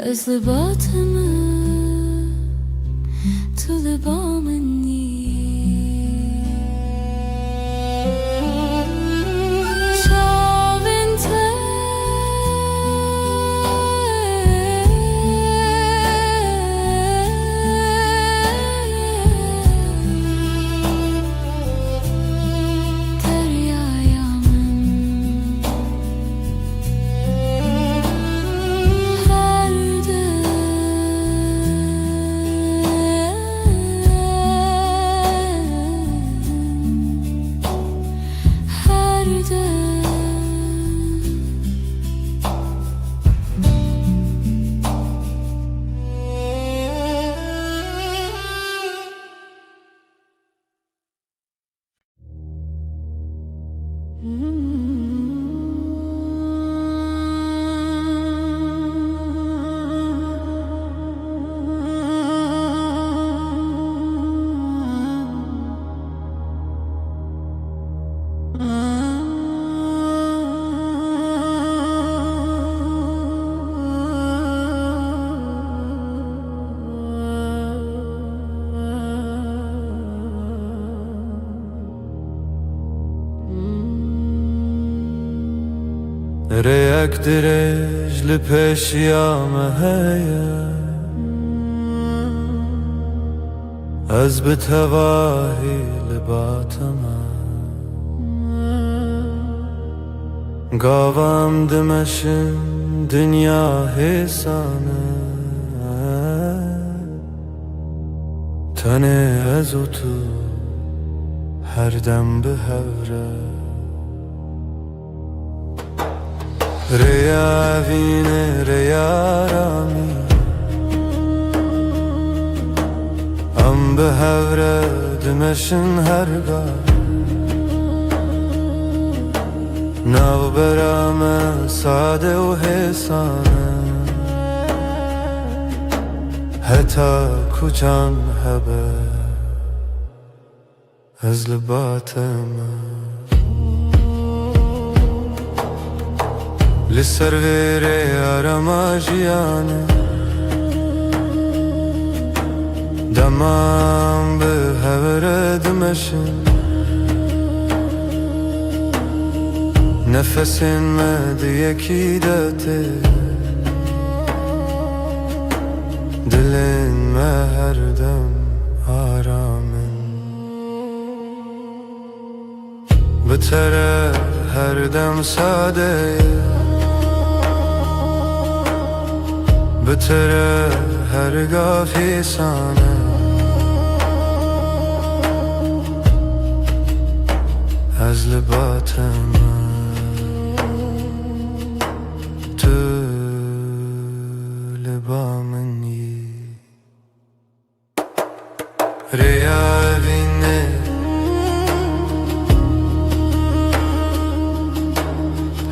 Ez li ba te me, tu li ba min î. Çavên te deryaya min. Her dem, her dem. Rêyek dirêj li pêşiya me heye, ez bi tevahî li ba te me. Gava em dimeşin, dinya hêsan e. Tenê ez û tu her dem bi hev re. Rêya evînê, rêya aramî. Em bi hev re dimeşin her gav. Navbera me sade û hêsan e. Heta ku can hebe, ez li ba te me. Li ser vê rêya rema jiyanê, dema em bi hev re dimeşin. Nefesên me di yekî de tê, dilên me her dem aram in. Bi te re her dem sade ye, bi te re her gav hêsan e. Ez li ba te me, tu li ba min yî. Rêya evînê,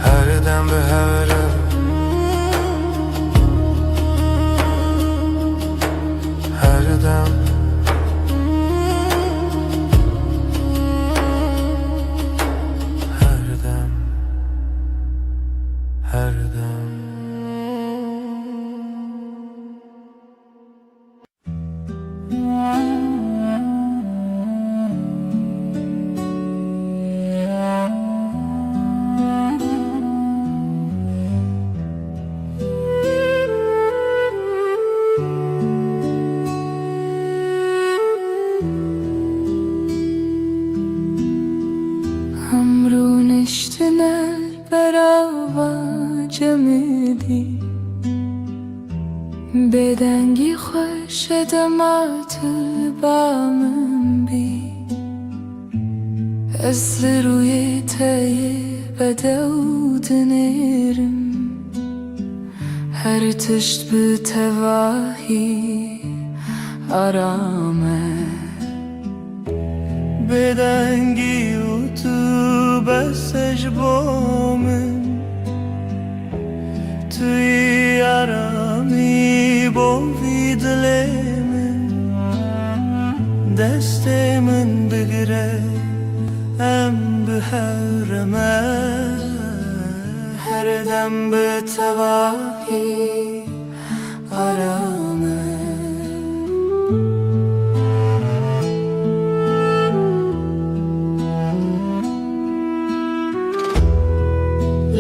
her dem bi hev re, her dem, her dem. Ji dema tu li ba min bî, ez li rûyê te yê bedew dinêrim. Her tişt bi tevahî aram e. Bêdengî û tu bes e ji bo min. Tu yî aramî bo vî dilê min. Destê min bigire, em bi hev re me. Her dem bi tevahî aram e.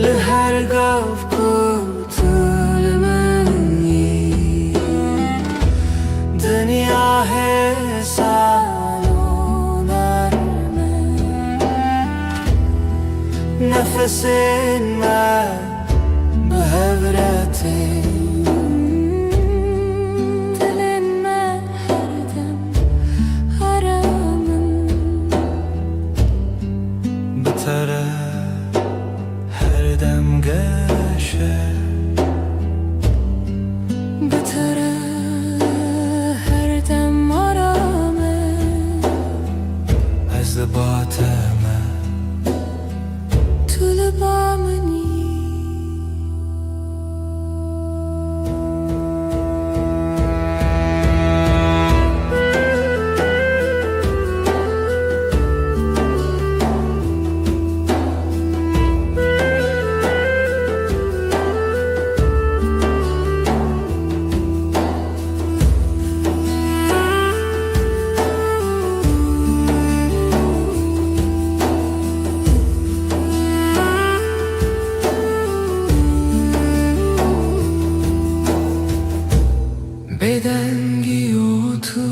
Li her gav ku tu li min î, dinya hê salon e. Nefesên me bi hev re tên. Dilên me her dem aram in. Bi te re her dem geş e. Bi te re her dem aram e. Ez li ba te me. Tu li ba min î. Bêdengî û tu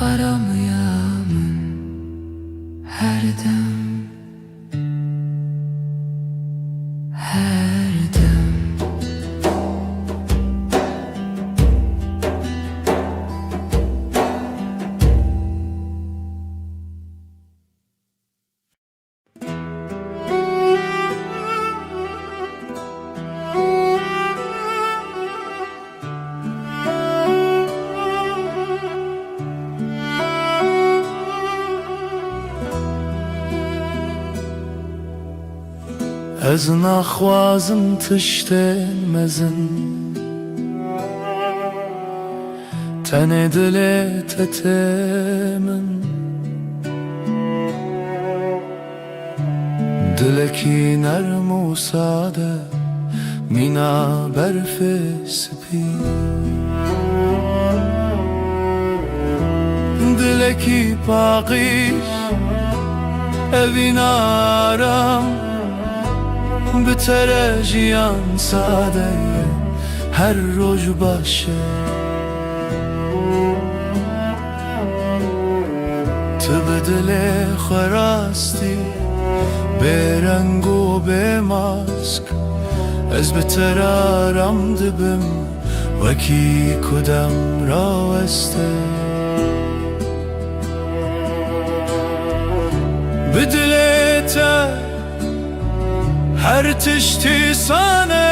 aramiya min her dem. Her dem. Ez naxwazim tiştên mezin, tenê dilê te tê min. Dilekî nerm û sade, mîna berfê spî. Dilekî paqij, evîn aram, bi te re jiyan sade ye, her roj baş e. Tu bi dilê xwe rastî, bêreng û bêmask, ez bi te re aram dibim, wekî ku dem raweste. Bi dilê te her tiştî sane,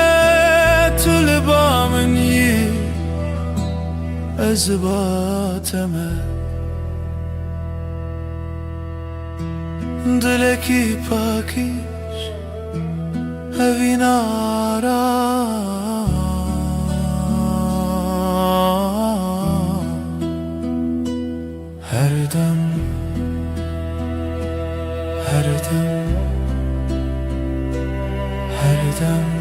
tu li ba min yî, ez ba te me. Dilekî pakîj, evîn aram. Her dem, her dem, her dem.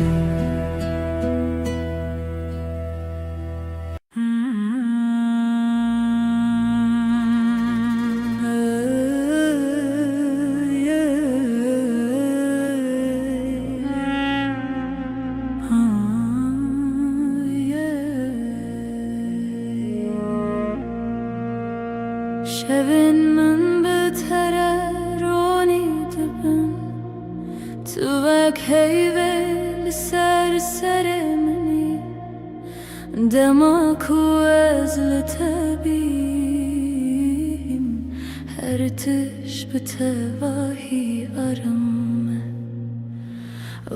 Şevên min bi te re ronî dibin, tu wek heyvê li ser serê min î. Dema ku ez li te bîm, her tişt bi tevahî aram e.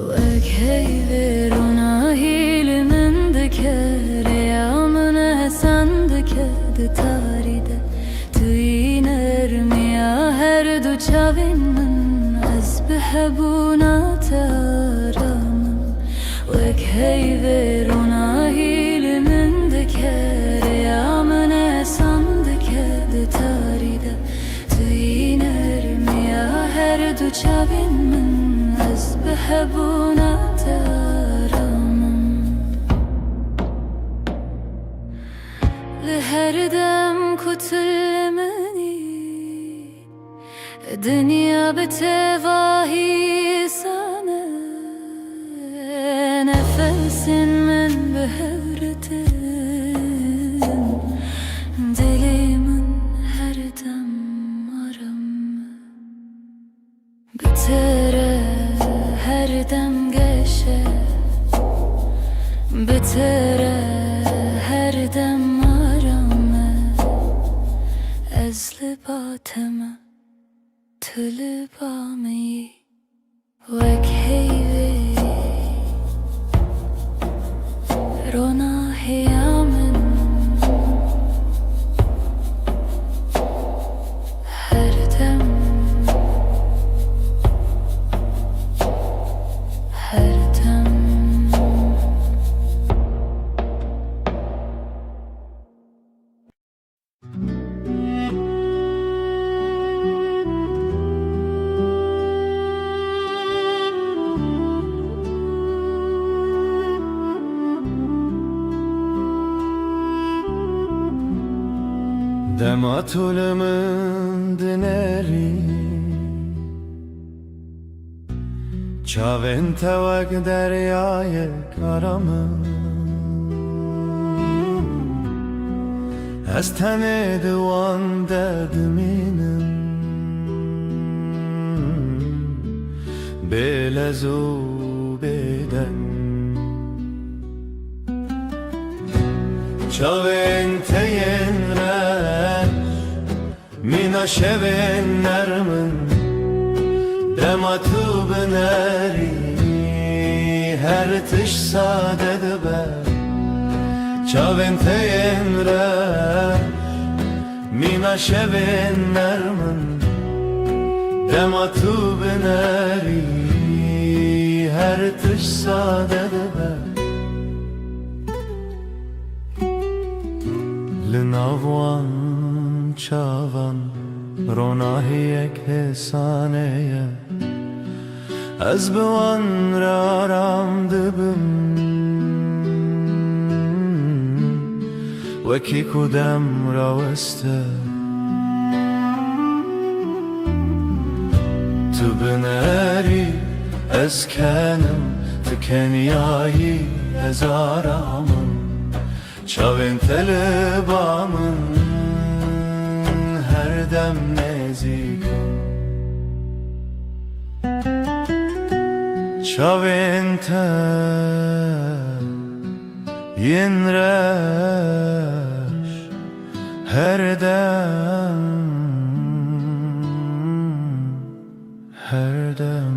Wek heyvê ronahî li min dike, rêya min hesen dike di tarî de. Tu yî nermiya her du çavên min, ez bi hebûna te aram im. Wek heyvê ronahî li min dike, rêya min hesen dike di tarî de. Tu yî nermiya her du çavên min, ez bi hebûna te aram im. Li her dem ku tu li min î, dinya bi tevahî sane. Nefesên min bi hev ditin, dilê min her dem aram e. Bi te re her dem geş e, bi te re her dem aram e. Ez li ba te me, tu li ba min yî. Wek heyvê ronahî ya min, her dem, her dem. Dema tu li min dinerî, çavên te wek deryayek aram in. Ez tenê di wan de dimînim, bê lez û bê deng. Çavên te yên reş, mîna şevên nerm in, dema tu binerî, her tişt sade dibe. Çavên te yên reş, mîna şevên nerm in, dema tu binerî, her tişt sade dibe. Li nav wan çavan ronahiyek hêsanê ye. Ez bi wan re aram dibim, wekî ku dem raweste. Tu binerî, ez kenim, tu keniyayî, ez aram im. Çavên te li ba min her dem nêzîk in. Çavên te yên reş her dem, her dem.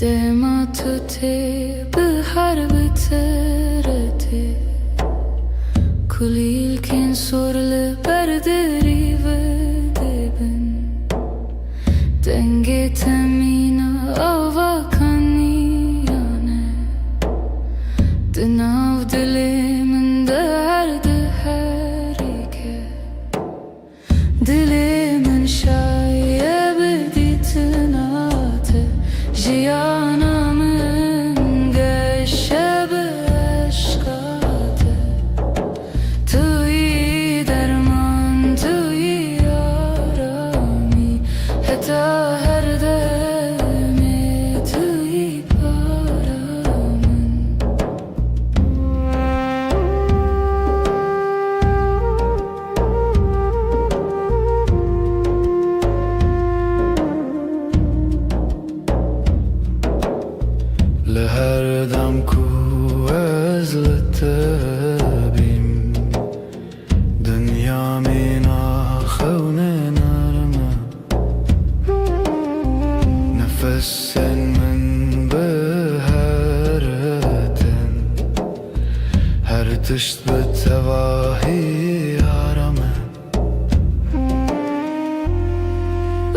Dema tu tê bihar bi te re tê, kulîlkên sor li ber derî ve dibin. Dengê te mîna ava kaniyane, di nav dilê min de her diherike. Dilê min şaye bi dîtina te, jiyana min geşe bi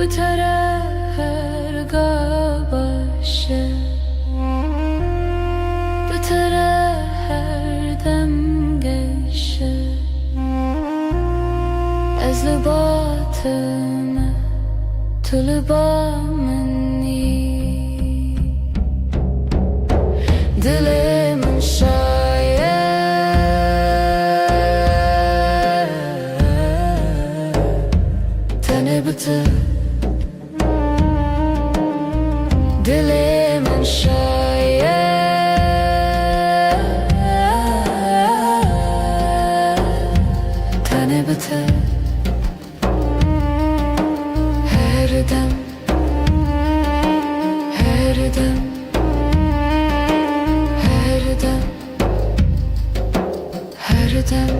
Bi te re her ga baş e, bi te re her dem geş e. Ez li ba te me, tu li ba min î. Dilê min şaye tenê bi te. Dilê min şaye tenê bi te. Her dem, her dem, her dem, her dem.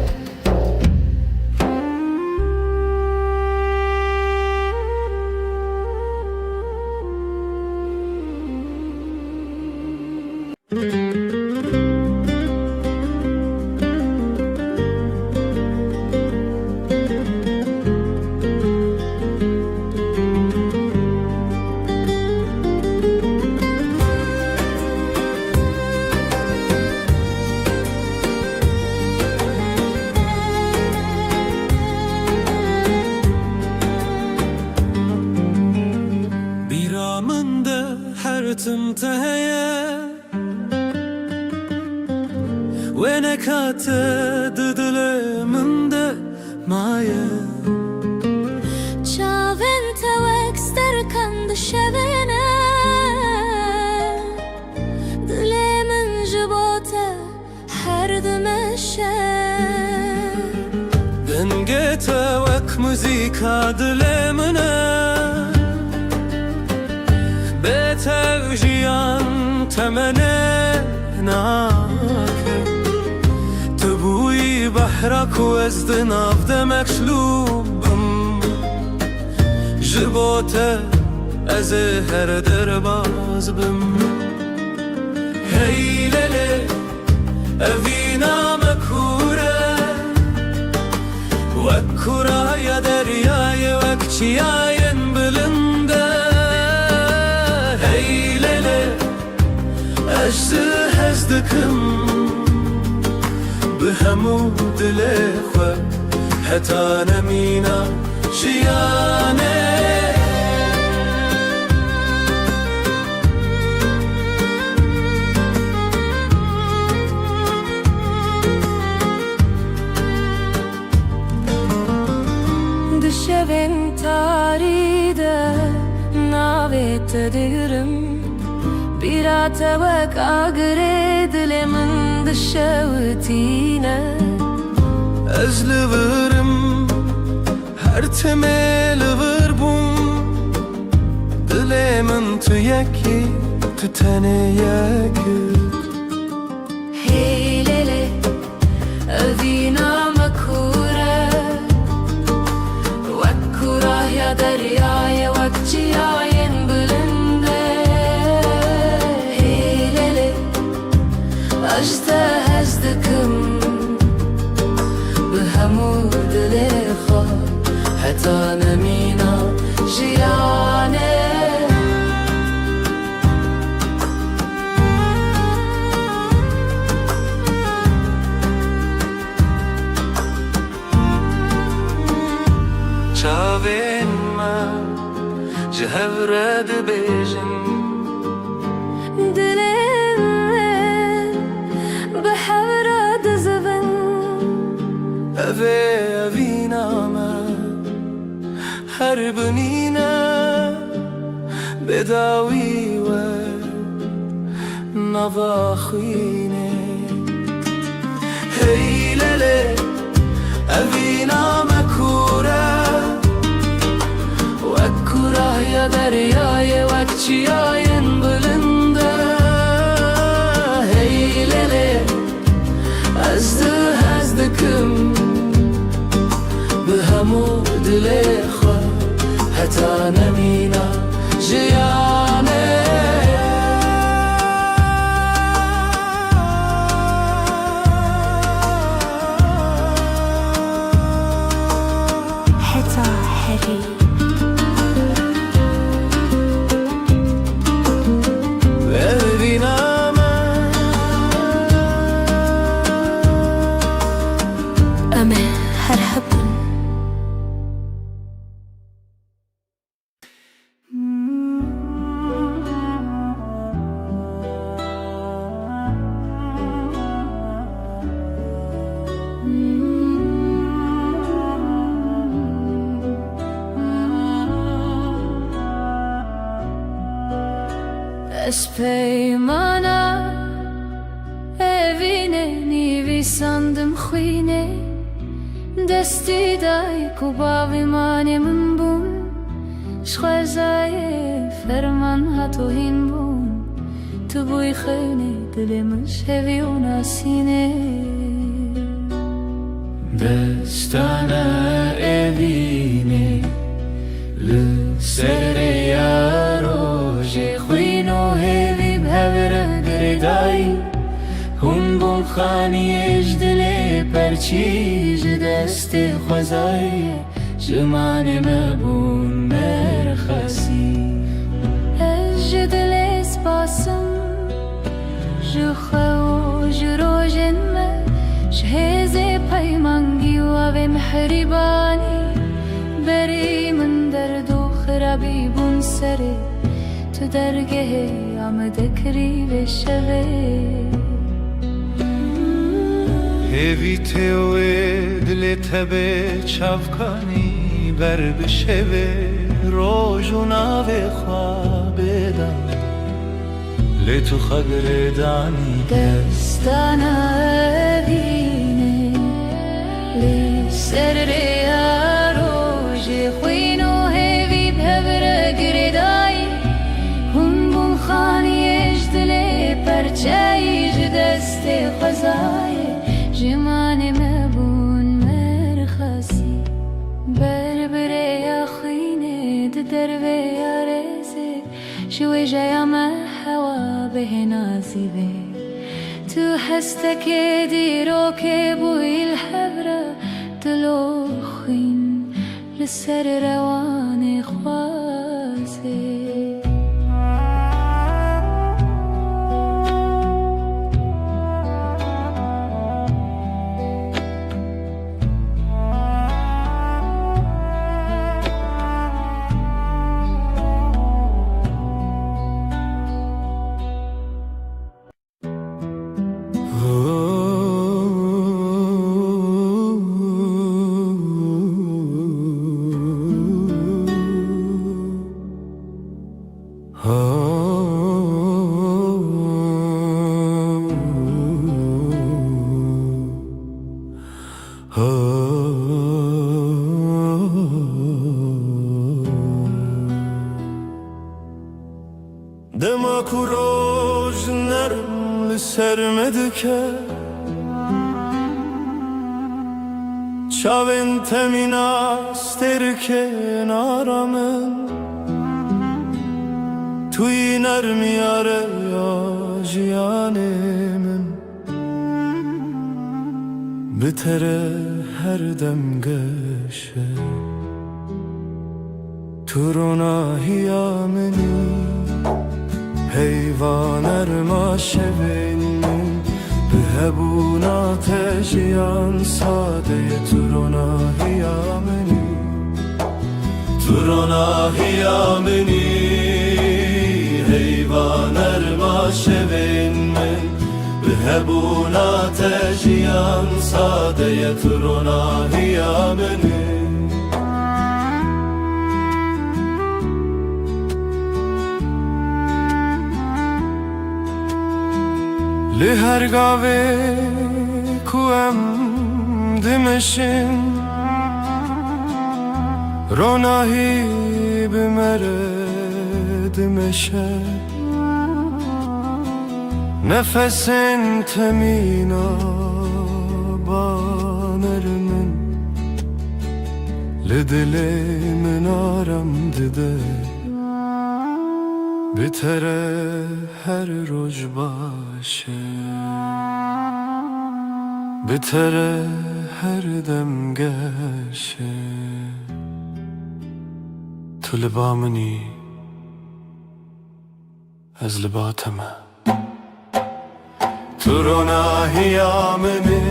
Bîra min de her tim te heye. Wêneka te di dilê min de maye. Çavên te wek sterkan dişevêne, dilê min ji bo te her dimeşe. Dengê te wek muzîka dilê min e. Bê te jiyan temenê nake. Tu bûyî behra ku ez di nav de meşlûb bim. Ji bo te ez ê her derbaz bim. Hey lele, evîna me kûr e. Wek kûrahiya deryayê, wek çiyayên bilind e. Hey lele, ez ji hez dikim bi hemû dilê xwe heta nemîna jiyanê. Di şevên tarî de navê te digirim. Bîra te wek agirê dilê min dişewitîne. Ez li vir im, her timê li vir bûm. Dilê min tu yekî, tu tenê yek î. Hey lele, evîna me kûr e. Wek kûrahiya deryayê, wek çiyayên bilind e. Hey lele, ez ji te hez dikim bi hemû dilê xwe heta nemîna jiyanê. Çavên me ji hev re dibêjin. Dilên me bi hev re dizivin. Ev ê evîna me. Her binîne bêdawî we nava xwînê. Hey lele, evîna me kûr e. Wek kûrahiya deryayê, wek çiyayên bilind e. Hey lele, ez di hez dikim bi hemû dilê xwe heta nemîna jiyanê. Heta herî. Ez peymana evînê nivîsandim xwînê, destî dayik û bavê manê min bûn. Ji xwezayê ferman hat û hîn bûn. Tu bûyî xewnê dilê min ji hevî û nasînê. Destana evînê li ser rêya rojê xwîn û hêvî bi hev re girêdayî. Hûn bûn xaniyê ji dilê perçî, ji destê xwezayê ji manê me bûn merxasî. Ez ji dilê spas im ji xwe û ji rojên me, ji hêzê peymangî û avê mihrîbanî. Berî min derd û xirabî bûn serê, tu dergehê ya me dekirî vê şevê. Hêvî tê wê dilê te bê çavkanî, ber bi şevê roj û navê xwe bêda. Lê tu xwe girêdanî. Destana evînê li ser rêya rojê xwîn û hêvî bi hev re girêdayî. Hûn bûn xaniyê ji dilê perçeyî, ji destê xwezayê ji manê me bûn merxasî. Ber bi rêya xwînê di dervê ya rêzê, ji wêjeya me hewa bihêna zîvê. Tu hestekê dîrokê bûyî li hev re, dilo xwîn li ser rewanê xwazê. Dema ku roj nerm li ser me dike, çavên te mîna stêrikên ara min, tu yî nermiya rêya jiyanê min. Bi te re her dem geş e. Tu ronahiya min î, heyva nerma şevên min. Bi hebûna te jiyan sade ye, tu ronahiya min î. Tu ronahiya min î, heyva nerma şevên min. Bi hebûna te jiyan sade ye, tu ronahiya min î. Li her gavê ku em dimeşin, ronahî bi me re dimeşe. Nefesên te mîna baner min, li dilê min aram dide. Bi te re her roj baş e, bi te re her dem geş e. Tu li ba min î, ez li ba te me. Tu ronahiya min î,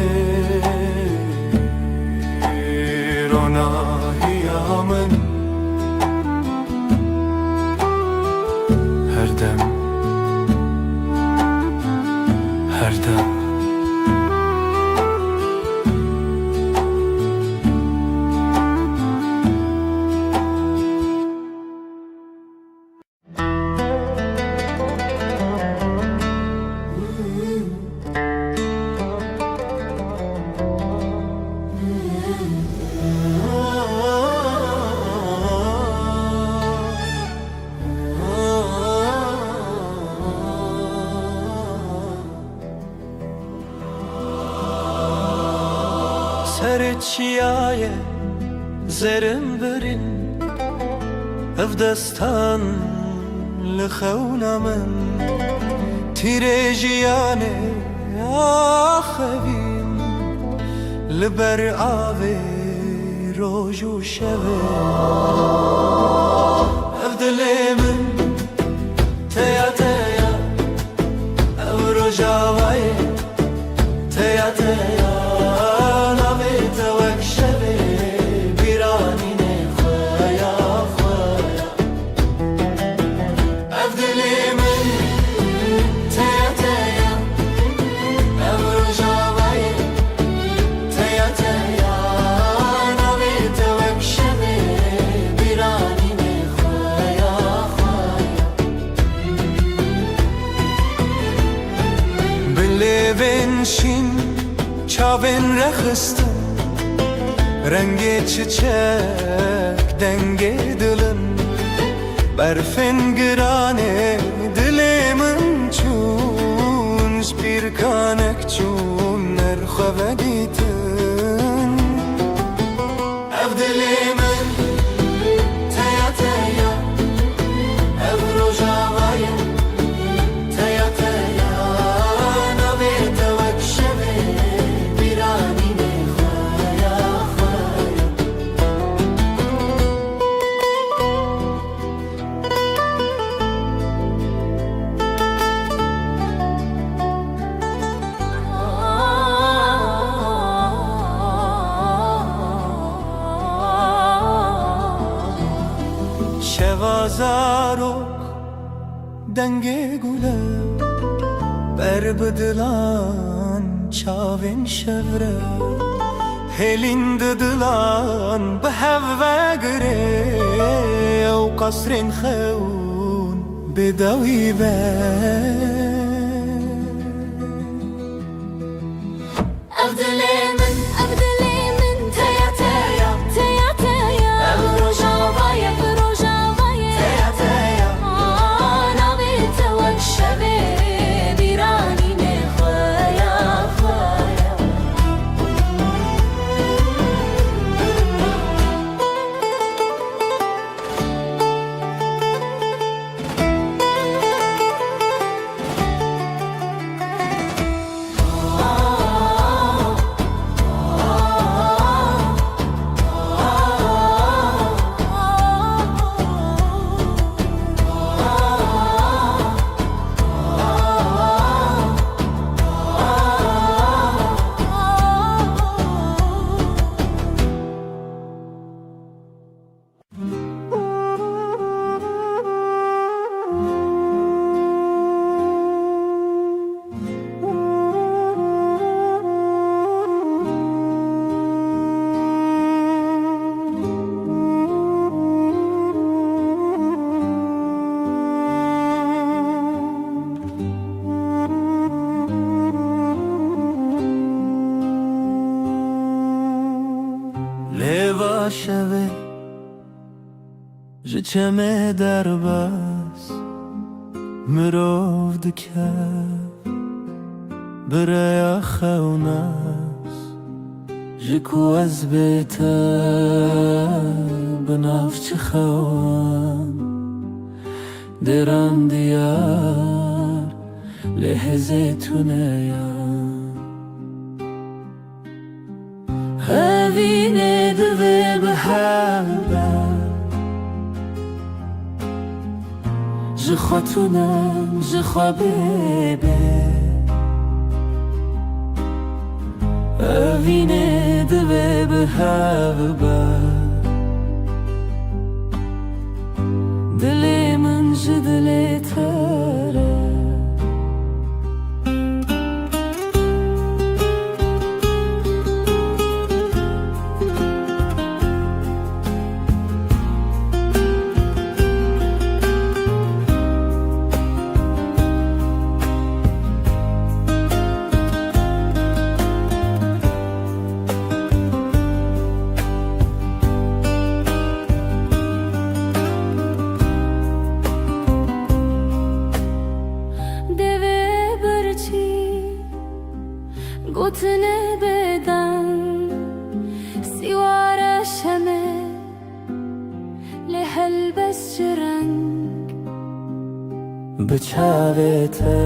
ronahiya min. Her dem, her dem. Çiyaye zerin birin, ev destan li xewna min. Tîrê jiyanê axevîn li ber avê roj û şevê. Ev dilê min teya teya, ev rojavayê teya teya, navê te wek şevê bîranînê xweya xweya. Ev dilê min teya teya, ev rojavayê teya teya, navê te wek şevê bîranînê xweya xweya. Bi lêvên şîn, çavên rexistin, rengê çiçek, dengê dilin. Berfên giranê dilê min çûn, ji pîrkanek çûn, ner xwe vedîtin. Ev dilê min teya teya, ev rojava ye teya teya, navê te wek şevê bîranînê xweya xweya. Şeva zarok dengê gule, ber bi dilan çavên şevre, hêlîn di dilan bi hev vegirê, ew qesrên xewn bi dawî be. Ev dilê min, ev dilê min, teya teya, teya teya. Ev rojava ye, ev rojava ye, teya teya. Navê te wek şevê bîranînê xweya xweya. Lê va şevê ji çemê derbas mirov dike bi rêya xewnas, ji ku ez bê te bi nav çi xewan dêran diyar lê hêzê tune ya. Evînê divê bi hev be. Ji xwe tune, ji xwe bê bê. Evînê divê bi hev be. Dilê min ji dilê te re. Çeme lê helbest ji reng. Bi çavê te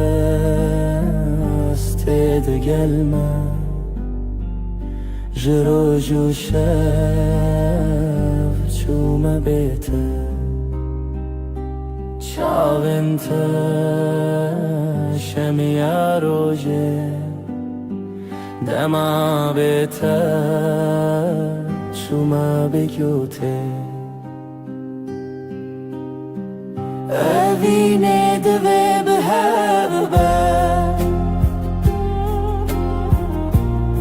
ez tê digel me, ji roj û şev çûme bê te. Çavên te şemiya rojê, dema bê te çûme bê gotê. Evînê divê bi hev be,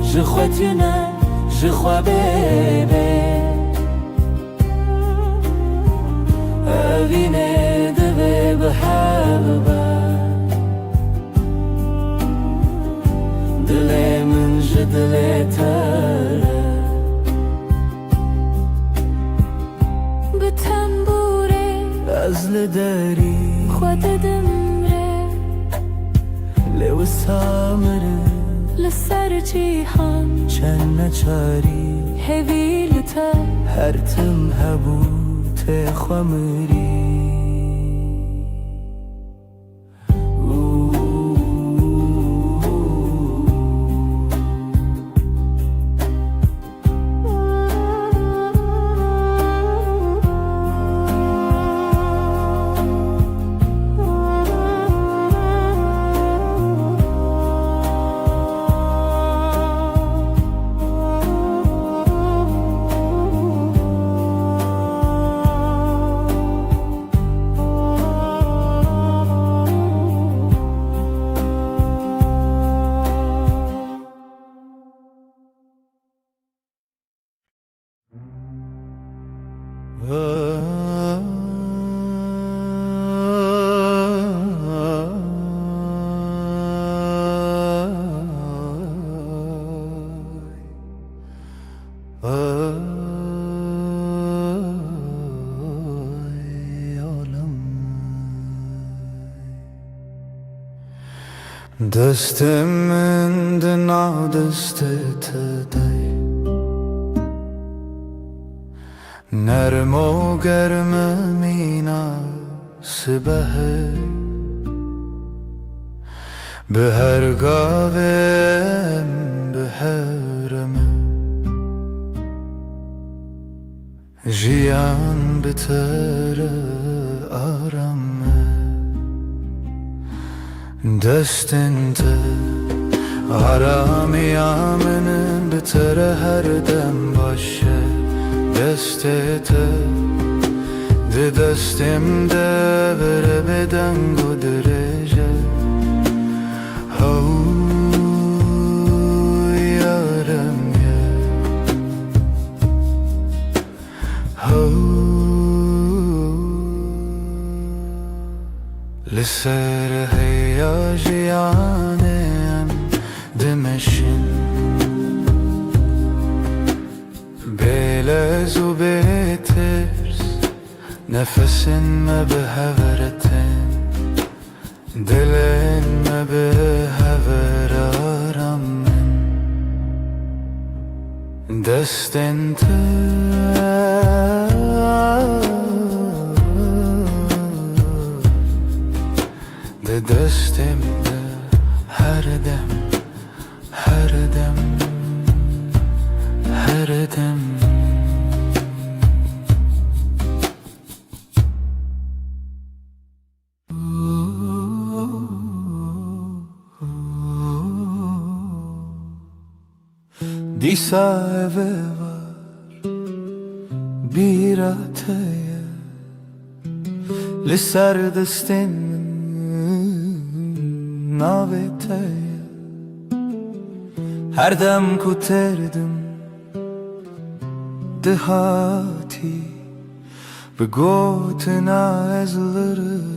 ji xwe tune, ji xwe bê bê. Evînê divê bi hev be, dilê min ji dilê te re. Bi tembûrê ez li derî xwe didim rê. Lê wisa mirim li ser cîhan çend neçarî. Hêvî li te her tim hebû tê xwe mirî. Ay, alem. Destê min di nav destê te de ye. Nerm û germ e mîna sibehê. Bi her gavê em bi hev re me. Jiyan bi te re aram e. Destên te aramiya min in, bi te re her dem baş e. Destê te di destê min de bere bêdeng û dirêj e. Hew yarem ye. Hew. Li ser heya jiyanê em dimeşin. Bê lez û bê tirs nefesên me bi hev re tên. Dilên me bi hev re aram in. Destên te di destê min de her dem, her dem, her dem. Dîsa ev êvar bîra te ye, li ser destên min navê te ye. Her dem ku têr dim dihatî, bi gotina ez lirim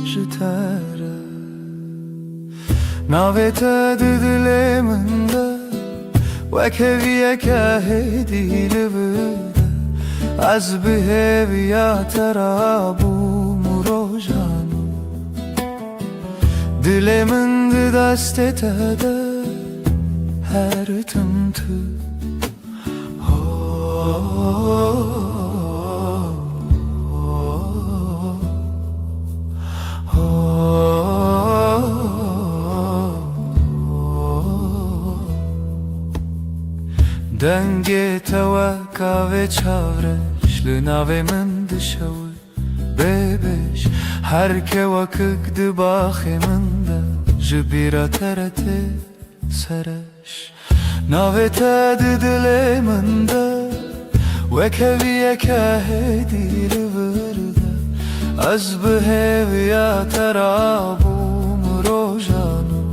ji te re. Navê te di dilê min de wek hêviyeke hêdî li vir de. Ez bi hêviya te re bûm û rojan û dilê min di destê te de her tim tu. Ewe kavê çavreş li navê min dişewit. Bêbêj her kewakik di baxê min de ji bîra te re tê sereş. Navê te di dilê min de wek heviyeke hêdî li vir de. Ez bi hêviya te re bûm rojan û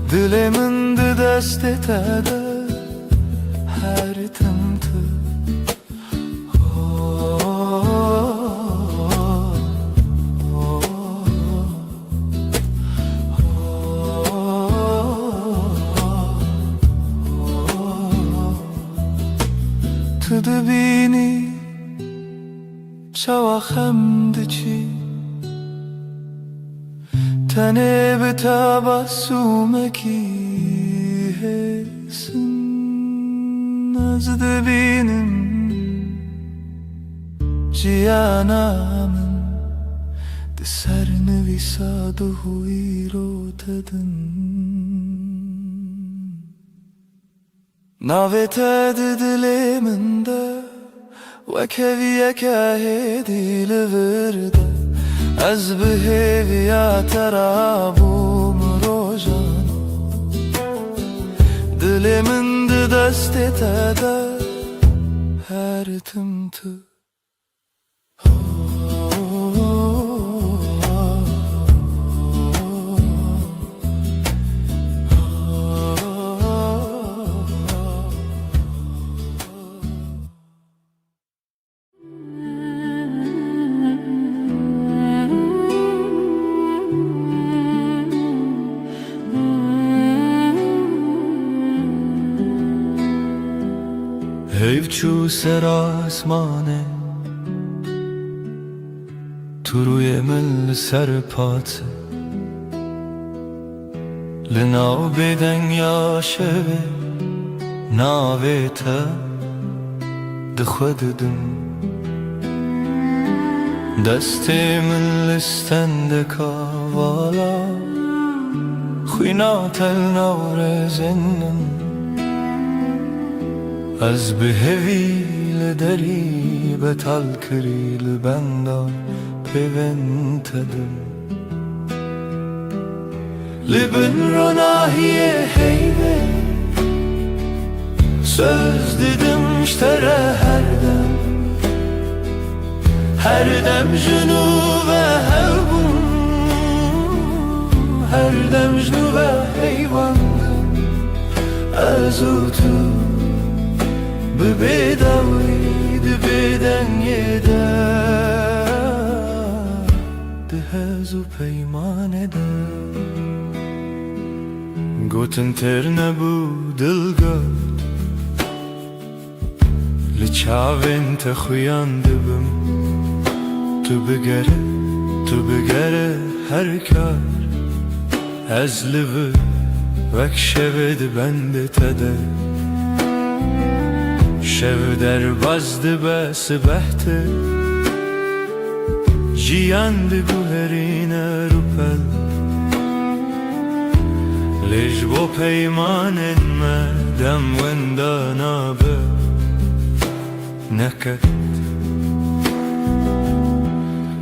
dilê min di destê te de her tim tu. Tu dibînî çawa xem diçî, tenê bi tebasûmekî hêsin. Ez dibînim jiyana min di ser nivîsa duh û îro te din. Navê te di dilê min de wek heviyeke hêdî li vir de. Ez bi hêviya te re bûm rojan. Dilê min di destê te de her tim tu. Heyv çû ser asmanê, tu rûyê min li ser pat e. Li nav bêdengiya şevê navê te di xwe didim. Destê min li stendeka vala, xwîna te li nav rêzên min. Ez bi hevî li derî betal kirî, li benda pêvên te dim. Li bin ronahiyê heyvê, söz didim ji te re her dem. Her dem ji nû ve hev bûm, her dem ji nû ve heyvan bûm. Ez û tu bi bêdawî di bêdengê de, di hez û peymanê de. Gotin têr nebû, dil got, li çavên te xuyan dibim. Tu bigere, tu bigere her kar, ez li vir wek şevê di bendê te de. Şev derbas dibe sibeh tê, jiyan diguherîne rûpel. Lê ji bo peymanên me dem wenda nabe neket.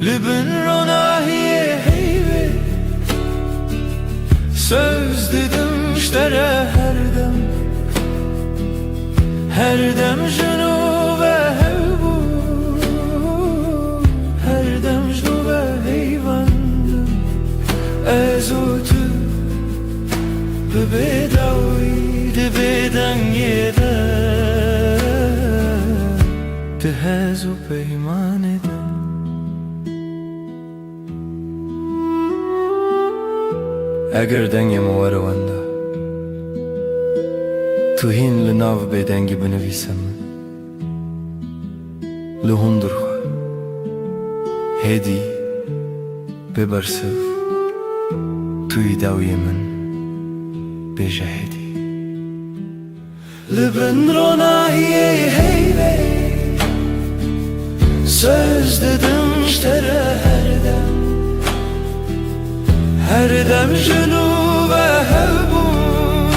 Li bin ronahiyê heyvê, söz didim ji te re her dem. Her dem ji nû ve hev bûm, her dem ji nû ve heyvan dim. Ez û tu bi bêdawî di bêdengê de, di hez û peymanê de. Eger dengê min were wenda, tu hîn li nav bêdengî binivîse min. Li hundir xwe, hêdî, bê bersiv, tu yî dawiyê min, bêje hêdî. Li bin ronahiyê heyvê, söz didim ji te re her dem. Her dem ji nû ve hev bûm,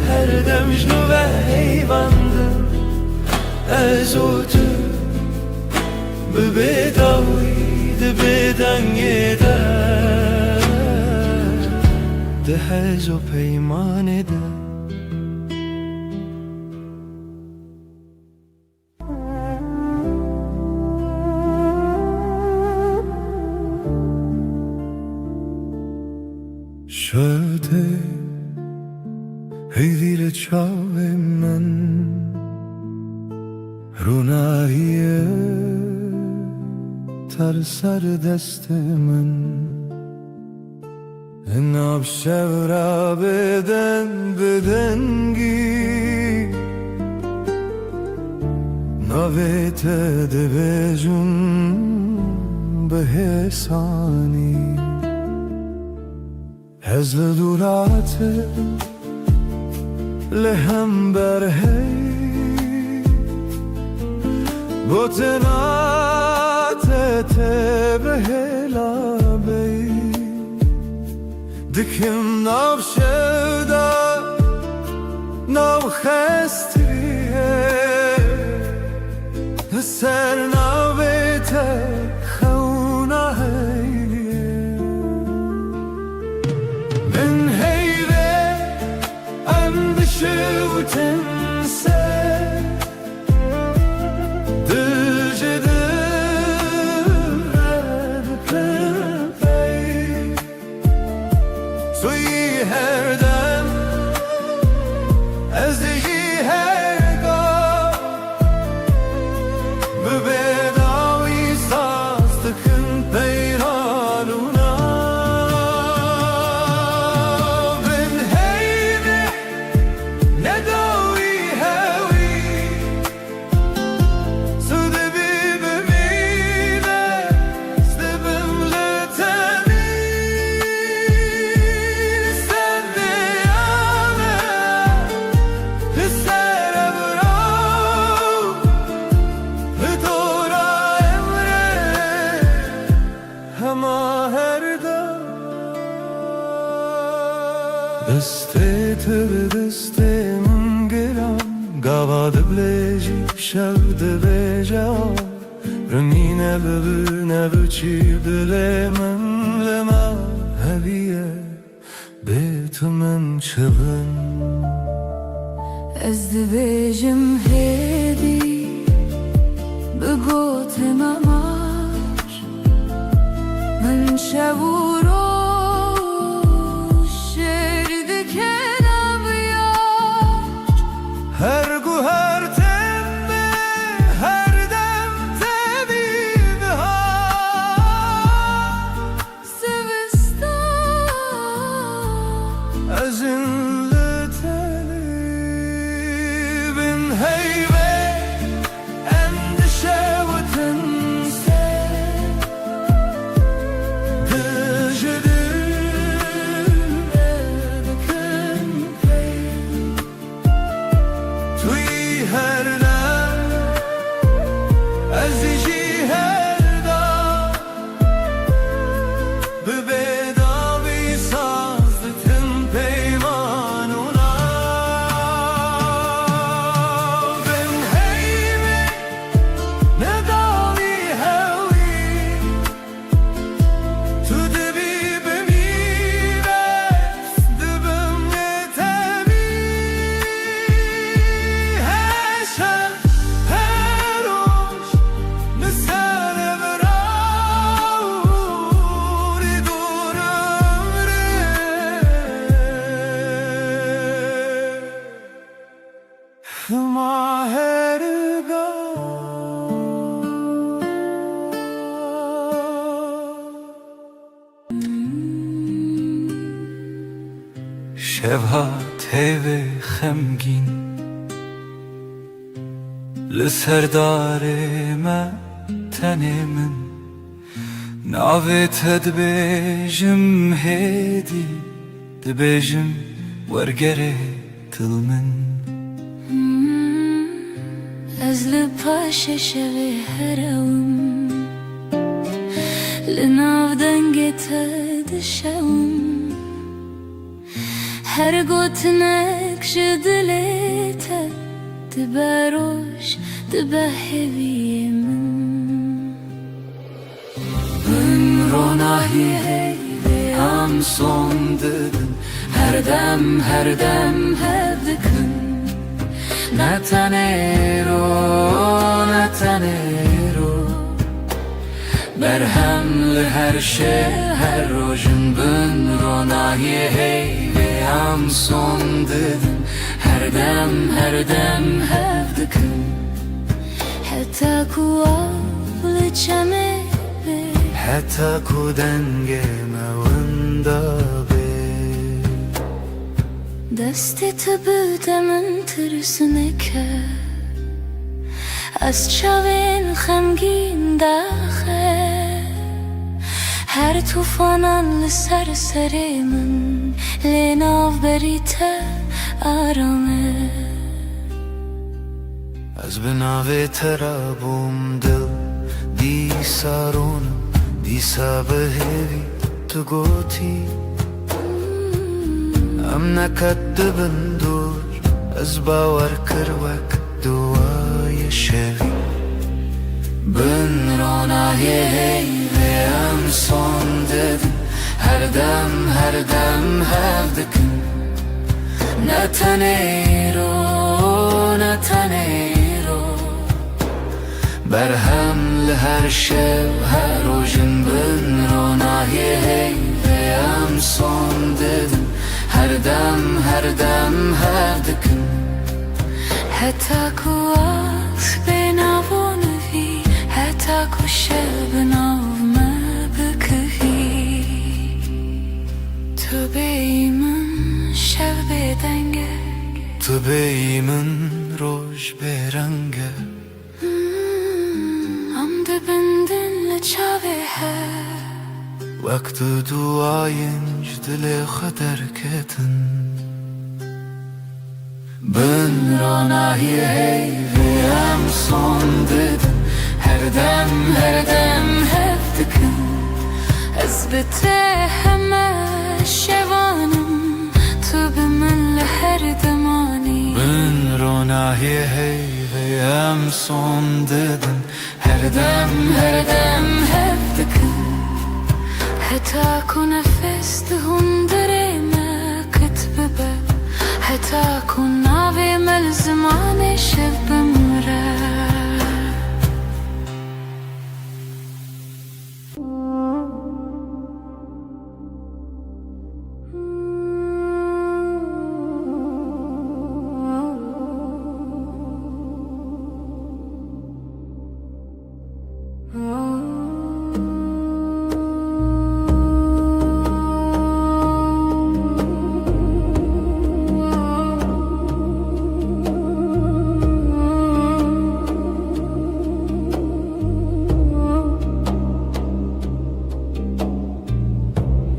her dem ji nû ve Ez û tu bi bêdawî di bêdengê de, di hez û peymanê de. Şewitê heyvî li çavê min, rûnahiyê te li ser destê min. Li nav şev re bêdeng bi dengî, navê te dibêjim bi hêsanî. Ez li dûra te li hember hey, gotina te tê bi hêla bey. Dikim nav şev de, nav xestriyê, li ser navê te xewna heye. Bin heyvê em dişewitin ser, dil ji dil re dikin pey. Tu yî her dem, ez jî her gam, bi bêdawî saz dikim peyran û nav. Bin heyvê ne dawî hewî, tu dibî bimîne, ez dibim li tenî. Ser diyane, li ser evra, li dora emrê, hema her dem. Destê te bi destê min giran, gava dibilêjî şev dibêje. Rimîne bibi nebiçî dilê min li me heviye, bê tu min çi bin? Ez dibêjim hêdî bi gotina mar, min şev û roj şêr dike nav yar. Her guher têm be, her dem tevî bihar. Zivistan, ez in li tenî bin heyvê, em dişewitin ser. Dil ji dil re dikin pey. Tu yî her dem, ez jî her dem, bi bêdawî saz dikim peyman û nav. Bin heyvê ne dawî hewî, tu dibî bimîne, ez dibim yê tevî. Her şev, her roj, li ser evra û li dor emrê. Hema her gam. Şeva tevê xemgîn, li ser darê me tenê min. Navê te dibêjim hêdî, dibêjim wergerê dil min. Ez li paşê şevê herewim, li nav dengê te dişewim. Her gotinek ji dilê te dibe roj, dibe hêviyê min. Bin ronahiyê heyvê em son didin, her dem, her dem hev dikin. Ne tenê ro, ne tenê ro. Berhem li her şev, her rojin bin ronahiyê heyvê em son didin, her dem, her dem hev dikin. Heta ku av li çemê bê, heta ku dengê me winda bê. Destê tu bide min tirs neke, ez çavên xemgîn daxe. Her tûfanan li ser serê min, lê navberî te aram e. Ez bi navê te re bûm dil, dîsa ronim, dîsa bi hêvî tu gotî. Em neqet dibin dûr, ez bawer kir wek duwayê şevî. Bin ronahiyê heyvê em son didin, her dem, her dem hev dikin. Ne tenê îro, ne tenê îro. Berhem li her şev, her rojin bin ronahiyê heyvê em son didin. Her dem, her dem hev dikin. Heta ku ask bê nav û nivî, heta ku şev bi nav me bikivî. Tu bêyî min şev bêdeng e. Tu bêyî min roj bêrenge. Hmm, em dibindin li çavê hev. Wek tu duayên ji dilê xwe derketin. Bin ronahiyê heyvê em son didin. Her dem, her dem hev dikin. Ez bi te heme şevan im, tu bi min li her demanî. Bin ronahiyê heyvê em son didin. Her dem, her dem hev dikin. Heta ku nefes di hundirê me qit bibe. Heta ku navê me li zimanê şev bimire.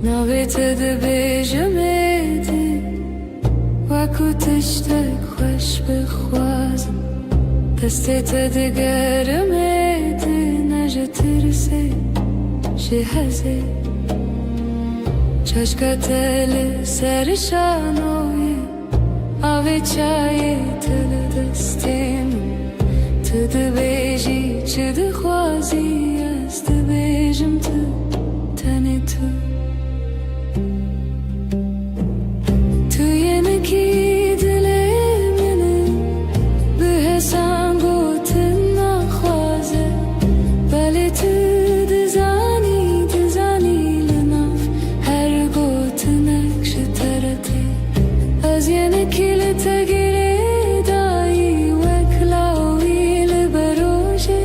Navê te dibêjim êdî, wekû tiştek xweş bixwazim. Destê te digerim êdî, ne ji tirsê, ji hezê. Çaşka te li ser şanoyê, avê çayê te li destê min. Tu dibêjî çi dixwazî, ez dibêjim tu, tenê tu. Tu yê nikî dilê min î, bi hesan gotin naxwaze. Belê tu dizanî, dizanî li nav her gotinek ji te re tê. Ez yê nikî li te girêdayî, wek lawî li berojê.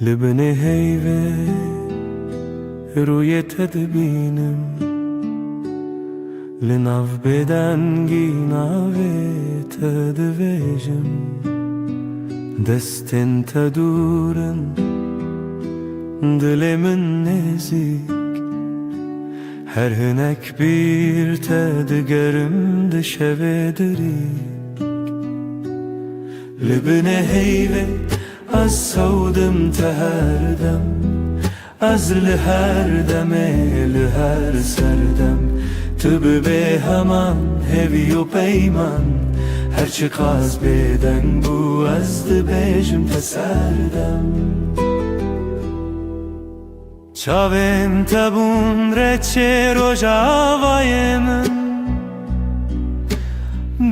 Li binê heyvê rûyê te dibînim, li nav bêdengî navê te divêjim. Destên te dûr in, dilê min nêzîk, her hinek bîr te digerim di şevê dirî. Li binê heyvê ez sewdim te her dem, ez li her demê, li her serdem. Tu bibê heman hêvî û peyman, her çiqas bêdeng bû, ez dibêjim te serdem. Çavên te bûn reçê rojavayê min,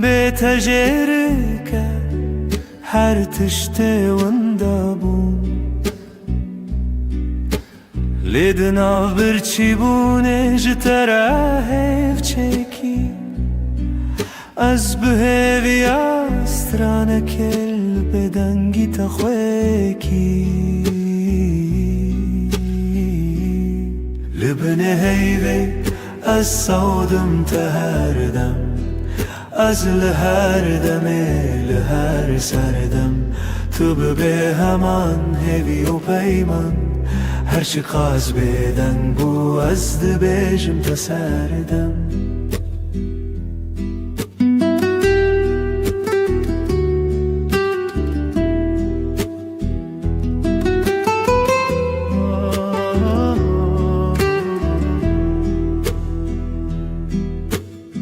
bê te jê rike her tiştê winda bûn. Lê di nav birçîbûnê ji te re hêv çêkî, ez bi hêviya stranekê li bêdengî te xwêkî. Li binê heyvê ez sewdim te her dem, ez li her demê, li her serdem. Tu bibê heman hêvî û peyman, her çiqas bêdeng bû, ez dibêjim te serdem.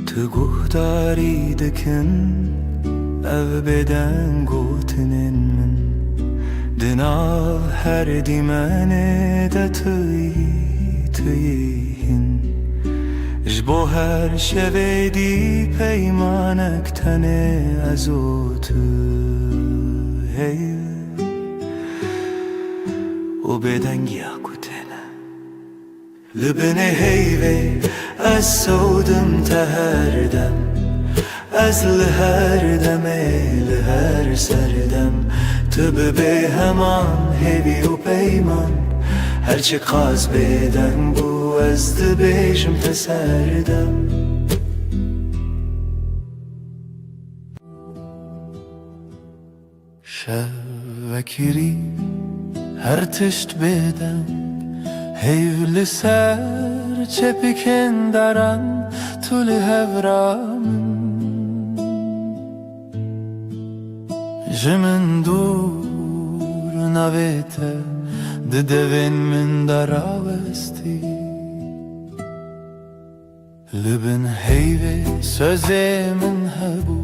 Tu guhdarî dikin ev bêdeng gotinên min, di nav her dîmenê de tu yî, tu yî hîn. Ji bo her şevê dî peymanek tenê ez û tu heye û bêdengiya ku têne. Li binê heyvê ez sewdim te her dem, ez li her demê, li her serdem. Tu bibê heman hêvî û peyman, her çiqas bêdeng bû, ez dibêjim te serdem. Şev vekirî her tişt bêdeng, heyv li ser çepikên daran tu li hevra min. Ji min dûr navê te di devên min de rawestî. Li bin heyvê sözê min hebû,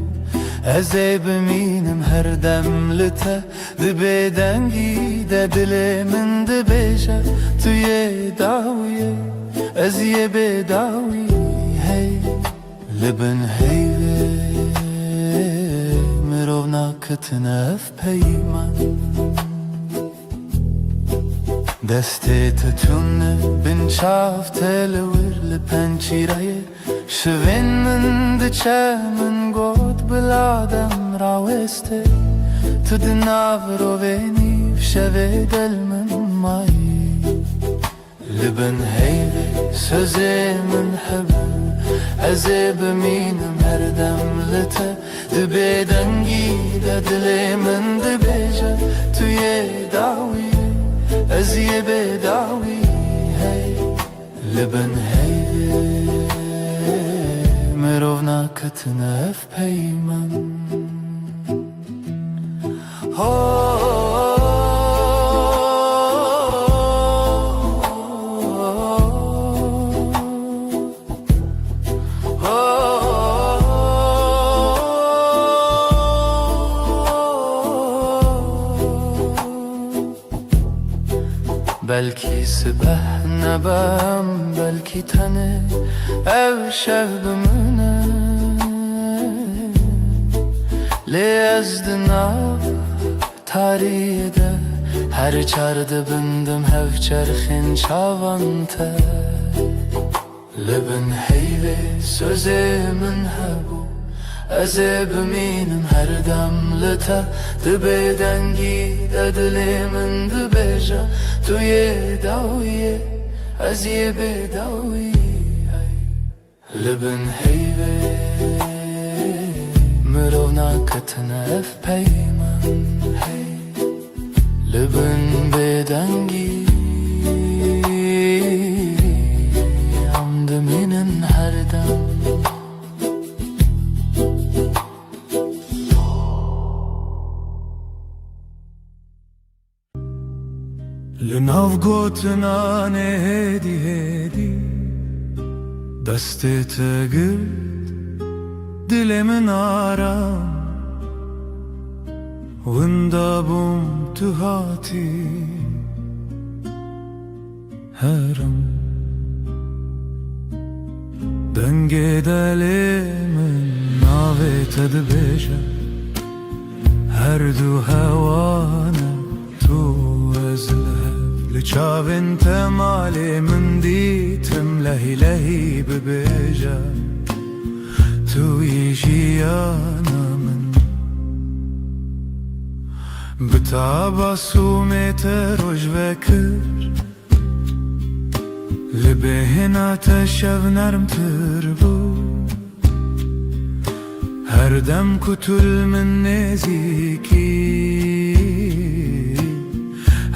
ez ê bimînim her dem li te. Di bêdengî de dilê min dibêje, tu yê dawiyê, ez yê bêdawî. Hey, li bin heyvê mirov naketin ev peyman. Destê te tune bin çav te li wir li pençîreyê. Şivên min diçe min got bila dem raweste. Tu di nav rovê nîv şevê del min mayî. Li bin heyvê sözê min hebû, ez ê bimînim her dem li te. Di bêdengî de dilê min dibêje, tu yê dawî, ez yê bêdawî. Hey, li bin heyvê mirov naketin ev peyman. Ho, ho. Belkî sibeh nebem, belkî tenê ev şev bimine. Lê ez di nav tariyê de her çar dibindim hev çerxên çavan te. Li bin heyvê sözê min hebû, Ez ê bimînim her dem li te, di bêdengî de dilê min dibêje, tu yê dawiyê, ez yê bêdawiyê, hey. Li bin heyvê mirov naketine ev peyman, hey. Li bin bêdengî em dimînin her dem. Li nav gotinan ê hêdî hêdî destê te girt, dilê min aram. Winda bûm tu hatî herim. Dengê delê min navê te dibêje. Her du hewa ne tu ez li hev. Li çavên te malê min dîtim lehî lehî bibêje. Tu yî jiyana min. Bi taba sûmê te roj vekir. Li bêhna te şev nermtir bû. Her dem ku tu li min nêzîkî,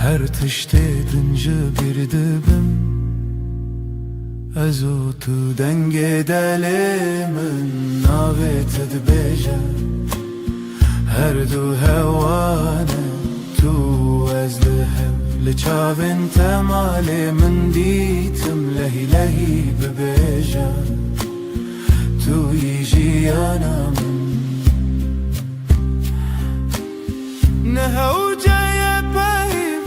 her tiştê din ji bîr dibim. Ez û tu dengê delê min navê te dibêje. Her du hewa ne tu ez li hev. Li çavên te malê min dîtim lehî lehî bibêje. Tu yî jiyana min. Ne hewce ye peyv,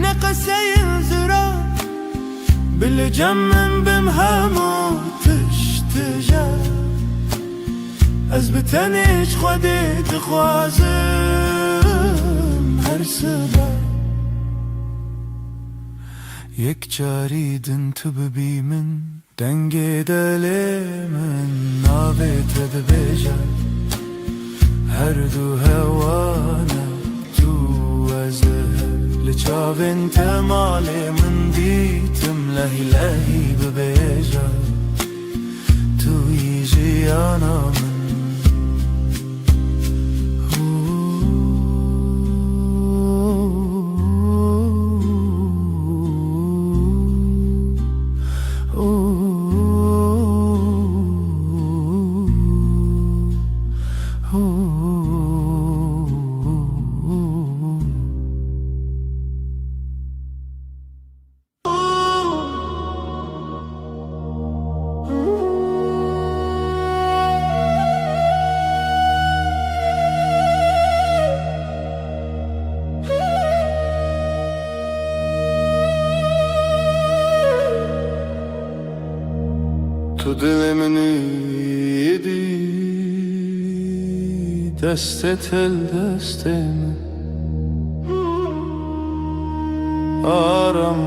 ne qeseyên ziran. Bi li cem min bim hemû tişt tije. Ez bi tenê ji Xwedê dixwazim her sibe. Yek carî din tu bibî min. Dengê delê min navê te dibêje. Her du hewa ne tu ez li hev. Li çavên te malê min dîtim lehî lehî bibêje. Tu yî jiyana min. Tu dilê min î dî, destê te li destê min. Aram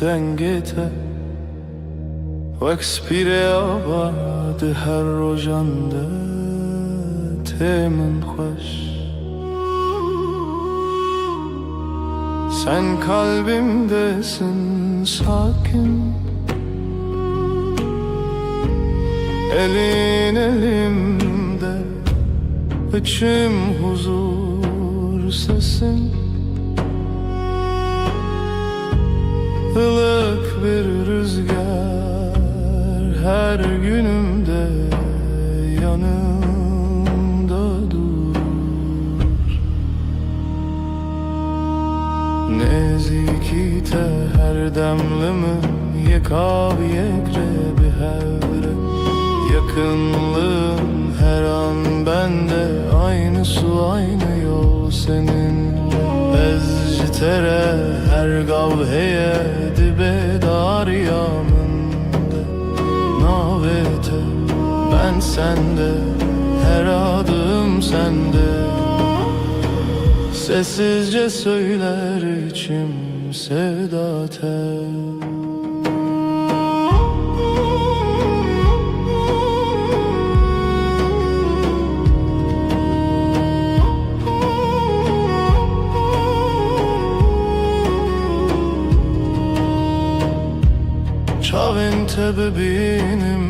dengê te, wek spîrê ava di her rojan de tê min xweş. Sen kalbimdesin sakin. Elin elimde, içim huzur sesin. Ilık bir rüzgar her günümde yanımda durur. Nêzîkî te her dem li min yek av yek rê bi hev re. Yakınlığın her an bende, aynı su, aynı yol seninle. Ez ji te re her gav heye dibê dariya min de. Navê te, ben sende, her adım sende. Sessizce söyler içim sevda tel. Çavên te bibînim,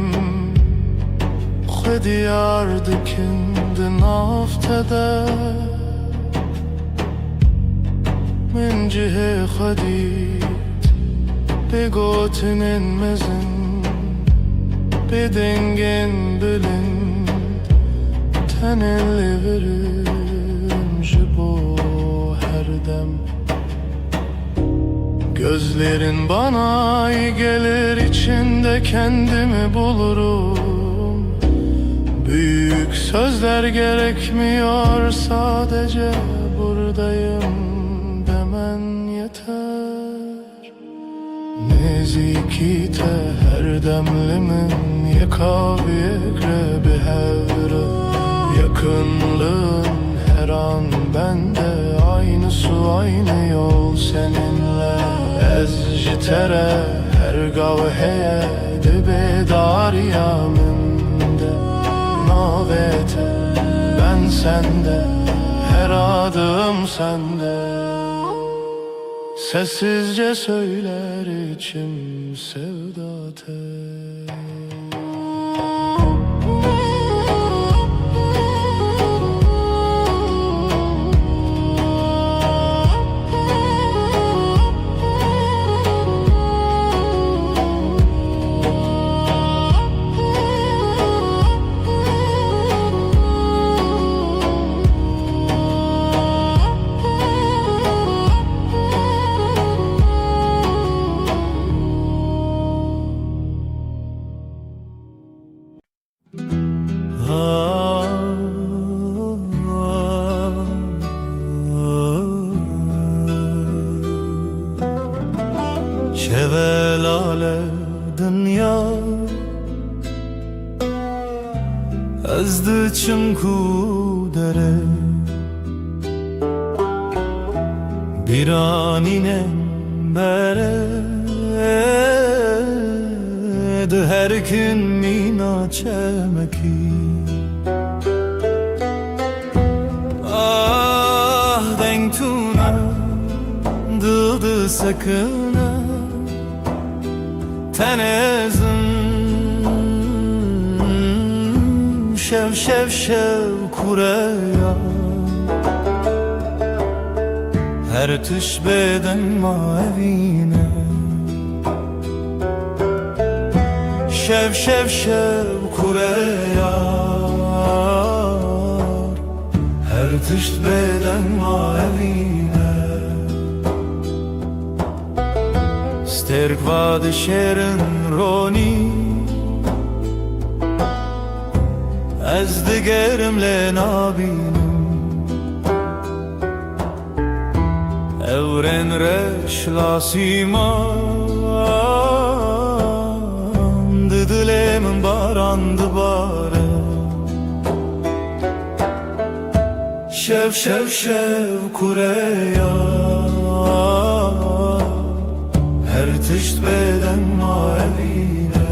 xwe diyar dikin di nav te de. Min cihê xwe dît, bê gotinên mezin, bê dengên bilind, tenê lê vir im ji bo her dem. Gözlerin bana iyi gelir, içinde kendimi bulurum. Büyük sözler gerekmiyor, sadece buradayım demen yeter. Nêzîkî te her dem li min yeka vê yek re bi hev re. Yakınlığın her an bende, aynı su, aynı yol seninle. Ez ji te re her gav heye, dibê dariya min de. Navê te, ben sende, her adım sende. Sessizce söyler içim sevda tel. Şeve lale dinya, ez diçim ku dere. Bîranîne bere di her kin mîna çemekî. Ah, deng tune, dil disekine. Tenê zim şev şev şev kureya. Her tişt bêdeng ma evîne. Şev şev şev kureya. Her tişt bêdeng ma evîne. Stêrk va dişêrin ronî, ez digerim lê nabînim. Ewrên reş lasîman, di dilê min baran dibare. Şev şev şev kureya, her tişt bêdeng ma evîne.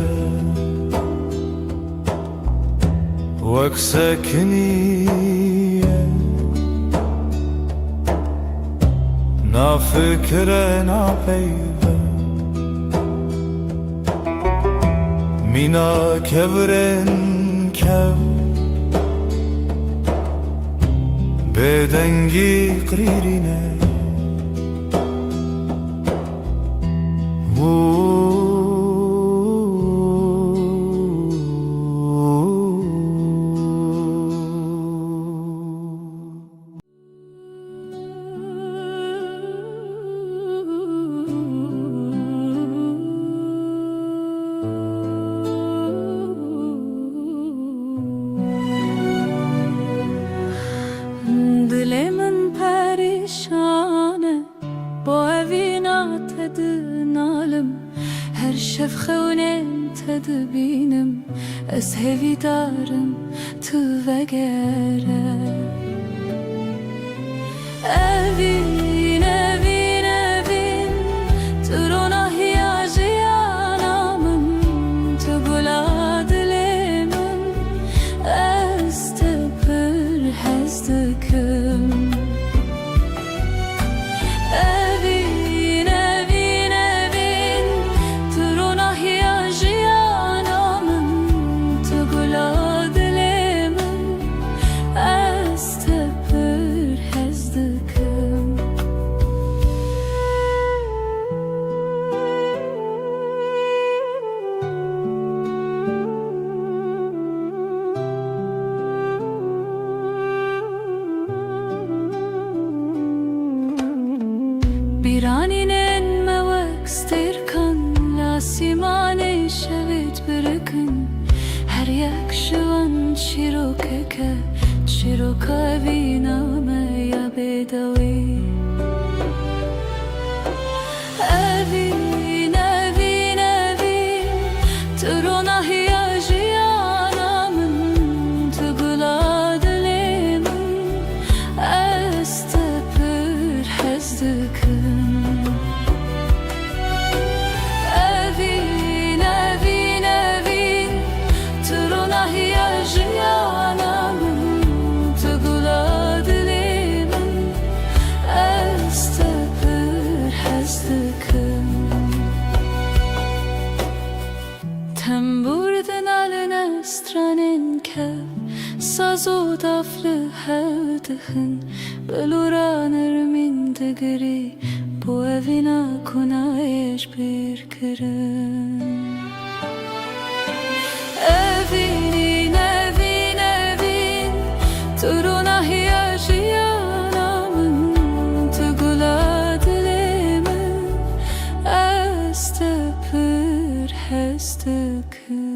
Wek sekiniye na fikire na peyve. Mîna kevirên kev bêdengî qirîrîne. Dilê min perîşan e, bo evîna te dinalim. Her şev xewnên te dibînim, ez hêvîdar im tu vegere. Evîn, evîn, evîn, tu ronahiya jiyana min, tu gula dilê min, ez te pir hez dikim. Evîn, evîn, evîn, tu rûnahî Birikin, her yek ji wan çîrokeke, çîroka evîna me ya bêdawî. Evîn, evîn, evîn, tu ronahiya jiyana min, tu gula dilê min, ez te pir hez dikim. Evîn, evîn, evîn, tu ronahiya jiyana min, tu gula dilê min, ez te pir hez dikim. Tembûr dinalin stranên kev, saz û daf li hev dixin, bilûra nermîn digirî, bo evîna ku nayê ji bîr kirin. Evîn, evîn, evîn, tu ronahiya jiyana min, tu gula dilê min, ez te pir hez dikim.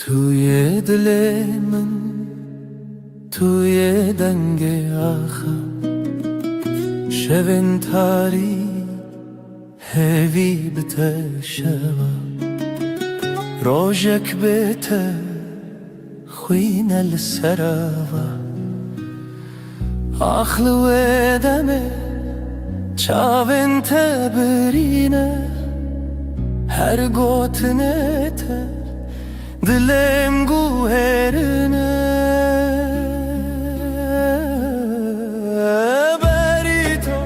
Tu yê dilê min, tu yê dengê axa, şevên tarî hêvî bi te şeva. Rojek bê te xwîne li ser ava. Ax li wê demê çavên te birîne, her gotinê te dilêm guherine. Berî to,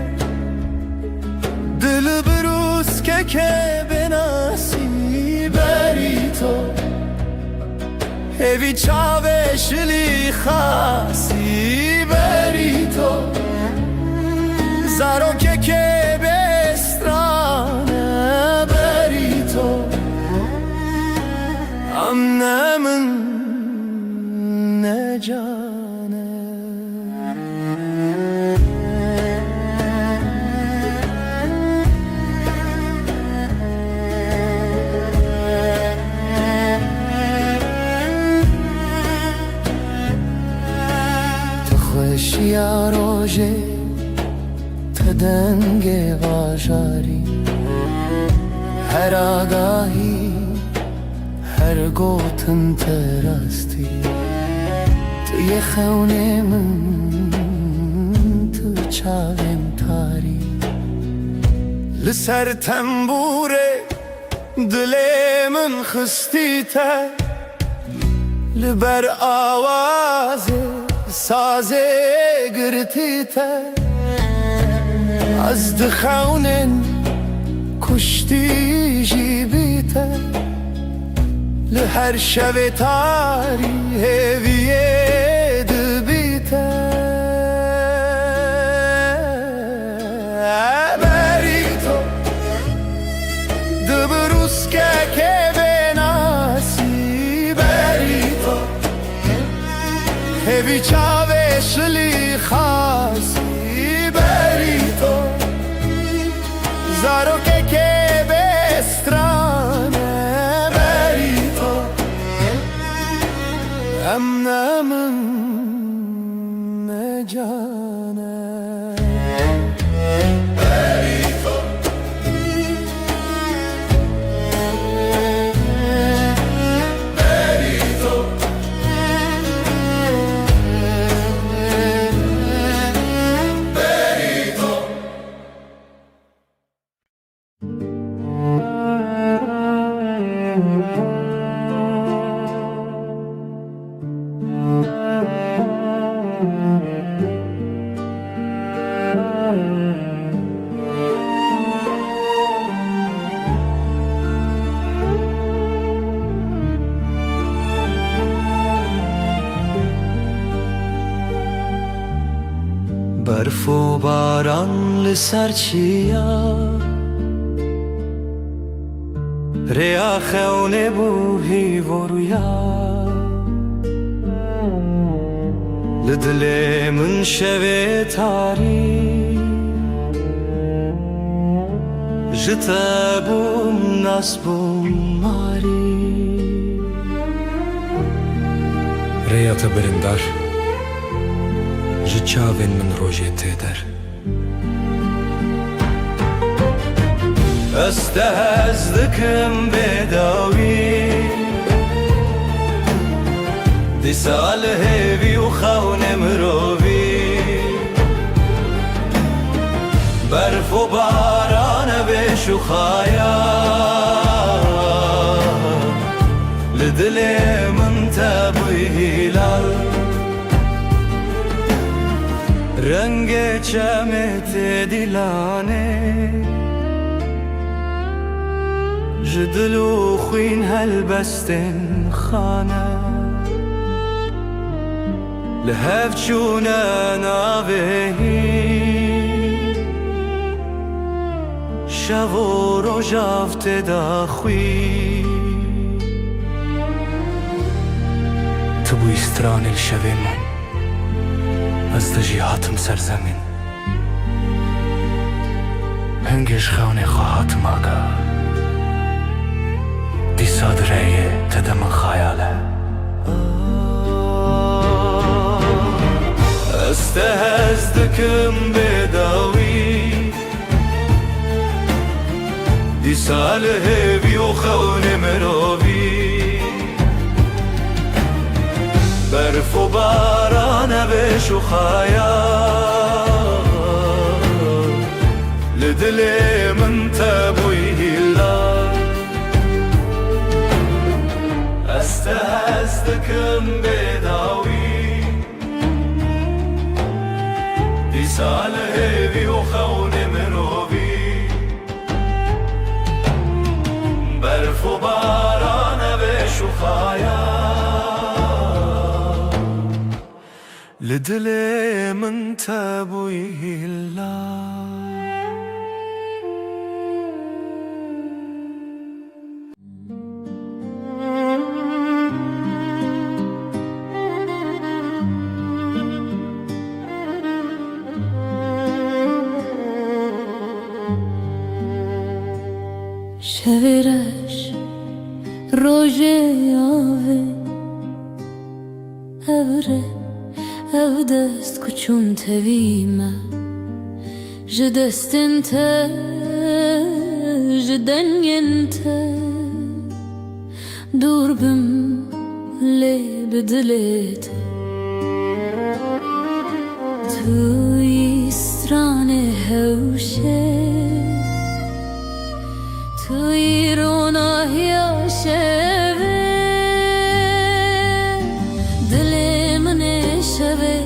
dil birûskeke benasî, berî to, hêvî çavê şilî xasî, berî to, zarokekê bêstrane, berî to. Em ne min, ne can e. Tu xweşiya rojê, tu dengê bajarî, her agahî, her gotin te rastî, tu yê xewnê min, tu çavên tarî. Li ser tembûrê dilê min xistî te, li ber awazê sazê girtî te. Ez dixewnên kuştî jî bî te, li her şevê tarî hêviyê dibî te. Berî to, di birûskekê bênasî, berî to, hêvî çavê şilî xasî, berî to, zarokekê bêstrane, berî to. Em ne min, Fû baran li ser çiya, rêya xewnê bû hîvoruya. Li dilê min şevê tarî, ji te bûm nas bûm marî. Rêya te birindar, ji çavên min rojê tê der. Ez te hez dikim bêdawî, dîsa li hêvî û xewnê mirovî. Berf û baran e vê şûxaya, li dilê min te bûyî hîlal. Rengê çemê tê dîlanê, ji dil û xwîn helbestên xane. Li hev çûne navê hîn, şev û rojav tê daxwî. Tu bûyî stranê li şevê min, ez te jî hatim ser zemîn. Hingê ji xewnê xwe hatim aga, dîsa di rêyê te de min xayal e. Ez te hez dikim bêdawî, dîsa li hêvî û xewnê mirovî. Berf û baran e vê şûxaya, li dilê min te bûyî hîlal. Ez te hez dikim bêdawî, dîsa li hêvî û xewnê mirovî. Berf û baran e vê şûxaya, li dilê min te bûyî hîlal. Şevê reş, rojê avê, ev rê, ev dest ku çûn tevî me. Ji destên te, ji dengên te dûr bim, lê bi dilê te. Tu yî stranê hewşê, tu yî ronahiya şevê. Dilê min ê şevê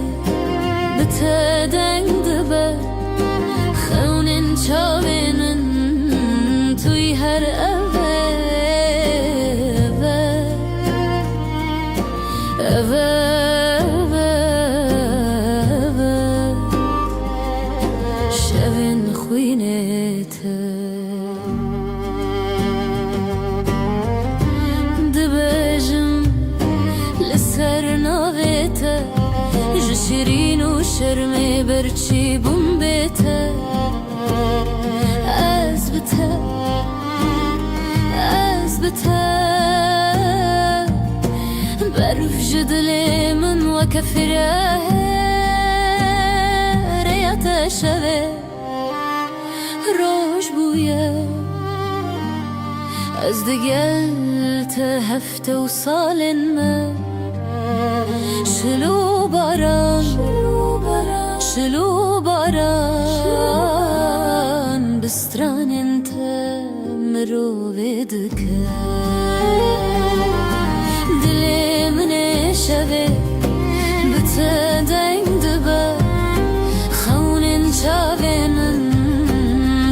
bi te deng dibe. Xewnên çavên min, tu yî her ev e, ev e, ev e, ev e, ev e. Şevên xwînê te. Dibêjim li ser navê te, ji şirîn û şermê berçî bûm bê te. Ez bi te, ez bi te, berf ji dilê min weke fireh e, rêya te şevê. Roj bûye ez digel te hefte û salên me. Şil û baran, şil û baran bi stranên te mirovê dike. Dilê min ê şevê bi te deng dibe. Xewnên çavên min,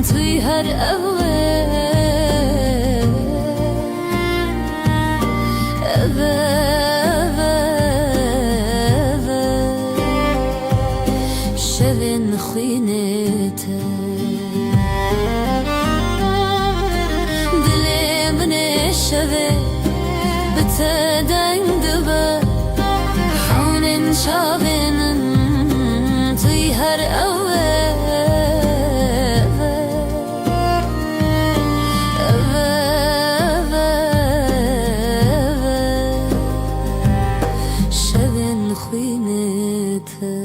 tu yî her ew e, ev e, ev e, ev e. Şevên xwînê te. Dilê min ê şevê bi te deng dibe. Hewnên çavên min tu yî her ew e, ev e, ev e, ev e, ev e. Şevên xwînê te.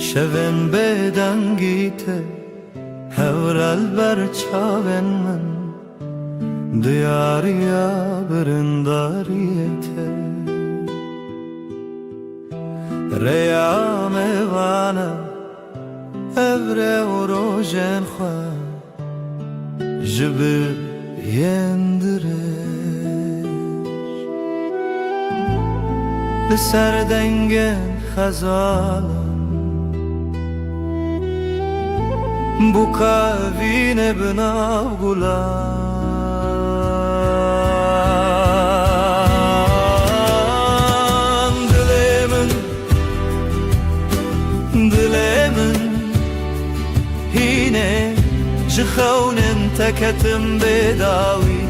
Şevên bêdengî te, hewra li ber çavên min, diyariya birindariyê te. Rêya me vana, ev rê û rojên xwe ji bi yên dirêj. Li ser dengên xezalan bûka evînê bi nav gulan. Dilê min, dilê min, hînê ji xewnên te ketim bêdawî.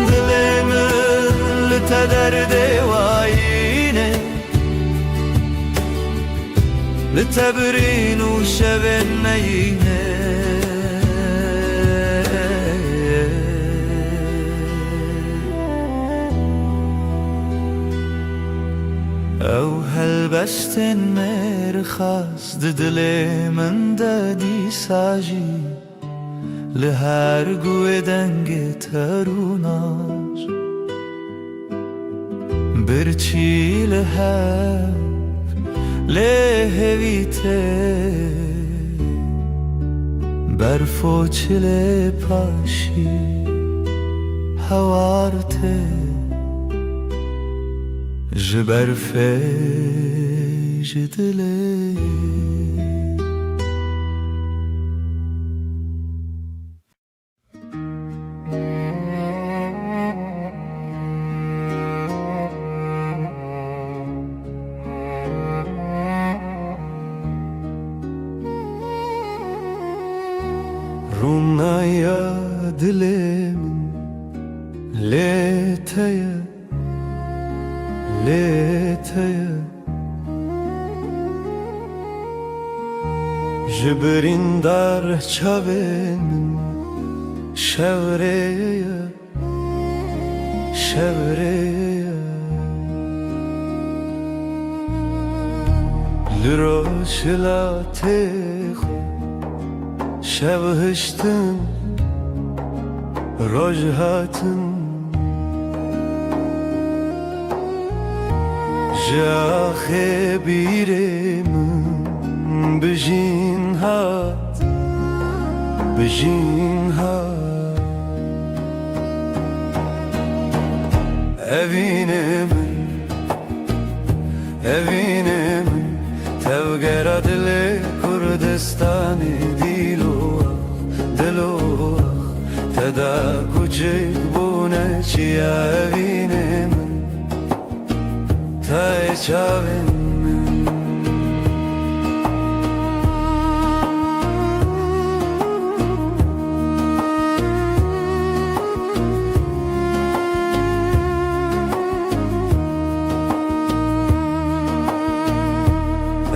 Dilê min li te derdê wayînê, li te birîn û şevên me yînê. Ew helbestên mêrxas di dilê min de dîsa jî li her guhê dengê te rûnaş. Birçî li hev lê hêvî tê, berf û çilê paşî hewar tê, ji berfê, ji dilê. Rûnaya dilê min lê te ye, lê te ye. Ji birîndar çavên min şev rê ye, şev rê ye. Li roj hilatê xwe şev hiştin, roj hatin. Ji axê bîrê min bijîn hat, bijîn hat. Evînê min, evînê min, tevgera dilê Kurdistanê, dîlo ax, dilo ax, te da kuçik bûne çiya evînê min. Tayê çavên min.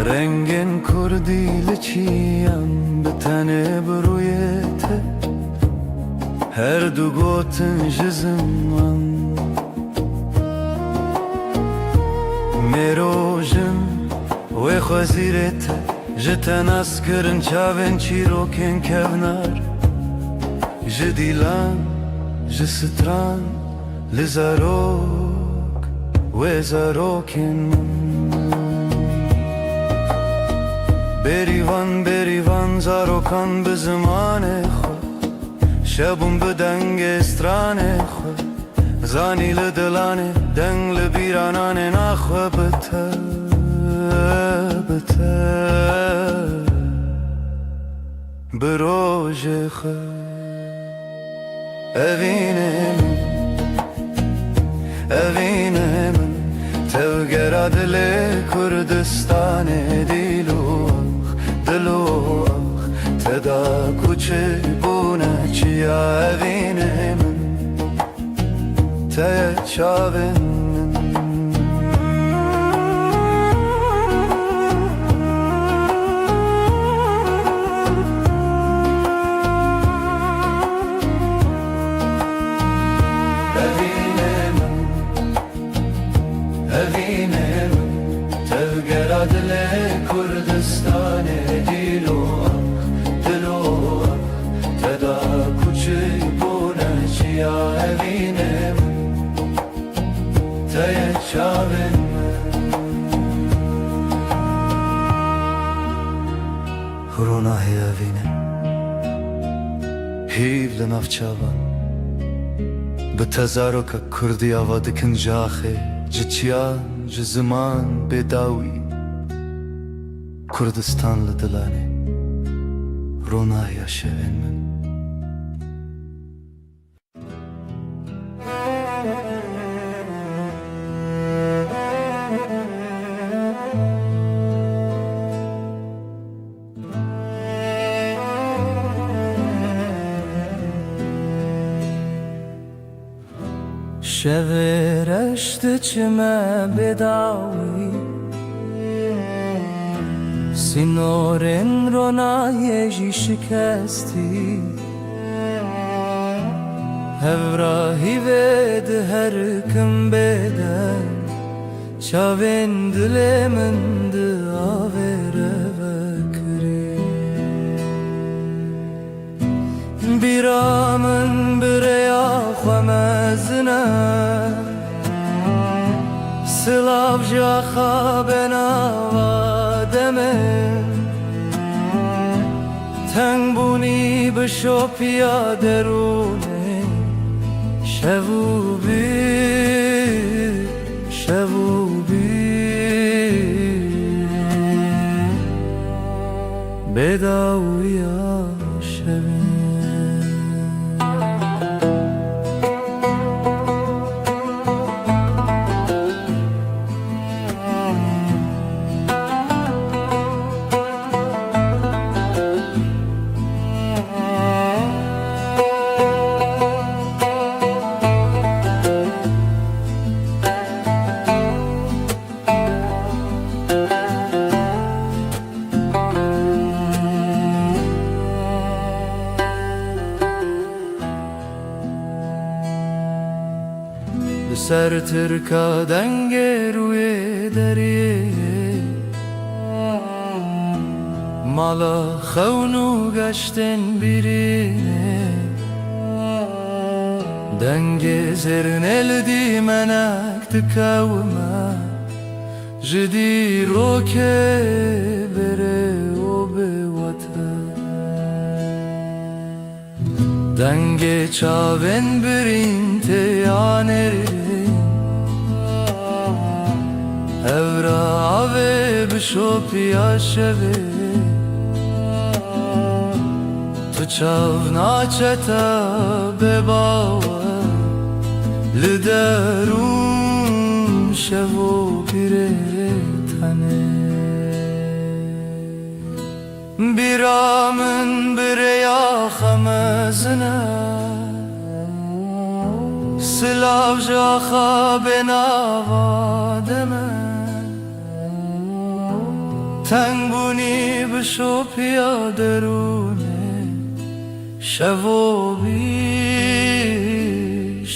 Rengên kurdî li çiyan bi tenê bi rûyê te, her du gotin ji ziman. Mêro jin wê xwezîrê te, ji te nas kirin çavên çîrokên kevnar, ji dîlan, ji stran, li zarok, wê zarokên min. Bêrîvan, bêrîvan zarokan bi zimanê xwe, şebûn bi dengê stranê xwe. Zanî li dilanê deng li bîra nanê naxwe bi te, bi te, bi rojê xwe. Evînê min, evînê min, tevgera dilê Kurdistanê dîl û ax, dil û ax, te da ku çi bûne çiya evînê min. Te ye çavên min. Evînê min, evînê min, tevgera dilê Kurdistanê dîl û ax, dil û ax, te da ku çi bûne çiya evînê min. Te ye çavên min. Ronahê evînê hîv li nav çavan. Bi te zaroka kurdî ava dikin ji axê, ji çiyan, ji ziman bêdawî. Kurdistan li dilanê, ronahiya şevên min. Şevê reş diçime bêdawî, sînorên ronahiyê jî şikestî. Hevra hîvê di her kim bêdeng, çavên dilê min di avê re vekirî. Bîra min bi rêya xwe mezin e, silav ji axa benava demê. Tengbûnî bi şopiya derûnê, şev û bîr, şev û bîr, bêdawiya şevê. Li ser tirka dengê rûyê deriyê, mala xewn û geştên bîrînê, dengê zêrnê li dîmenek dikewime. Ji dîrokê berê û bi wate. Dengê çavên birîn tê ya nêrîn. Hevra avê bi şopiya şevê. Tu çav naçe te bê bawer, li derûn şev û bîrê tenê. Bîra min bi rêya xwe mezin e, silav ji axa bênava deme. Tengbûnî bi şopiya derûnê, şev û bîr,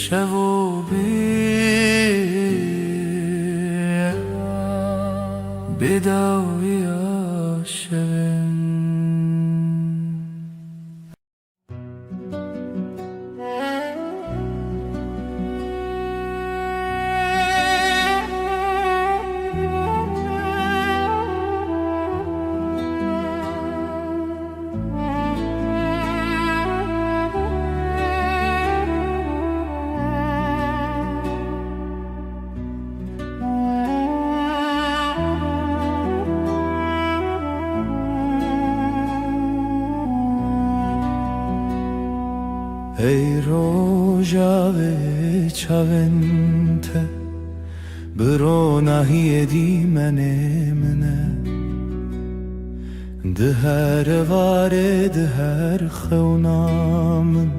şev û bîr, bêdawiya şevên. Roja vê çavên te bi ronahiyê dîmenê min e. Di her evarê, di her xewna min,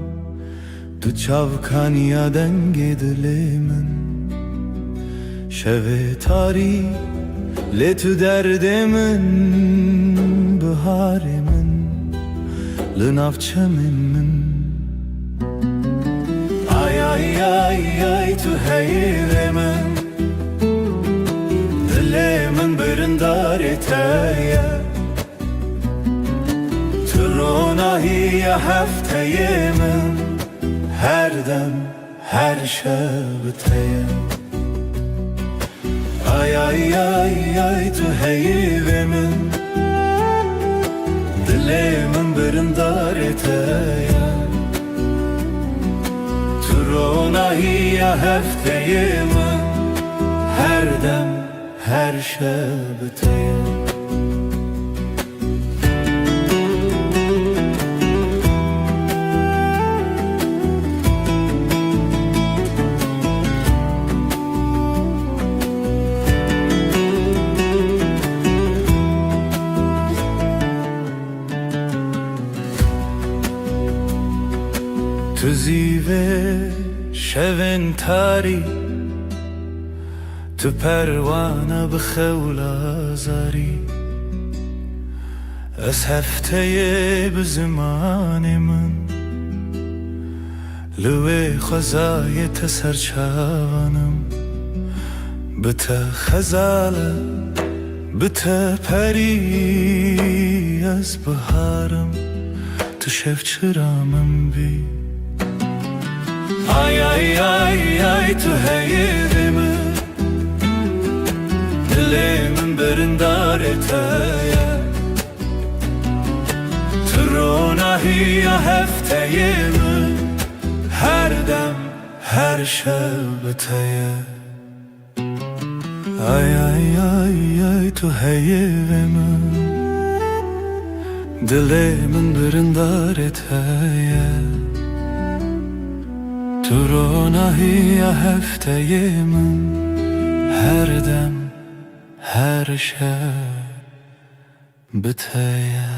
tu çavkaniya dengê dilê min. Şevê tarî, lê tu derdê min, biharê min, li nav çemên min. Ay, ay, ay, ay, tu heyvê min, dilê min birindarê te ye. Tu ronahiya hefteyê min, her dem, her şev bi te ye. Ay, ay, ay, ay, tu heyvê min, dilê min birindarê te ye. Tu ronahiya hefteyê min, her dem, her şev bi te ye. Tu zîvê şevên tarî, tu perwana bi xewla zarî. Ez hefteyê bi zimanê min, li wê xwezayê te ser çavan im. Bi te xezal e, bi te perî, ez bihar im, tu şevçira min bî. Ay, ay, ay, ay, tu heyvê min, dilê min birindarê te ye. Tu ronahiya hefteyê min, her dem, her şev bi te ye. Ay, ay, ay, ay, tu heyvê min, dilê min birindarê te ye. Tu ronahiya hefteyê min, her dem, her şev bi te ye.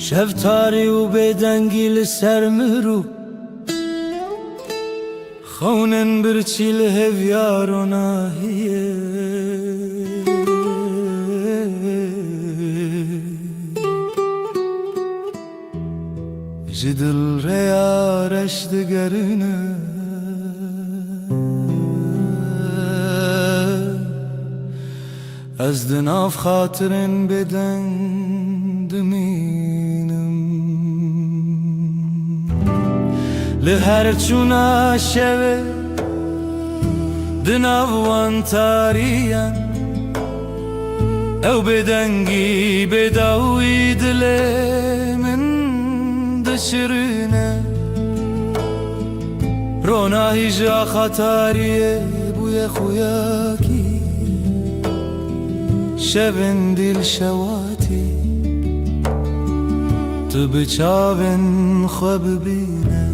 Şev tarî û bêdengî li ser mir û xewnên birçî li hêviya ronahiyê. Ji dil rêya reş digerine. Ez di nav xatirên bêdeng dimînim. Li her çûna şevê di nav wan tariyan, ew bêdengî bêdawî dilê min dişirîne. Ronahî ji axa tariyê bûye xuyakî. Şevên dîl şewatî, tu bi çavên xwe bibîne.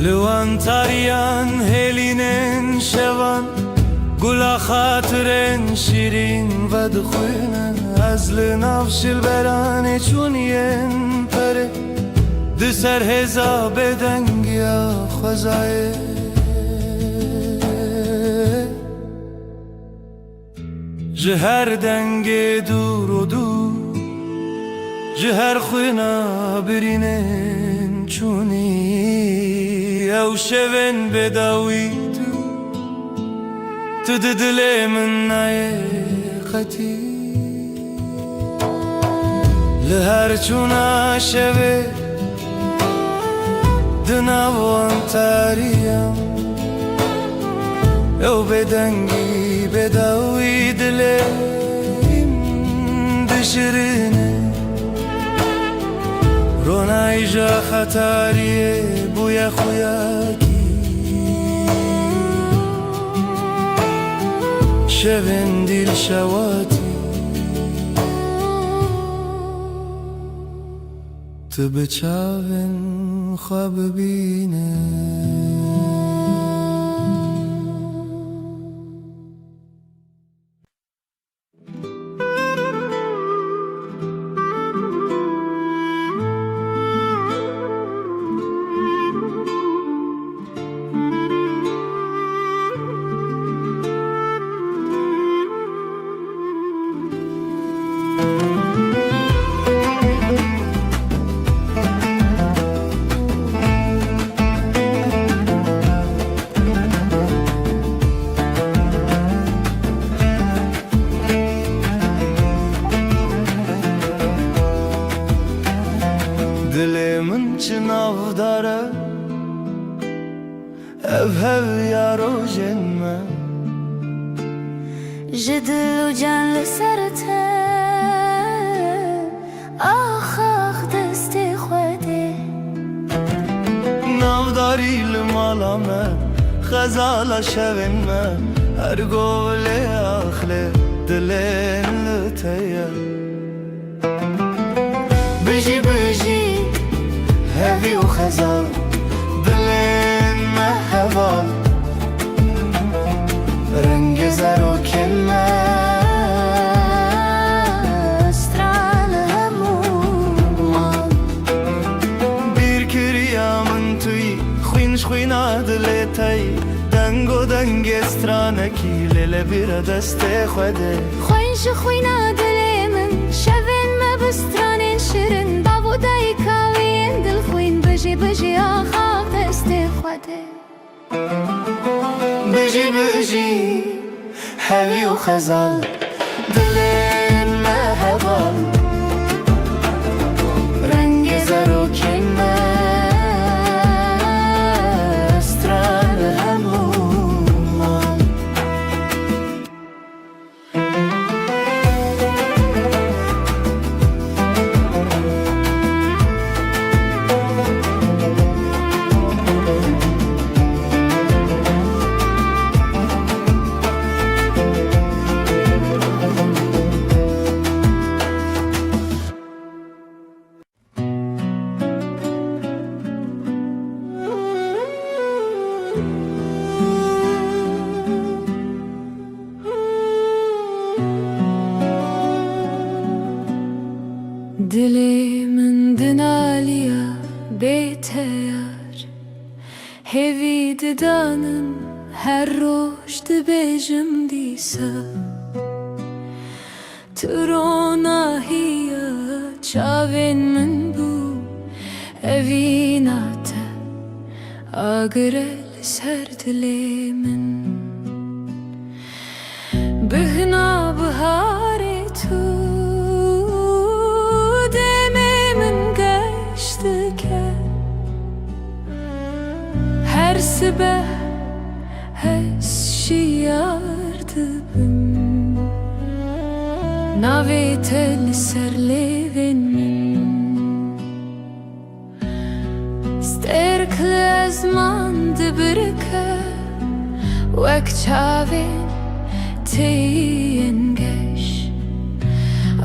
Li wan tariyan hêlînên şevan, gula xatirên şîrîn vedixwîne. Ez li nav şilberanê çûniyên perê, di ser hêza bêdengiya xwezayê. Ji her dengê dûr û dûr, ji her xwîna birînên çûnî, ew şevên bêdawî tu, tu di dilê min nayê qetî. Li her çûna şevê Di nav wan tariyan, ew bêdengî, bêdawî dilê min dişirîne. Ronahî ji axa tariyê bûye xuyakî. Şevên dîl şewatî. Tu bi çavên xwe bibîne. Dilê min çi navdar e, ev hev ya rojên me. Ji dil û can li ser te, ax, ax, destê Xwedê. Navdarî li mala me, xezala şevên me, her go lê ax lê dilên li te ye. Bijî, bijî, hevî û xezal, dilên me heval. Rengê zarokên me, stran hemû mal. Bîrkiriya min tu yî, xwîn ji xwîna dilê te yî. Dengo dengê stranekî, lê lê bîra destê Xwedê. Xwîn ji xwîna dilê min, şevên me bi stranên şirin, bav û dayika wî yên dilxwîn, bijî, bijî, ax, ax, destê Xwedê. Bijî, bijî, hevî û xezal, dilên me heval, rengê zarokên me, stran hemû mal. Dilê min dinaliya bê teyar, hêvî didanim, her roj dibêjim dîsa. Tu ronahiya çavên min bû, evîna te agir e li ser dilê min. Bihna biharê tu demê min geş dike. Her sibe ez şiyar dibim. Navê te li ser lêvên min. Stêrk li ezman dibirike wek çavên te yên geş.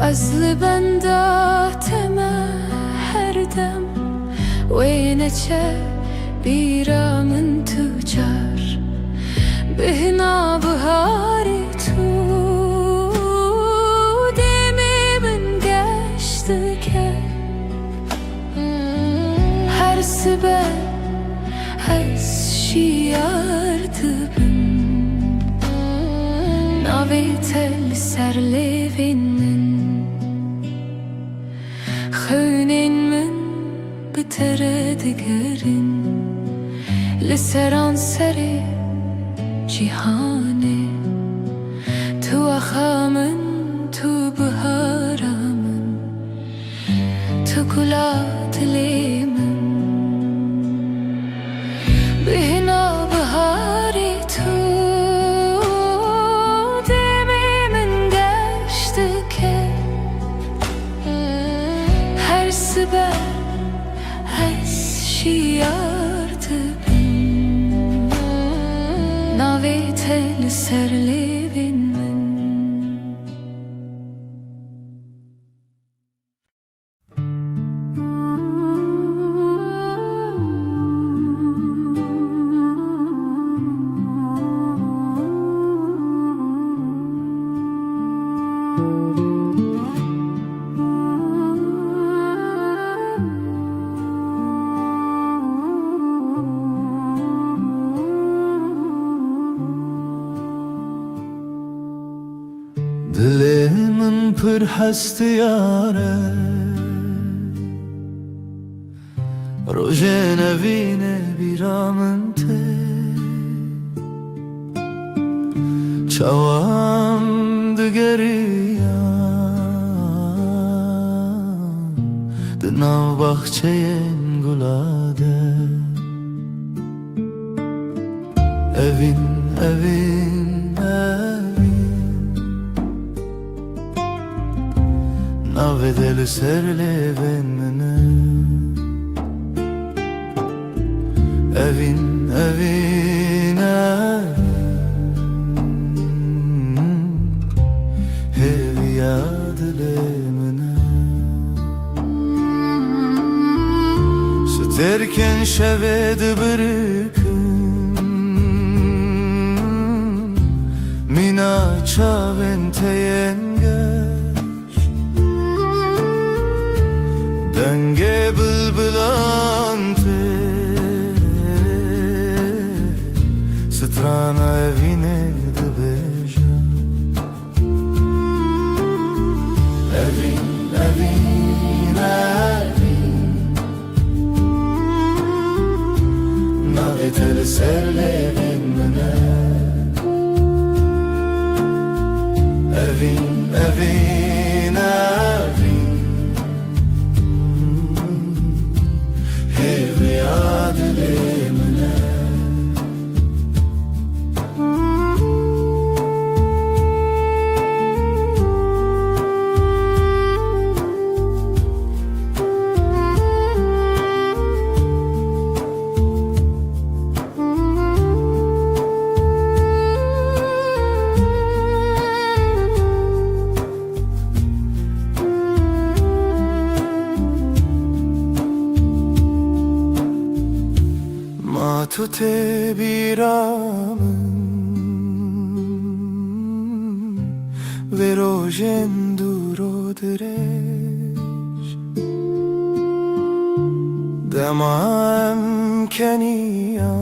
Ez li benda te me her dem. Wê neçe bîra min tu car. Bihna biharê tu demê min geş dike. Her sibe ez şiyar dibim. Navê te li ser lêvên min. Xewnên min bi te re digerin, li seranserê cîhanê. Tu axa min, tu bihara min, tu gula dilê min. Li ser lêvên min. Dilê min pir hestiyar e, rojê nevînê bîra min tê. Çawan digeriya di nav baxçeyên gula de. Evîn, evîn, evîn. Navê te li ser lêvên min e. Evîn, evîn, evîn. Hêviya dilê min e. Stêrkên şevê dibirikin mîna çavên te yên geş. Dengê bilbilan tê strana evînê dibêje. Evîn, evîn, evîn. Navê te li ser lêvên min e. Evîn, evîn, evîn. Hêviya dilê min e. Ma tu tê bîra min vê rojên dûr û dirêj, dema em keniya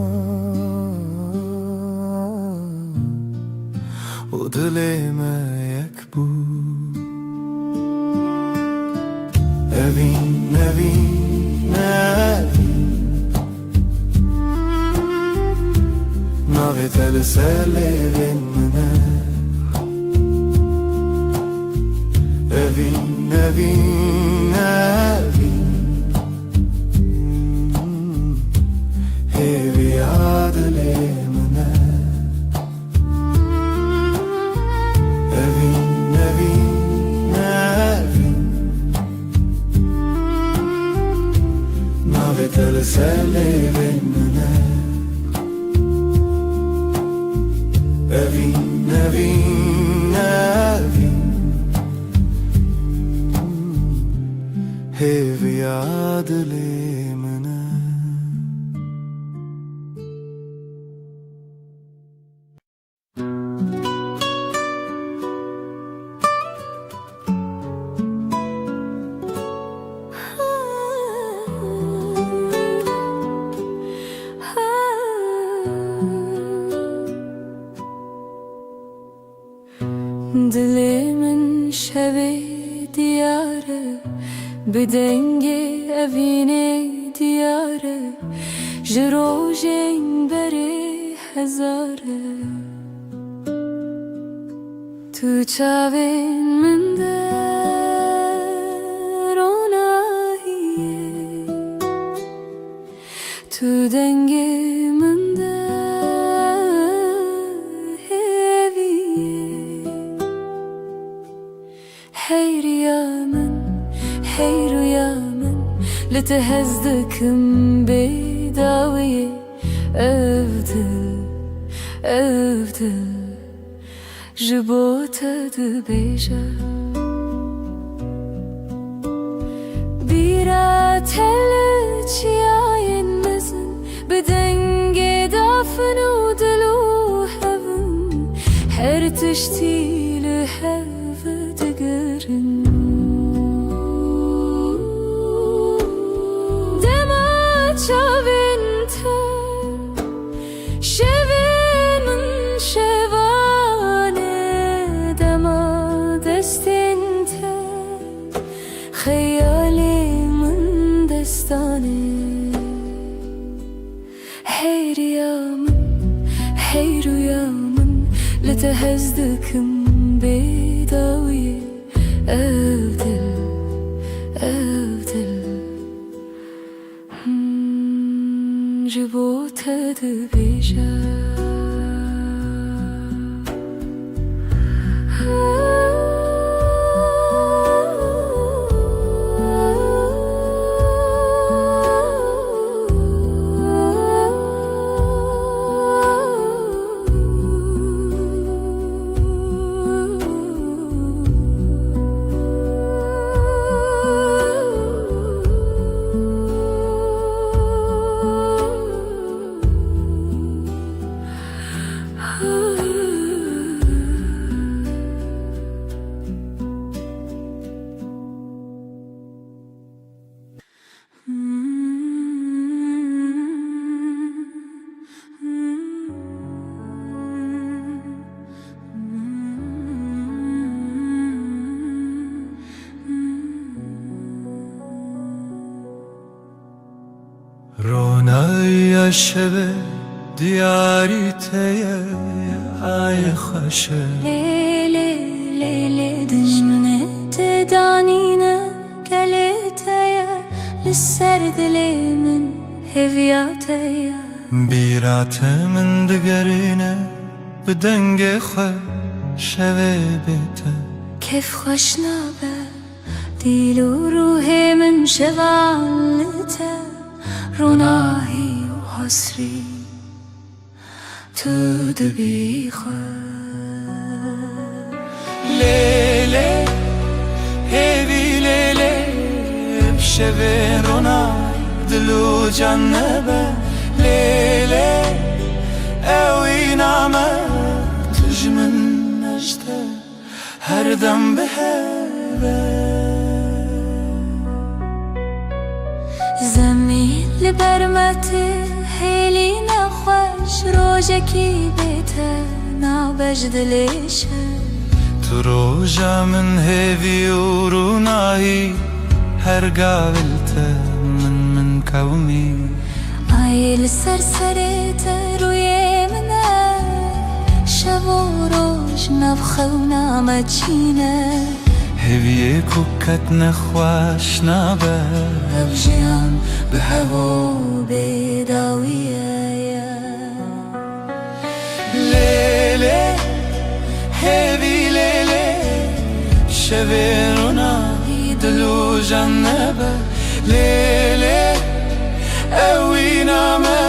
û dilê me yek bû. Evîn, evîn, evîn. Navê te li ser lêvên min e. Evîn, evîn, evîn. Hêviya dilê min e. Evîn, evîn, evîn. Navê te li ser lêvên min e. Evîn, evîn, evîn. Hêviya dilê min e. Dilê min şevê diyar e, bi dengê evînê diyar e, ji rojên berê hezar e. Tu çavên min de ronahiyê, tu dengê min de hêviyê. Hey riya min, hey riya min, li te hez dikim bê dawiyê. Ev dil, Ev dil ji bo te dibêje. Bîra te li çiyayên mezin, bi dengê dafin û dil û hevin, her tiştî li hev digirin. Dema çavên te şevên min şevan e, dema destên te xeyalê min destan e. Hey riya min, hey rûya min, li te hez dikim bê dawiyê. Ev dil, ev dil, hmm, ji bo te dibêje. Ronahiya şevê diyarî te ye, ay xweş e. Lê, lê, lê, lê, dijminê te danîne, gelê te ye, li ser dilê min hêviya te ye. Bîra te min digerîne, bi dengê xwe şevê bê te. Kêf xweş nabe. Dîl û ruhê min şevan li te, ronahî û hesrî tu dibî xwe. Lê lê, hêvî lê lê, bi şevê ronahî dil û can nebe. Lê lê, ew îna me, tu ji min, ez ji te. Her dem bi hev e. Zemîn li ber me tê, hêlî nexweş, rojekî bê te nabe ji dilê şev. Tu roja min hêvî û rûnahî, her gav li te min, min kewimî. Ay li ser serê te rûyê min e, şev û roj nav xewna me çîne. Hêviyê ku ketine xweş nabe. Ev jiyan bi hev û bê dawiye ye. Lê lê, hêvî lê lê, şevê ronahî dil û can nebe. Lê lê, ew îna me,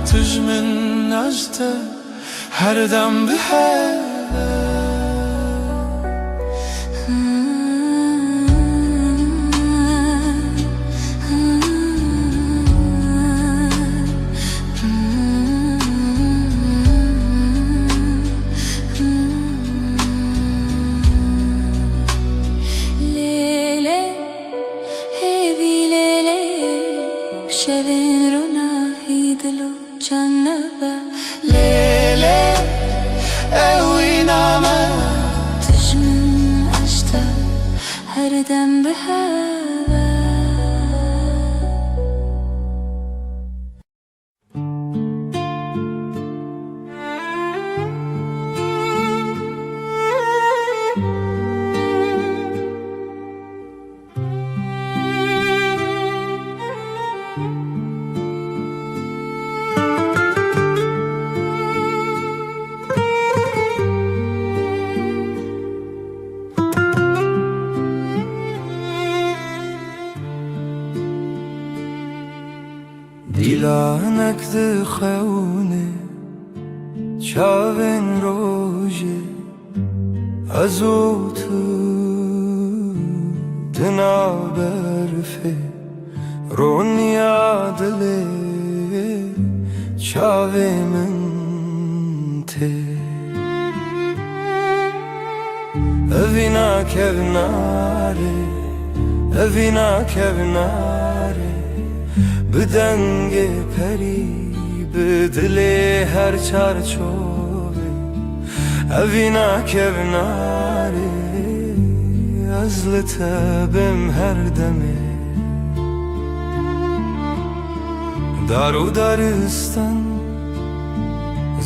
tu ji min, ez ji te, her dem bi hev e. Lê lê, hêvî lê lê, şevên ronahî dil û can nebe. Lê lê, ew îna me, tu ji min, ez ji te, her dem bi hev e. Dîlanek dixewne, Çavên rojê ez û tu di nav berfê, roniya dilê çavê min tê. Evîna kevnarê, evîna kevnarê, bi dengê perî, bi dilê her çarçovê. Evîna kevnarê, ez li te bêm her demê. Dar û daristan,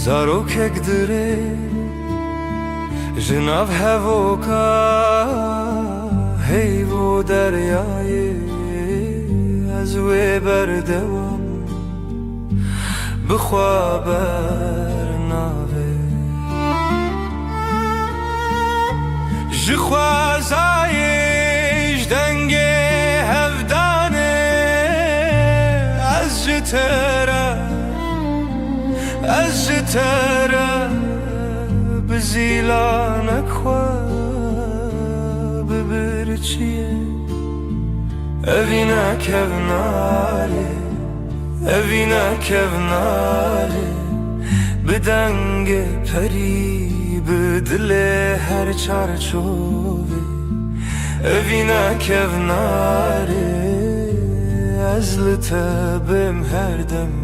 zarokek dirê, ji nav hevoka heyv û deryayê, ez wê berdewam bi xwe bernavê. Ji xwezayê, ji dengê hevdanê, ez ji te re, ez ji te re bi zîlanek xwe bibirçiyê. Evîna kevnarê, evîna kevnarê, bi dengê perî, bi dilê her çarçovê. Evîna kevnarê, ez li te bêm her demê.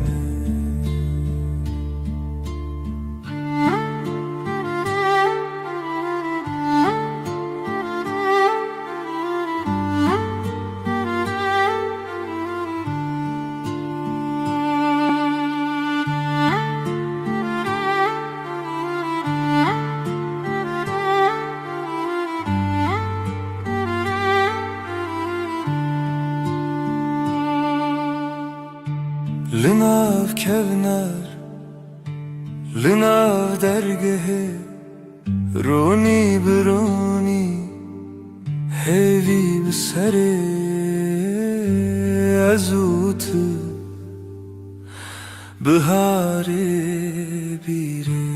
Li nav kevnar, li nav dergehê, ronî bi ronî, hêvî bi serê, ez û tu, biharê bîrê.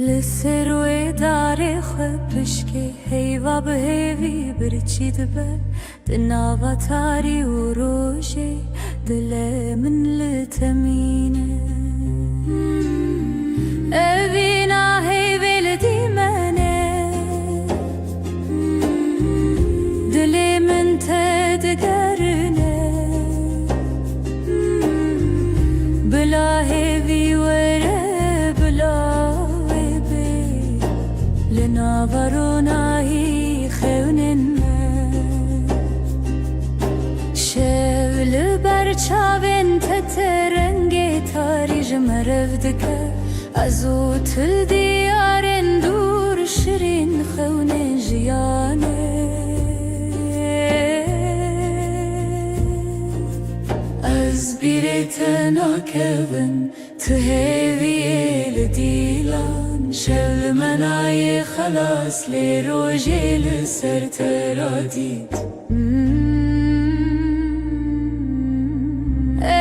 Li ser wê darê xwe pişkê, heyva bi hêvî birçî dibe. Di nava tarî û rojê dilê min li te mîne. Evîna heyvê li dîmenê, dilê min te digerine. Bila hêvî were, bila wê bê, li nava ronahî xewnên me. Şev li ber çavên te te rengê tarî ji me rev dike. Ez û tu li diyarên dûr şirîn xewnên jiyanê. Ez bîrê te nakevim, tu hêviyê li dîlan. Şev li me nayê xelas, lê rojê li ser te radît.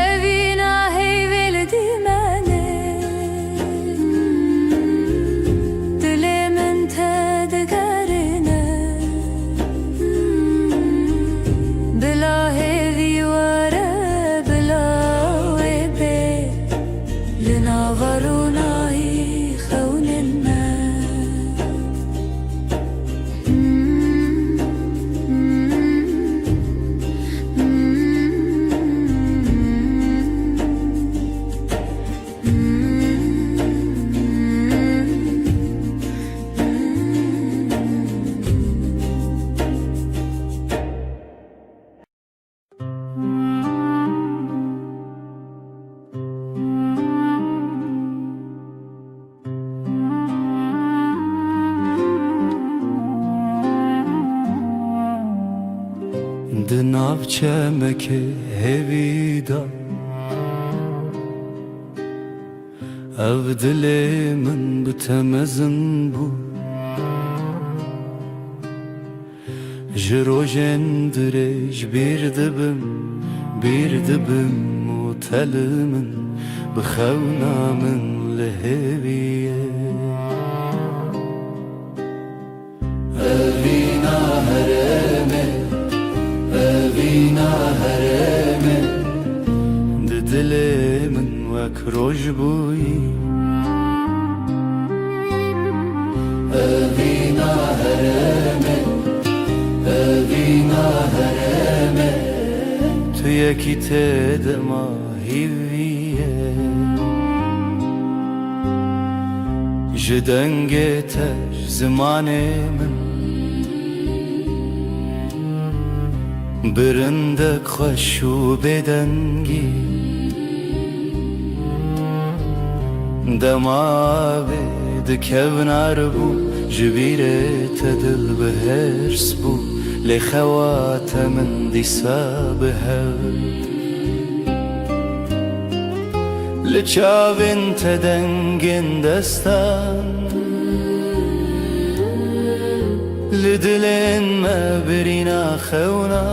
Evîna heyvê li dîmenê, dilê min te digerine. Bila hêvî were, bila wê bê, li nava ronahî xewnên me. Çemekê hêvî da. Ev dilê min bi te mezin bû. Ji rojên dirêj bîr dibim, bîr dibim û te li min bi xewna min li hêvî ye. Evîna herêmê, evîna herêmê, di dilê min wek roj bûyî. Evîna herêmê, evîna herêmê, tu yekî tê dema hîvî ye. Ji dengê te, ji zimanê min, birindek xweş û bêdengî. Dema wê di kevnar bû, ji bîrê te dil bi hêrs bû, lê xewa te min dîsa bi hev. Li çavên te dengên destan, li dilên me birîna xewna.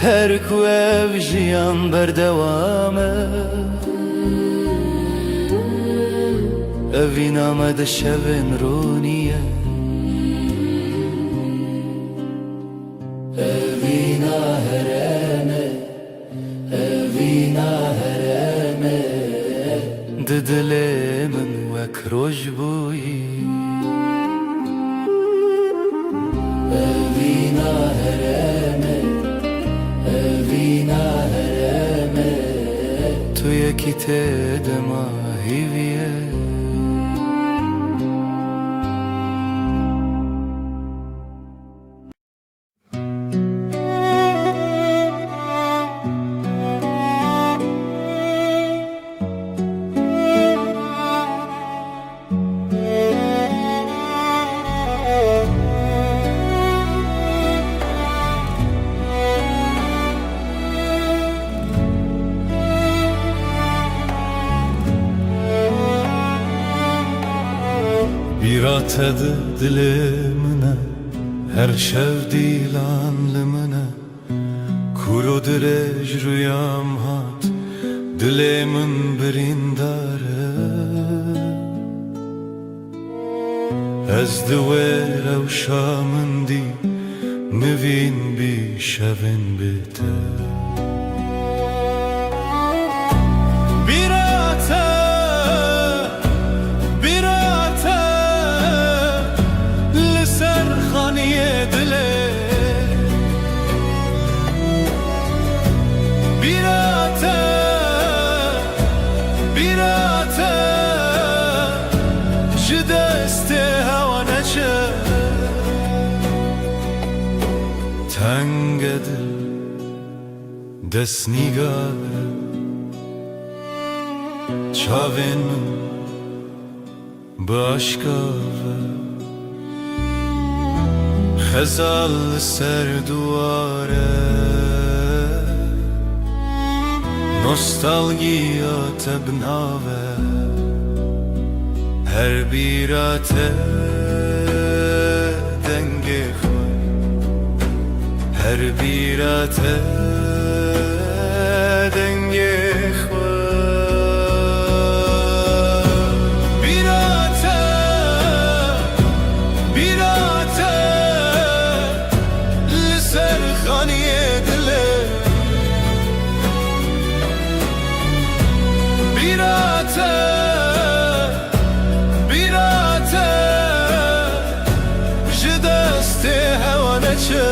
Her ku ev jiyan berdewam e, evîna me di şevên ronî ye. Evîna herêmê, evîna herêmê, di dilê min wek roj bûyî. Evîna herêmê, evîna herêmê, tu yekî tê dema hîvî ye. Bîra te di dilê min e, her şev dîlan li min e. Kûr û dirêj rûyam hat, dilê min birîndar e. Ez di wê rewşa min dî, nivîn bî şevên bê te. Bîra te, bîra te, li ser xaniyê dilê. Bîra te, bîra te, ji destê hewa neçe. Tenge dil, destnîgar, çavên min bi aşka ve. Xezal li ser dûar e, nostalgiya te bi nav e. Her bîra te dengê xwe, her bîra te dengê xwe. Bîra te, bîra te, li ser xaniyê dilê. Bîra te, bîra te, ji destê hewa neçe.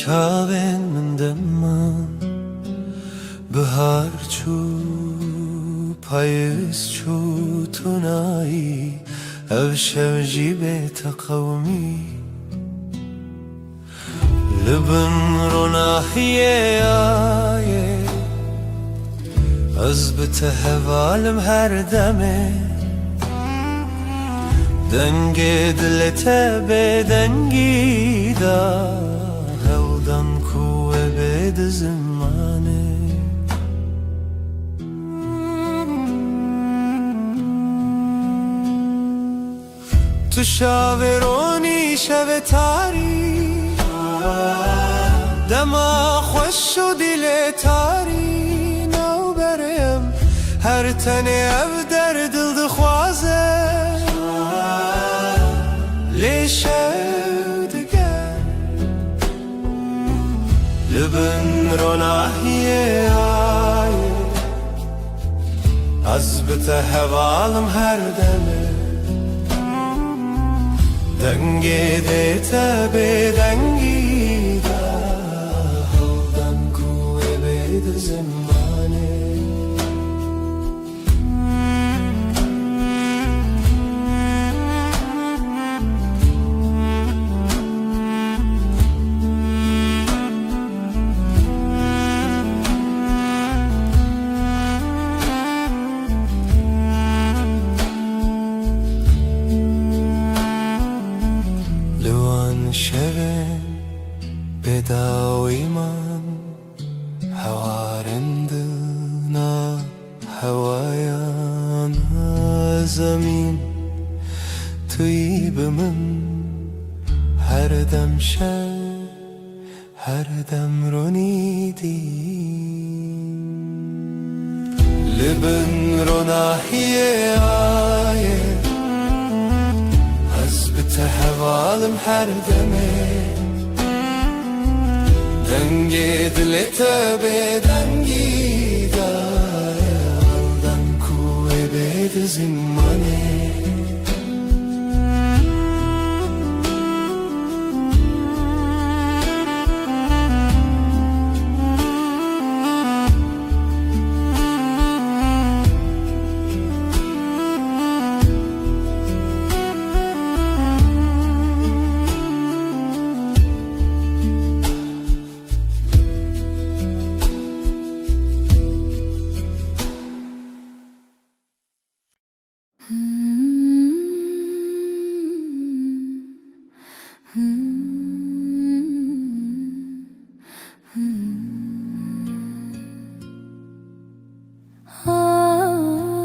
Çavên min deman, bihar çû, payîz çû, tu nayî, ev şev jî bê teqewimî. Li bin ronahiyê yayê, ez bi te heval im her demê. Dengê dilê te bêdengî da, hewdan ku wê bê di zimanê. Tu şavê ronî şevê tarî, dema xweş û dilê tarî, navberê em her tenê ev der dil dixwaze, lê şev diger li bin ronahiyê yayê. Ez bi te heval im her demê. Dengê dê te bêdengî da, hewdan ku wê bê di zimanê. Li wan şevên bêdawî man, hewarên di nav hewayan, zemîn, tu yî bi min her dem şev, her dem ronî dî. Li bin ronahiyê yayê, ez bi te heval im her demê. Dengê dilê te bêdengî da, hewdan ku wê bê di zimanê.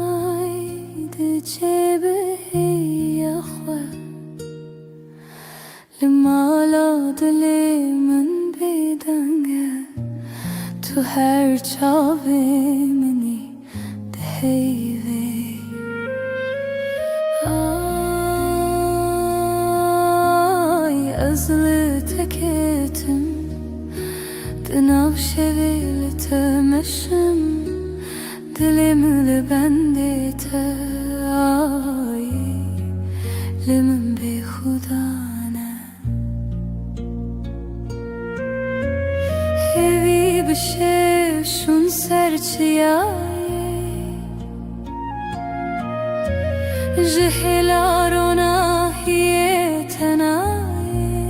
Haydi cebihiya xwe. Li mala dilê min bêdeng e, tu her çavê min î di heyvê. Ay, ez li te ketim, di nav şevê li te meşim, dilê min li bendê te, ay, li min bêxudan e. Hêvî bi şev şûn ser çiyayê, ji hêla ronahiyê tenayê.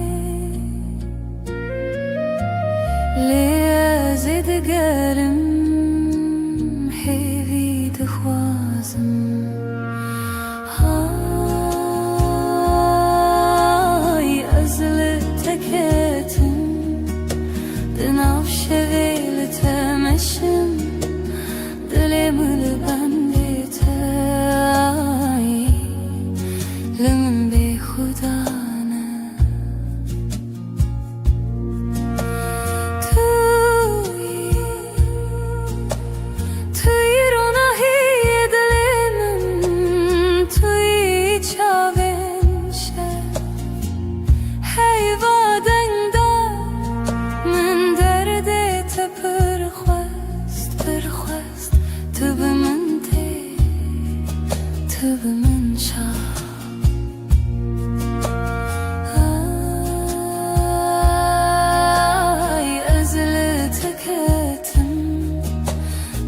Lê ez ê digerim, hêvî dixwazim. Hay, ez li te ketim, di nav şevê li te meşim, dilê min li bendê te, ay, li min bêxudan e. Tu yî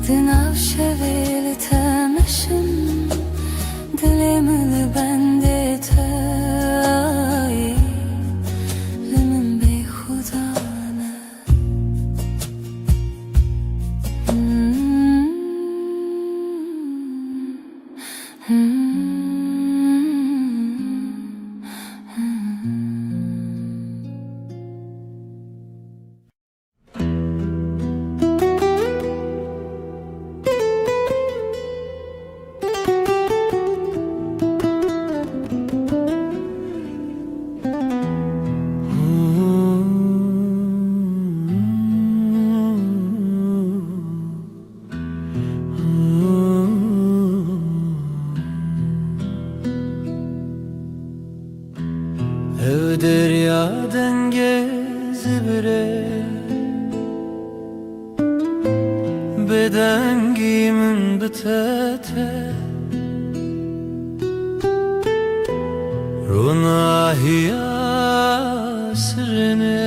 Di nav şevê li te meşim, dilê min li bendê te, ay, li min bê xuda ne. Ev derya dengê zivirê, bêdengî min bi te te, ronahiya sirine.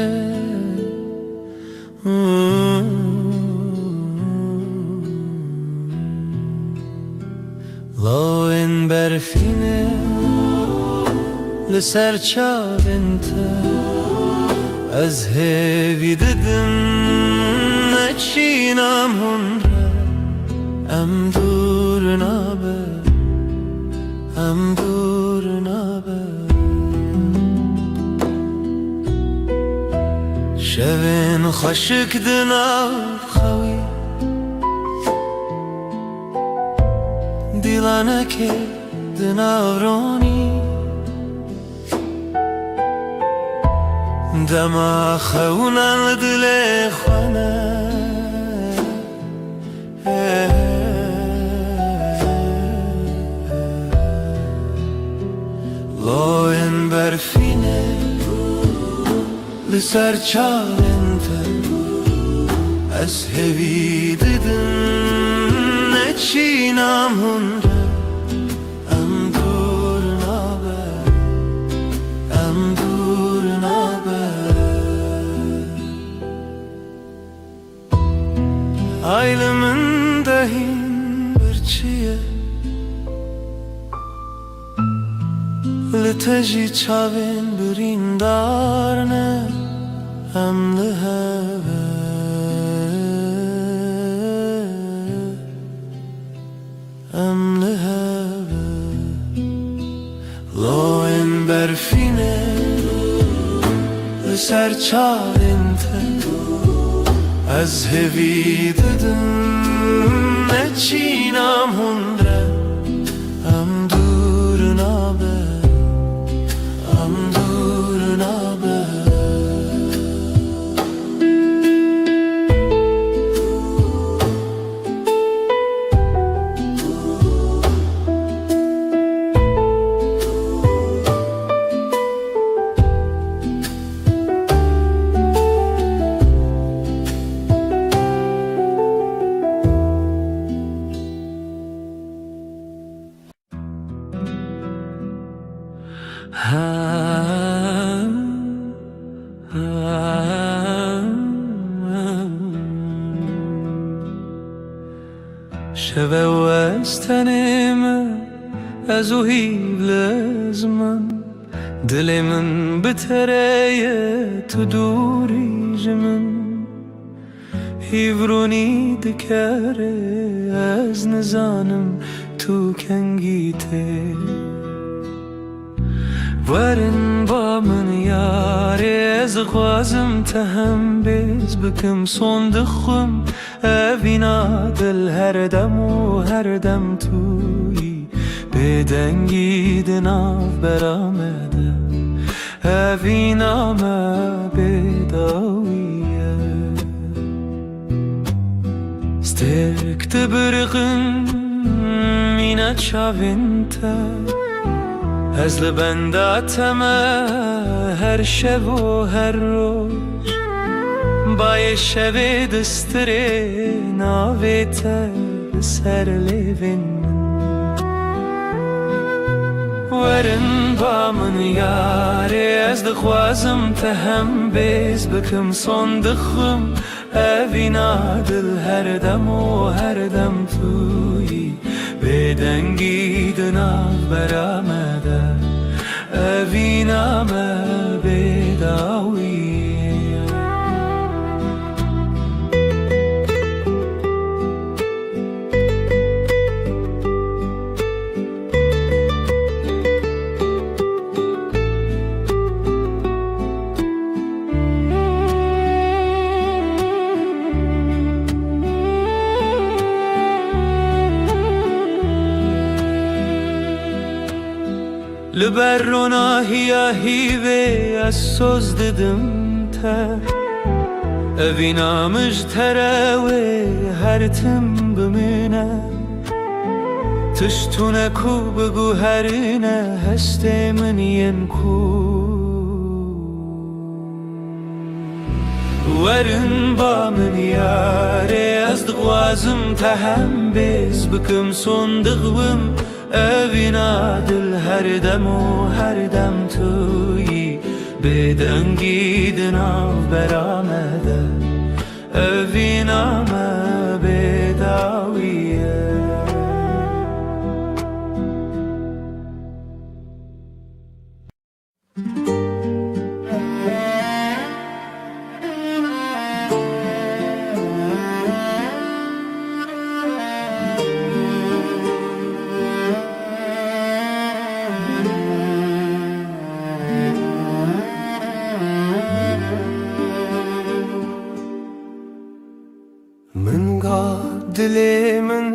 Lawên berfîne li ser çavên te, ez hêvî didim, neçîna min hûn re, em dûr nabe, em dûr nabe. Şevên xweşik di nav xewî, dîlanekê di nav ronî, dema xewnan li dilê xwe ne. Lawên berfîne li ser çavên te, ez hêvî didim, neçîna min hûn re, em dûr nabe, em dûr nabe. Ay li min de hîn birçî ye, li te jî çavên birîndar ne, em li hev e. Em li hev e. Lawên berfîne li ser çavên te, ez hêvî didim, neçîna min hûn re, em dûr nabe, em dûr nabe. Şeve û ez tenê me, ez û hîv li ziman. Dilê min bi te re ye, tu dûrî ji min. Hîvronî dikere, ez nizanim tu kengî tê. Werin ba min yarê, ez dixwazim te hembêz bikim. Son dixwim evîna dil, her dem û her dem tu yî. Bêdengî di navbera me de, evîna me bêdawî ye. Stêrk dibiriqin mîna çavên te, ez li benda te me her şev û her roj. Bayê şevê distirê navê te li ser lêvên min. Werin ba min yarê, ez dixwazim te hembêz bikim. Son dixwim Evîna dil her dem û her dem tu yî, bêdengî di navbera me de. Evîna me bêdawî ye. Li ber ronahiya hîvê ez soz didim te. Evîna min ji te re wê her tim bimîne. Tişt tune ku biguherîne hestê min yên ku. Werin ba min yarê, ez dixwazim te hem bêz bikim, sondiq wim. Evîna dil her dem û her dem tu yî, bêdengî di navbera me de. Evîna me bêdawî ye. Min ga dilê min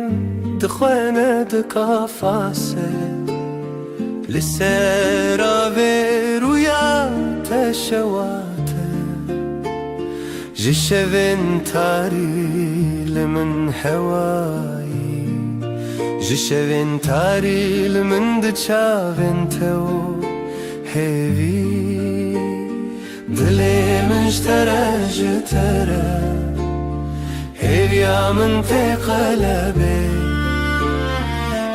dixwene di kafase, li ser avê rûya te şewate. Ji şevên tarî li min hewayî, ji şevên tarî li min di çavên te û hêvî. Dilê min ji te re, ji te re. Hêviya min tê qelebê.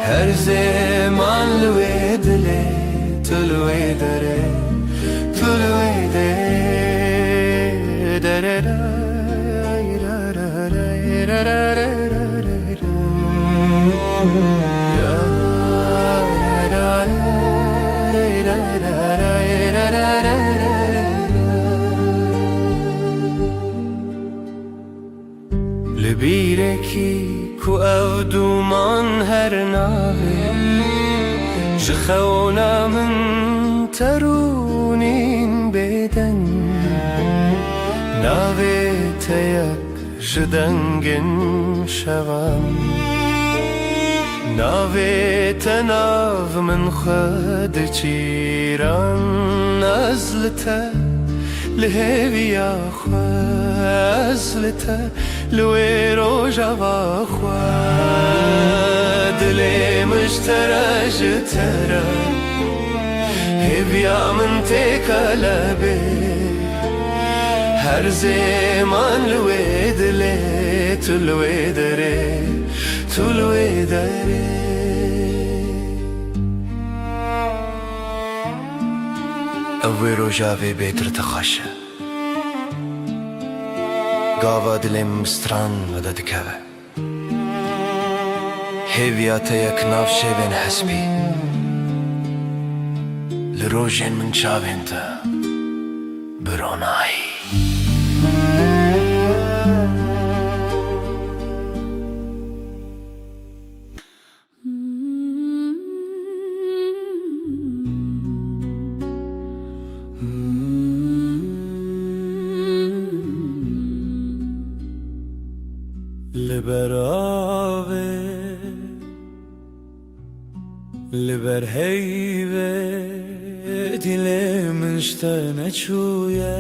Her zeman li wê dilê, tu li wê derê, tu li wê derê, derê. Li bîrekî ku ev dûman her navê, ji xewna min te rûnîn bêdeng. Navê te yek ji dengên şevan. Navê te nav min xwe di çîran. Ez li te, li hêviya xwe, ez li te, li wê rojava xwe. Dilê min ji te re, ji te re. Hêviya min tê qelebê. Her zeman li wê dilê, tu li wê derê, tu li wê derê. Ew wê rojavê bêtir dixweşe. Gava dilê min bi stran vedidikeve. Hêviya te yek nav şevên hespî. Li rojên min çavên te bi ronahî. Li ber avê, li ber heyvê, dilê min ji te neçûye.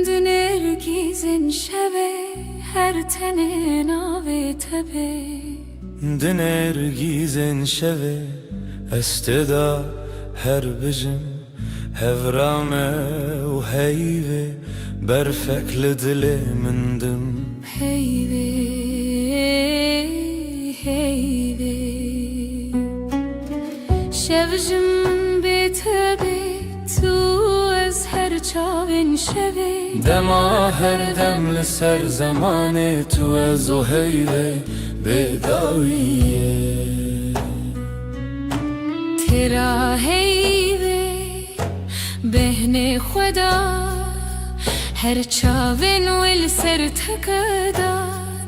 Di nêrgîzên şevê her tenê navê te bê. Di nêrgîzên şevê ez tê de her bijim. Hevra me û heyvê berfek li dilê min dim. Heyvê, heyvê. Şev ji min bê te bê, tu ez her çavên Şevê. Dema her dem li ser zemanê tu ez û heyvê bêdawî ye. Têra heyvê bêhnê xwe da, her çavên wê li ser teke da,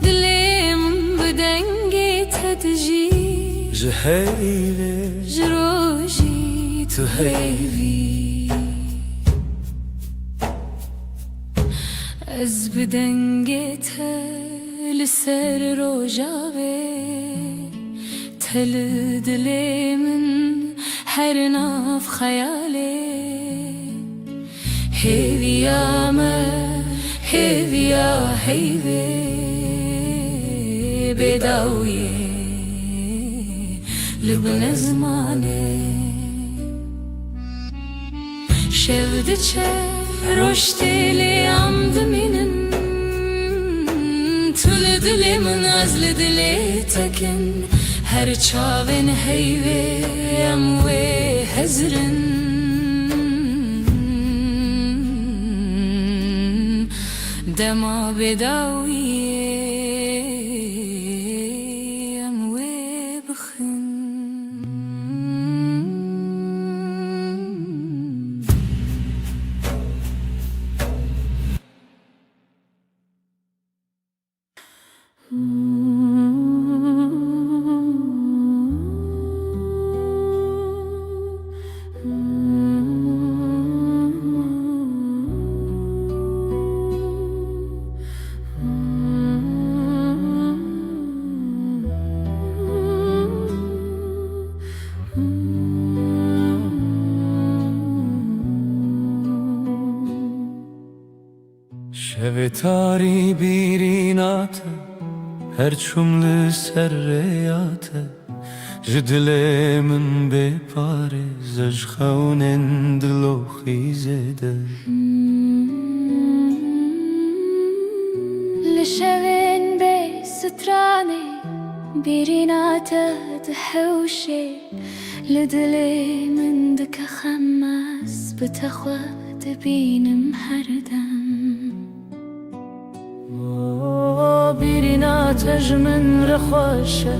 dilê min bi dengê te dijî. Ji heyvê. Ji rojî tu heyvî. Ez bi dengê te li ser rojavê, te li dilê min her nav xeyalê. Hêviya me, hêviya heyvê, bêdawiyê li bin ezmanê. Şev diçe, roj tê lê em dimînin. Tu li dilê min, ez li dilê te kin. Her çavên heyvê em wê hezir in. Dema bêdawiyê em wê bixin. Şevê tarî bîrîna te, her çûm li ser rêya te, ji dilê min bê parêz e, ji xewnên dilo xîzê de. Li şevên bê stranê, bîrîna te dihewşê, li dilê min dike xem, ez bi te xwe dibînim her dem. Bîrîna te ji min re xweş e,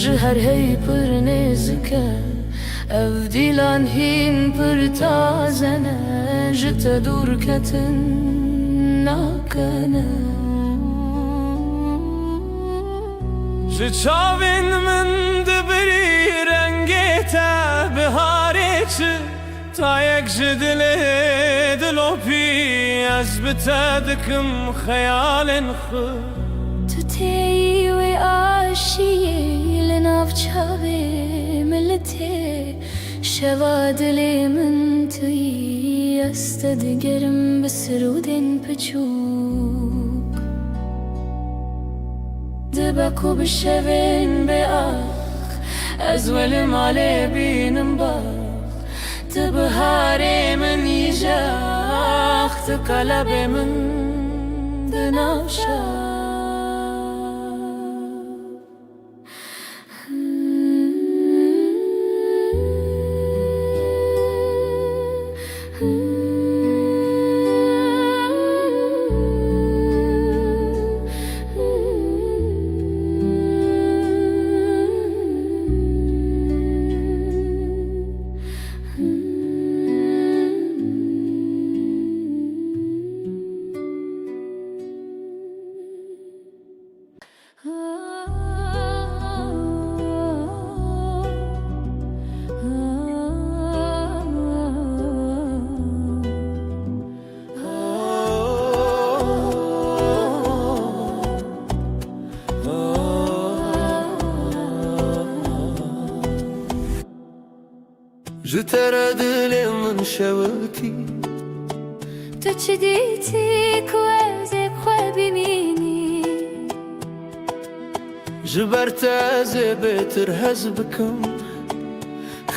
ji her hey pir nêzik e. Ev dîlan hîn pir taze ne, ji te dûrketin nakene. Ji çavên min dibirî rengê te, biharê çi tayek ji dilê dilopî, ez bi te dikim xeyalên xwe. Tu têyî wê aşiyê li nav çavê min li tê. Şeva dilê min tu yî, ez te digerim bi sirûdên piçûk. Dibe ku bi şevên bê ax, ez we li malê bînim bax. Tu biharê min yî jax, tu qelebê min di nav şax. Ji te re dilê min şewitî. Tu çi dîtî ku ez ê bi xwe bimînî? Ji ber te ez ê bêtir hez bikim.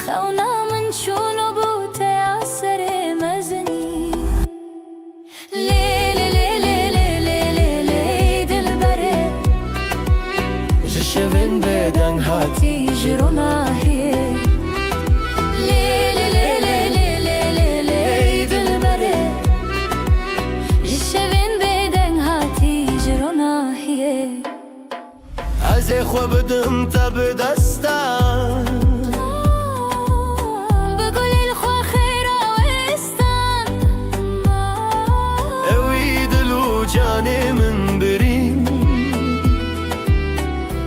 Xewna min çûn û bû te ya serê mezinî. Lê, lê, lê, dilberê. Ji şevên bêdeng hatî ji ronahiyê. Lê, lê, lê, dilberê. Zê xwe bidim te bi destan. Bi gulên xwe xêra wêstan. Ewî dil û canê min birîn.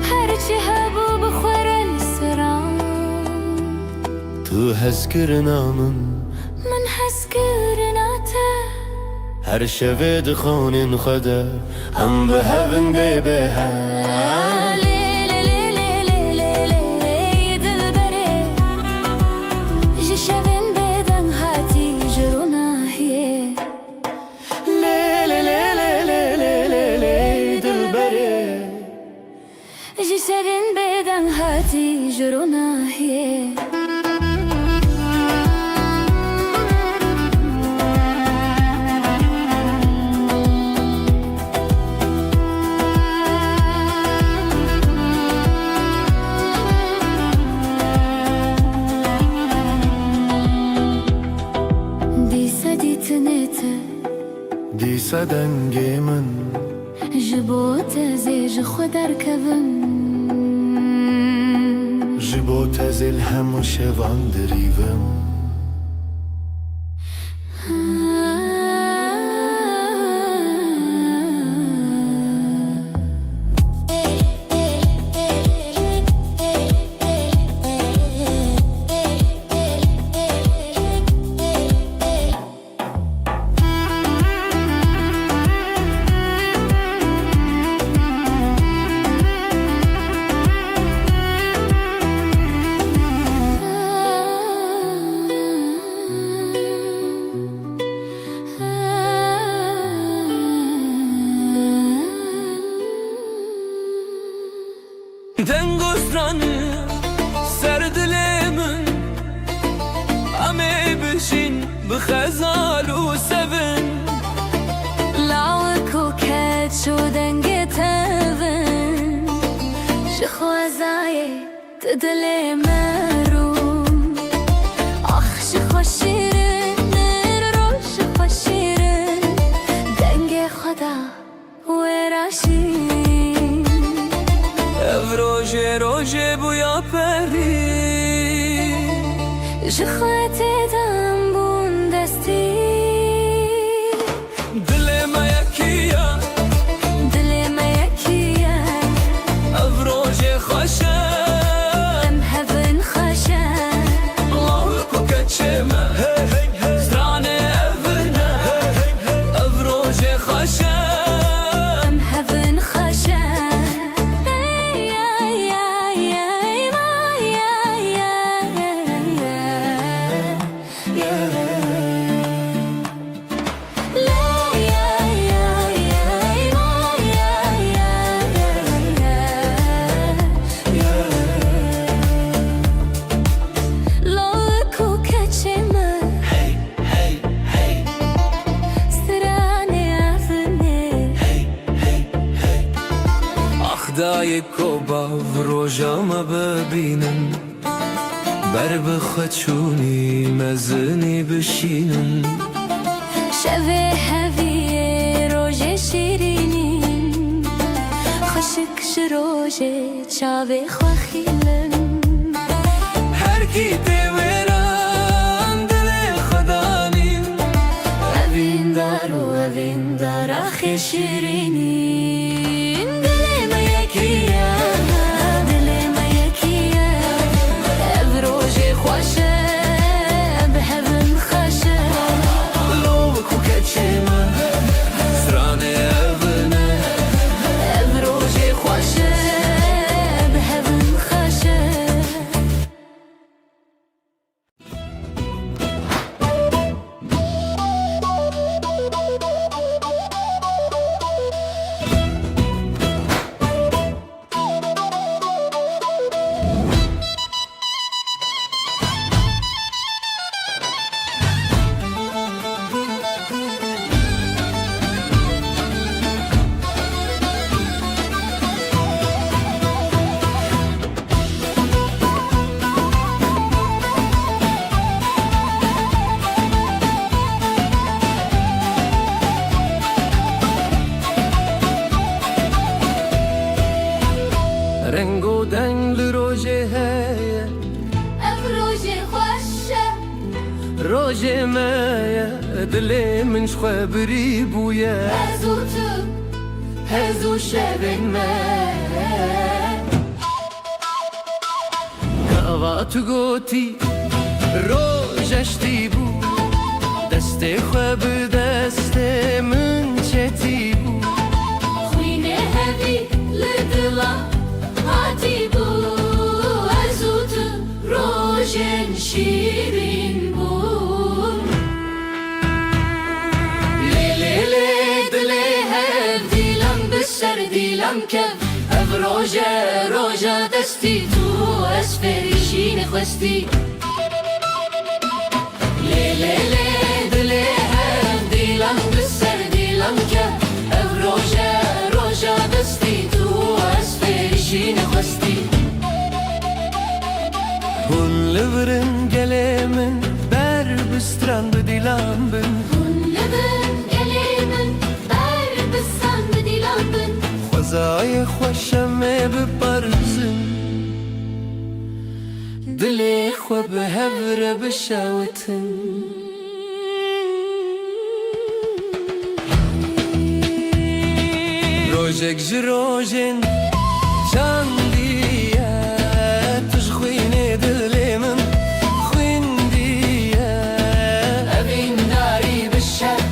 Her çi hebû bi xwe re li siran. Tu hezkirina min. Min hezkirina te. Her şevê di xanên xwe de em bi hev in bê bêher. Lê, lê, lê, dilberê. Ji şevên bêdeng hatî ji ronahiyê. Lê, lê, lê, dilberê. Ji şevên bêdeng hatî ji ronahiyê. Dîsa dîtinê te. Dîsa dengê min. Ji bo te zê ji xwe derkevim. Ji bo te zê li hemû şevan dirîvim. Deng û stranî ser dilê min, em ê bijîn bi xezal û sevin. Lawik û keç û dengê tevin, ji xwezayê tu dilê me rûn. Ax ji xwe şîrin, roj ji xwe şîrin, dengê xwe da wêra şîn. Ev rojê rojê bûya perî, ji xwe tê dem bûn destî. Dilê me yekî ye. Dilê me yekî ye. Ev rojê xweş e. Em hev in xweş e. Lawik û keçê me. Stranê ev in e. Ev rojê xweş e. Em hev in xweş e. Ey, ey, ey, ey, ma, ey, ey, ey, ey. Lawik û keçê me. Stranê evinê. Ax dayê ku bav roja me bibînin. Ber bi xwe çûnî mezinî bişînin. Şevê heviyê rojê şîrînîn. Xweşik ji rojê çavê xwe xîlin. Her kî tê wêran dilê xwe danîn. Evîndar û evîndar axê şîrînîn. Dilê me yekî ye, dilê me yekî ye. Ev rojê xweş e, bi hev in xweş e. Lawik û keçê me, stranê ev in e. Ev rojê xweş e, bi hev in xweş e. Rojê me ye, dilê min ji xwe birî bûye. Ez û tu, ez û şevên me. Gava tu gotî, roj eştî bû, destê xwe bi destê min çetî bû. Xwînê hevî li dila hatî bû, ez û tu rojên şîrîn bûn. Lê, lê, lê, dilê hev dîlan bi ser dîlan kev. Ev roje, roja destî tu, ez fêrî şînê xwestî. Lê, lê, lê, dilê hev dîlan bi ser dîlan kev. Ev roje, roja destî tu, ez fêrî şînê xwestî. Hûn li vir in gelê min, ber bi stran bi dîlan bin. Hûn li vir in gelê min, ber bi stran bi dîlan bin. Xwezayê xweş em ê biparizin, dilê xwe bi hev re bişewitin. Rojek ji rojên çandî ye, tu ji xwînê dilê min xwîndî ye. Evîndarî bi şev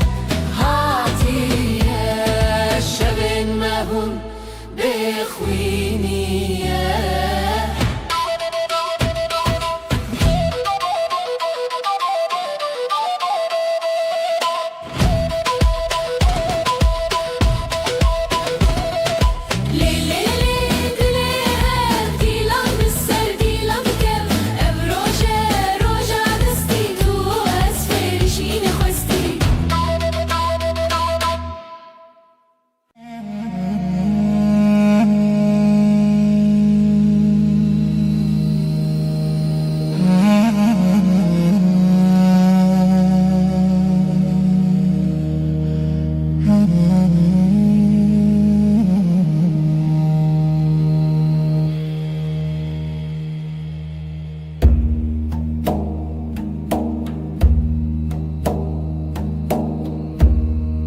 hatiye, şevên me hûn bêxwînî ye. Lê, lê, lê, dilê hev dîlan bi ser dîlan kev. Ev roje, roja destî tu, ez fêrî şînê xwestî.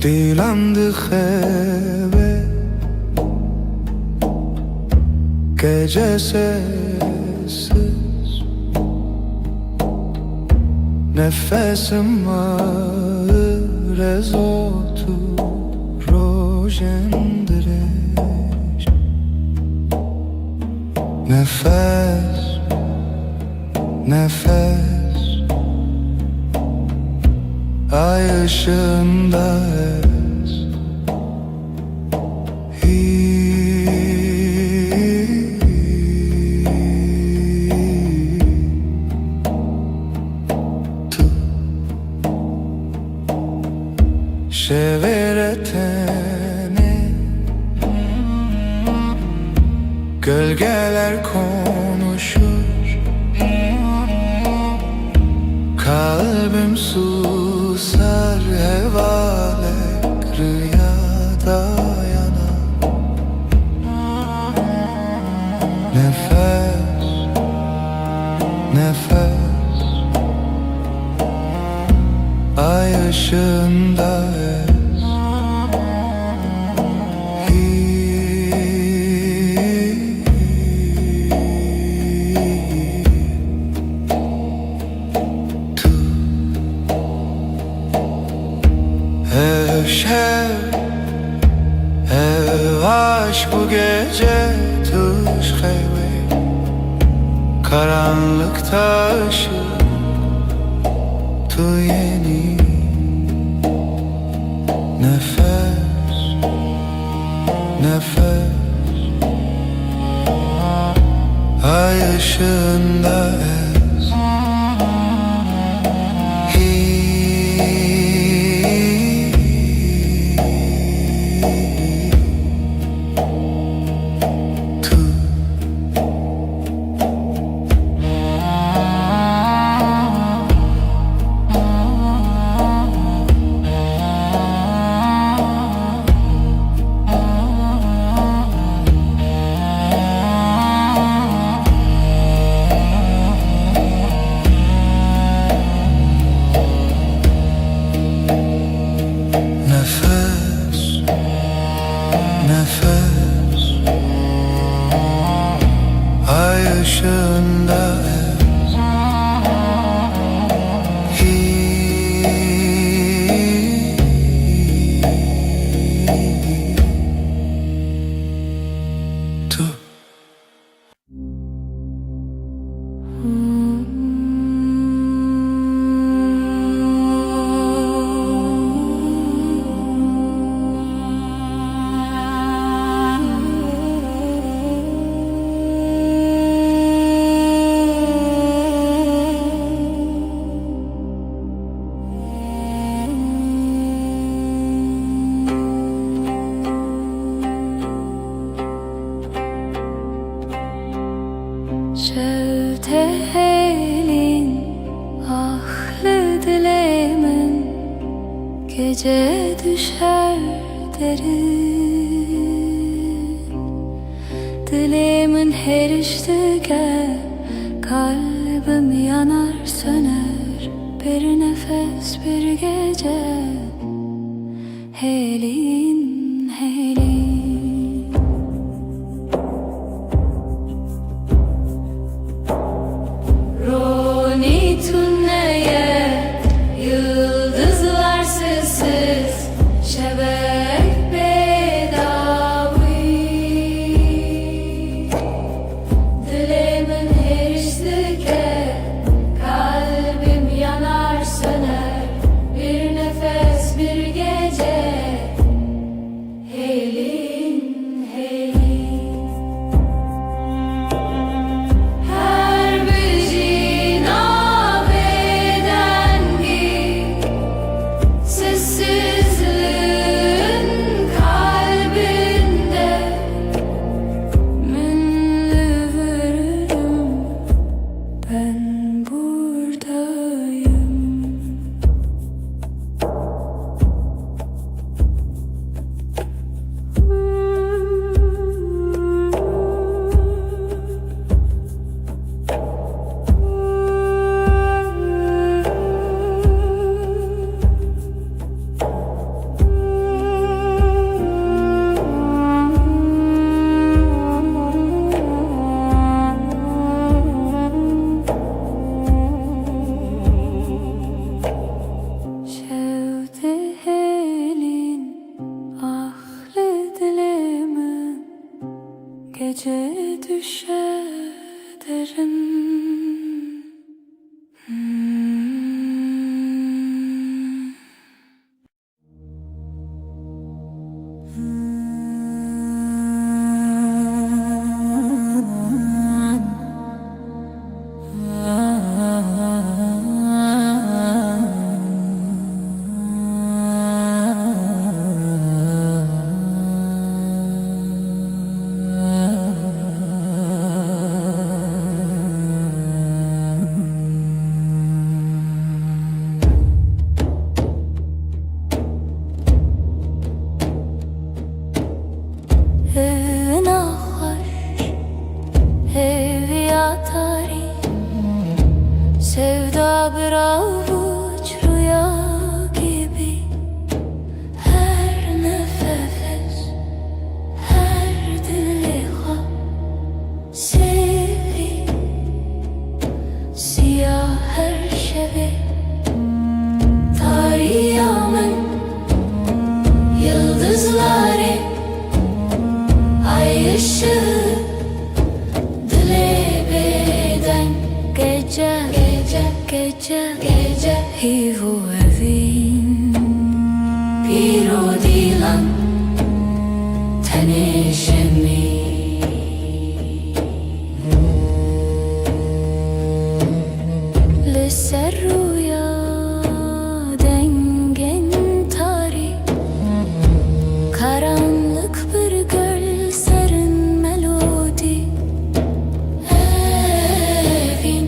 Dîlan dixewe gece sessiz. Nefesim ağır ez otur rojên dirêj. Nefes, nefes, ay ışığında ez. Hî, tu. Şevê re tenê gölgeler konuşur. Kalbim susar, hevalek rüyada yanar. Nefes, nefes, ay ışığında ez. Hî, tu. Ev şev, ev aşk, bu gece tu ji xewê. Karanlıkta ışık, tu yeni. Nefes, nefes, ay ışığında ez. Hî, tu. Nefes ayışında ez hî tu. Şev tê hêlîn, ah li dilê min, gece düşer derin. Dilê min hêriş dike, kalbim yanar söner, bir nefes bir gece. Hêlîn, hêlîn. Ronî tune ye, yıldızlar sessiz, şevek bêdawî. Dilê min hêriş dike, kalbim yanar söner, bir nefes bir gece. Hêlîn, hêlîn. Her bijîna bêdengî, sessizliğin kalbinde. Min li vir dû, ben buradayım. Şev tê hêlîn, ah li dilê min, gece düşe derin. Hêvîna xweş, hêviya tarî, sevda bir avuç rüya gibi. Her nefes, her dilê xwe sêvî. Siyah her şevê tariya min, yıldızlarê ay ışığı, dilê bêdeng. Gece, gece, gece, gece, hîv û evîn, pîr û dîlan, tenê şemî. Li ser rûya dengên tarî, karanlık bir göl serin melodî. Evîn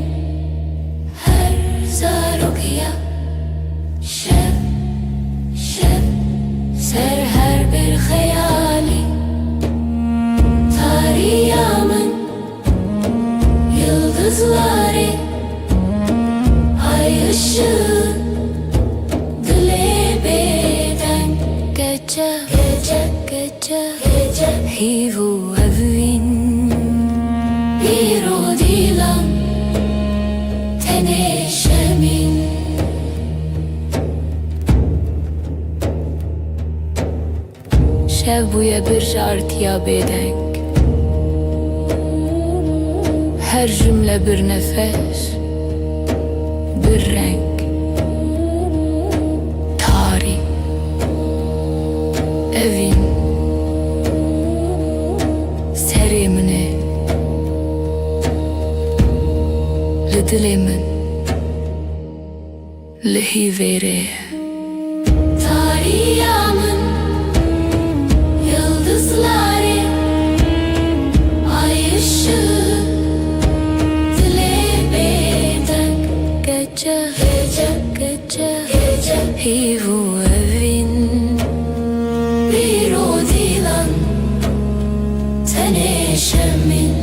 her zarokiya. Şev, şev, ser her bir xeyalî, Hîv û evîn, pîr û dîlan, tenê şemîn. Şev bûye bir ji artiya bêdeng. Her cumle bir nefes, bir reng. Tarî. Evîn. Serê min e. Li dilê min. Li hîvêrê. Tariya min, yıldızları, ay ışığı, dilê bêdeng. Gece, gece, gece, gece, hîv û evîn, pîr û dîlan, tenê şemîn.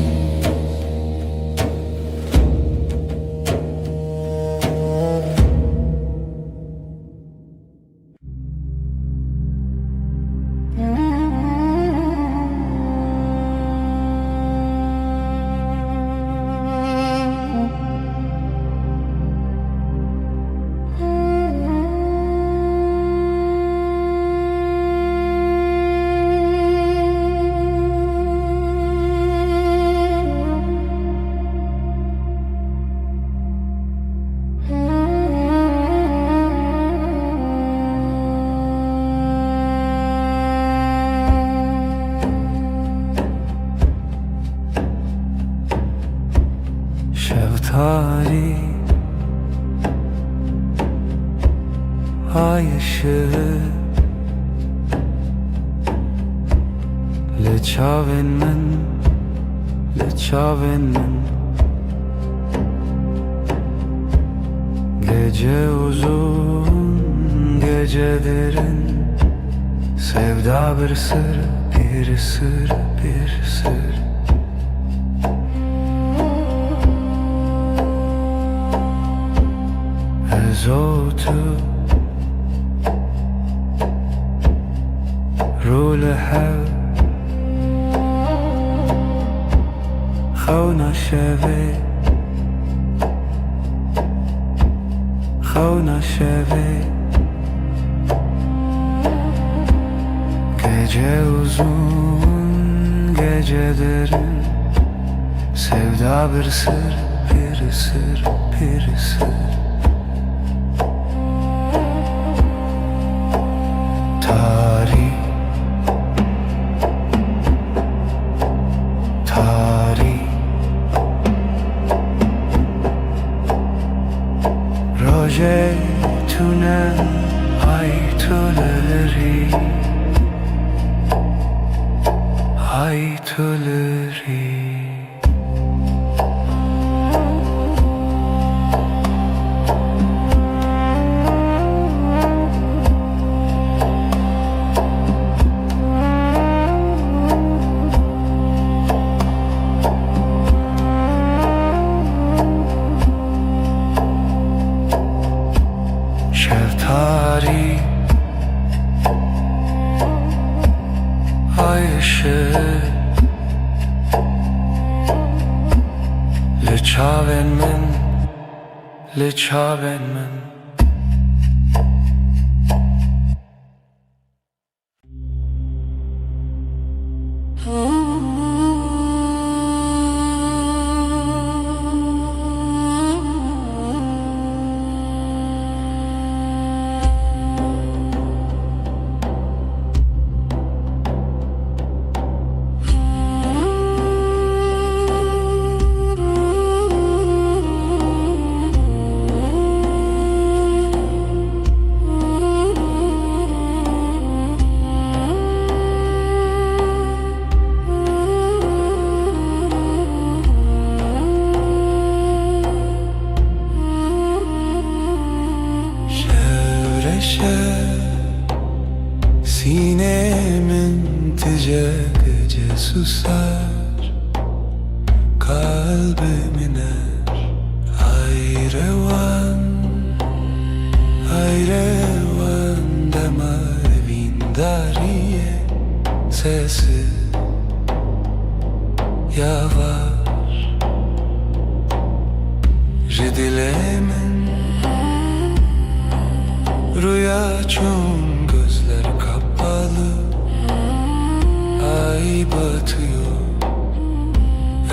Şev tarî, ay ışığı, li çavên min, li çavên min. Gece uzun, gece derin. Sevda bir sır, bir sır, bir sır. Ez û tu, rû li hev, xewna şevê, xewna şevê. Gece uzun, gece derin. Sevda bir sır, bir sır, bir sır. Tarî, tarî. Rojê tune, ay tu li rî, ay tu li rî. Şev tarî, ay ışığı, li çavên min, li çavên min. Şev re şev, sînê min tije gece susar. Kalbê min er, ay rewan, ay rewan, dema evîndariyê. Sessiz, yavaş, ji dilê min rüya çûn, gözler kapalı. Ay batıyor,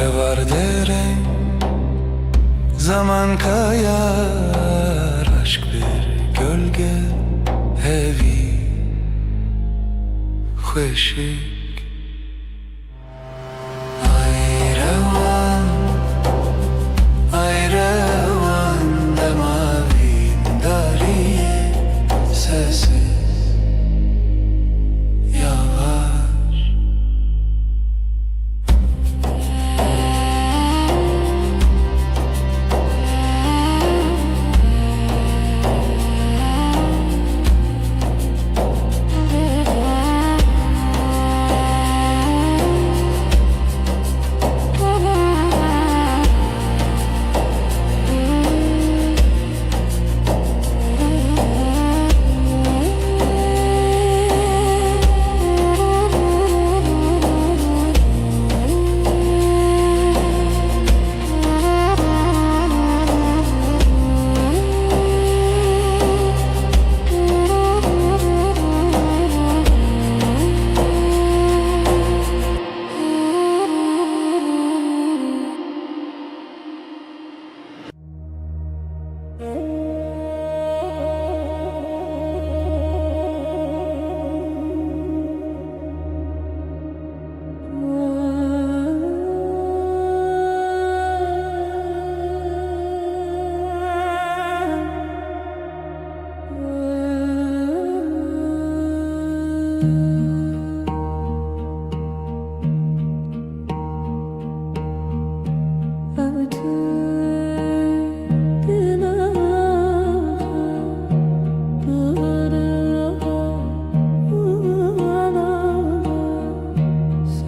ev arderen zaman kayar, aşk bir gölge, hevi xweşik. Ay rewan, ay rewan, dema vîn dariyê sessiz, yavaş.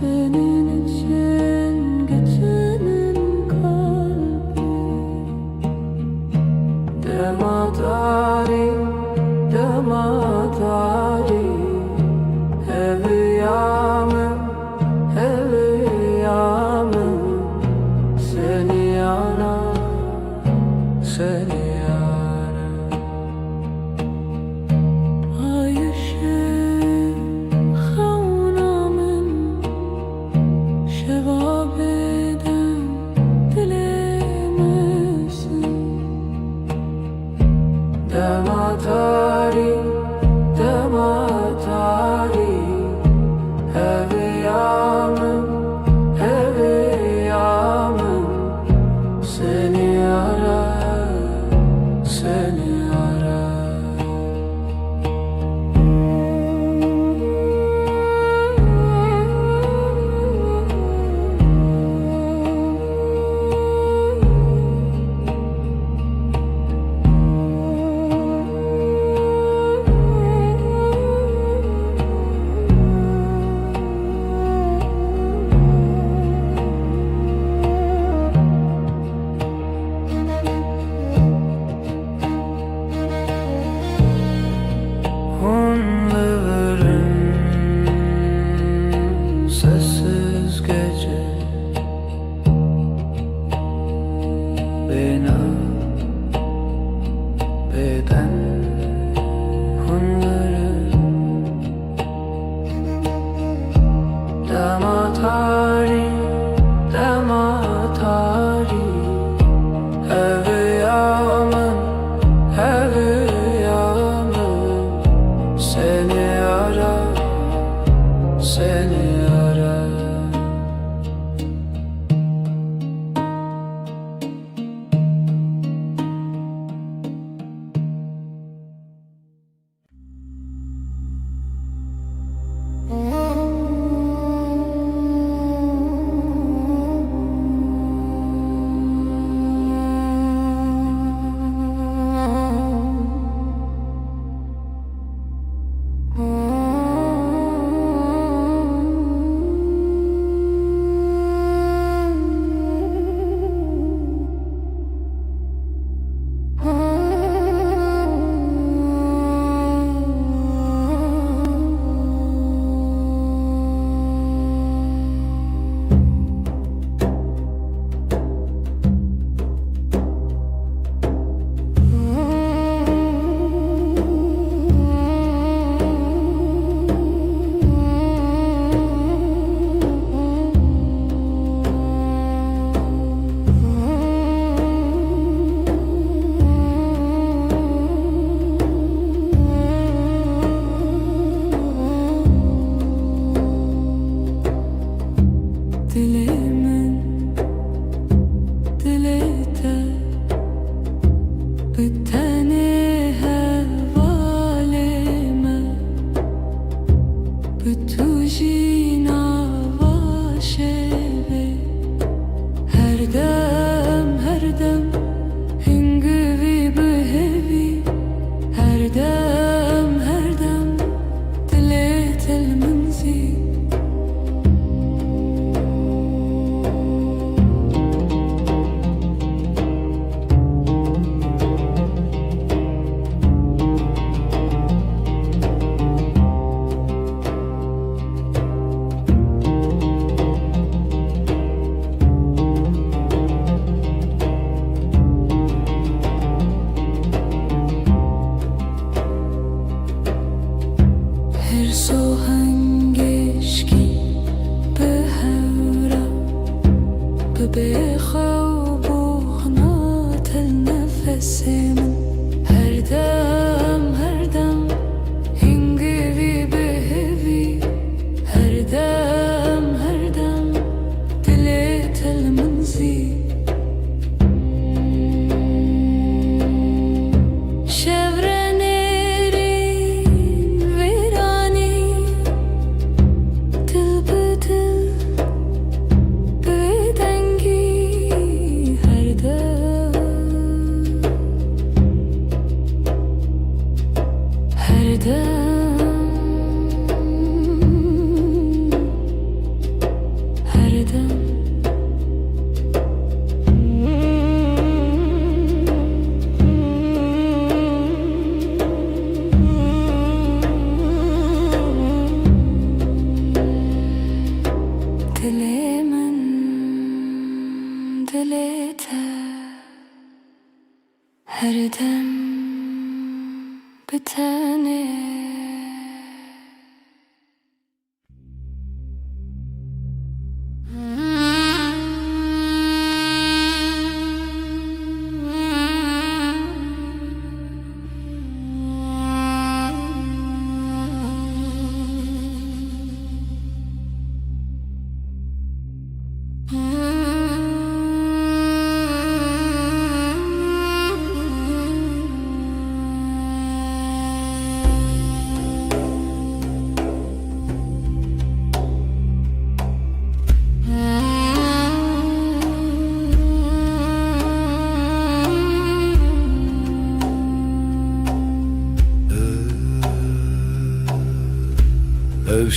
Senin için gecenin kalbi. Dema tarî, dema tarî, ev ya min, ev ya min, seni ara, seni ara. Ay ışık xewna min, şeva bêdeng dilê min sin. Dema tarî, dema tarî, ev ya min, ev ya min, seni ara, seni ara. Hûn li vir in, sessiz gece. Bêna, bêdeng hûn li vir in. Dema tarî, dema tarî, ev ya min, ev ya min, seni ara, seni ara.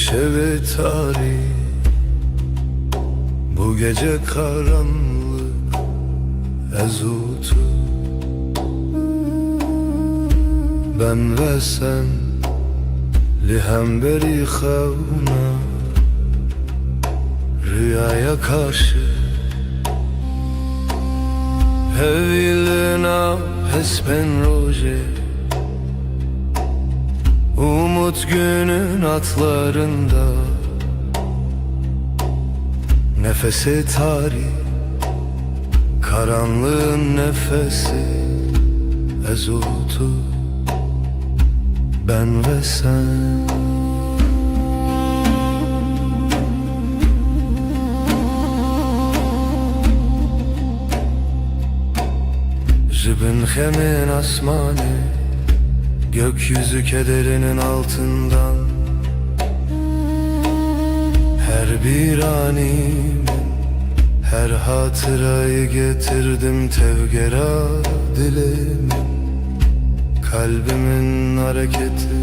Şevê tarî, bu gece karanlık, ez û tu. Ben ve sen, li hemberî xewna, rüyaya karşı. Hevî li nav hespên rojê, umut günün atlarında. Nefesê tarî, karanlığın nefesi, ez û tu, ben ve sen. Ji bin xemên asmanê, gökyüzü kederinin altından. Her bir animi, her hatırayı getirdim tevgera dilimin, kalbimin hareketi.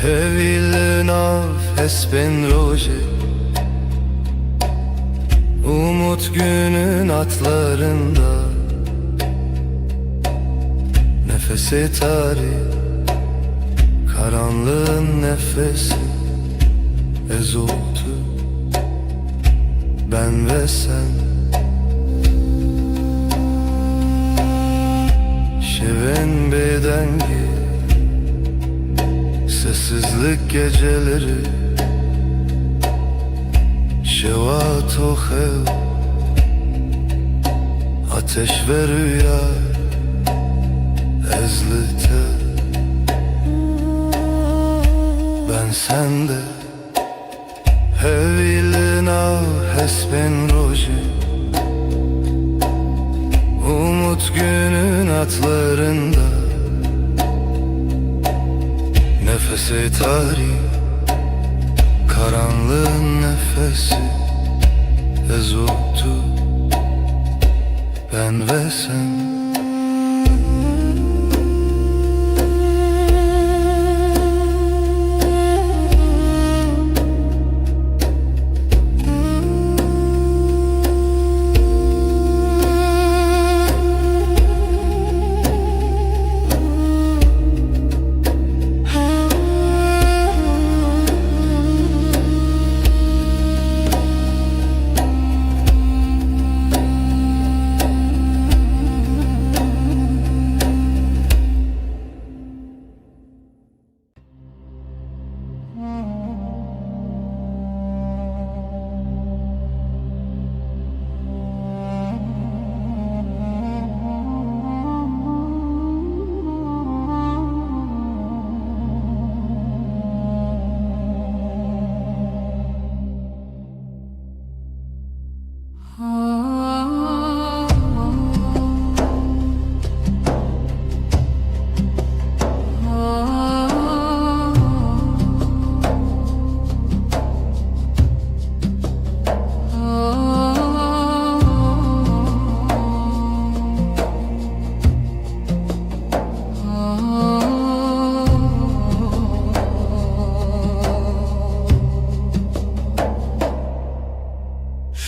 Hevî li nav hespên rojê, umut günün atlarında. Nefesê tarî, karanlığın nefesi, ez û tu, ben ve sen. Şevên bêdengî, sessizlik geceleri, şewa toxev, ateş ve rüya, ez li te, ben sende. Hevî li nav hespên rojê, umut günün atlarında. Nefesê tarî, karanlığın nefesi, ez û tu, ben ve sen.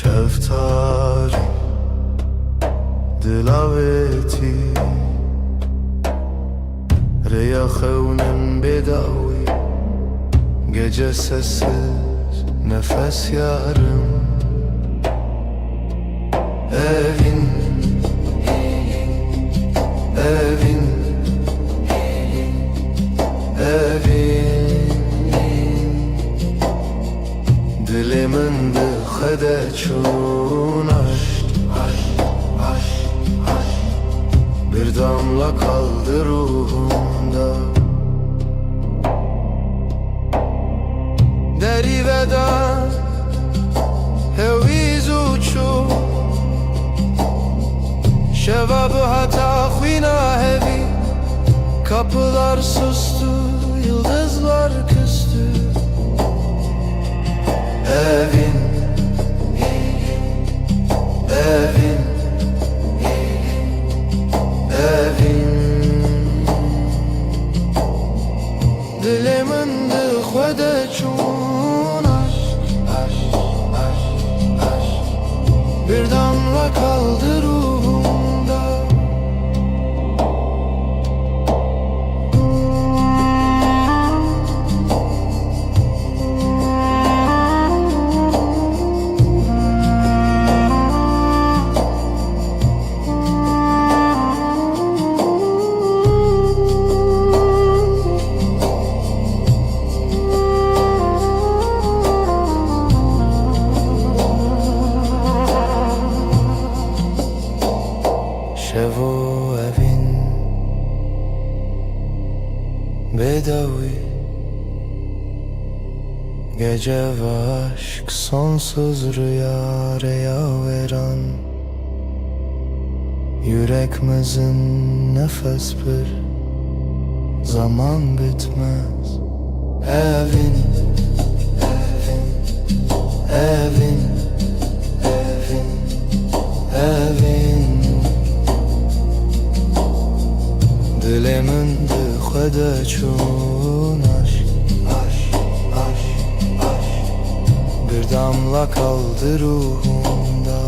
Şev tarî, dilavêtî, rêya xewnin bêdawî, gece sessiz, nefes yarım. Evîn, evîn, evîn. Dilê min bi xwe de çûn aşk. Bir damla kaldı ruhumda. Derî veda, hewî zû çû. Şeva bu heta xwîna hevî. Kapılar sustu, yıldızlar küstü. Evîn, evîn, evîn. Dilê Çûn aşk, aşk, aşk, aşk. Bir damla kaldı ruhumda. Şevo evîn bêdawî, gece ve aşk sonsuz rüya reya veran. Yürek mezin nefes bir, zaman bitmez. Evin, evin, evin, evin, evin. Dilê min dixwe de çûn aşk, aşk, aşk, aşk. Bir damla kaldı ruhumda.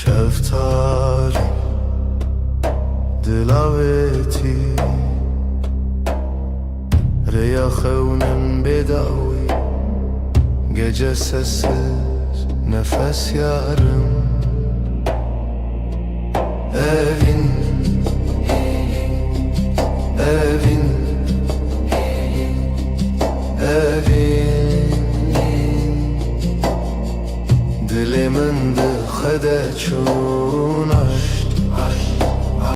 Şeftalî, dilavêtî, rêya xewnin bêdawî, gece sessiz, nefes yarım. Evin, evin, evin. Dilê min dixwe de çûn aşk,